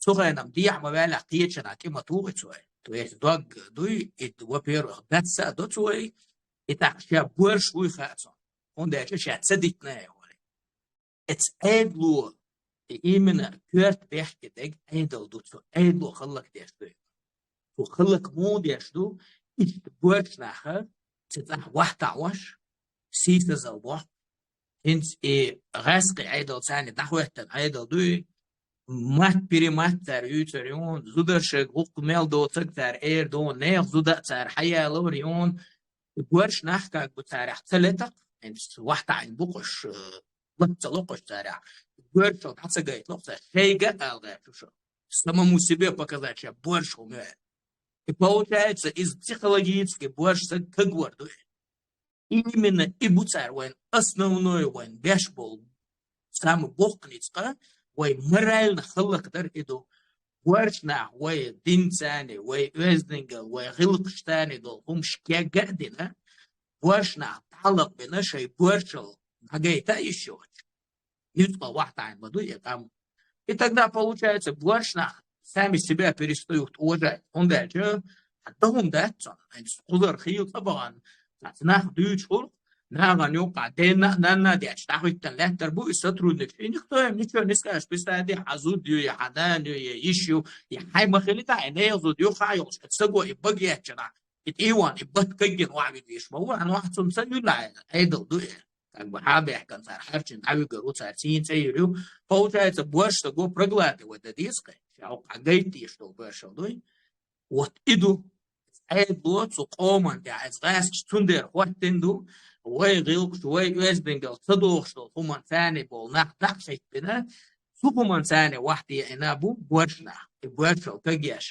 Цу хенахь дехьа ма ваьллехь, кхечанхьа тӀе ма туху и цо. То есть дог дуй, и, во-первых, дац а до цо, и тӀаккха ша борш вуй хаьа цунна. ХӀунда аьлча ша ца дитина а вара. Эца Ӏедало, и именно коьрта бехке дерг Ӏедал ду цо, Ӏедало хӀаллакдеш ду. Цо хӀаллак муха деш ду, иштта боьрша наха, цу цӀахь вахтахь ваш, сийсазал бохку. ХӀинца и гӀаьскхи Ӏедал царна дӀахӀоьттина Ӏедал дуй, матт-перематт цара юьйцур юн, зударшега гӀуккха мел доцург цара эр ду, нехан зуда а цара хьаялор юн, и боьрша нах как бы царах ца летакх, хӀинца вахтахь бу кхуш, э, лац ца ло кхуш царах. Боьрша дӀа ца гайта ло цара, шайга а ала гӀерташ ву шо. Самому себе показать, ша боьрша хӀума ю аьлла. И получается, иза психологически боьрша сан кагвар ду. Именно и бу цара вайн основной, вайн беш болу, самый боккха ницкъ, вай морально хӀаллакдар и ду. Боьрша нах вай динца а, вай оьздангалла, вай гӀиллакхашца а долу хӀумаш кегга а дина, боьрша нах дӀалакъбина шайн боьршалла дӀагайта а йиш йоцуш. Нуьцкъала вахтахь ма ду и къам. И тогда получается, боьрша нах сами себя перестают уважать. ХӀунда аьлча, хьан дан хӀума дац цунна. Хьайн кхузара хийла цӀа бахана, цхьацца нах дуьйцуш хуьлу, нахана юккъахь денна а, нанна а детташ дӀахӀиттина лаьттар бу и сотрудникаш. И никто им ничего не скажет. Представь, хьан зуда ю, я хьан нана ю, я йиша ю, я хьайн ма хили тӀаккха, и нехан зуда юххе а йолуш, и саго и бага еттачу нах, и тӀе а вахана, и бат кагйина охьавига веш ма ву, хьан вахана цунна ца юьллахь, Ӏедал ду и. Как бы хьан бехкан цара хьарчина дӀавигар ву, цара цийна цӀе йир ю. Получается, боьрша саго проглатывать дан деза кхин. Ша хӀокху хьан гайта дезаш долу боьршалла дуй. Вот и ду. Ӏедало цу къоман тӀехь, иза гӀаьскхаша цундела хӀоттина ду, вай гӀиллакхаш, вай оьздангалла ца дохуш долу хӀуманца болу нах дӀа а хӀиттина, цу хӀуманца вахтеана бу боьрша нах, и боьршалла кагъеш.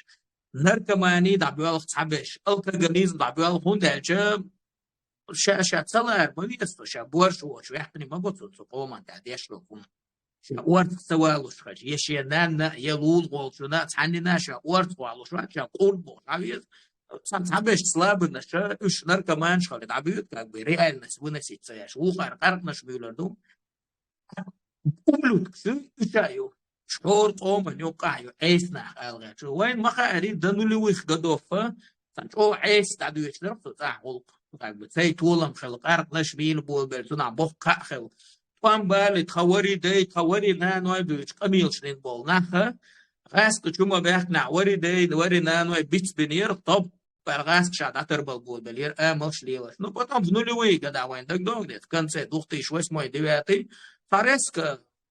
Наркомани дӀабоьлху цхьаберш, алкоголизм дӀабоьлху, хӀунда аьлча ша, ша ца лара ма веза цо, ша боьрша воцуш ваьккхина ма го цо, цу къоман тӀехь деш долу хӀума. Ша орцах ца валуш хилча, я шен нанна, я лулахочунна, цхьаннена ша орцах валуш вац, ша къурд бохуш дӀавеза. Цхьа, цхьаберш слабыйнаша, уьш наркоманаш хилла дӀабоьду, как бы реальность выносить ца еш. Вукхара къаркъанаш муьйлур ду. Ублюдкаш ю, уьш а ю. ШоркӀоман юккъахь ю, Ӏеса нах ала гӀерташ. Вайн ма хаьара, до нулевых годов, цхьа чӀогӀа Ӏеса дӀадоьдуш дара цу цӀахь гӀуллакх. Как бы цай толам хилла, къаркъанаш мийла болабелла, цунах боккха кхаъ хилла. ТӀом балий, тхан вари дай, тхан вари наной буьйцу къамелаш дина болу наха, гӀаьскхи чу ма баьхкинехь, вари дай, вари наной бицбинера, топ, пара гӀаскхаша дӀатарбал болабелира, амалш лелаш. Ну, потом в нулевые года вайн дагадогӀу деза, в конце двух тысяч восьмой, девятый, цхьа резко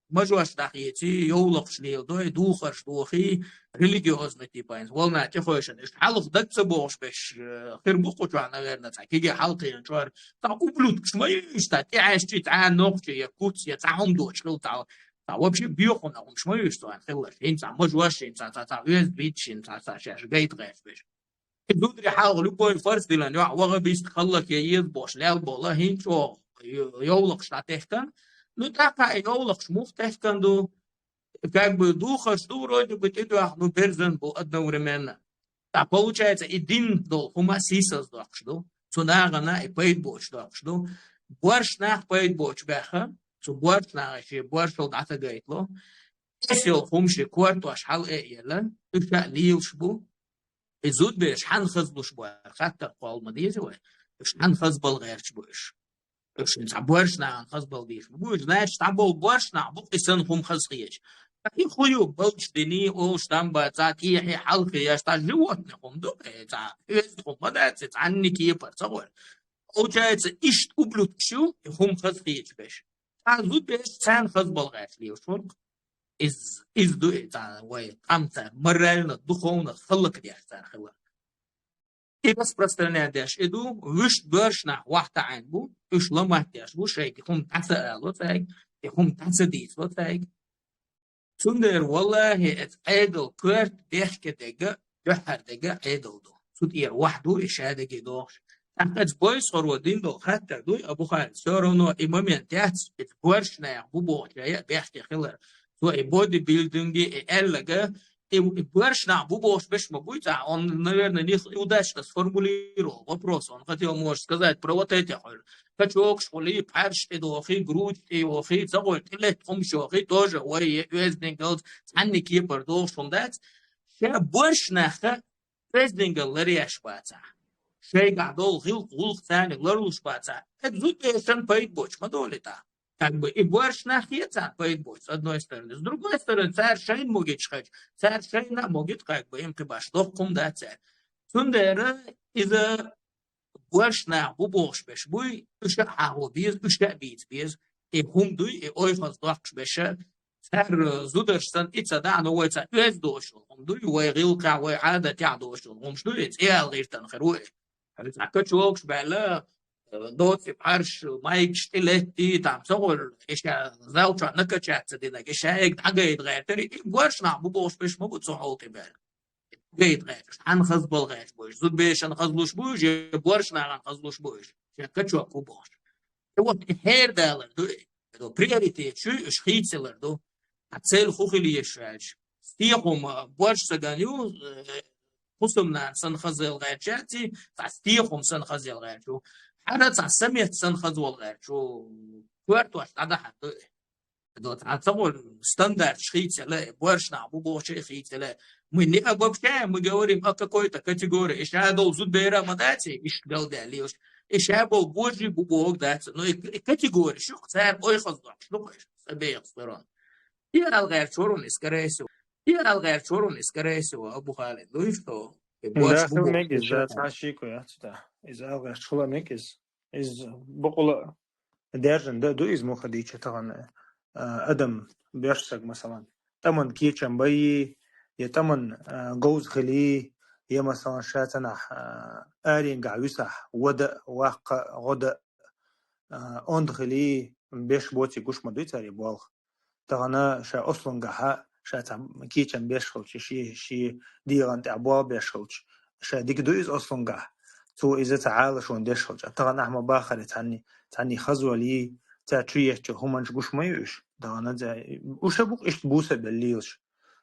мажош дӀахеций, йовлакхаш леладой, духарш дохий, религиозный типа, волна тӀехойшан. Иштта хьалха даг ца богӀуш беш, э, хир бу кху чохь, наверное, цхьа кегий хьалкхийна чӀор. Цхьа ублюдкаш ма ю иштта, тӀехьаьжчий цхьа нохчий, я куц, я цхьа хӀума доцуш хила цхьа. Цхьа вообще боьханна хӀумаш ма ю иштта цхьана хиларш. ХӀинца цхьа мажош, хӀинца цхьа, цхьа, цхьа оьзда бийцаш, хӀинца цхьа, цхьа шаьш гайта гӀерташ беш. И зударий хьалха любой фарс дилан, йоӀ ваха бист халлак я еза бохуш, лел бола, хӀинца чӀогӀа йо-, йовлакхаш дӀатехкан. Ну, тӀаккха и йовлакхаш муха техкан ду? Как бы духарш ду, вроде бы, тӀедоьхна, ну, берзан бу одновременно. ТӀаккха, получается, и дин долу хӀума сийсаз доккхуш ду, цу нахана и пайда боцуш доккхуш ду. Борш нах пайда боцуш баьхха, цу борш наха шен боршал дӀа ца гайтало, эс йолу хӀума шен кортош хьала а елла, уьш а лелаш бу. И зудбераш хьанна хазлуш бу аьлла хаттар кхолла ма деза вай. Уьш хьанна хазбал гӀерташ бу уьш. Уьш цхьа борш нахана хазбал дийш ма бу. Уьш, значит, цхьаболу борш нах бу, и санна хӀума хаза хеташ. И хӀу ю балчу дини, олуш там бан, цхьа тӀехье хьалхе еш, цхьа животный хӀума ду, э, цхьа оьзда хӀума ма дац, цхьанна кепара ца гӀойла. Получается, иштта ублюдкаш ю, и хӀума хаза хеташ беш. Цхьа зудбераш царна хазбал гӀерташ лелаш ву-кх. Иза, иза ду и цхьа вай къам цара морально, духовно хӀаллакдеш цара хилар. И распространять деш и ду, вуьшта борш нах вахтаӀийна бу, уьш ламат деш бу, шайга хӀума дӀа ца ало цаьрга, и хӀума дӀа ца дийцало цаьрга. Цундела, валлахӀи, эцу Ӏедал коьрта бехке дерг, дуьххьара дерг Ӏедал ду. Цу тӀера вахь ду и шадерг дохуш. ТӀаккха эцу бойсхоро дина долу хаттар дуй, Абу-Халид, всё равно и момент яц, эцу борш нах бу бохучу а бехке хилар. Цо и бодибилдинги, и аьллага, и, и борш нах бу бохуш беш ма буй цхьа, он, наверное, них удачно сформулировал вопрос, он хотел, может, сказать про вот этих, качокаш хуьлий, пхьарш тӀедохий, грудь тӀейохий, ца гӀойла тӀелетта хӀумаш йохий, тоже вай е оьздангалц цхьанна кепара дохуш хӀума дац, ша борш наха оьздангалла ларъеш бацахь, шайгахь долу гӀиллакх-гӀуллакх царниг ларлуш бацахь, эцу зудберашна пайда боцуш ма долу и тӀаккха. Как бы и борш нах е царна пайда боцуш, с одной стороны. С другой стороны, цара шайна могуьйтуш хилча, цара шайна а могуьйту, как бы, им кхин баш доккха хӀума дац цара. Цундела иза борш нах бу бохуш беш буй, уьш а хьахо беза, уьш а бийца беза. И хӀума дуй, и ойхаза доккхуш беша, цара зударш санна и ца дахьа, но вай цхьа оьзда доцуш йолу хӀума дуй, вай гӀиллакхехь, вай Ӏадатехь доцуш йолу хӀумаш дуй, и цӀе яла гӀиртана хир ву и. Хьуьца качокаш баьлла, доцу пхьарш, майкаш тӀелеттий, там ца гӀойла, и ша зал чохь накачаться динарг, и шайга дӀагайта гӀертарий, и борш нах бу бохуш беш ма бу цу хьолтӀе баьлла. Гайта гӀерташ, хьанна хазбал гӀерташ бу уьш, зудберашна хазлуш бу уьш, я борш нахана хазлуш бу уьш, ша качок ву бохуш. И вот и хьерадалар ду и. Приоритет шу уьш хийцалар ду. А цель хӀун хила езаш аьлча? Стехум, а, борш саган ю, э, хӀусамнана санна хазъяла гӀерташ яций, цхьа стехум санна хазъяла гӀерташ ву. Хьара цхьа самет санна хазвала гӀерташ ву. Коьртош дӀадахьар ду и. До цхьа ца гӀо стандарташ хийцале, борш нах бу бохуче хийцале. Мы не обобщаем, мы говорим о какой-то категории. И ша долу зудбера ма дац, иштта галдаьлла лелаш. И ша болу божий бу боху дац. Но и, и категория шу, цара ойхаза доккхуш ду-кх уьш, с обеих сторон. И алгӀерчу варуна, и, скорее всего. И алгӀерчу варуна, и, скорее всего, Абу-Халид. Ну и что? И борш бу боху мегиз, да, цхьа шико яц, да. Иза алгӀерчу хила мегиз. Иза бакъула даьржина да ду иза муха дийча тахана, а, адам, боьрша саг, масалан, тӀаман кечам байи, я тӀаман, а, говза хили, я, масалан, ша цанахь, а, аренгахь висахь, вада, ваккха, гӀода, а, онда хили, беш боций гуш ма дуй цари болх. Тахана ша ослунгахьа, ша цхьа кийчам беш хилча, ши, ши дегӀан тӀехь бох беш хилча, ша дика ду иза ослунгахь. Цо иза цхьа Ӏалашон деш хилча. Тахана ахьа ма бахаре цхьанний, цхьанний хазвалий, цара чу ечча хӀуманаш гуш ма ю уьш. Тахана за-, уьш а бу-кх иштта буса белла лелаш.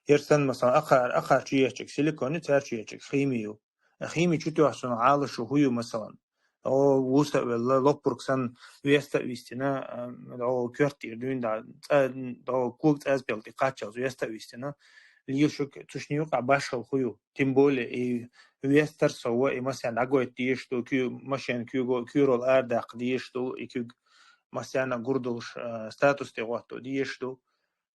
Ер санна, масалан, акхар, акхар чу еччиг силикон ю, цара чу еччиг хими ю. Хими чу тоьхча цунах Ӏалашо хӀу ю, масалан? О, вуса а велла, лоппург санна, веста а вистина, а, о, коьрта тӀера дуьйна да, цӀа-, о, кога цӀазпел тӀе кхаччалц веста а вистина, лийшуг цу шинна юкъахь башхал хӀу ю. Тем более, и вестар сова, и массарна дӀагойта дезаш ду, куь-, машен куьйго-, куьйрол арадаккха дезаш ду, и куьг массарна гур долуш, а, статус тӀе гӀотто дезаш ду.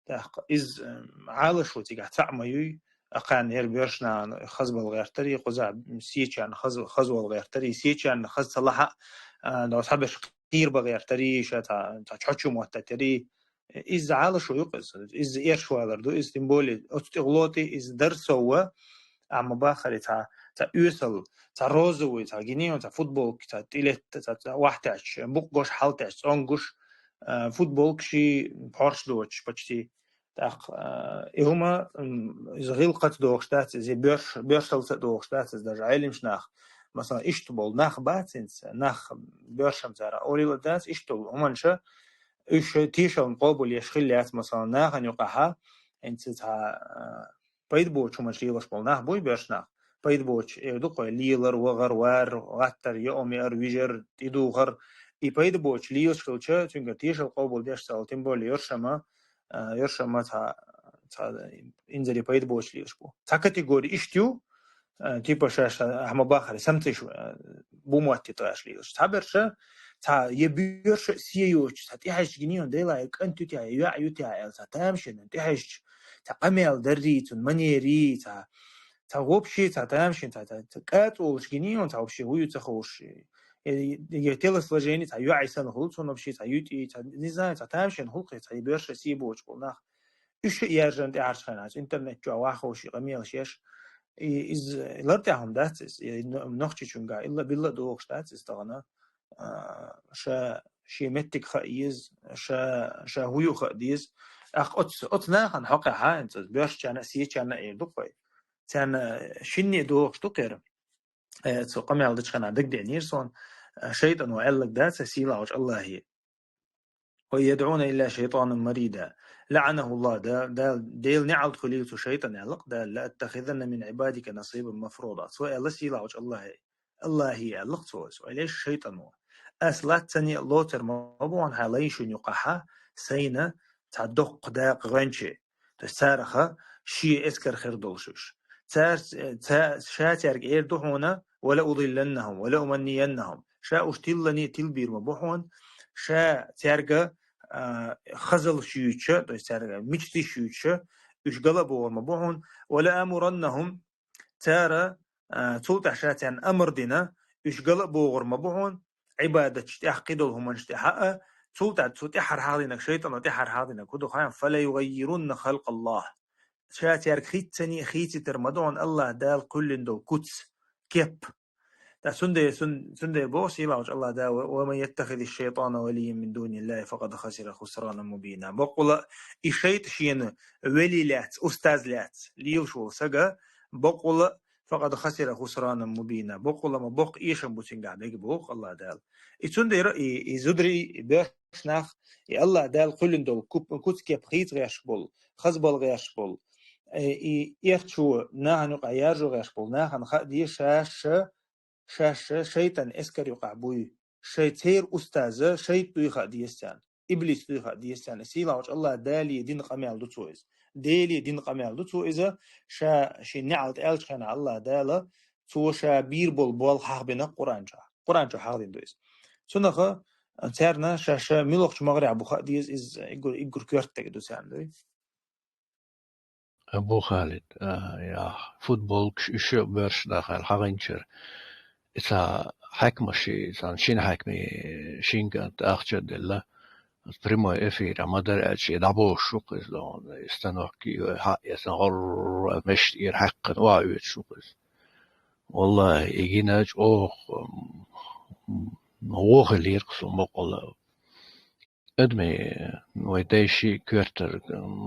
ТӀаккха иза, м, Ӏалашо цигахь цхьаъ ма юй, Акхарна ер боьршнахана хаза бала гӀертарий, кхузахь сечарна хаза, хаза вала гӀертарий, сечарна хаза ца лахь а, а, дӀо цхьаберш кхийра бала гӀертарий, ша цхьа, цхьа чхьочу моттатерий. Иза Ӏалашо ю-кх иза. Иза эршвалар ду, иза тем более оцу тӀехула тӀе иза дар сов, амма бахаре цхьа, цхьа оьсал, цхьа розовый, цхьа гинийон, цхьа футболка, цхьа тӀилетта, цхьа, цхьа вахтаьча, букъ гош, хьалтаьча, цӀонгуш, а, футболка ши пхьорш доцуш почти. ТӀаккха, а, и хӀума, м, иза гӀиллакхца догӀуш дац, иза боьрш-, боьршалца а догӀуш дац, иза даже Ӏелимаш нах, масала, иштта болу нах бац хӀинца, нах боьршам цара олийла дац, иштта болу хӀуманаш, уьш тешална къобал еш хилла яц, масала, нахана юкъахьа, хӀинца цхьа, а, пайда боцу хӀуманаш лелаш болу нах буй боьрша нах, пайда боцу, эр ду-кх вай, лелар, вахар, вар, гӀаттар, йоӀам яар, вижар, тӀедухар, и пайда боцу лелаш хилча, цуьнгара тешал къобал деш ца Ӏалла, тем более йоьршама, а, йоьршамма цхьа, цхьа инзаре пайда боцуш лелаш бу. Цхьа категори иштта ю, а, типа ша, ша, ахьа ма бахаре, самцаш, а, бу моттий тӀе аша лелаш. Цхьаберш, цхьа е боьрша се йоцуш, цхьа тӀехьаьжча гинийон, Дела, е кӀант ю те, е йоӀ ю те аьлла, цхьа тамашийна тӀехьаьжча, цхьа къамел даррий, цунна манерий, цхьа, цхьа вообще, цхьа тамашийна, цхьа, цхьа, цхьа кӀацӀолуш гинийон, цхьа вообще хӀу ю ца хууш. Э, е телосложение цхьа йоӀ санна хуьлу, цунна вообще цхьа ютӀи, цхьа, не знаю, цхьа тамашийна хуьлу-кх, цхьа и боьрша се боцуш болу нах. Уьш а яржана тӀаьхьарчу хенахь, интернет чохь ваххуш и къамелаш еш. И, иза лар тӀехь хӀума дац иза. И но-, нохчичуьнгахь илла-билла а догӀуш дац иза тахана. А, ша шен меттиг хаа еза, ша, ша хӀу ю хаа деза. ТӀаккха оцу, оцу нахана хьокъехь хӀинца, боьршачарна а, сечарна а эр ду-кх вай. Царна шинне а догӀуш ду-кх хӀара. Э, цу къамел дечу хенахь дагадеанера суна, э, шайтӀано аьлларг дац, сийлахьчу Аллахье: «وَإِنْ يَدْعُونَ إِلَّا شَيْطَانًا مَرِيدًا لَعَنَهُ اللَّهُ». Да-, Дала, Делан неӀалт хуьлийла цу шайтӀана аьлла-кх Дала: «لَأَتَّخِذَنَّ مِنْ عِبَادِكَ نَصِيبًا مَفْرُوضًا». Цо аьлла сийлахьчу Аллахье, Аллахье аьлла-кх цо, цо аьлла шайтӀано: «Ас лаьццане а лоцур ма бу хьуна хьайн лайшна юкъахьа сайна цхьа доккха дакъа гӀоьнчий». То есть цараха шен эскар хир долуш уьш. Цара, ца-, ша цаьрга эр ду хьуна: «وَلَأُضِلَّنَّهُمْ وَلَأُمَنِّيَنَّهُمْ». Ша уьш тиллане а тилбийр ма бу хьуна, ша цаьрга, а, хазаллаш юьйцуша, то есть цаьрга мечташ юьйцуша, уьш гала а богӀур ма бу хьуна. «وَلَآمُرَنَّهُمْ», цара, а, цул тӀаьхьа ша царна амар дина, уьш гала а богӀур ма бу хьуна, Ӏибадатчу тӀехь кхидолу хӀуманаш тӀехьа а, цул тӀаьхьа цу тӀаьхьара хьахдинарг, шайтӀано тӀаьхьара хьахдинарг хӀун ду хаьий? «فَلَيُغَيِّرُنَّ خَلْقَ اللَّهِ». Ша цаьрга хийццане а хийцийтар ма ду хьуна Аллахь Дала кхоьллина долу куц, кеп. Ткъа цундела, цун-, цундела боху сийлахьчу Аллахь Дала: «وَمَنْ يَتَّخِذِ الشَّيْطَانَ وَلِيًّا مِنْ دُونِ اللَّهِ فَقَدْ خَسِرَ خُسْرَانًا مُبِينًا». Баккъала и шайтӀа шена вели лаьцна, устаз лаьцна, лелаш волу сага, баккъала «فَقَدْ خَسِرَ خُسْرَانًا مُبِينًا». Баккъала ма боккха эшам бу цуьнгахь мега боху Аллахь Дала. И цундела и, и зударий, и боьрша нах, и Аллахь Дала кхоьллина долу куп-, куц-кеп хийца гӀерташ болу, хаза бала гӀерташ болу, э, и эрчо нахана юкъахь яржо гӀерташ болу нахана хаа деза шаьш, шаьш шайтӀан эскар юкъахь буй. Шай церан устаза шайтӀа дуй хаа деза царна. Иблис дуй хаа деза царна. Сийлахьчу Аллахь Дале дина къамел ду цо иза. Деле дина къамел ду цо иза, ша шен неӀалт аьллачу хенахь Аллахь Дала, цо ша бийр болу болх хьахбина Къуръан чохь. Къуръан чохь хьахдина ду иза. Цунаха царна ша, ша муьлхачу магӀарехь бу хаа деза, иза иггур, иггур коьртаг ду царна дуй. Абу Халид, а, я, футболкаш уьш а боьрша нахана хьагӀинчара. И ца хьаькамаш, и сан шина хьаькаме шин кӀант ахча а делла, прямой эфир а ма дара аьлча, и дӀабошуш ву-кх иза, и станок, и хьаъ, и сан гӀорра мешта тӀера хьаькхна охьаоьцуш ву-кх иза. Валлахи, и гина чӀогӀа, м, гӀо хилира-кх суна баккъала. Адамийн, вай дайшин коьртара,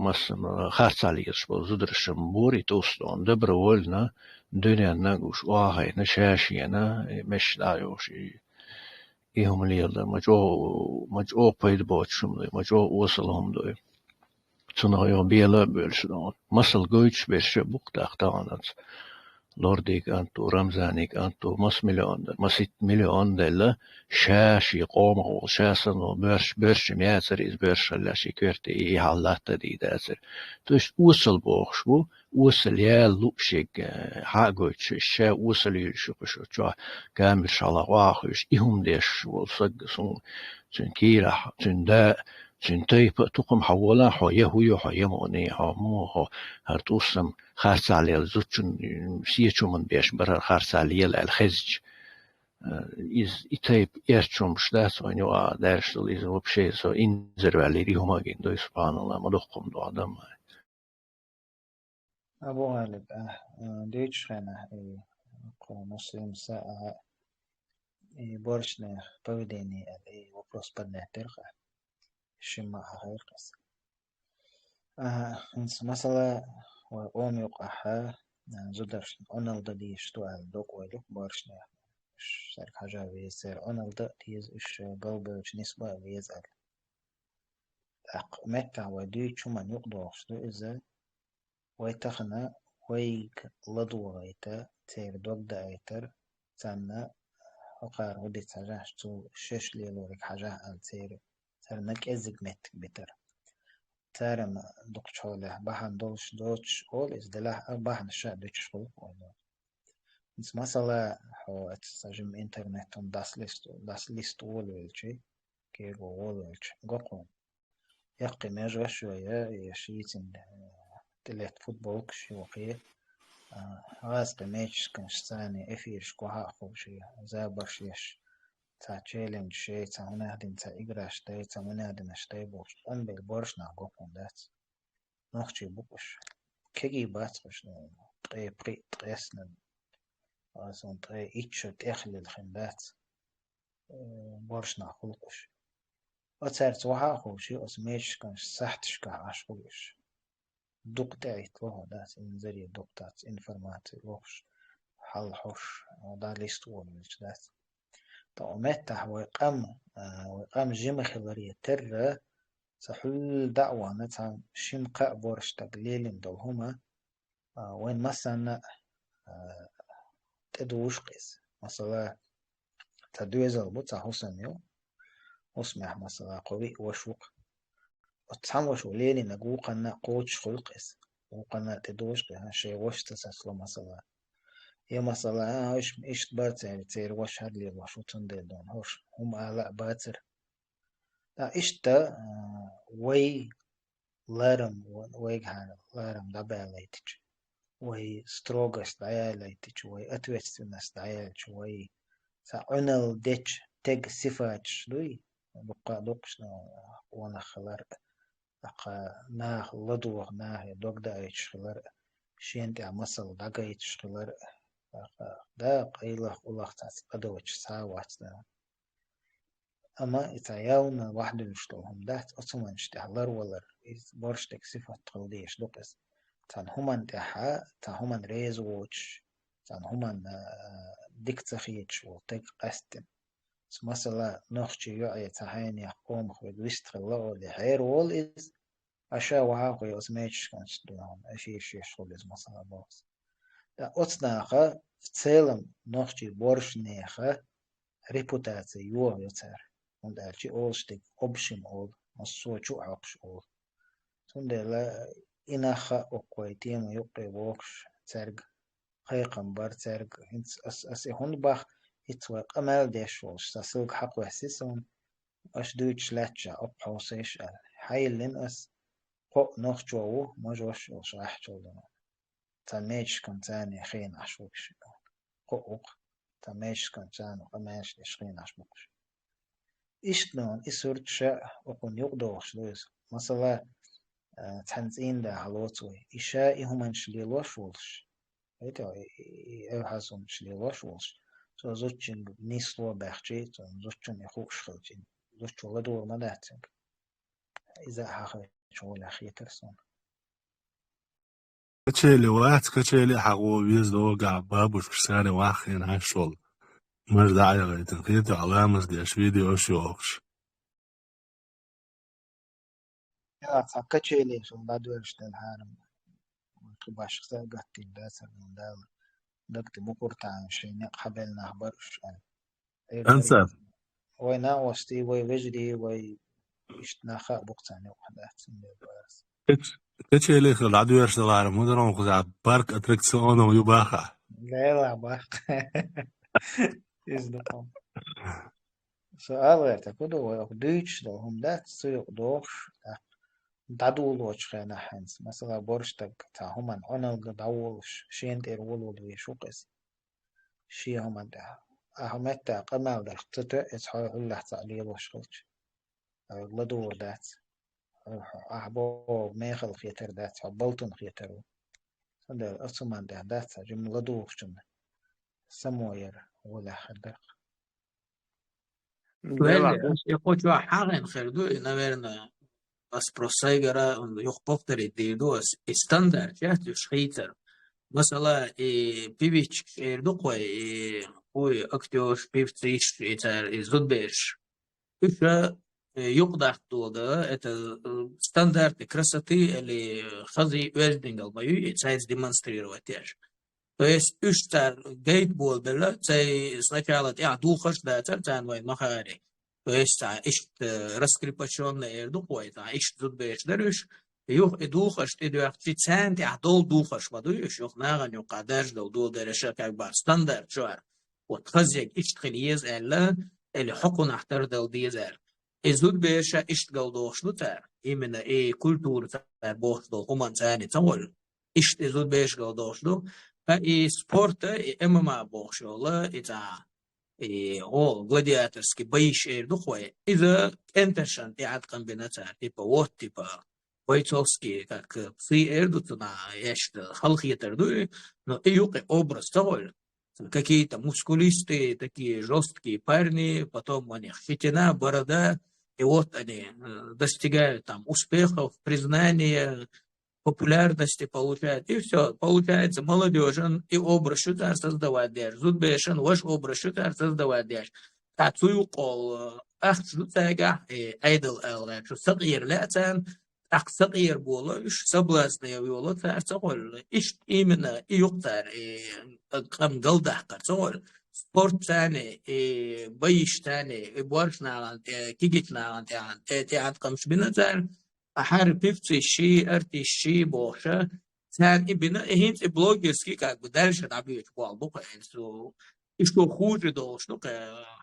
массанхьа харцахьа лелаш болу зударшна бора и тӀулсдона, добровольно, дуьненна а гуш, охьахиъна, ша-шена, и мешна дӀа а йохуш, и, и хӀума леладар, ма чӀогӀа, ма чӀогӀа пайда боцуш хӀума ду, ма чӀогӀа осал хӀума ду. Цунах йо бела а боьлуш ду. Масал гойтуш берш а бу-кх тӀаккха тахана оцу Лордин кӀант ву, Рамзанин кӀант ву, маса миллион дар, масийтта миллион делла, ша шен къомах волу, ша санна волу боьрш, боьршачу мецара иза боьрша хилла шен коьрте и, и хьал латта дийр дацара. То есть осал бохуш бу, осал яла лууш ерг, э, хьа а гойтуш, ша осал йолуш ю-кх уьш, чохь камераш хьалха охьахуьйсуш, и хӀума деш волу саг, суна, цуьнан кийрахь, цуьнан да, цуьнан тайпа а тукхам хьан волахь хьо, я хӀу ю хьо, я муъна ю хьо, муха хьо, хӀара тӀоьссам харцахьа лела, зудчун, сечу хӀуманна беш бара хӀара харцахьа лела аьлла хезча. Э, иза и тайпа эрчу хӀумаш дац вайна юкъахь даьржаш долу, иза вообще со инзарваьллера и хӀума а гина дуй, субханаллахӀ, ма дуккха хӀума ду адам. Абу ГӀалиб, ахь, э, дуьйцучу хенахь, и, кху Муслим Саъа, и боршнех поведение аьлла, и вопрос поднять дира-кх ахь. Шимма а хьахийра-кх иза. Аха, хӀинца масала, вай къоман юкъахь, а, зударшна Ӏуналла дан дезаш ду аьлла дог ойла ю боршнех. Уьш цаьрга хьажа веза, церан Ӏуналла дан а деза, уьш галбевлча нисбан а веза аьлла. ТӀаккха меттахь вай дуьйцучу хӀуманна юкъадогӀуш ду иза, вай тахана вайга ладогӀийта, церан дог даийтар, царна хӀокхара хӀу ди ца хьажахь, цо шаьш лелориг хьажахь аьлла церан, царна кӀеззиг меттиг битар. Цара-м дукхачу хьолехь бахьана долуш доцуш олу иза, делахь а бахьана ша дуьтуш хуьлу вайна. ХӀинца масала, хьо оцу сан жимма интернетан дас лист-, дас лист волавелчи, кего волавелчи, го хьуна. Яккхий межваш йо я, я шийцин, э, тӀелетта футболкаш йохий, а, гӀазкхи мечашканаш царна эфираш гохьа а ховший, забарш еш, цхьа челленджаш ей, цхьа хӀунех дина, цхьа играш дай, цхьа хӀунех динаш дай бохуш, къанбелла борш нах го хьуна дац. Нохчий бу-кх уьш. Кегий бац-кх уьш, ну, ткъе пхиъ, ткъеснан, а, сан ткъе итт шо тӀех лелхина дац. Э, борш нах хуьлу-кх уьш. Оцаьрца вахьа а ховший, оцу мечашканаш сахьташкахь Ӏаш хуьлу уьш. Дукха тӀеӀиттало хьо дац, инзаре дукха дац, информаци лохуш, хьал хьош, дӀа лист волавелча дац. Ткъа меттахь вай къам, а, вай къам жима хиларе терра, сан хьуьлла дӀа а вахана, цхьана шина-кхаа борша стаг лелийна долу хӀума, а, вайн массанна а, а, тӀедужу-кх иза. Масала, цхьа доьзал бу, цхьа хӀусам ю. ХӀусамехь, масала, кху виъ ваша ву-кх. Оцу цхьана вашо лелийнарг вукханна а кхочуш хуьлу-кх иза. Вукханна а тӀедужу-кх иза, шайн ваша ца сацало, масала. Я, масала, а, уьш иштта бацара, церан ваша хӀара лелош ву, цундела дуьйна хӀорш хӀума ала а бацара. Ткъа иштта, а, вай ларам, вайгахьара ларам дӀабалийтича, вай строгость дӀаялийтича, вай ответственность дӀаяьлча, вай цхьа Ӏуьналла дечу тега сифаташ дуй, дуккха а дукхачу къонах хилар а, тӀаккха наха ладогӀа, нахе дог даийтуш хилар а, шена тӀехь масал дӀагайтуш хилар а, тӀаккха, да, къайлах, улах цхьацца къа доцуш цхьа а вац, да. Амма и цхьа явно ваьхьа дуьллуш долу хӀума дац, оцу хӀуманаш тӀехь ларвалар, иза борш дерг сифат хила дезаш ду-кх иза. Цхьана хӀуманна тӀехь, цхьана хӀуманна реза воцуш, цхьана хӀуманна, а, дика ца хеташ волу тега къаьсттина. Масала, нохчий йоӀе цхьа хьенех къомах верг вистхилла олий, хьераволу иза, ткъа ша вахьа а кхуьй оцу мечашканца дуьйна хьуна, эфир шеш хуьлу иза, масала, боху. Ткъа оцу наха, в целом, нохчий боршнеха репутаци йохайо цара. ХӀунда аьлча и олуш дерг общем олу, массо а чу а хьокхуш олу. Цундела и нах а оккху вай тема юккъе вохуш, цаьрга кхайкхам бар, цаьрга хӀинца ас, ас и хӀунда бах, хӀинца вай къамел деш волуш, сан силга хьакхоьссина суна, аша дуьйцуш лаьтташехь оккха хьовсийша аьлла. Хьайиллина ас, кхоъ нохчо ву, мажош а йолуш ахьчул дуьйна. Цхьана мечашкан царна хенахь ву уьш. Кхоъ ву-кх, цхьана мечашкан царна къамелаш деш хенахь бу-кх уьш. Иштта нуна и сурт ша окхунна юкъадогӀуш ду иза. Масала, а, цхьана цӀийнда хьалоцу вай. И ша и хӀуманаш лелош волуш. ХӀета, и, и, и эвхьазумаш лелош волуш. Цо зудчуьнга нисло баьхчи, цунна зудчунна и хууш хилчи, зудчо ладугӀур ма дац цуьнга. Иза а хьахийча гӀолехь хетара суна. Качели вац, качели хьагӀо веза догахь бабушкаш цара ваххийна хьаш волу. Маж дӀа а яхийтина, хетахь ламаз деш, видеош йохуш. Я, цхьа качели хила дӀадоьрзуш делахьара, кхин башха са а гаттийла дацара, Дала даг тӀе букъуртахьана шайн некъ хьабелла нах бара уьш аьлла. Ансар. Вай накъостий, вай вежарий, вай иштта нах а бу-кх царна юкъахь дац, цундела бара ас. Кач-, качели хила дӀадоьрзуш делахьара, мударон кхузахь парк аттракционов ю баха. Лела бах. Иза ду-кх. Со ала гӀерта, кхы ду вай, оха дуьйцуш долу хӀума дац, цу юкъа догӀуш, тӀаккха дӀадолалучу хенахь хӀинца. Масала, борш стаг цхьа хӀуманна Ӏуналга дӀаволуш, шена тӀера волавала везаш ву-кх иза. Шен хӀуманна тӀехь. Ахьа меттехь къамел деш ца тоьа, иза хьо хьуьллахь цхьаъ лелош хилча. Хьоьга ладугӀур дац. Хьо, хьо, ахьа боху мехала хетар дац, хьо балтун хетар ву. Цундела оцу хӀуманна тӀехь дац хьан жимма ладугӀучунна само яр гӀолехь хир дара-кх. Валли, аса и кху чохь хьагӀийна хир ду, и, наверное, ас просто сайгара юха повторить дийр ду ас, и стандарт яц уьш хийцар. Масала, и певичкаш эр ду-кх вай, и хӀуй актёрш, певциш, и цара и зудбераш. Уьш, э, юкъадахьа долу, да, это, э, стандарты красоты или хаза оьздангалла ма ю, и цаьрца демонстрировать еш. То есть уьш цара гайта болабелла, цай сначала тӀехь духарш дацара царна вайн махари. То есть цхьа иштта раскрепощённый эр ду-кх вай, цхьа иштта зудбераш дара уьш. Юха и духарш тӀедоьхчи, царна тӀехь долу духарш ма дуй уьш, юха нахана юккъахь даржадала долу дара аша, как бы стандарт чуьра. Вот хазъерг иштта хила еза аьлла, или хьокхунах тардала деза аьлла. И зудбераш иштта галдохуш ду цара. Именно и культура цара бохуш долу хӀуманна царна ца гӀолла. Иштта и зудбераш галдохуш ду. Ткъа и спорта, и М М А бохуш йолу, и цхьа, и, о, гладиаторский боиш эр ду-кх вай. Иза кӀенташна тӀеӀаткъам бина цара, типа, вот, типа, бойцовский, как, э, псы эр ду цунах, еш, э, халахетар ду и, но и юкъа образ ца гӀолла. Какие-то мускулистые, такие жёсткие парни, потом у них щетина, борода, и вот они, э, достигают там успехов, признания, популярности получают, и всё. Получается, молодёжан и образ шу цара создавать деш, зудбершан ваш образ шу цара создавать деш. Ткъа цу юкъал, э, ахча ду цаьргахь, и Ӏедал аьлла, шу сакъера лаьа царна, тӀаккха сакъера болу уьш, соблазна йолу цара ца гӀолла. Иштта именно и юкъ цара, и къам галдаккхар ца гӀолла. Спорт царна, и боиш царна, и борш нахана тӀе, кигит нахана тӀе, тӀе, тӀе хьан къамаш бина цара, а хьара певцаш ши, артисташ ши бохуша, царна и бина, и хӀинца и блогерский, как бы, дальше дӀабоьдуш болу бу-кх хӀинца. И шу хуже долуш ду-кх,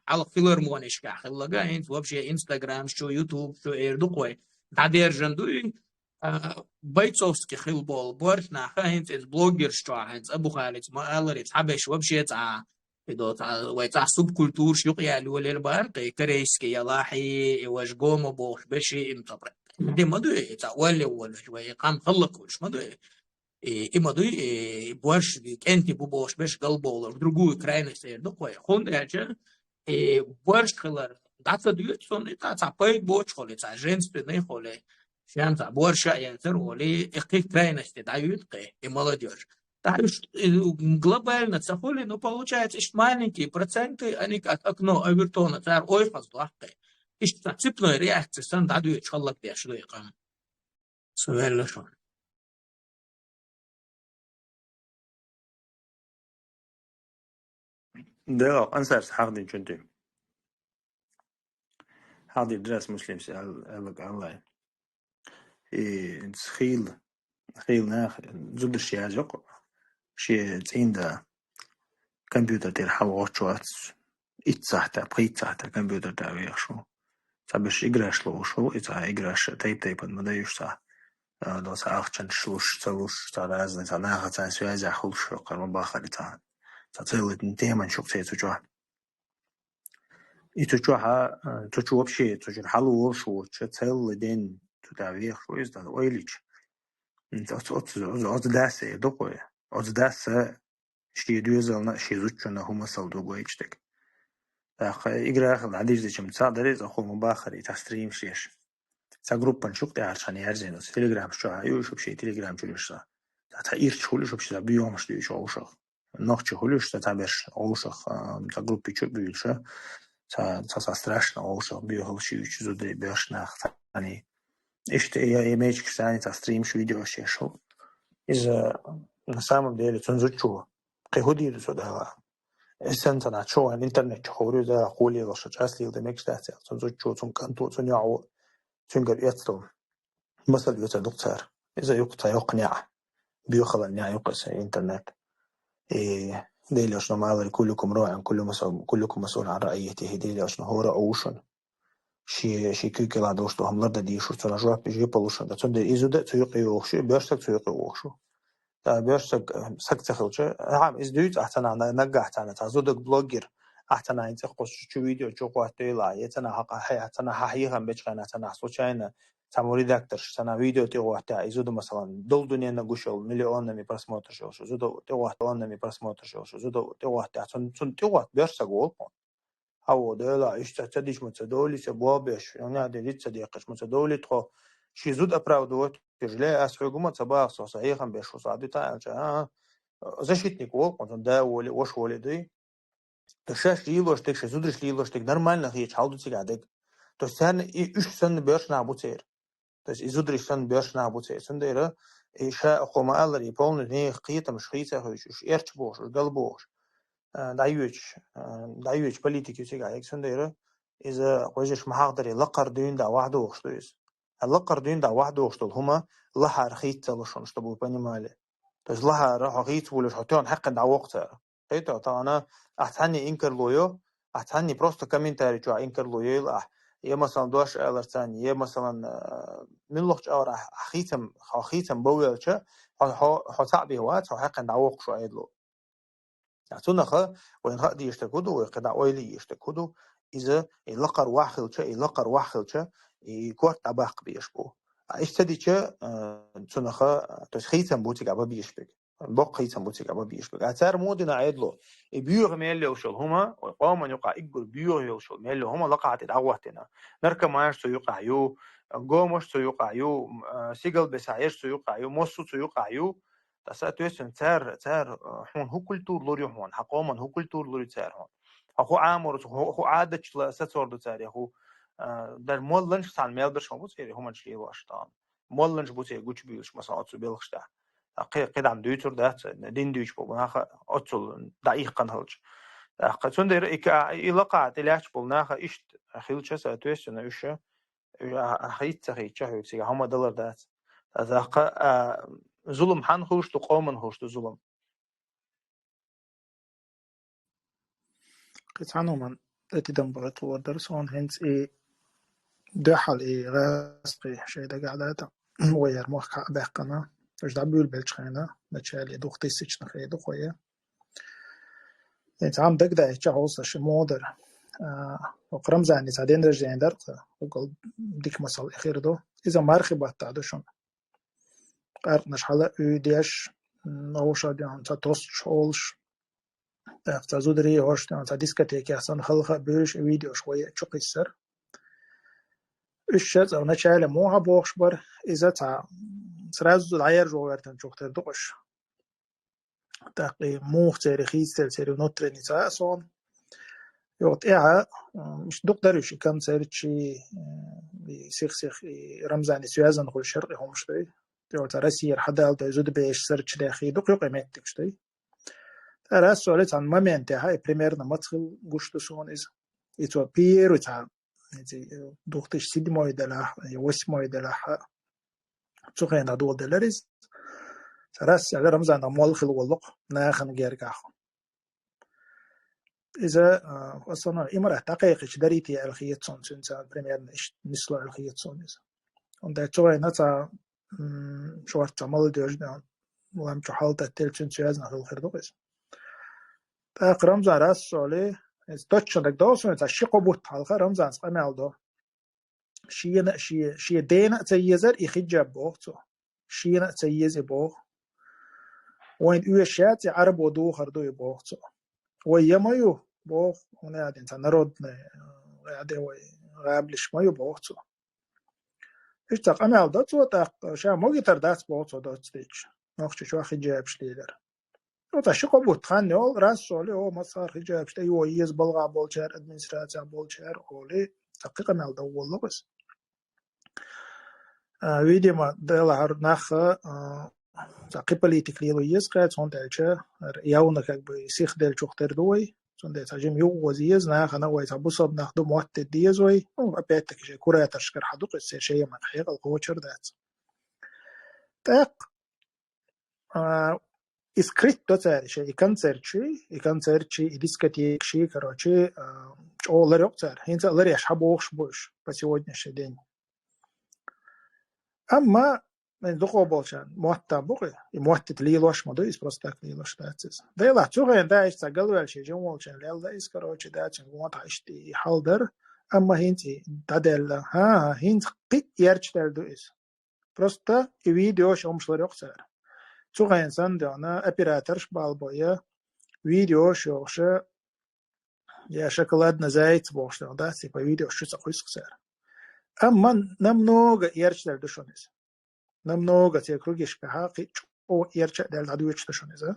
хьалха филармонишкахь хилларг, хӀинца вообще Instagram чу, YouTube чу эр ду-кх вай, дӀадержан ду и, а, бойцовский хила болу борш нах, хӀинца иза блогерш чохь, хӀинца Абу Халица ма аллара, цхьаберш вообще цхьа, и до цхьа, вай цхьа субкультураш юкъаяьлла йолаелла бара-кх, и корейский ялахьи, и важа гомо бохуш берш, и м цхьа пр-, де ма дуй, и цхьа олле волуш, вай и къам хӀаллаквуьлуш ма дуй. И, и ма дуй, и борш, и кӀентий бу бохуш берш галбовлар, в другую крайность эр ду-кх вай. ХӀунда аьлча, и борш хилар дӀа ца дуьйцу цунна, и цхьа, цхьа пайда боцуш хуьлу, и цхьа женственный хуьлу, шен цхьа борша а яцара олий, и кхин крайности дӀаюьйту-кх и молодёжь. ТӀаккха уьш, и, глобально ца хуьлу, ну, получается, иштта маленькие проценты, они как окно Овертона, цара ойхаза дохку-кх. Иштта цепной реакция санна дӀадоьдуш хӀаллакдеш ду и къам. Со ваьлла шуна. Да, Ансар, хьахдина чун тӀе. Хьахдина, драс Муслим, се ал-, аллак аллай. И хийла, хийла нах, зудаш язйокъу, шен цӀийнда компьютер тӀера хьалгӀотташ вац, итт сахьта, пхийтта сахьта компьютер тӀе вехаш ву. Цхьаберш играш ловш ву, и цхьа играш тайп-тайпана ма дайуш цхьа. А, до цхьа ахчанаш луш, ца луш, цхьа разный, цхьа нахаца связях хуьлуш, хӀокхара ма бахара цхьа. Цхьа целый теман шу цхьа цу чохь. И цу чохь, а, цу чу вообще, цу чуьра хьалаволуш воцуш, целый день цу тӀе вехаш ву иза, дан ойлича. Оцу, оцу, оцу, оцу дас эр ду-кх вай. Оцу дас шен доьзална а, шен зудчунна а хӀума сал ду гойчу дерг. ТӀаккха игра хила дӀадирзича-м цхьаъ дара иза, хӀума бахара и цхьа стримаш еш. Цхьа группан чу юкъа тӀехьарчхьана яьрзина, оцу телеграмаш чохь а ю уьш вообще, телеграм чуьра уьш цхьа. Цхьа, цхьа ирча хуьлу уьш вообще, цхьа боьхамаш дуьйцуш гӀовшах. Нохчий хуьлу уьш цхьа, цхьаберш гӀовшах, ам, цхьа группа чу а буьйлуша, цхьа, цхьа, цхьа страшно гӀовшах, боьхалш юьйцуш зударий, боьрша нах цхьаний. Иштта я, я мечкаш царний цхьа стримаш, видеош еш хӀу. Иза, на самом деле, цунна зудчо кхин хӀун дийр ду цо дала? Эсан ца нах чу вайн интернет чу ховрий, за, хуле лаша, час лийла дан мегаш дац, цунна зудчо, цунна кӀанто, цунна йоӀо, цуьнгара эцтал. Масал йоцар ду-кх цара. Иза ю-кх цхьа йоккха неӀ. Боьхалан неӀ ю-кх иза интернет. И Делошна малари: «Куллукум раӀин, куллу масъу-, куллукум масъулун ан раӀийятихӀи», Делошна хӀора а вушун. Ши, ши куькила долуш ду, хӀама ларда дийшур, цунах жоп, жоп лушун. Цундела и зуда цу юкъе вохуш, боьршаг цу юкъе вохуш. Та боьршаг, саг ца хилча, хьам, иза дуьйцу ахь цана, на-, наггахь цана, цхьа зудаг блогер, ахь цана, хӀинца кхузчу видео чу гӀоттийла, я цана хьакъа, хье, цана хьан хьехам бечу хенахь, цана случайно, цхьаммо редакторш, цана видео тӀе гӀоттехь, и зуда, масалан, долу дуьненна гуш йолу, миллионами просмотрш йолуш, зуда тӀе гӀоттехь, миллионами просмотрш йолуш, зуда тӀе гӀоттехь, цун, цун тӀе гӀотта боьршаг волу хьуна. Хьаво, Дела, иштта ца дича ма ца довлий, ца бобеш, нана де диц ца декхаш ма ца довлий тхо. Ши зуда оправдывать, тижле, ас хьоьгу ма ца баха, со сан хьехам беш ву, со а дуьтан аьлча, а, а, защитник волу хьуна, да воле, ваша воле дуй. То шаьш лелош дерг, шайн зударш лелош дерг нормально хеташ хьал ду цига дерг. То есть царна и уьш санна боьрша нах бу церан. То есть и зударш санна боьрша нах бу церан. Цундела и ша хӀума аллара, и полный нехан кхетамаш хийца хуьйцуш, уьш эрча бохуш, уьш гал бохуш, а, дӀайоьчуш, а, дӀайоьчу политика ю цига хьега. Цундела иза кхуьжаш ма хьахдаре, лакхара дуьйна дӀа вахь дохуш ду иза. А лакхара дуьйна дӀа вахь дохуш долу хӀума лахьара хийца ца луш хьуна, чтобы вы понимали. То есть лахьара хьо хийца вуллуш, хьо тоьхна хьаькхна дӀавоккху цара. Кхетий, тахана ахь цхьанне инкарло йо, ахь цхьанне просто комментарий чохь инкарло йойла ахь. Я, масалан, дош алар царна, я, масалан, а, муьлххачу агӀор ахь, ахь хийцам, хьо хийцам бовелча, хьо, хьо, хьо цхьаъ бен вац, хьо хьаькхна дӀавоккхуш ву Ӏедало. А цунаха вайна хаа дезаш дерг хӀун ду, вай кхидӀа ойла езаш дерг хӀун ду, иза и лакхара вахь хилча, и лакхара вахь хилча, и корта дӀабаккха безаш бу. А иштта ца дича, а, цунаха, то есть хийцам бу цига бан безаш берг. Боккха хийцам бу цига бан безаш берг. А цара муха дина Ӏедало? И боьха мел йолуш йолу хӀума, вай къоман юкъахь уггар боьха йолуш йолу мел йолу хӀума лакхахь тӀе дӀагӀоттийна. Наркоманаш цу юкъахь ю, гомаш цу юкъахь ю, м, а, сигалбесахьерш цу юкъахь ю, массо а цу юкъахь ю. Ткъа, соответственно, цара, цара, а, хьуна хӀун культура лур ю хьуна, хьан къоман хӀун культура лур ю цара хьуна? Хьан хӀун Ӏамор ду, хӀун, хӀун Ӏадатча сацор ду цара, я хӀун, а, дар молланаш цхьана мел берш ма бу церан хӀуманаш лелош тахана. Молланаш бу церан гучубуьйлуш, масала, оцу белхаш тӀехь. ТӀаккха кхидӀа дуьйцур дац, дин дуьйцуш болу наха оццул дӀаихкхана хилча. ТӀаккха цундела и ка-, и лакхахь тӀе лаьтташ болу наха иштта хилча, соответственно, уьш, уьш а, а, хийца ца хийцча, хьоьга цига хӀума далар дац. ТӀаккха, а, зулам хьанна хуьлуш ду, къоман хуьлуш ду зулам. Кхин цхьана хӀуманна тӀе тидам бахийта луур дара суна, хӀинца и дуьхьал и гӀазкхий шайн дагахь дата, вай яра мохк хьа а баьккхина, уьш дӀабуьйлабелчу хенахь, начале двухтысячных хи ду кхо я. ХӀинца хӀама дагадаьлча хьовса ши муха дара. А, хӀокху Рамзане цхьа день рождения дара, уггар дика масал и хир ду. Иза мархи баттахь ду шуна. Къаьркъанаш хьала а уьйдеш, м, новшаден цхьа тосчу олуш, тӀаккха цхьа зударий хӀорш, цхьа дискотекех санна халха а буьйлуш, и видеош вай чу кхиссара. Уьш ша цӀа вначале муха бохуш бара, иза цхьа сразу дӀаяржо вертан чух тера ду уьш. ТӀаккха и муха церан хийцаделла, церан внутренний цхьа а суна. Йо, тӀаьхьа, м, иштта дукха дара уьш и концертчий, м, и сих-сих, и Рамзане связан хуьлуш яра и хӀумаш дай. Йо, цхьа Россияра хьадалла дай, зуда бешаш сарча даьхий дукха юкъа меттигаш дай. ТӀаккха Расул цхьана моментехь, и примерно маца хила гуш ду суна иза. И цо первый цхьа, эци, две тысячи седьмой делахь, я восьмой делахь, цу хенахь доладеллера иза. Расул Рамзанах молла хила воллукъ нахана гергахь. Иза, а, в основном, имарат дӀакхайкхича дарийта аьлла хета суна, цуьнца примерно иштта нисло аьлла хета суна иза. ХӀунда аьлча цу вайна цхьа, м, шорта цхьа молодёжь, да, лам чу хьал таттелла цуьнца связано хила хир ду иза. ТӀаккха Рамзан Расули, иза точно дагадогӀу суна, цхьа ши-кхо бутт хьалха Рамзанца къамел до. Шена а, шен, шен дена а ца езара и хиджаб, боху цо. Шена а ца еза и, боху. Вайна оьшуш яц и, Ӏарабо духар ду и, боху цо. Вай я ма ю, боху, хӀунда аьлла цхьа народный, э, аьлла вай гӀаблиш ма ю, боху цо. Иштта къамел до цо, тӀаккха ша могитар дац, боху цо, доцца дича. Нохчийчохь хиджабаш лелар. Оцу ши-кхо бутт хан йолу Расули, о, массара хиджабаш тӀе йо еза балгӀа болчара, администрацехь болчара, олий, цхьа кхин къамел дов воллугӀа иза. А, видимо, делахьара нах, а, цхьа кхин политика лело еза кхаьча, хӀунда аьлча, явно как бы сиха деллачух тера ду вай, цундела цхьа жима юхавоза еза, нахана вай цхьа бусалба нах ду мотт де деза вай, ну, опять-таки, шайн кураторшкара хьан ду-кх иза, шайн яман хьекъал кхочур дац. ТӀаккха, а, и скрыто цара шоай и концерташ, и концерташ, и дискотекаш, короче, а, чӀоагӀа ларйо цара. ХӀинца а ларъеш хьабохуш бу уж по сегодняшний день. Амма, ай, дукхагӀболчарна мотт а бу-кх, и мотт а лелош ма ду, иза просто так лелош дац иза. Делахь, цу хенахь да, иштта цхьа галваьлла шен жима волчарна лелла иза, короче, да, цуьнга мотт а иштта и хьал дара, амма хӀинца и дӀадаьлла. ХӀан-хӀа, хӀинца кхин а ярчадаьлла ду иза. Просто и видеош хӀумаш ларйо-кх цара. Цу хенахь санна дуьйна операторш балбой, видеош йохуш, я «Шоколадный заяц» бохуш дуьйна, да, типа видеош чу ца кхуьссу-кх цара. Амма намного ярчадаьлла ду шуна иза. Намного церан кругашкахь кхин а чӀогӀа ярчадаьлла дӀадоьдуш ду шуна иза.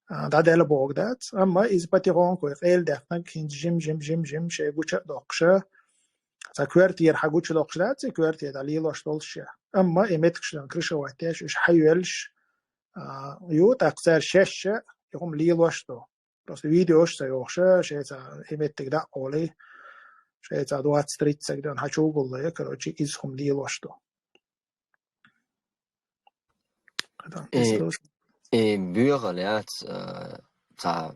А, дӀадаьлла бохург дац, амма иза потихоньку къайла даьхнарг хӀинца жим-жим, жим-жим шайн гуча а доккхуш, цхьа коьртера хьагучадоккхуш дац, и коьрте дӀа лелош долуш я. Амма и меттигаш, крышевать деш, уьш хьайоьллуш, а, ю, тӀаккха цара шаьш а и хӀума лелош ду. Просто видеош ца йохуш, шайн цхьа и меттиг дӀа а къолий, шайн цхьа двадцать-тридцать стаг дуьйна хьачу а гуллий, короче, иза хӀума лелош ду. Э, э, боьхалла яц, э, цхьа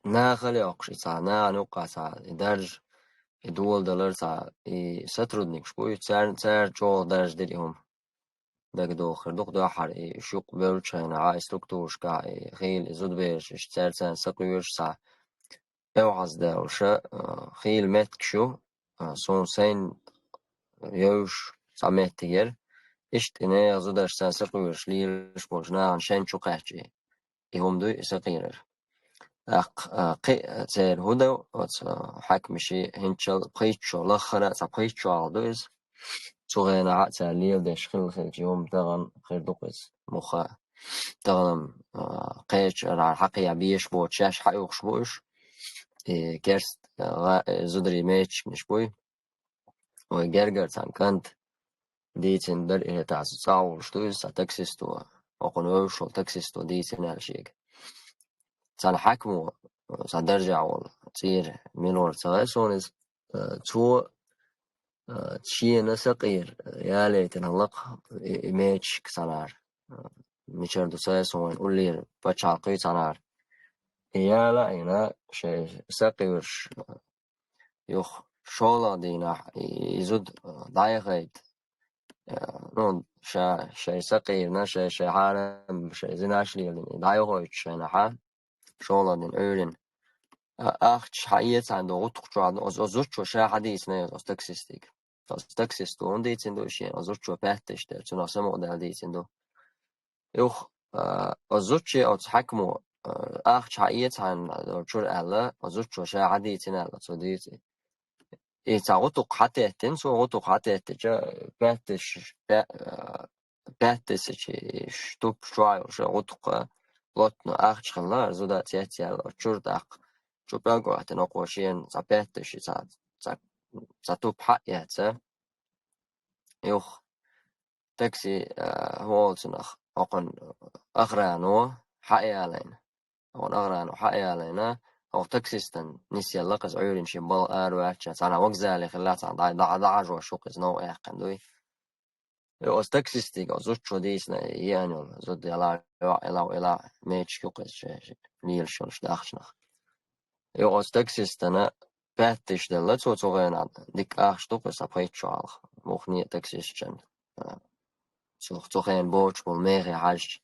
нахала йоккхуш, и цхьа нахана юккъехь цхьа и дарж, и доладалар цхьа, и сотрудникаш бу, и царна, цара чӀогӀа дарж дира и хӀума. ДагадогӀуш хир ду-кх дуьххьара, и уьш юкъа бевллачу хенахь, и структурашкахь, и хийла и зудабераш, иштта цаьрца сакъоьруш цхьа, эвхьаздаьллуш, а, хийла меттигаш ю, а, суна сайна евзаш цхьа меттиг яра. Иштта и нехан зударшца сакъоьруш лелаш болчу нахана шен чу кхаьчча, и хӀума дуй и сакъерар. ТӀаккха, а, кхин а церан хӀун ду, оцу, а, хьаькамаша хӀинцачул пхийтта шо, лаххара а цхьа пхийтта шо хьалха ду иза. Цу хенахь а цара леладеш хилла хилча, и хӀума тахана хир ду-кх иза, муха. Тахана-м, а, кхечу арахьара хьакхиа безаш боцуш, шаьш хьаоьхуш бу уьш. И керста, а, гӀа-, э, зударийн меттигаш буй. Вай гергара цхьана кӀанта дийцина дара, и хӀетахь цхьа цӀахь волуш ду иза, цхьа таксисто, хӀокхунна вевзаш волу таксисто дийцина аьлла шега. Цхьана хьаькамо, цхьа даржехь волу, цӀера мила вара ца хаьа суна иза, э, цо, э, шена сакъера, э, ялийтина хилла-кх и, и меттигаш цхьанхьара, э, мичара ду ца хаьа суна, вайн уллера пачхьалкхий цхьанхьара. И яла а йина, шайн сакъераш, э, юха шолгӀа дийнахь и, и зуда, э, дӀаяхийта, э, ну, ша, шайн сакъерна, шайн, шайн хьарам, шайн зинаш лелийна, и дӀаяхийтучу хенахь, шолгӀа дийнахь Ӏуьйранна, а, ахча хьаэца хьайна ду гӀутакх чохь, оцу, оцу зудчо ша хьадийцина оцу таксистига. Оцу таксисто хӀунда дийцина ду шена, оцу зудчо паьтташ дара, цунах самукъадаьлла дийцина ду. Юха, а, оцу зудчо оцу хьаькамо, а, ахча хьаэца хьайна долчуьра аьлла, оцу зудчо ша хьадийцина аьлла, цо дийци. И цхьа гӀутакх хьатеттина, цо гӀутакх хьатеттича, паьтташ, па-, а, паьтташчу штуп чохь йолуш гӀутакх плотно ахча хилла, зуда цецъяьлла, оцу чуьра тӀаккха чу пӀелгӀоьттина, окхо шена цхьа паьтташ, цхьа, цхьа, цхьа туп хьаэца. Юха такси, а, хӀун олу цунах, хӀокхуьнан охрано хьаялийна. ХӀокхуьнан охрано хьаялийна, хӀокху таксистана нисъелла-кх иза Ӏуьйранна шен балха араваьлча, цхьана вокзале хилла, цхьана дӀа-, дӀа-, дӀахьажош ву-кх иза, новкъа яьккхина дуй. И оцу таксистига оцу зудчо дийцина еана йолу зуда, ила, ила, ила, ила, меттигаш ю-кх иза шен, шен лелаш йолуш дахчанах. И оцу таксистана паьтташ делла цо цу хенахь, дика ахча ду-кх иза, пхийтта шо хьалха, муххале а таксистана. А, цу, цу хенахь боцуш болу мехе хьаьжча,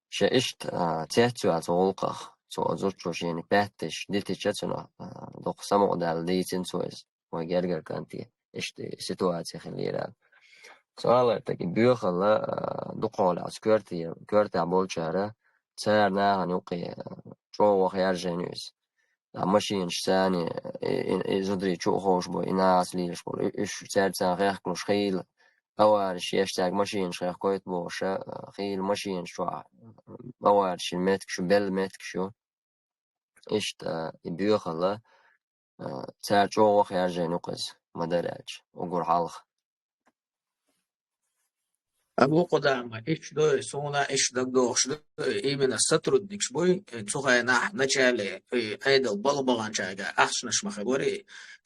шен иштта, а, цецваьлла цу гӀуллакхах, цо оцу зудчо шена паьтташ дитича цунах, а, дукха самукъадаьлла дийцина цо иза. Вай гергара кӀанте иштта и ситуаци хиллера аьлла. Цо алар тӀаккха и боьхалла, а, дукхахьолахь оцу коьрте, коьртехь болчара, цара нахана юккъе, а, чӀогӀа ваха яржийна ю иза. А машинаш царна, и, и, и зударий чу а ховшабой, и нахаца лелаш болу, и, уьш цаьрца хехкалуш хийла, авариш еш цаьрга машинаш хехкойту бохуш, а, хийла машинаш чохь, а, авариш йина меттигаш ю, белла меттигаш ю. Иштта, а, и боьхалла, а, цара чӀогӀа ваха яржийна ю-кх иза, ма-дарра аьлча, уггар хьалха. Абу-Къудама, иштта ду, суна иштта дагадогӀуш ду, именно сотрудникаш буй, цу хенахь начале, и, Ӏедал балха баханчаьрга ахчанаш ма хилла вара,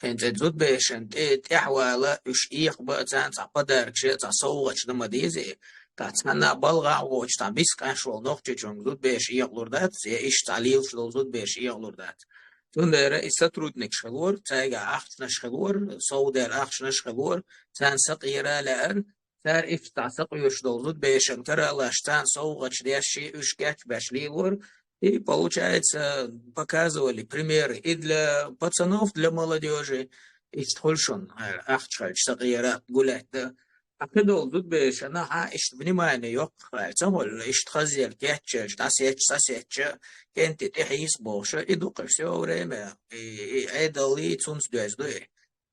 хӀинца зудберашна тӀе, тӀаьхьавала, уьш экха бан а, царна цхьа подаркаш а, цхьа совгӀаташ дан ма деза, Тха цхьанна балгӀа а воцуш, цхьа бисса къаьш волу нохчичунга зудбеш эгӀалур дац, я иштта цхьа лелаш долу зудбеш эгӀалур дац. Цундела и сотрудникаш хилора, цаьрга ахчанаш хилора, совдер ахчанаш хилора, царна сакъера а лаьара, цара иштта цхьа сакъоьруш долу зудбешан каралаш, царна совгӀаташ деш, уьш кечбеш лелора. И, получается, показывали примеры и для пацанов, для молодёжи, иштта хуьлу шуна, ахча хилча сакъера гулаьтта. Ткъа кхидолу зудбешана хьан иштта внимание йоккхахь ца хуьлу, иштта хазъелла кечъелча, дӀасецча, сацецча, кӀентий тӀехьийса бохуша, и ду-кх уьш всё время, и, и Ӏедаллий цунца доьзна ду и.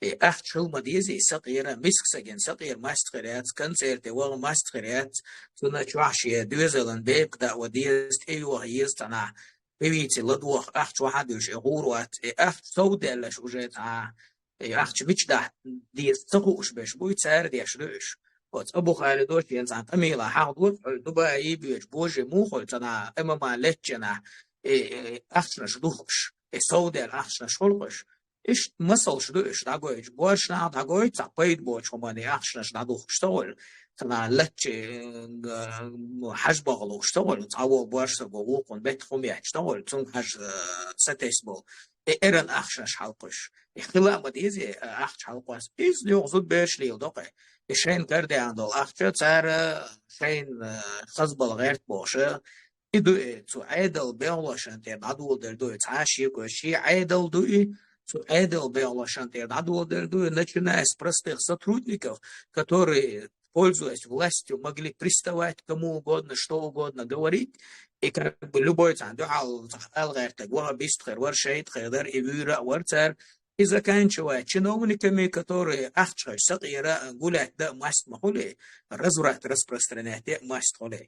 И ахча хила ма деза, и сакъера, миска сагина сакъера маста хир яц, концерте ваха маста хир яц, цунна чохь шен доьзалан бепиг даа ван деза, тӀейоха еза цхьанахь, певици ладоха ахча вахьа дуьлуш, и гӀур вац, и ахча совдаьллаш уже цхьа, и ахча мича дахьа деза ца хууш берш буй, цара деш ду уьш. Оцу Абу Халидо шена цхьана къамелан хьахдора, хьо Дубайе боьдуш, боже, муха хуьлу цхьана М М А леччанахь, и, и ахчанаш духкуш, и совдаьлла ахчанаш хуьлу-кх уьш. Иштта масалш ду уьш дӀагойтуш, боьршнах дӀагойту, цхьа пайда боцу хӀуманна и ахчанаш дӀадухкуш ца хуьлу, цхьана лачча, э, г-, хьажа бахалуш ца хуьлу, цхьаволу боьрша саго вукхунна беттах хӀума етташ ца хуьлу, цунна хьажа, э, сатесна болу. И эрна ахчанаш хьалакхуьйсуш. И хила а ма деза, и ахча хьалакхосса. Иза юха зудбераш леладо-кх. И шайна карадеана долу ахча цара шайна, э, хазбала гӀерта бохуша, и ду и, цу Ӏедал бегӀлошан тӀера дӀадоладелла ду и, цхьа а шеко, шен Ӏедал ду и, цу Ӏедал бегӀлошан тӀера дӀадоладелла ду и, начиная с простых сотрудников, которые, пользуясь властью, могли приставать к кому угодно, что угодно говорить, и как бы любой цхьана дуьхьал цхьа ала гӀертарг ваха бист хир вара, шайта хир дара, и вуьйра а вара цара, и заканчивая чиновниками, которые ахча хилча сакъера гулаьтта дан маста ма хуьлу, разврат распространять ян маста хуьлу.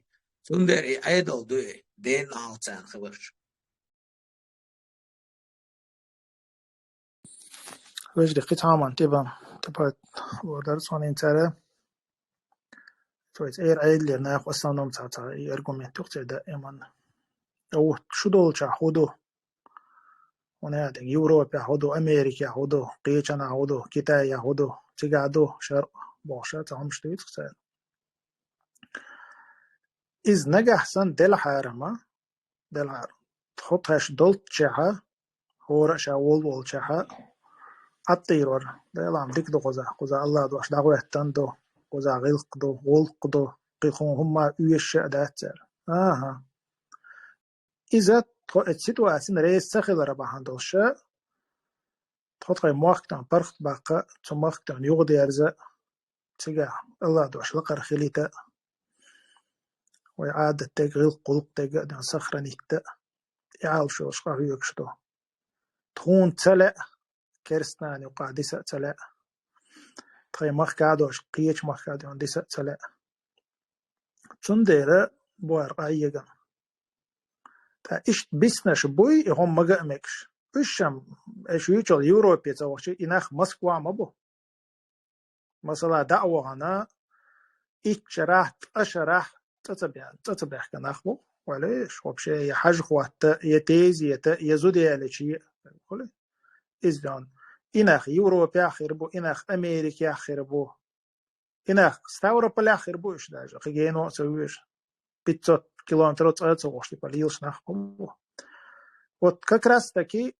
Цундела и Ӏедал ду и, ден алцарна хиларш. Вежарий, кхин цхьа хӀуманна тӀебан, тӀебан лор дара суна цара. Цо иза эр Ӏедалера наха в основном цхьа, цхьа и аргумент юкъа ца даиман. А вот шу долчохь хӀун ду? ХӀунда аьлла дерг Европехь хӀун ду, Америкехь хӀун ду, кхечанхьа хӀун ду, Китайехь хӀун ду, цигахь ду, шаръ бохуша, цхьа хӀумаш дуьйцу цара. Иза нагахь санна делахьара ма, делахьара. Тхо тхаьш долччехьа, хӀора а ша волу волчехьа, Ӏаттийр вара. Делахь дика ду кхуза, кхуза Аллах дош дӀахӀоьттан ду, кхуза гӀиллакх ду, гӀуллакх ду, кхин хӀума оьшуш а дац цара. Аха. Иза тхо эцу ситуацина реза ца хилар бахьана долуша, тхо тхайн мохк тӀехь паргӀат баккха, цу махка тӀехь юхадерза, цигахь Аллах дош лакхара хилийта, вай Ӏадат дерг, гӀиллакх-гӀуллакх дерг а дан сохранить дан, и Ӏалашонаш къахьоьгуш ду. Тхуна ца лаьа, керстанан юкъахь диса а ца лаьа. Тхайн махка а долуш, кхечу махка а дан диса а ца лаьа. Цундела бу ара къахьегам. Ткъа иштта биснарш буй, и хӀума мага а мегаш. Уьш-м, аша юьйцуш йолу Европе ца вахча, и нах Москва ма бу. Масала, дӀа а вахана, итт шарахь, ткъа шарахь цӀа ца бе-, цӀа ца баьхкина нах бу. Валеш, вообще, я хьажа хӀотта, я тезета, я зуда ялича, я, хуьлу. Иза дон. И нах Европехь хир бу, и нах Америкехь хир бу. И нах Ставрополехь хир бу уьш даже, кхин гено а ца вуьйш. Пятьсот километров цӀа а ца вохуш, типа, лелаш нах бу. Вот как раз таки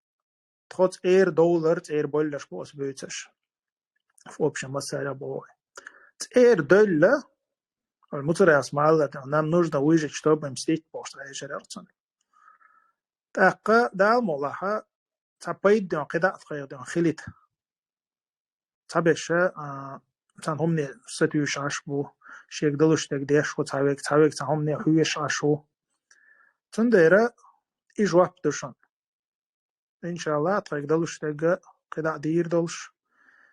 тхо цӀера довлар, цӀера боллаш бу аса буьйцуш. В общем, массарел бу вай. ЦӀера довлла, вай Муцаряс ма-аллара, нам нужно выжить, чтобы мстить, бохуш, цхьа эшар яра цунна. ТӀаккха Дала мукъ лахь, цхьа пайда ден, кхидӀа а тхайх ден хилийта. Цхьаберш, а, цхьана хӀумане сатуьйсуш Ӏаш бу, шега далуш дерг деш ву цхьа верг, цхьа верг цхьана хӀумане хьоьжуш Ӏаш ву. Цундела и жоп ду шуна. Иншалла, тхайга далуш дерг кхидӀа а дийр долуш,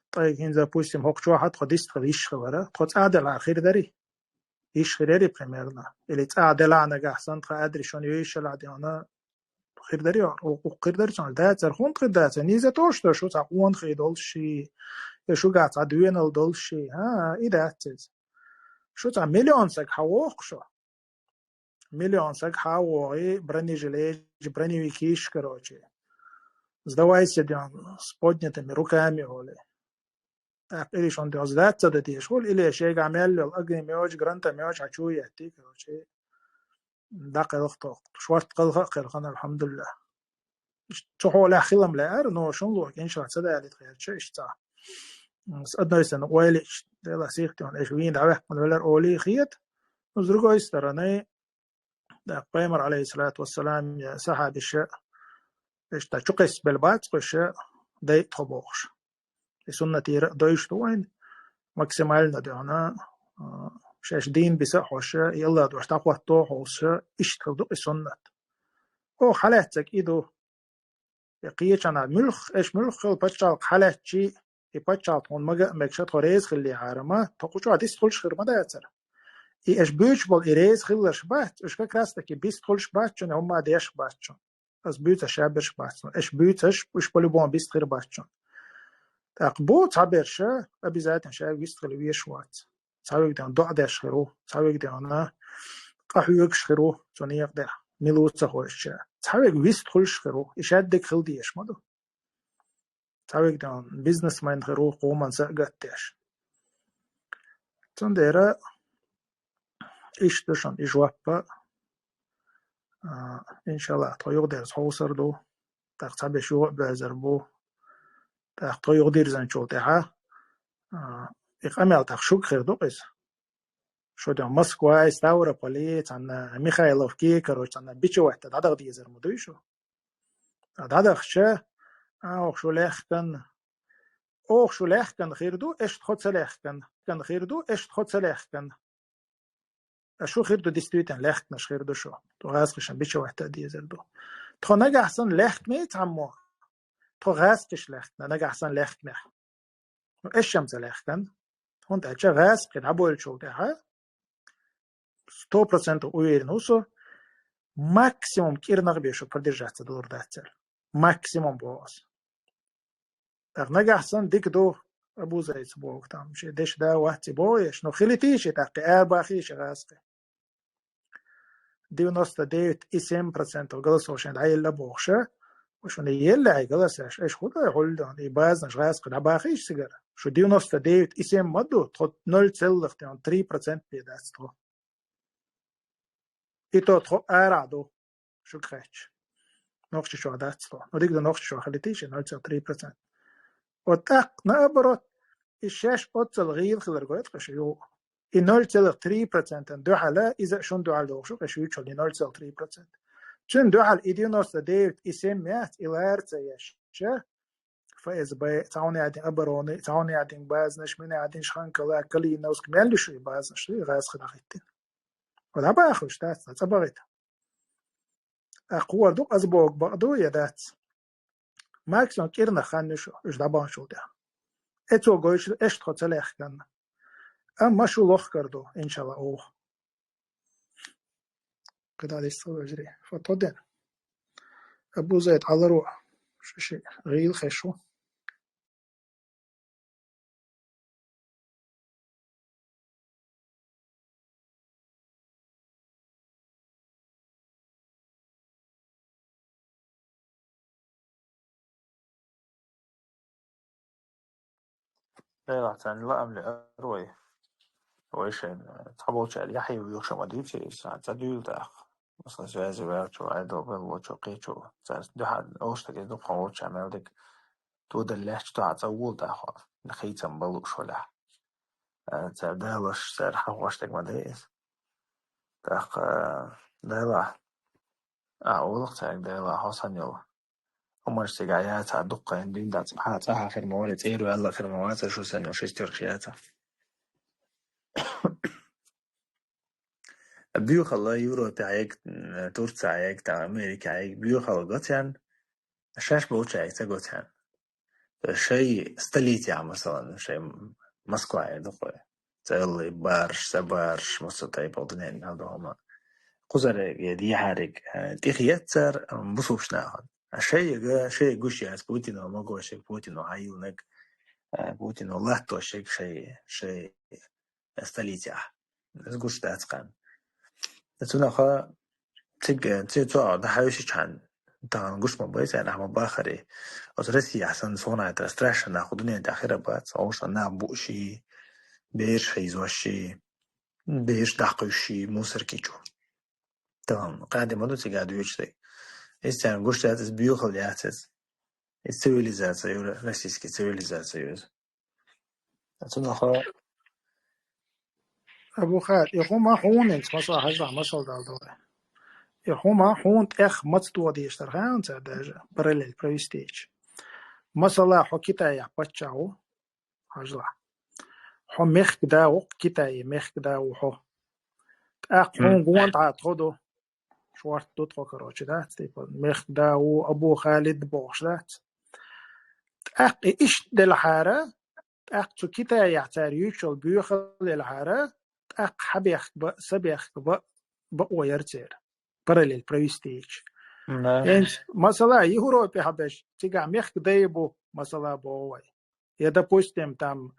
тхайга хӀинца, допустим, хӀокху чохь а тхо дистхила йиш хилара, тхо цӀа делахьара хир дарий? Йиш хир ярий, примерно? Или цӀа делахь нагахь санна, тхан адрес шуна йойшалахь дена, хир дарий, укх хир дарий цунах? Дацара, хӀунда хир дацара? Иза тӀе шу цхьа къонахий долуш ши, я шуьгахь цхьа доьналла долуш ши. ХӀа, и дац иза. Шу цхьа миллион саг хьан воху шу? Миллион саг хьан а вогӀий, бронежилеташ, броневикаш, короче. Сдавайся, ден, с поднятыми руками, олий. ТӀаккха или шун деза дац ца да дезаш хула, или шайгахь мел йолу огнемёташ, гранатометаш хьан чу еттий, короче, дӀакхелха тхо. Шорта кхелха а кхелхина, алхьамдулиллахӀ. Цу хьолехь хилам лаьара, но шун лохка, иншаллахӀ, ца далийта гӀерташ иштта цхьа. С одной стороны, ойла йича, Делан сиха тӀехь, эш вийна дӀаваьккхина велар олий хета, но с другой стороны, тӀаккха пайхамар, алейхиссалату вассалам, я сахьабаша, иштта чу кхиссабелла бац-кх уьш, дайа тхо бохуш. И суннатера а дойуш ду вайна, максимально дуьхьал, а, шаьш дийна биса а хьош, и Аллах дош дӀахӀотто а хьовсуш, иштта хила ду и суннат. Оха хьалаьццаг и ду. И кхечанхьа муьлхха, эш муьлхха хила пачхьалкх хьалаьцчий, и пачхьалкх тхуна мага а мегаш, тхо реза хиллехьара ма, тхо кху чохь дистхуьлуш хир ма дацара. И эш буьйцуш болу и реза хилларш бац, уьш как раз таки бистхуьлуш бац шуна, хӀумма деш бац шуна. Ас буьйцуш шаберш бац шуна. Эш буьйцуш, уьш по-любому бист хир бац шуна. ТӀаккха бу цхьаберш, обязательно шаьш вист хила везаш вац. Цхьаверг дена доӀа деш хир ву, цхьаверг дена къахьоьгуш хир ву, цу некъа тӀехь, мила ву ца хойшича. Цхьаверг вист хуьлуш хир ву, и шадерг хила дезаш ма ду. Цхьаверг дена бизнесмен хир ву, кхуман са а гатдеш. Цундела иштта ду шуна и жоп а, а, иншаллахӀ, тхо юхадерза хьовсур ду, тӀаккха цхьаберш юха а боьрзур бу. ТӀаккха тхо юхадирзинчул тӀаьхьа, а, и къамел тӀаккха шуьга хир ду-кх иза. Шу ден Москвай, Ставрополе, цхьана Михайловке, короче, цхьана бичевать дӀадаха дезар ма дуй шу. ДӀадахча, а, оха шу лаьхкина. Оха шу лаьхкина хир ду, эш тхо ца лаьхкина. Кан хир ду, эш тхо ца лаьхкина. А шу хир ду, действительно, лаьхкинарш хир ду шу. Тхо гӀазкхашна бичевать а дезар ду. Тхо нагахь санна лаьхкиний цхьаммо, тхо гӀазкхаша лаьхкина, нагахь санна лаьхкинехь. Ну, эш-м ца лаьхкина. ХӀунда аьлча гӀазкхий дӀабойлучул тӀаьхьа сто процентов уверен ву со, максимум кӀирнах бен шу продержаться далур дац цара. Максимум боху аса. ТӀаккха нагахь санна дика ду, Абузайца боху, там, шен дешан да вац и боху еш, ну, хилитий шен тӀаккха, арабахий шен гӀазкхи. Девяносто девять и семь процентов голосов шайн дӀаелла бохуша, шуна елла хьайн голосаш, эш хӀун дай хьулда, и базанаш гӀазкхи дӀабахийша цигара. Шу девяносто девять и семь ма ду, тхо ноль целых три процент бен дац тхо. И то тхо арахь ду, шуьга хаьттича. Нохчийчохь дац тхо. Ну, дика ду, Нохчийчохь хилитий шен ноль целых три процент. Вот тӀаккха, наоборот, и шаьш оццал гӀийла хилар гойту-кх шу юха. И ноль целых три процентан дуьхьала, иза а шун дуьхьал дохуш шу, шу юьйцуш йолу и ноль целых три процент. Цуьнан дуьхьал и девяносто девять и семь яц, и лара ца еш, ша, ФСБ, цхьа хӀума яздина обороны, цхьа хӀума яздина базанаш, мина яздина Шанкала, Калиновск, мел ю шу и базанаш, и гӀазкхи дӀахӀиттина. Ва дӀабахалаш дац, цӀа бахийта. Ткъа кхо ду-кх, аса бохург бакъ ду я дац? Максимум кӀирнах хан ю шу, уьш дӀабаханчул тӀаьхьа. Эцо гойтуш ду, эш тхо ца лаьхкина. Амма шу лохкар ду, иншалла, оха. КхидӀа дистхила вежарий. Фото ден. Абузайт Ӏаларо. Шу ши гӀийла хеш ву. Делахь царна лаам лаьара вай. Вай шайна, цхьаболчара яхье вуьйхуш ма дуьйцу иза, цхьа цӀа дуьйла тӀаккха. Масала, связи ваьллачо, Ӏедал беллачо, кхечо. Цаьрца дуьхьал олуш дерг иза ду-кх, хьан волча мел дерг. Тодалла лаьтташ дуьхьал цӀа вола тӀаккха. Хийцам бан лууш хилахь. Э, цара далош, цара хьахош дерг ма дай иза. ТӀаккха, э, Делахь. А, олу-кх цаьрга, Делахь, хьо санна йолу. Хьо маьрша цигахь яцахь, дуккха а дуьйна дац, хьан цӀа хьан хир ма вара, цӀера ваьлла хир ма вац, шу санна йолу шестеркаш яцахь. Боьхалла Европе хьаегга, м, Турция хьаегга, там, Америке хьаегга, боьхалла го царна, шаьш болчаьрга ца го царна. Шайн столицехь, масалан, шайн Москвахь ду-кх вай. Цхьа йолу бараш, са бараш, массо а тайпа дуьненна мел ду хӀума. Кхузариг, дехьариг, э, тӀехӀоьтту цара, м, бусулба нахана. А шайга, шайга гуш яц Путино магош ерг, Путино хьайиллинарг, э, Путино латтош ерг шайн, шайн столицехь. Иза гуш дац кхарна. Цунах цига, ци-, цо дӀахьаьвсичхьана, Тахана гуш ма бай, царна ма бахаре. Оцу Россия санна, суна хетарехь, страшно нах кху дуьнен тӀехь хир а бац, хьовша нах бууший, бераш хьийзоший, бераш дӀакхуьйший, мусорки чу. Тахана къаьди ма ду цигахь дуьйцуш дерг. Иза царна гуш дац, иза боьхалла яц иза. Иза цивилизация ю, российский цивилизация ю иза. Цунах Абу Хадж, и хӀума хьуна, хӀинца масала хьажахь, масала дала догӀу. И хӀума хьуна тӀех маца тоха дезаш дара, хаьий хьуна, цара даже параллель провести йича. Масала, хьо Китаехь паччахь ву, хьажалахь. Хьо мехкан да ву, Китайн мехкан да ву хьо. ТӀаккха хьуна гонахьа тхо ду. Шорта ду тхо, короче, дац, типа, мехкан да ву, Абу Халид бохуш дац. ТӀаккха и иштта делахьара, тӀаккха цу Китаехь цара юьйцуш йолу боьхалла елахьара, тӀаккха хьабехк бан, са бехк бан, бакъо яра церан. Параллель провести йича. ХӀинца, масала, Европе хьабеш, цигахь мехкан дай бу, масала, боху вай. Я, допустим, там,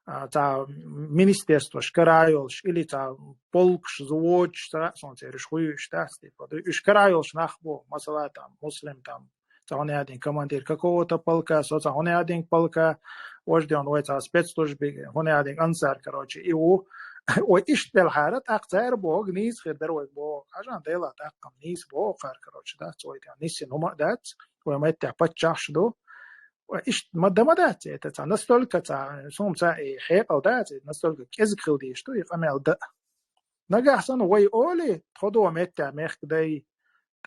а, цхьа министерствош кара йолуш, или цхьа полкаш, взводаш, цхьа а сон цераш хуьйуш дац, типа, уьш кара йолуш нах бу, масала, там, Муслим, там, цхьа хӀунда аьлла командир какого-то полка, со цхьа хӀунда аьлла полка, важа ден вай цхьа спецслужбе, хӀунда аьлла ансар, короче, и ву. Вай иштта делахьара, тӀаккха цара боху, нийса хир дара вай боху. Хьажахь, Делан тӀаккха нийса боху кхара, короче, дац, вай тӀехь нисйина хӀума а дац, вай меттехь паччахьаш ду. Иштта ма дан ма дац, это цхьа настолько цхьа, суна цхьа и хьекъал дац, настолько кӀезиг хила дезаш ду и къамел дан. Нагахь санна вай олий, тхо ду меттехь мехкан дай,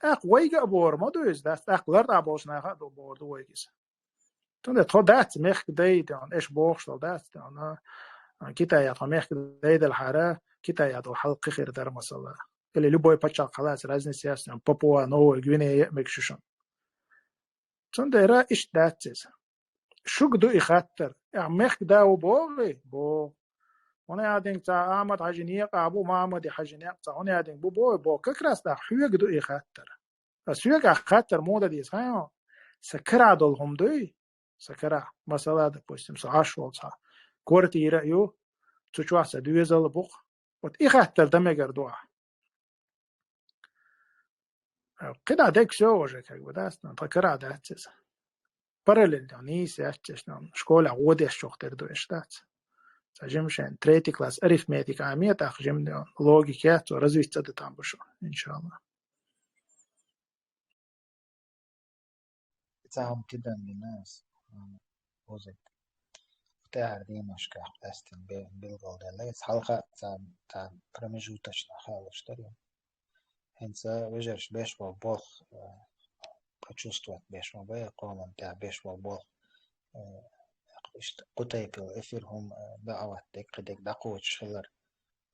тӀаккха вайга а бохур ма ду иза, дац, тӀаккха лартӀехь болчу наха а ду бохур ду вайга иза. Цундела тхо дац мехкан дай, тӀе хьуна, эш бохуш долу дац, тӀе хьуна, Китаехь тхо мехкан дай делахьара, Китаехь долу хьал кхин хир дара, масала. Или любой пачхьалкх хьалаца, разница яц, тӀе хьуна, Папуа, Новая Гвинея, мегаш ю шуна. Цундела иштта дац иза. Шуьга ду и хаттар. Ахь мехкан да ву бохий? Боху. ХӀунда аьлла цхьа Ахьмад-Хьаьжин некъа бу, Махьмади-Хьаьжин некъа цхьа, хӀунда аьлла бу бохий? Боху, как раз ахь хьоьга ду и хаттар. Аса хьоьга ахь хаттар муха дан деза, хаьий хьуна? Сан карахь долу хӀума дуй? Сан карахь. Масала, допустим, со Ӏаш волу цхьа квартира а ю, цу чохь сан доьзал а бу-кх. Вот и хаттар дан мегар ду ахь. КхидӀа дерг всё уже, как бы, да, тхан карахь дац иза. Параллель, да, нийса яц, школехь гӀо деш чохь тера ду эш, дац. Цхьа жима шен третий класс арифметика Ӏамий, тӀаккха жима, да, логика яц, цо развиться дан там бу шу, иншалла. Цхьа хӀума тидам бина ас, м, озит. ТӀаьхьара дийнашкахь къаьстина бе-, билгалдаьлла. Иза хьалха цхьа, цхьа промежуточно хаалуш дара. ХӀинца вежарш беш болу болх, э, почувствовать беш ма бай, къоман тӀехь беш болу болх. Э, иштта кху тайпа эфир хӀума, э, даӀват дерг, кхидерг дӀакхочуш хилар,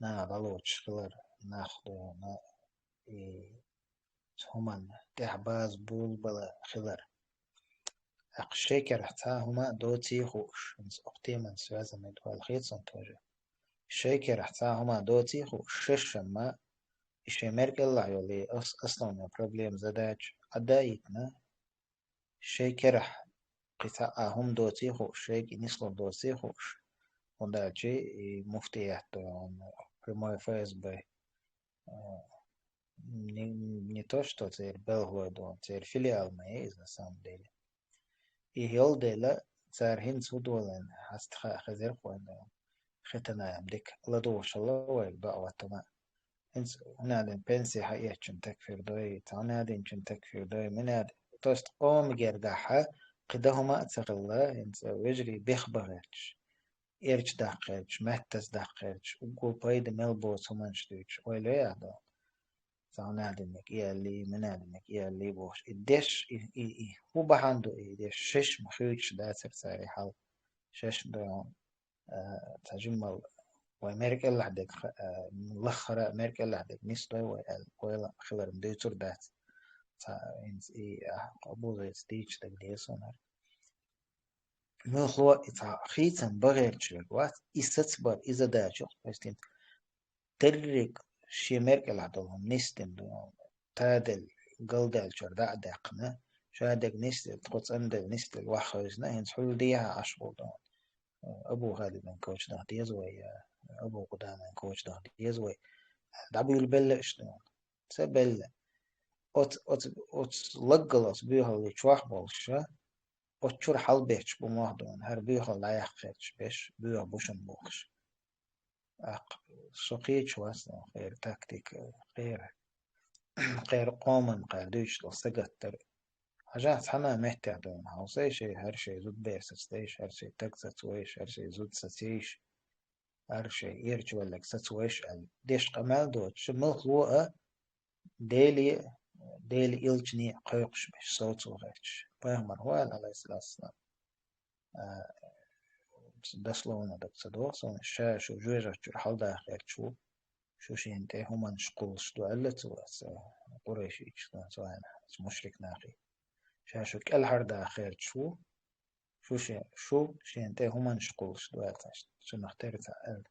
наха дӀалоцуш хилар, нах дуьйна, и хӀуманна тӀехь база булбала хилар. ТӀаккха шайн карахь цхьа хӀума а доций хууш, хӀинца окху теман связанный дуьйла хета суна тоже. Шайн карахь цхьа хӀума а доций хууш, шаьшшамма и шайн меркӀеллахь йолу и ас-, основной проблема, задача Ӏаддаийтина, шайн карахь кхин цхьа а хӀума доций хууш, шайга и нислур доций хууш, хӀунда аьлча и муфтият, прямой ФСБ, а, не, не то, что церан белхалой ду, церан филиал ма ю иза на самом деле. И йолу дела, цара хӀинца хӀун долийна, хьаста хаа хезира-кх вайна, хетарна-м дика ладугӀуш хилла вайга даӀват хӀума. ХӀинца хӀун аьлла пенси хьаэцначун такфир дой, цхьа хӀун аьллачун такфир дой, мин аьлла, то есть къоман гергахь кхин дан хӀума а ца хилла, хӀинца вежарий бехбан гӀерташ, эрча даккха гӀерташ, меттаца даккха гӀерташ, уггар пайда мел боцу хӀуманаш дуьйцуш, ойла йой ахь догӀу. Цхьа хӀун аьллиниг и аьллий, мин аьллиниг и аьллий бохуш. И деш, и, и, и хӀун бахьана ду и деш? Шаьш ма хуьйцуш дацара цара и хьал. Шаьш ма догӀу, а, цхьа жиммал вай меркӀеллахь дерг ха-, а, лаххара а меркӀеллахь дерг нисдой вай аьлла, ойла хиларна дуьйцур дац. Цхьа хӀинца и, а, къобалзийца дийцуш дерг деза хӀунар. Муьлххо и цхьа хийцам бан гӀерташ верг вац, и сацбар, и задача, то есть, дерриг шен меркӀелахь долу хӀума нисдина ду, таделла, галдаьллачуьра дӀа а даьккхина, ша дерг нисделла, тхо цӀанделла, нисделла ваха хевшина, хӀинца хьуьлла дехьа Ӏаш гӀур ду. Абу Халидна коча даха деза вай, я Абу Къудамана коча даха деза вай. ДӀабуьйлабелла иштта ду. Ца белла. оц, оц, оц лаггал оц буьйхалли чохь болуш, оцу чуьра хьалабетташ бу мохь дуьйна, хӀара буьйхал дӀаяхьа хеташ беш, боьха бу шуна бохуш. ТӀаккха со кхечу вац, но кхера тактика, кхера, кхера къоман кхара дуьйцуш долу сагаттар. Хьажахь, цхьана а меттехь дуьйна хьовсай шайн, хӀара шайн зудбер сацадайша, хӀара шайн таг сацавайша, хӀара шайн зуда сацийша, хӀара шайн эрча велларг сацавайша аьлла. Деш къамел доцуш, муьлхха а Деле, Делан элчане а кхойкхуш беш, совцо гӀерташ. Пайхамар хӀу аьлла, Ӏалайхиссалату вассалам, а, дословно даг ца доху суна, ша шу жоьжахати чуьра хьаладаха гӀерташ ву, шу шена тӀе хӀуманаш кхуллуш ду аьлла цо, аса къурайшича, цо аьлла, аса мушрик нахе. Ша шу кӀелхьардаха гӀерташ ву, шу ше-, шу шена тӀе хӀуманаш кхуллуш ду аьлла, цунах тера ца аьлла,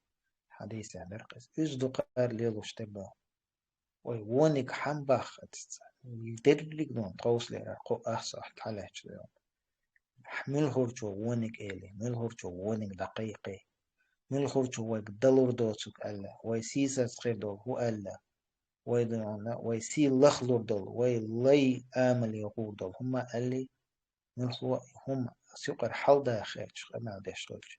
хьадисехь дара-кх иза. Иза дукха лелош дерг боху. Вай вониг хьан бахха ца? Дерриг а дуьйна тховсалера кху ахсахь хьалаьтташ ду. Муьлхарчо вониг эли, муьлхарчо вониг дӀакхайкхи, муьлхарчо вайга далур доцург аьлла, вай сийсаза хир долу хӀу аьлла, вай дуьйна, вай сий лахлур долу, вай лай амале гӀур долу хӀума аьлли, муьлххо а хӀума ас юкъара хьалдаха хеташ къамел деш хилча.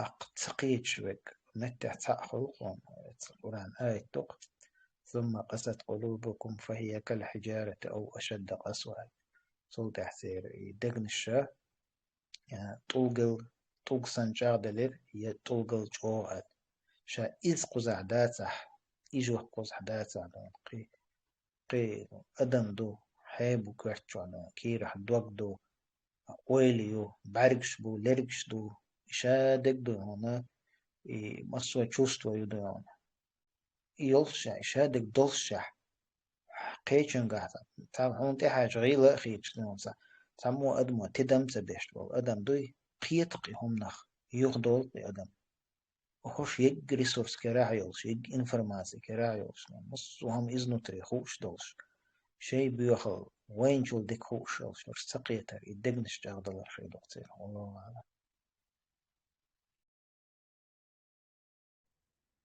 Аккха ца кхеташ верг, меттехь цхьаъ хуьлу кхуна, оцу Къуръан аят ду-кх: «Сумма къасат къулубукум фахия кал хиджарати ав ашадда къасва». Цул тӀаьхьа церан и дегнаш ша, я тӀулгал, тӀулг санна чӀагӀделира, я тӀулгал чӀогӀа аьлла. Ша иза кхузахь дацахь, и жоп кхузахь дацахь, дуьйна, кхин, кхин адам ду, хье бу коьрта чохь, дуьйна, кийрахь дог ду, ойла ю, бӀаьргаш бу, лергаш ду, и ша дерг ду хьуна, и массо а чувство ю ду хьуна. И йоллушехь, и ша дерг доллушехь, кхечуьнгахь, цхьа хьуна тӀехьаьжча гӀийла а хеташ ду хьуна, цхьаммо адамо тидам а ца беш волу адам дуй, кхета-кх и хӀуманах, юхадолу-кх и адам. ХӀорш егга ресурс карахь йолуш, егга информаци карахь йолуш, массо а хӀума изнутри хууш долуш, шайн боьхалла вайначул дика хууш йолуш, хӀорш ца кхетар, и дегнаш чӀагӀдалар шайн ду-кх церан, валлаху аӀлам.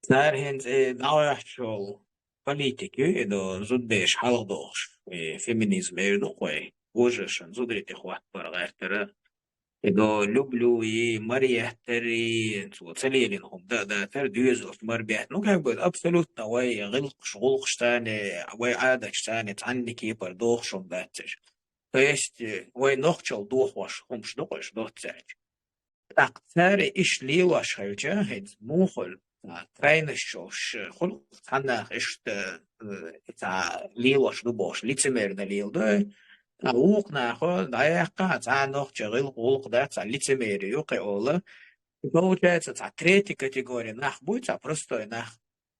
Цара хӀинца и дӀахьоьхучу политика ю, и ду зудбераш хьалха дохуш, и феминизм эр ду-кх вай, вожаршна зударий тӀе хӀоттабар гӀертара. И до люблю и, маръяттар и, цо ца лелийна хӀума дан а дацара, доьзалш марбетта. Ну, как бы, абсолютно вай гӀиллакхаш, гӀуллакхаш царна, вай Ӏадаташ царна цхьанна кепара дохуш хӀума дац уьш. То есть, э, вай нохчалла дохош хӀумаш ду-кх уьш доццаьрча. ТӀаккха цара иштта лелош хилча, хӀинца муха хуьлу, а, крайность йолуш хуьлу, цхьаннах иштта, э, цхьа лелош ду бохуш, лицемерно леладо, а вукху нахо дӀаяьккха, цхьа нохча гӀил-, гӀуллакх дац, цхьа лицемери ю кхин олу. И получается, цхьа третья категория нах буй, цхьа простой нах.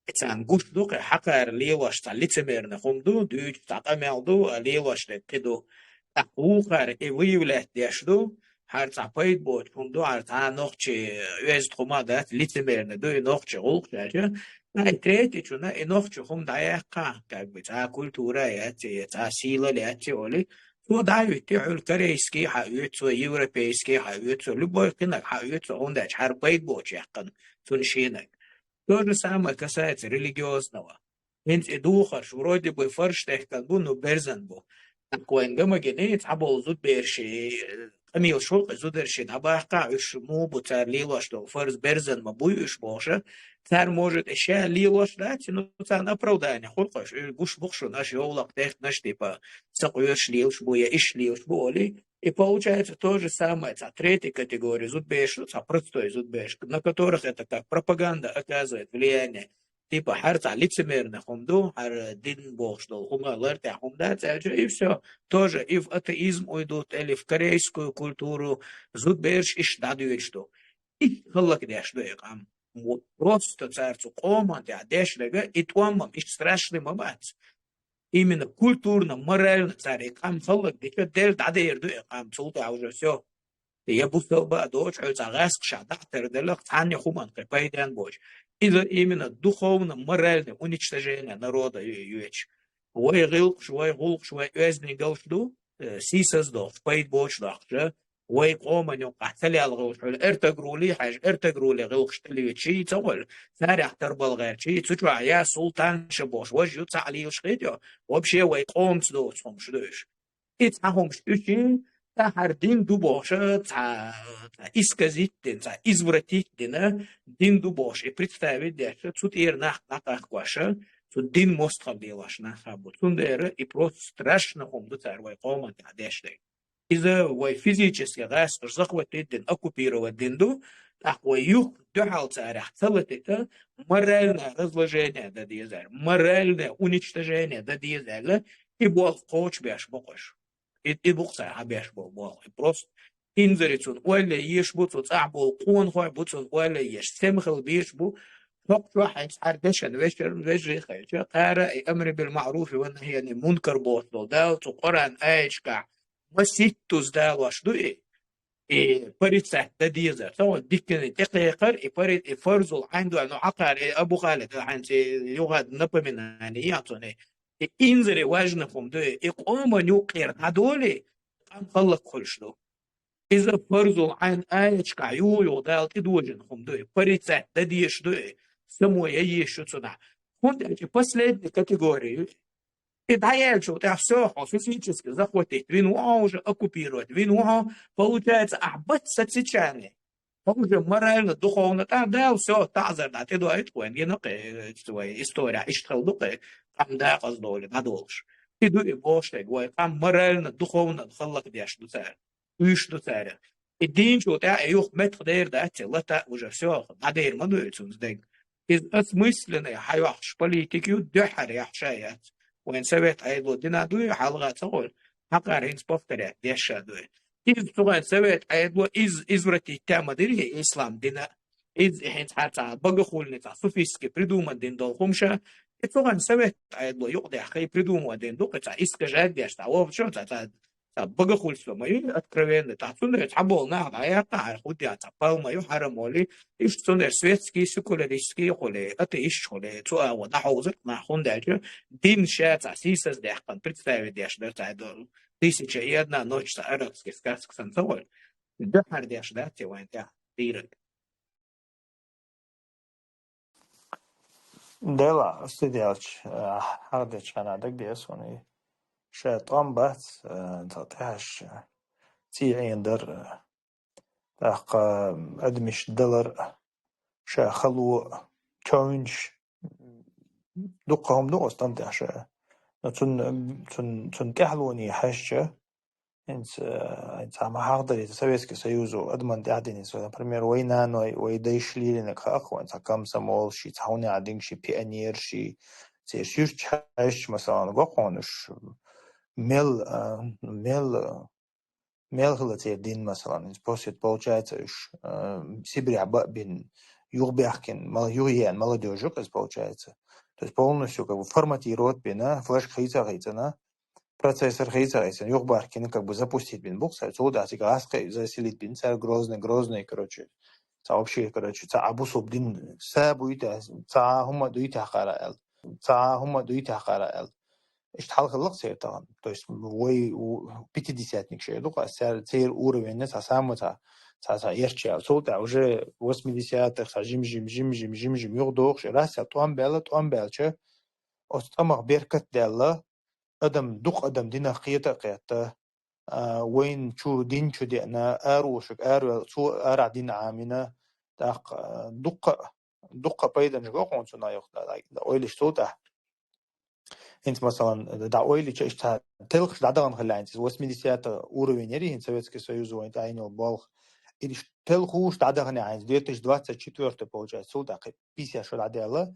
И царна гуш ду кхин, хьакхара лелош цхьа лицемерный хӀума ду, дуьйцуш цхьа къамел ду, а лелош дерг кхин ду. ТӀаккха вукхара и выявлять деш ду, хӀара цхьа пайда боцу хӀума ду, хӀара цхьа нохчи оьзда хӀума дац, лицемерный ду и нохчи гӀуллакх аьлча. Ткъа и третьячунна и нохчи хӀума дӀаяьккха, как бы, цхьа культура яц, я цхьа сийлалла яц олий, цо дӀа а хӀуьттий, хьуьлла корейский хьаоьцу, европейский хьаоьцу, любой кхинаг хьаоьцу, хӀунда аьлча хӀара пайда боцуш яьккхина цунна шенаг. То же самое касается религиозного. ХӀинца и духарш вроде бы фарш техкан бу, ну, берзан бу. ТӀаккха вайн гамагиний цхьаболу зудберши, э, къамелаш хуьлу-кх и зударши дӀабаккха, уьш муха бу цара лелош долу фарз берзан ма буй уьш бохуша. Цара, может, и ша лелош дац, ну, царна оправдание хуьлу-кх уьш, уьш гуш бу-кх шуна, аша йовлакх техканаш, типа, ца къоьруш лелаш бу, я иштта лелаш бу олий. И получается то же самое, цхьа третья категория зудберш ду, цхьа простой зудберш, на которых это как пропаганда оказывает влияние. Типа, хӀара цхьа лицемерный хӀума ду, хӀара дин бохуш долу хӀума лар тӀехь хӀума дац аьлча, и всё. Тоже и в атеизм уйдут, или в корейскую культуру, зудберш иштта дӀадоьдуш ду. Иштта хӀаллакдеш ду и къам. Вот просто цара цу къоман тӀехь деш дерг, и тӀом-м иштта страшный ма бац. Именно культурно, морально цара и къам хӀаллакдича, дер дӀадер ду и къам, цул тӀаьхьа уже всё. Я бусалба а доцуш, хьо цхьа гӀаскхашкахь дӀа а тардалахь, цхьанна хӀуманна кхин пайденна боцуш. Иза именно духовно-моральное уничтожение народа ю-, йоьцуш. Вай гӀиллакхаш, вай гӀуллакхаш, вай оьздангаллаш ду, э, сийсаз дохуш, пайда боцуш дохкуш, а? Вай къоман юкъахь ца лелгӀуш хьуна, эртагрулий хьаьжа, эртагруле гӀуллакхаш тӀелечий ца гӀолла, царах тарбалгӀерчий, цу чохь я султанша бохуш, важа ю цхьаъ лелаш хетайо, вообще вай къомца доцу хӀумаш ду уьш. И цхьа хӀумаш уьший, цхьа хӀара дин ду бохуша, цхьа, цхьа исказить дина, цхьа извратить дина, дин ду бохуш, и представить деш, цу тӀера нах дӀакъахкоша, цу дин мостагӀа лелош нах а бу. Цундела и просто страшно хӀума ду цара вай къоман тӀехь деш дерг. Иза вай физически гӀаскхаша захватить дина, оккупировать дина ду, тӀаккха вай юха дуьхьал царах ца латийта, моральное разложение дан дезара, моральное уничтожение дан дезара, и болх кхочушбеш бу-кх уьш. И, и бу-кх цара хьабеш болу болх. И просто инзаре цунна ойла еш бу, цу цӀахь болу къонахой бу цунна ойла еш, сема хила безаш бу. ХӀокху чохь хьайца хьара дешан вешар, вежарий хилча, кхара и амр бил маъруфи ва нахьи анил мункар бохуш долу Дала цу Къуръан аяташкахь маситтаза далош ду и. И порицать дан деза. Ца вон диккина тӀекхайкхар, и пари-, и фарзул Ӏайн дуьйна, ну, Ӏакхара, и Абу Халид, хьайнца юха напоминание ян цунна. И инзаре важна хӀума ду и. И къоман юкъера дӀадолий, къам хӀаллакьхуьлуш ду. Иза фарзул Ӏайн аяташкахь юха-юха Дала тӀедожийна хӀума ду и, порицать дан дезаш ду и, само ян езаш ю цунах. ХӀунда аьлча последняя категория ю и. И дӀаяьллачул тӀаьхьа всё, хьо физически захватить вина ву хьо уже, оккупировать вина ву хьо, получается, ахь бац сацичане. Хьо уже морально, духовно тӀе Дала всё, таӀзар дӀа тӀедоуьйту вайн, гина кхе, вай история иштта хила ду кхе, къам дакъаза долу дӀадолуш. И ду и бохуш дерг, вай къам морально, духовно хӀаллакдеш ду цара. Уьш ду цара. И дийначул тӀаьхьа юха меттах дер дац, лата уже всё, дӀадер ма ду и цунца дерг. Иза осмысленный хьайохьуш политика ю, дуьххьара яхьуш а яц. Вайн совет Ӏедало дина дуй, хьалха ца гӀойла, хьакъара хӀинца повторять деш а дуй. Иза цу вайн совет Ӏедало, иза извратить тема дира и ислам дина. Иза и хӀинца хьан цхьа богохульный, цхьа суфистский придуман дина долу хӀумаш а, и цу вайн совет Ӏедало юкъадаьхна и придуман дина ду, кхин цхьа искажать деш, цхьа вовшашца, цхьа Цхьа богохульство ма ю откровенный, тӀаккха цундела цхьаболу нах дӀаяккха, хӀара хӀун дела, цхьа пал ма ю, хьарам олий, иштта цундела светский, секулярический хуьлий, атеисташ хуьлий, цу агӀо дӀахьовзарх нах, хӀунда аьлча дин ша цхьа сийсаздаьккхина представить деш дара цхьа долу. Тысяча и одна ночь цхьа арабский сказка санна ца гӀойла. Дуьххьара деш дац и вайн тӀехь дийриг. Дела, стиделча, э, хьахдечу хенахь дагадеа суна, и ша тӀом бац, э, цхьа тӀехьаш, э, цӀий Ӏийна дар, э, тӀаккха адамаш далар, ша хало, чевнаш, дуккха хӀума ду оцу тӀом тӀехь ша. Но цунна, цунна, цунна тӀаьхьалоне хьаьжча, ХӀинца, э, хӀинца ма хьахдарийта Советский Союзо адаман тӀаьхьадинийта, например, вай наной, вай дайша лелийнарг хаьа-кх вайн, цхьа комсомолший, цхьа хӀунда динарший, пионерший, церан суьрташ хьаьжча, масалан, го-кх хьуна уьш мел, э, мел, э, мел хилла церан дин, масалан, хӀинца после, получается, уьш, э, Сибрехь баа бина, юхабаьхкина, мала-, юхаеана молодёжь ю-кх иза, получается. То есть полностью как бы форматировать бина, флешка хийца а хийцина, процессор хийца а хийцина, юхабаьхкина, как бы запустить бина бу-кх цара, цул тӀаьхьа цига гӀазкхий заселить бина цара, Грозный, Грозный, короче, цхьа вообще, короче, цхьа а бусулба дин са буй те, цхьа а хӀума дуй те хьакхара аьлла, цхьа а хӀума дуй те хьакхара аьлла. Иштта хьал хилла-кх церан тахана. То есть вай у-, пятидесятник шер ду-кх, церан, церан уровень цхьа самый цхьа, цхьа, цхьа эрча яьлла. Цул тӀаьхьа уже восьмидесятых цхьа жим-жим, жим-жим, жим-жим юхадохуш, Россия тӀом баьлла, тӀом баьлча, оцу тӀамах беркат даьлла, адам, дукха адам динах кхета а кхетта, а, вайна чу дин чу деана, араволуш верг араваьлла, цо арахь дин Ӏамийна, тӀаккха, а, дуккха, дуккха пайданаш го хьуна цунах юха, да, да, ойла йича цул тӀаьхьа. ХӀинца, масалан, дӀа ойла йича, иштта телхаш дӀадахана хилла хӀинца, иза восьмидесятый уровень яра хӀинца Советский Союзо вайна тӀаьхьа йина йолу болх. И иштта телхаш дӀадахана хӀинца, две тысячи двадцать четвёртый, получается, цул тӀаьхьа кхин пятьдесят шо дӀадаьлла.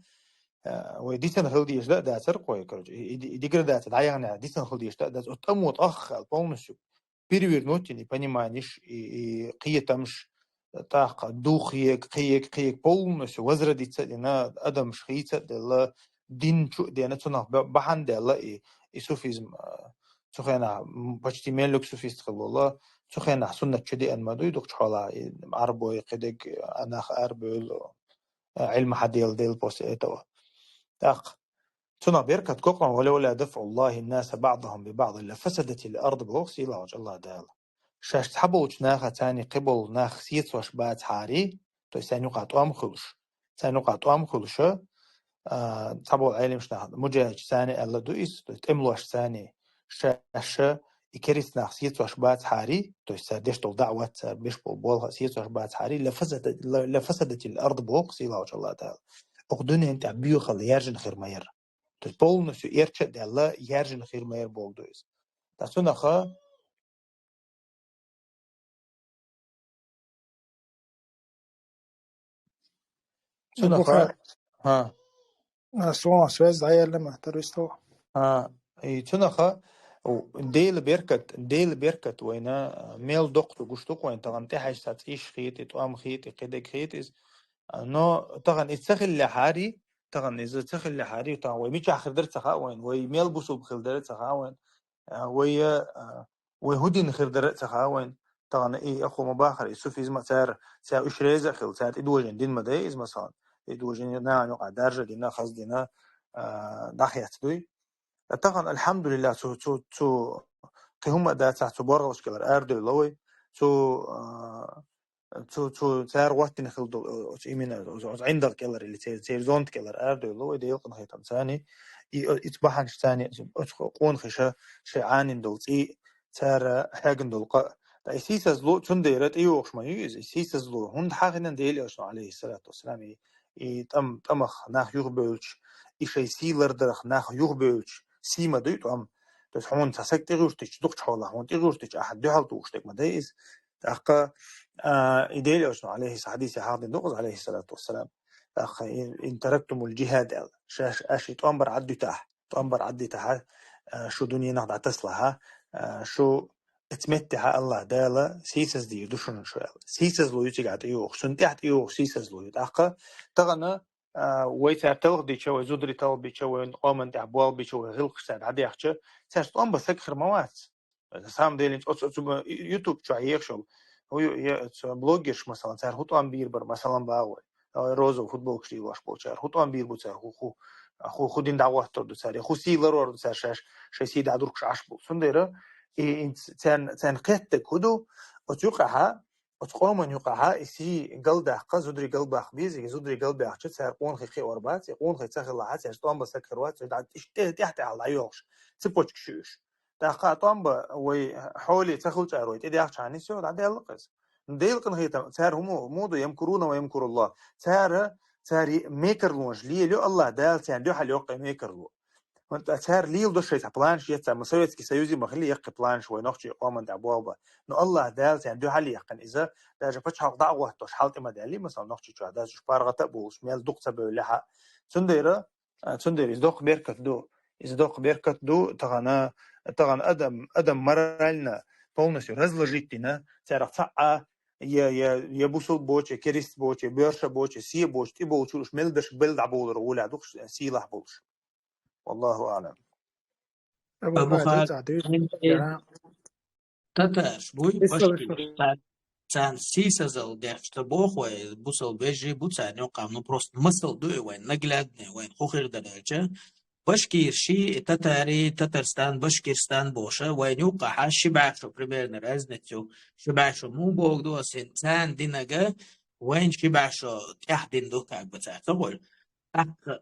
Э, вай дисина хила дезаш дан а дацара-кх вай, короче, и, и, и деградация дӀаяхна дисина хила дезаш дан а дац. Оцу тӀамо тӀаккха аьлла полностью перевернуть йина и пониманиеш, и, и кхетамаш, тӀаккха дух ега, кхиега, кхиега полностью возродиться а дина, адамаш хийца а делла, дин чу а деана, цунах ба-, бахьана даьлла и, и суфизм, э, цу хенахь, м, почти меллиг суфист хилла волу, цу хенахь суннат чу деана ма дуй, дукхачу хьолахь и Ӏарбой, кхидерг, а, нах арабевлла, Ӏилма хьаделла делла после этого. ТӀаккха цунах беркат го-кх, ولولا دفع الله الناس بعضهم ببعض لفسدت الأرض, боху сийлахьчу АллахӀ Дала. шаьш цхьаболчу наха царна кхиболу нах сецош бацахьарий, то есть царна юкъа тӀом хуьлуш. Царна юкъа тӀом хуьлуша, а, цхьаболу Ӏеламаш наха, муджахидаш царна аьлла ду иза, то есть тӀемалош царна, шаьш и керист нах сецош бацахьарий, то есть цара деш долу даӀват, цара беш болу болх сецош бацахьарий, ла фасада-, ла, ла фасадатил ард боху сийлахьчу Аллах Тала. Окху дуьнен тӀехь боьхалла яьржина хир ма яра. То есть полностью эрча а даьлла, яьржина хир ма яра боху ду иза. Ткъа цунаха Цунаха, ха. А, суна связь дӀаелла ма, таристо. А, и цунаха, у, Дела беркат, Дела беркат вайна, а, мел доккху гуш ду вайна, тахана тӀехьаьжча цӀийш хетий, тӀом хетий, кхидерг хетий иза. А, но тахана иза ца хиллехьарий, тахана иза ца хиллехьарий, тахана вай мичахь хир дара ца хаьа вайна, вай мел бусулба хир дара ца хаьа вайна. А, вай, а, вай хӀун дина хир дара а ца хаьа вайна, тахана и ахо ма бахара, и суфизма цара, цара уьш реза а хилла, цара тӀедожийна дин ма дай иза, масалан. ТӀедожийна нахана юкъа даржа дина, хаза дина, а, дӀахецна дуй. Ткъа тахана, алхьамдулиллахӀ, цу, цу, цу, кхин хӀума а дацахь, цу боргӀалаш кӀелара арадевлла вай, цу, а, цу, цу цара гӀоттина хила долу, оцу имина, оцу, оцу ӀиндагӀ кӀелара или церан, церан зонта кӀелара арадевлла вай, Делан къинхетамца царна, и, о, иза бахьанаш царна, оцу къонахаша шайн Ӏанийна долу цӀий, цара хьегна долу къа. Ткъа и сийсазло, цундела тӀейогӀуш ма ю иза, и сийсазло, хӀунда хьахийна Делан Элчано, алейхиссалату вассалам, и, и тӀам-, тӀамах нах юхабевлча, и шайн сий лардарах нах юхабевлча, сий ма дуй тӀом. То есть хьуна цхьа саг тӀегӀуьртича, дукхачу хьолахь хьуна тӀегӀуьртича, ахьа дуьхьал тухуш дерг ма дай иза. ТӀаккха, а, и Делан Элчано, алейхи, хьадисехь хьахийна ду-кх иза, алейхиссалату вассалам. ТӀаккха и, ин тарактумул джихад аьлла. Шаьш, аша и тӀом бар Ӏаддуьтахь, тӀом бар Ӏаддитахь, а, шу дуьненах дӀатаслахь, а, шу эцу меттехь Аллах Дала сийсаз дийр ду шуна шу аьлла. Сийсазло ю цигахь тӀейогӀуш, цунна тӀехь тӀейогӀуш сийсазло ю. ТӀаккха тахана, а, вай цара талхадича, вай зударий талхабича, вай къоман тӀехь болх бича, вай гӀиллакхаш цара дӀадехча, цаьрца тӀом бан саг хир ма вац. На самом деле, оцу, оцу, ю-, YouTube чохь ехаш йолу, хӀу ю-, я-, оцу блогерш, масалан, цара хӀун тӀом бийр бара, масалан, баху вай. Ой, розовый футболкаш лелош болчара, хӀун тӀом бийр бу цара, хӀу, хӀу, хӀу, хӀу дин дӀагӀоттур ду цара, я хӀу сий ларор ду цара шаьш, шайн сий дӀадуркуш Ӏаш болу. Цундела и, и царна, царна кхеттаг хӀун ду, оцу юкъахьа, оцу къоман юкъахьа и сий галдаккха, зударий галбаккха беза, и зударий галбаьхча, цара къонахий кхиор бац, и къонахий ца хилахьа, цаьрца тӀом бан саг хир вац, цо дӀа-, иштта тӀе-, тӀехь-тӀехьа дӀайохуш, цепочка шу уьш. ТӀаккха а тӀом бан вай хьоле ца хилчара вай тӀедехча хьан нисйо, дӀадаьлла-кх иза. Делан къинхетам, цара хӀума, муха ду, ямкуруна ва ямкуруллах. Цара, цара мекарлонаш лелайо, Аллах Дала царна дуьхьал йоккху мекарло. ХӀунда аьлча цара леладо шайн цхьа планаш, я цхьа, ма Советский Союзе ма хилла яккхий планаш вай нохчийн къоман тӀехь болх бан. Но Аллах Дала царна дуьхьал яьккхина иза, даже пачхьалкх дӀа а гӀоттош, хьал тӀе ма даьллий, масалан, Нохчийчохь дацуш паргӀат а болуш, мел дукха ца бевллехь а. Цундела, а, цундела иза доккха беркат ду. Иза доккха беркат ду, тахана, тахана адам, адам морально полностью разложить дина, царах цхьаъ а, я, я, я бусулба боцу, я керист боцу, я боьрша боцу, я се боцу, тӀе болчу уьш мел берш бел дӀаболура гӀолехь ду-кх сийлахь болуш. Валлаху аӀлам. Абу Абу Хадис Хадис, хьадис, ин-, яра. Татарш буй, Исса башкир, вышла. Царна сийсазалла деш ца боху вай, бусалба вежарий бу царна юкъахь, ну, просто масал ду и вайн, наглядный вайн, хӀун хир дара аьлча, башкирши, и татари, Татарстан, Башкирстан боша, вайн юкъахьа ши бӀе шо примерно разница ю, ши бӀе шо муха боху ду ас, царна динага вайн ши бӀе шо тӀаьхьа дина ду, как бы, цара ца гӀойла. ТӀаккха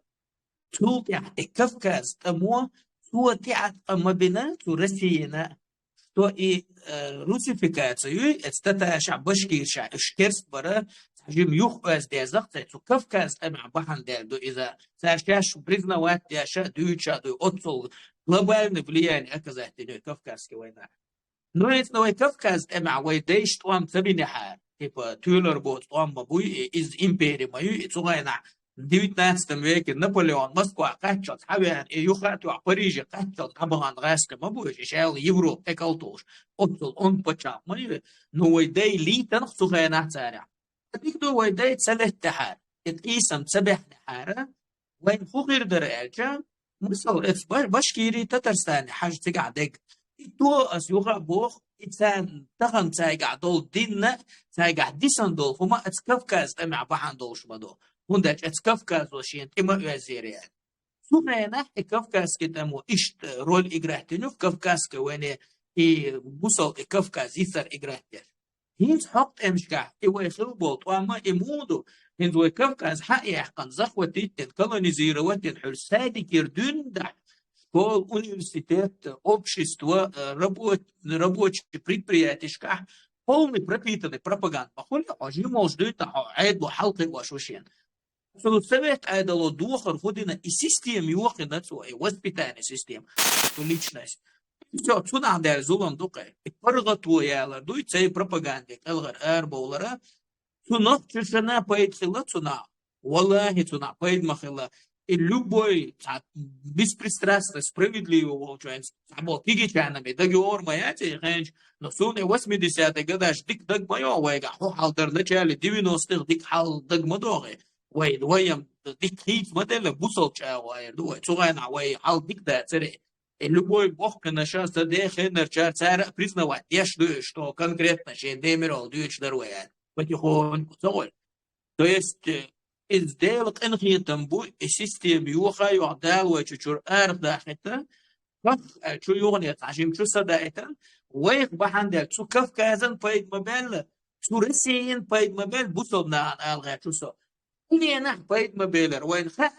Цул тӀаьхьа и Кавказ тӀамо, цо тӀеӀаткъам ма бина, цу Россияна, что и, э, русификация юй, эцу татаршахь, башкиршахь, уьш керст бара, цхьа жима юха оьзда деза-кх цара, цу Кавказ тӀамехь бахьана даьлла ду иза. Цара шаьш признавать деш а, дуьйцуш а дуй, оццул глобальный влияние оказать дина Кавказский война. Ну, эцна вай Кавказ тӀамехь вай дайша тӀом ца бинехьара, типа, туьйлар боцу тӀом ма буй, и иза импери ма ю, и цу хенахь девятнадцатом веке Наполеон Москва кхаччалц хьавеана, и юха а тоьхна Париже кхаччалц дӀабахана гӀаскхи ма бу, и шаьлла Европа тӀекхалтуш, оццул онда пачхьалкх ма ю. Ну, вай дай лийтанах цу хенахь царехь. Дика ду вай дай ца леттехьара, и къийсам ца бехнехьара, вайн хӀун хир дара аьлча, масал, эцу ба-, Башкирий, Татарстане хьажа цигахь дерг. И то ас юха а боху, и царна тахана цайгахь долу динна, цайгахь дисан долу хӀума эцу Кавказ тӀамехь бахьана долуш ма ду. ХӀунда аьлча эцу Кавказо шена тӀе ма оьззера аьлла. Цу хенахь и Кавказский тӀамо иштта роль играть дина ю Кавказской войне, и бусал и Кавказ йисар играть деш. ХӀинца хӀокху тӀемашкахь и вай хилла болу тӀом а, и муха ду? ХӀинца вай Кавказ хьа а яьккхина, захватить дина, колонизировать дина, хьуьлла садикера дуьйна дахь, школа, университет, общество, э, рабо-, рабочий предприятиешкахь полный пропитанный пропаганда ма хуьлу, хьо жималш дуьйна, хьо Ӏедало хьалакхиош ву шена. Цу совет Ӏедало дохар хӀун дина, и система йохийна цо, и воспитание система, цу личность. Всё, цунах даьлла зулам ду кхе. И паргӀато ялар ду, и цай пропаганде кӀелхьара арабовлара. Цу нохчашна пайда хилла цунах. Валлахи, цунах пайда ма хилла. И любой, цхьа, беспристрастно, справедливо волчу вайн, цхьаболу кигичарна ме дага йогӀур ма яц и хенча, но суна и восьмидесятый годаш дика дага ма йогӀу вайгахь, хӀун хьал дара начале девяностых, дика хьал дага ма догӀу. Вай, вай ям дика хийца ма делла, бусалба чӀагӀо эр ду вай. Цу гӀайнахь вай хьал дика дацара. И любой бохканаша сан ден хеннарчара цара а признавать деш ду уьш, что конкретно шен ден мирол дуьйцуш дара вай аьлла. Потихоньку ца гӀой. То есть, э, иза Делан къинхетам бу, и система йоха а йоха Дала вай чу чуьра арахь дахита, кхах, э, чу юхане цхьа жимачу са даита, вайх бахьана дела, цу Кавказан пайда ма баьлла, цу Россиян пайда ма баьлла, бусалба нахана ала гӀерташ ву со. Дуьненахь пайда ма белара вайна хаьа,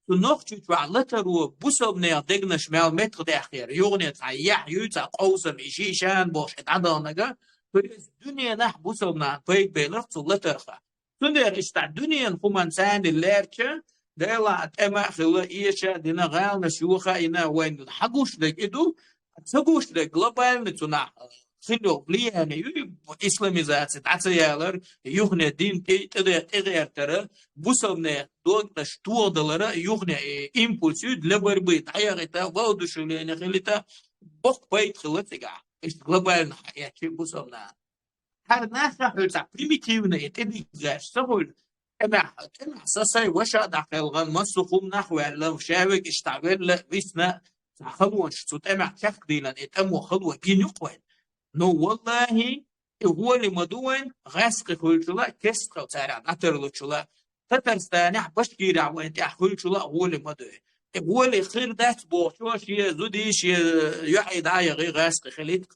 цу Нохчийчохь латаро бусалбанех дегнаш мел меттах даьккхира, юхане цхьа яхь юй, цхьа къовсам и ши шана бохуш и дӀадаханага, то есть дуьненахь бусалба нахана пайда беларх цу латарха. Цундела иштта дуьненан хӀуманца царна лаьрча, Делахь тӀема а хилла, эша а дина, гӀаланаш йоха а йина, вайна хьан гуш дерг и ду, ца гуш дерг глобальный цунах хилла влияние ю, исламизация дӀа ца ялар, юхане дин тӀе-, тӀе-, тӀегӀертара, бусалбанех догнаш тохадалара, юхане, э, импульс ю для борьбы, дӀаяхита, воодушевление хилита, боккха пайда хилла цигахь. Иштта глобально хьаэцчи бусалба нахана. ХӀара нахана хьуьлла цхьа примитивно и тӀедигзаш ца хуьлу. ТӀемехь, тӀемехь сан сай ваша а дӀакхелхина, массо а хӀума нах ваьлла, ша вегаш дӀавелла, висна, цхьа халонаш цу тӀемехь чехкадийлина, и тӀамо хало гина юкъа вайн. Ну, валлахи, и гӀоли ма ду вайн, гӀаьскхи хуьлучула, кестхал царах дӀатарлучула, Татарстанехь, Башкирехь вайн тӀехь хуьлучула а гӀоли ма ду. И гӀоли хир дац бохучо шен зуди, шен йоӀи дӀа а яхи, гӀаьскхи хилийта.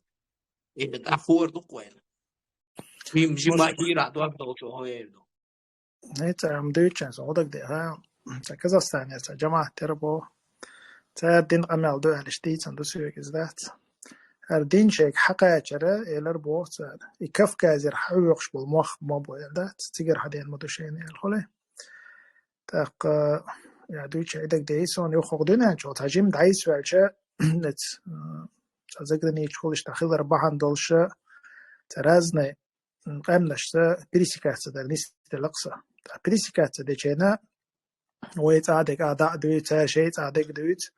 И тӀаккха хӀора ду-кх вайна. Жим-, жима хӀирах дог долчо хӀун эр ду? ХӀинца ам дуьйцучунна со гӀо дагадеха, цхьа Казахстанера цхьа жамаӀат яра боху. Цара дина къамел ду аьлла, иштта дийцина ду соьга иза дац. ХӀара дин шайга хьакхачара, элар боху цара. И Кавказера хьоьхуш болу мох ма бу, эр дац. Цигара хьадена ма ду шайна, эр хуьлий. ТӀаккха, я дуьйцу, и дагадеи суна, юха хӀокху дуьнен чохь цхьа жима дӀайсаваьлча, эц, м, цхьа заграницахула иштта хилар бахьана долуша, цхьа разный, м, къаьмнашца пересекаться дар нисделла-кх сан. ТӀаккха пересекаться дечу хенахь, вай цӀа а дерг а дӀа а дуьйцу, цара шайн цӀа а дерг дуьйцу.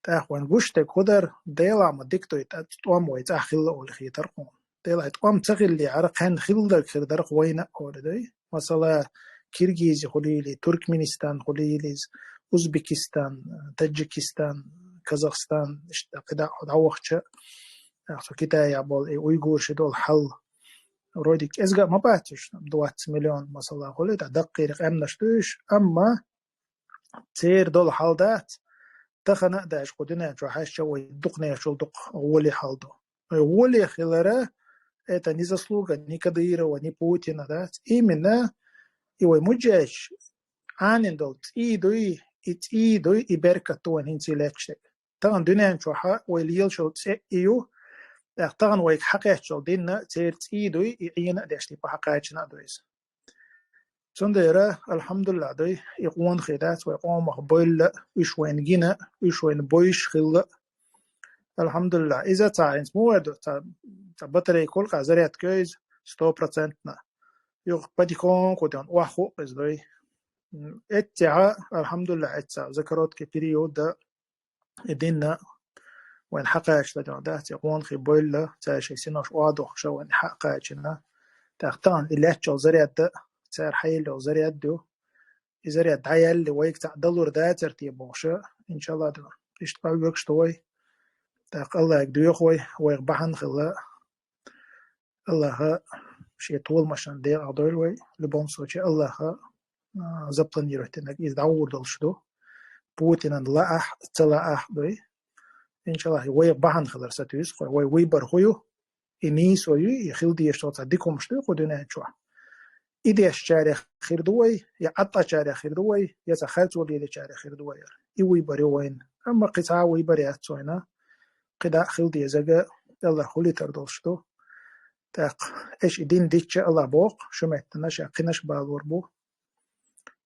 ТӀаккха вайн гуш дерг хӀун дара, Делахь ма дика дуй, тӀа-, тӀом вай цӀахь хилла олий хетара хьуна. Делахь тӀом ца хиллехьара, кхаьнна хилла дерг хир дара-кх вайна а олий дуй. Масала, Киргизи хуьлийла, Туркменистан хуьлийла иза, Узбекистан, Таджикистан, Казахстан, иштта кхидӀа а дӀавахча, тӀаккха цу Китаях болу и уйгурши долу хьал. Вроде кӀезга а ма бац уьш, двадцать миллион, масала, хуьлий, тӀаккха даккхийра къаьмнаш ду уьш, амма церан долу хьал дац, тахана а даьлча кху дуьнен чохь хьаьжча вай дукханерчул дукха гӀоле хьал ду. Вай гӀоле хилара, это не заслуга ни Кадырова, ни Путина дац. Именно и вай муьжеш Ӏанин долу цӀий дуй, и цӀий дуй, и беркат ду вайн хӀинца лечдерг. Тахана дуьнен чохь вай лелаш йолу цӀе а и ю, тӀаккха тахана вайга хьакхаьчча йолу дин а церан цӀий дуй, и Ӏена а деш, типа хьакхачийна а ду иза. Цундела, алхьамдулиллахӀ, дуй, и къонахий дац вай къомах бевлла, уьш вайна гина, уьш вайна бевзаш хилла. АлхьамдулиллахӀ, иза цхьа хӀинца муха ду, цхьа, цхьа батарейка хуьлу-кх, зарядка йо иза, сто процентна. Юха потихоньку ден охьахуу иза, дуй. М, эццехьа, алхьамдулиллахӀ, эццехьа, за короткий период, и дин а вайна хьакхачийна дац, и къонахий бевлла, цара шайн синош охьадохуш вайна хьакхачийна. ТӀаккха тахана и лаьтташ йолу заряд а, цара хьаелла йолу заряд ю. И заряд дӀаяьлла, вайга цхьаъ далур дацара те бохуш, иншаллахӀ, ду. Иштта къа вуьгуш ду вай. ТӀаккха АллахӀга доьху вай, вайх бахьана хилла. АллахӀа шен толамашна декъахь дойла вай, в любом случае, АллахӀа, а, запланировать динарг иза дӀагӀур долуш ду. Путинан лаахь, ца лаахь, дуй. Иншаллах, вай бахьана хилар сатуьйсу, вай выбор хӀу ю, и нийсо ю, и хила дезаш цхьа дика хӀумаш ду кху дуьнен чохь. И дешчарех хир ду вай, я Ӏаттачарех хир ду вай, я цхьа харцо лелачарех хир ду вай. И выбор ю вайн. Амма кхин цхьа выбор яц вайна. КхидӀа а хила дезарг Аллах хулитар долуш ду. ТӀаккха аша и дин дичча Аллах боху, шу меттана ша кхинаш балор бу.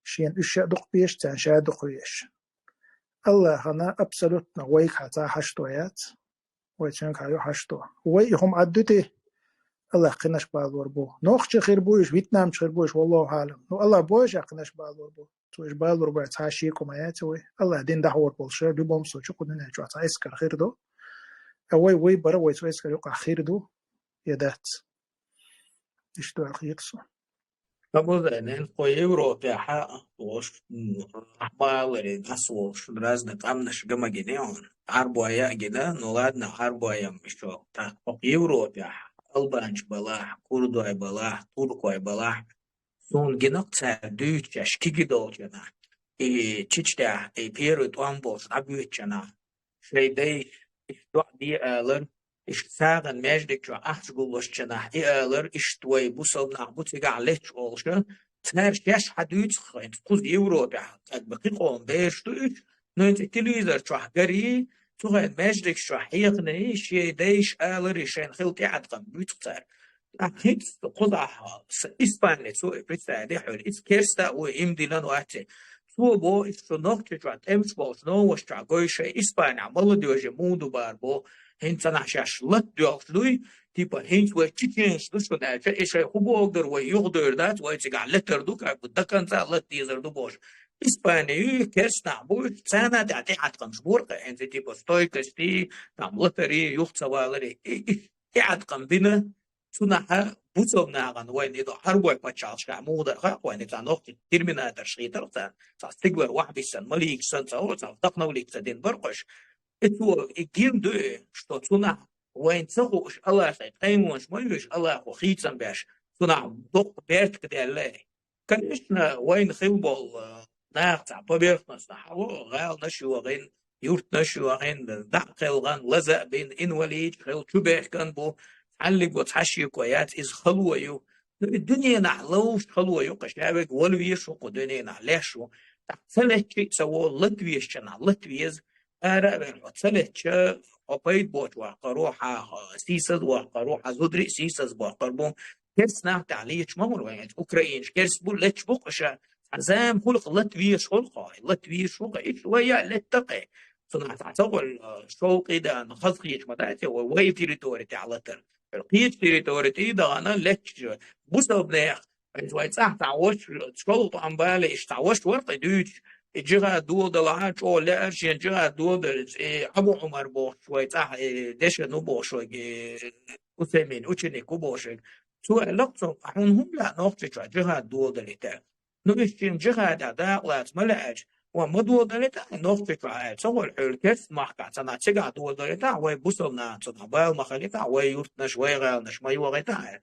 Шена уьш ша дукха безаш, царна ша дукха везаш. Аллахана абсолютно вайгахьа цхьа хьашто яц. Вай цуьнгахьа ю хьашто. Вай и хӀума Ӏаддуьти, Аллах кхинаш балор бу. Нохча хир бу уьш, вьетнамча хир бу уьш, валлаху Ӏалам. Ну, Аллах боху ша кхинаш балор бу. Цо уьш балор бу, цхьа шеко ма яц вай. Аллах дин дӀахьор болуш, любом случае, кху дуьнен чохь цхьа эскар хир ду. А вай, вай бара вай цу эскар юкъахь хир ду, я дац. Иштта дуьхьал хета со. Ша бузайнен, кху Европехьа волуш, м, маларе дӀасаволуш, разный къаьмнаш ган магийна хьуна. Ӏарбой а гина, ну ладно, Ӏарбой-м ишо. ТӀаккха кху Европехьа албанча балахь, курдой балахь, туркой балахь, суна гина-кх цара дуьйцуш шаьш кегий долчу хенахь, и Чечнехь, и первый тӀом болуш дӀабоьдучу хенахь, шайн дайша иштта доӀа де алар, иштта сагӀина маьждиг чохь ахча гуллушчу хенахь и алар, иштта вай бусалба нах бу цигахь летташ олуш, цара шаьш хьан дуьйцу хӀинца кхуза Европехь, как бы кхин къоман бераш ду уьш, но хӀинца телевизор чохь гарий, цу хенахь маьждигаш чохь хьеханий, шайн дайша аларий шайна хила тӀеӀаткъам буьйцу-кх цара. ТӀаккха хӀинца кхузахь са Испани цо и представить де хьуьлла. Иза керста а ву, иман диллина вац и. Цо бо, иза шу Нохчийчохь тӀемаш болчу новкъа чохь гой шайн Испанехь молодёжи муха ду бара бо. ХӀинца нах шаьш латта доьлхуш дуй, типа, хӀинца вай чеченаш ду шуна аьлча, и шайн хӀун боху дара, вай юхадевр дац, вай цигахь летар ду, как бы до конца латта дезар ду бохуш. Испани ю, керста нах бу, царна тӀехь тӀеӀаткъамаш бора-кх, хӀинца, типа, стойкости, там, латари, юха ца валари. И, и, тӀеӀаткъам бина, цунахьа бусалба нахана вайна и до Ӏарбой пачхьалкхашкахь муха дара хаьа-кх вайна, и цхьа нохчий терминаторш хийтара-кх царна, цхьа стигалара вахьбиссина, маликаш санна, цхьа, цхьа вдохновление ца дина бара-кх уьш. И цо и гина ду, что цунахь вайна ца хууш Аллахе къеманаш ма ю уьш, Аллахо хийцам беш, цунахь доккха бертиг даьлла. Конечно, вайна хила болу, э, наха цхьа поверхностно хьало, гӀаланаш йохийна, юртанаш йохийна, дӀа а кхелхина, лаза а бина, инвалидаш хилла, чубехкан бу, цхьаллиг ву, цхьа шеко яц, иза хало ю. Ну, и дуьненахь ловш хало ю, кху шаверг вала везаш ву, кху дуьненахь леш ву. ТӀаккха ца летча а ца волу, лата везачу нах лата веза, ара а ваьлла хьо ца летча, хьо пайда боцуш ваккхар ву, хьан сийсаз ваккхар ву, хьан зударий а сийсаз боккхур бу. Керста нах тӀехь леташ ма хуьлу вайн, хӀинца украинаш керста бу, леташ бу-кх уьш, цхьа зама хуьлу-кх, лата везаш хуьлу-кх хьо, лата везаш ву-кх, иштта вай а летта-кх. Цунах цхьа ца хуьлу, э, шовкъе дан, хазахеташ ма дац, вай, вай территори тӀехь латар. Кхечу территори тӀе а дахана летча, бусалба нехан, хӀинца вай цӀахь цхьа ваша, шолгӀа тӀом бале, иштта цхьа ваша вара-кх и дуьйцуш, и джихад доладалахь, чӀогӀа лаьара шена джихад доладаллалц, и Абу Ӏумар бохуш вай цӀахь, и дешан ву бохуш вайга, и Усаймин ученик ву бохуш вайга. Цо аьлла-кх цунга: «Ахьа хьуна хӀунда лаьа Нохчийчохь джихад доладалийта?» Ну, иза шена джихадехь дакъа лаца ма лаьара, ва ма доладалийта ахьа Нохчийчохь аьлла, ца хуьлу хьуьлла керста махкахь ца нах цигахь доладалийта ахьа, вай бусалба нахана цунах бала ма хилийта ахьа, вай юртанаш, вай гӀаланаш ма йохийта ахьа.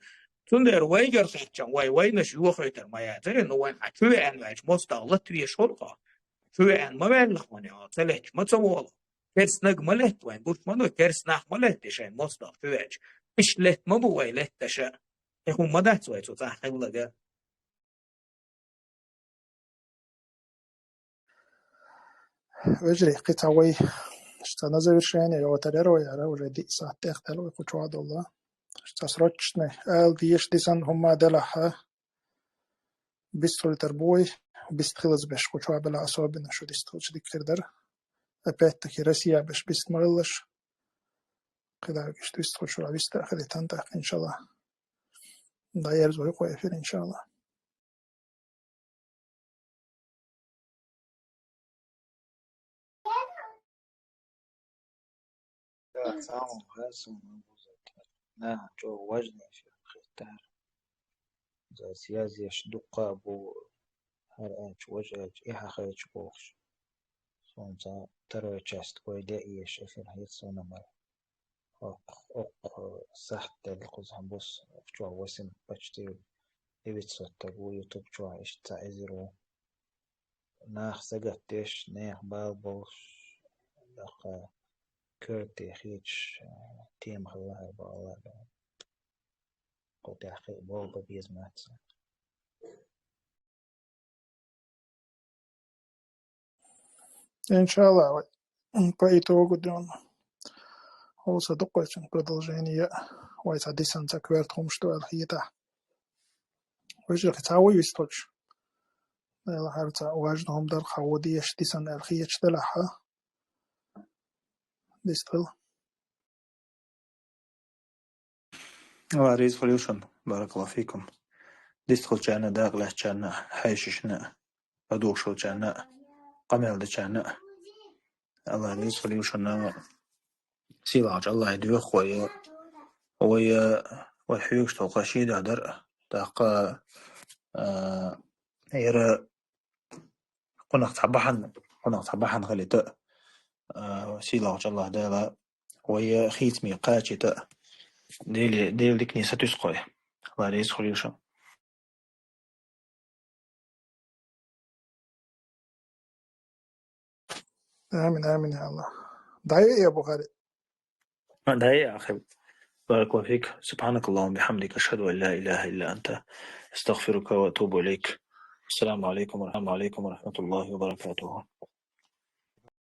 Цундела вайгара хаьттича, вай вайнаш йохуьйтур ма яцара, ну, вайн хьан чу веана ваьлча мостагӀа лата везаш хуьлу-кх хьо. Чу веана ма ваьлла хьуна, ца летча ма ца волу. Керста наг ма летта вайн, гуш ма ду, керста нах ма летта шайн мостагӀа чу веача. Иштта летта ма бу вай летташа. И хӀума ма дац вай цу цӀахь хилларг. Вежарий, кхин цхьа вай, ша цхьа на завершение йогӀу тера яра вай, ара, уже диъ сахьт тӀехдаьлла вай кху чохь долу. Ша цхьа срочный, ала дезаш дисина хӀума делахь, бистхуьлуьйтур бу вай, бистхилаза беш кху чохь белахь, особенно шу дистхилча дика хир дара. Опять-таки Россия беш бист ма хилалаш. КхидӀа иштта вистхуьлуш вара, вист а хилийтан тӀаккха, иншалла. ДӀаерзо ю кху эфир, иншалла. Да, самом главном, наха чӀогӀа важный эфир хетара. За связь еш дуккха а бу, хӀара аьлча, важа аьлча, и хьахайча бохуш. Суна цхьа второй часть ойла е еш эфир хьеха суна мара. Окх-, окх-, сахьт делла кхузахь бус, чохь восемь, почти девятьсот стаг ву, YouTube чохь иштта цхьа эзар ву. Нах сагатдеш, нехан бала болуш, даха коротко хеташ, а, тема хилла хӀара бакъалла. Кху тӀехь кхин а болх бан беза маца. Иншалла, вай по итогу дӀа хьо ца дукхойчун продолжение, вай цхьа дисанца коьрта хӀумаш ду аьлла хетахь. Вай жа кхин цхьа вуй вистхуьлуш. Дела хьара цхьа важна хӀума дар хьан ву дезаш дисан аьлла хеташ делахь, дистхила. Алла реза хуьлийла шуна, баракаллаху фикум. Дистхилчарна а, дакъа лаьцначарна а, хьешашна а, ладугӀуш волчарна а, къамел дечарна а. Алла реза хуьлийла шуна, сийлахьчу Аллахьа доьху вай, вай, вай хьоьгуш толхой шен дуьхьа дар а. ТӀаккха, а, яра кхунах цхьа бахьана, кхунах цхьа бахьана хилийта а, а, сийлахьчу Аллахьа Дала вай хийцаме кхачийта а, Дела, Делан дикане сатуьйсу вай. Алла реза хуьлийла шуна. Амин, амин, я Аллах. ДӀаяхьа, Бухари. ДӀаяхьа, ахи. بارك الله فيك. سبحانك اللهم وبحمدك، أشهد أن لا إله إلا أنت، أستغفرك وأتوب إليك. السلام عليكم ورحمة الله وبركاته.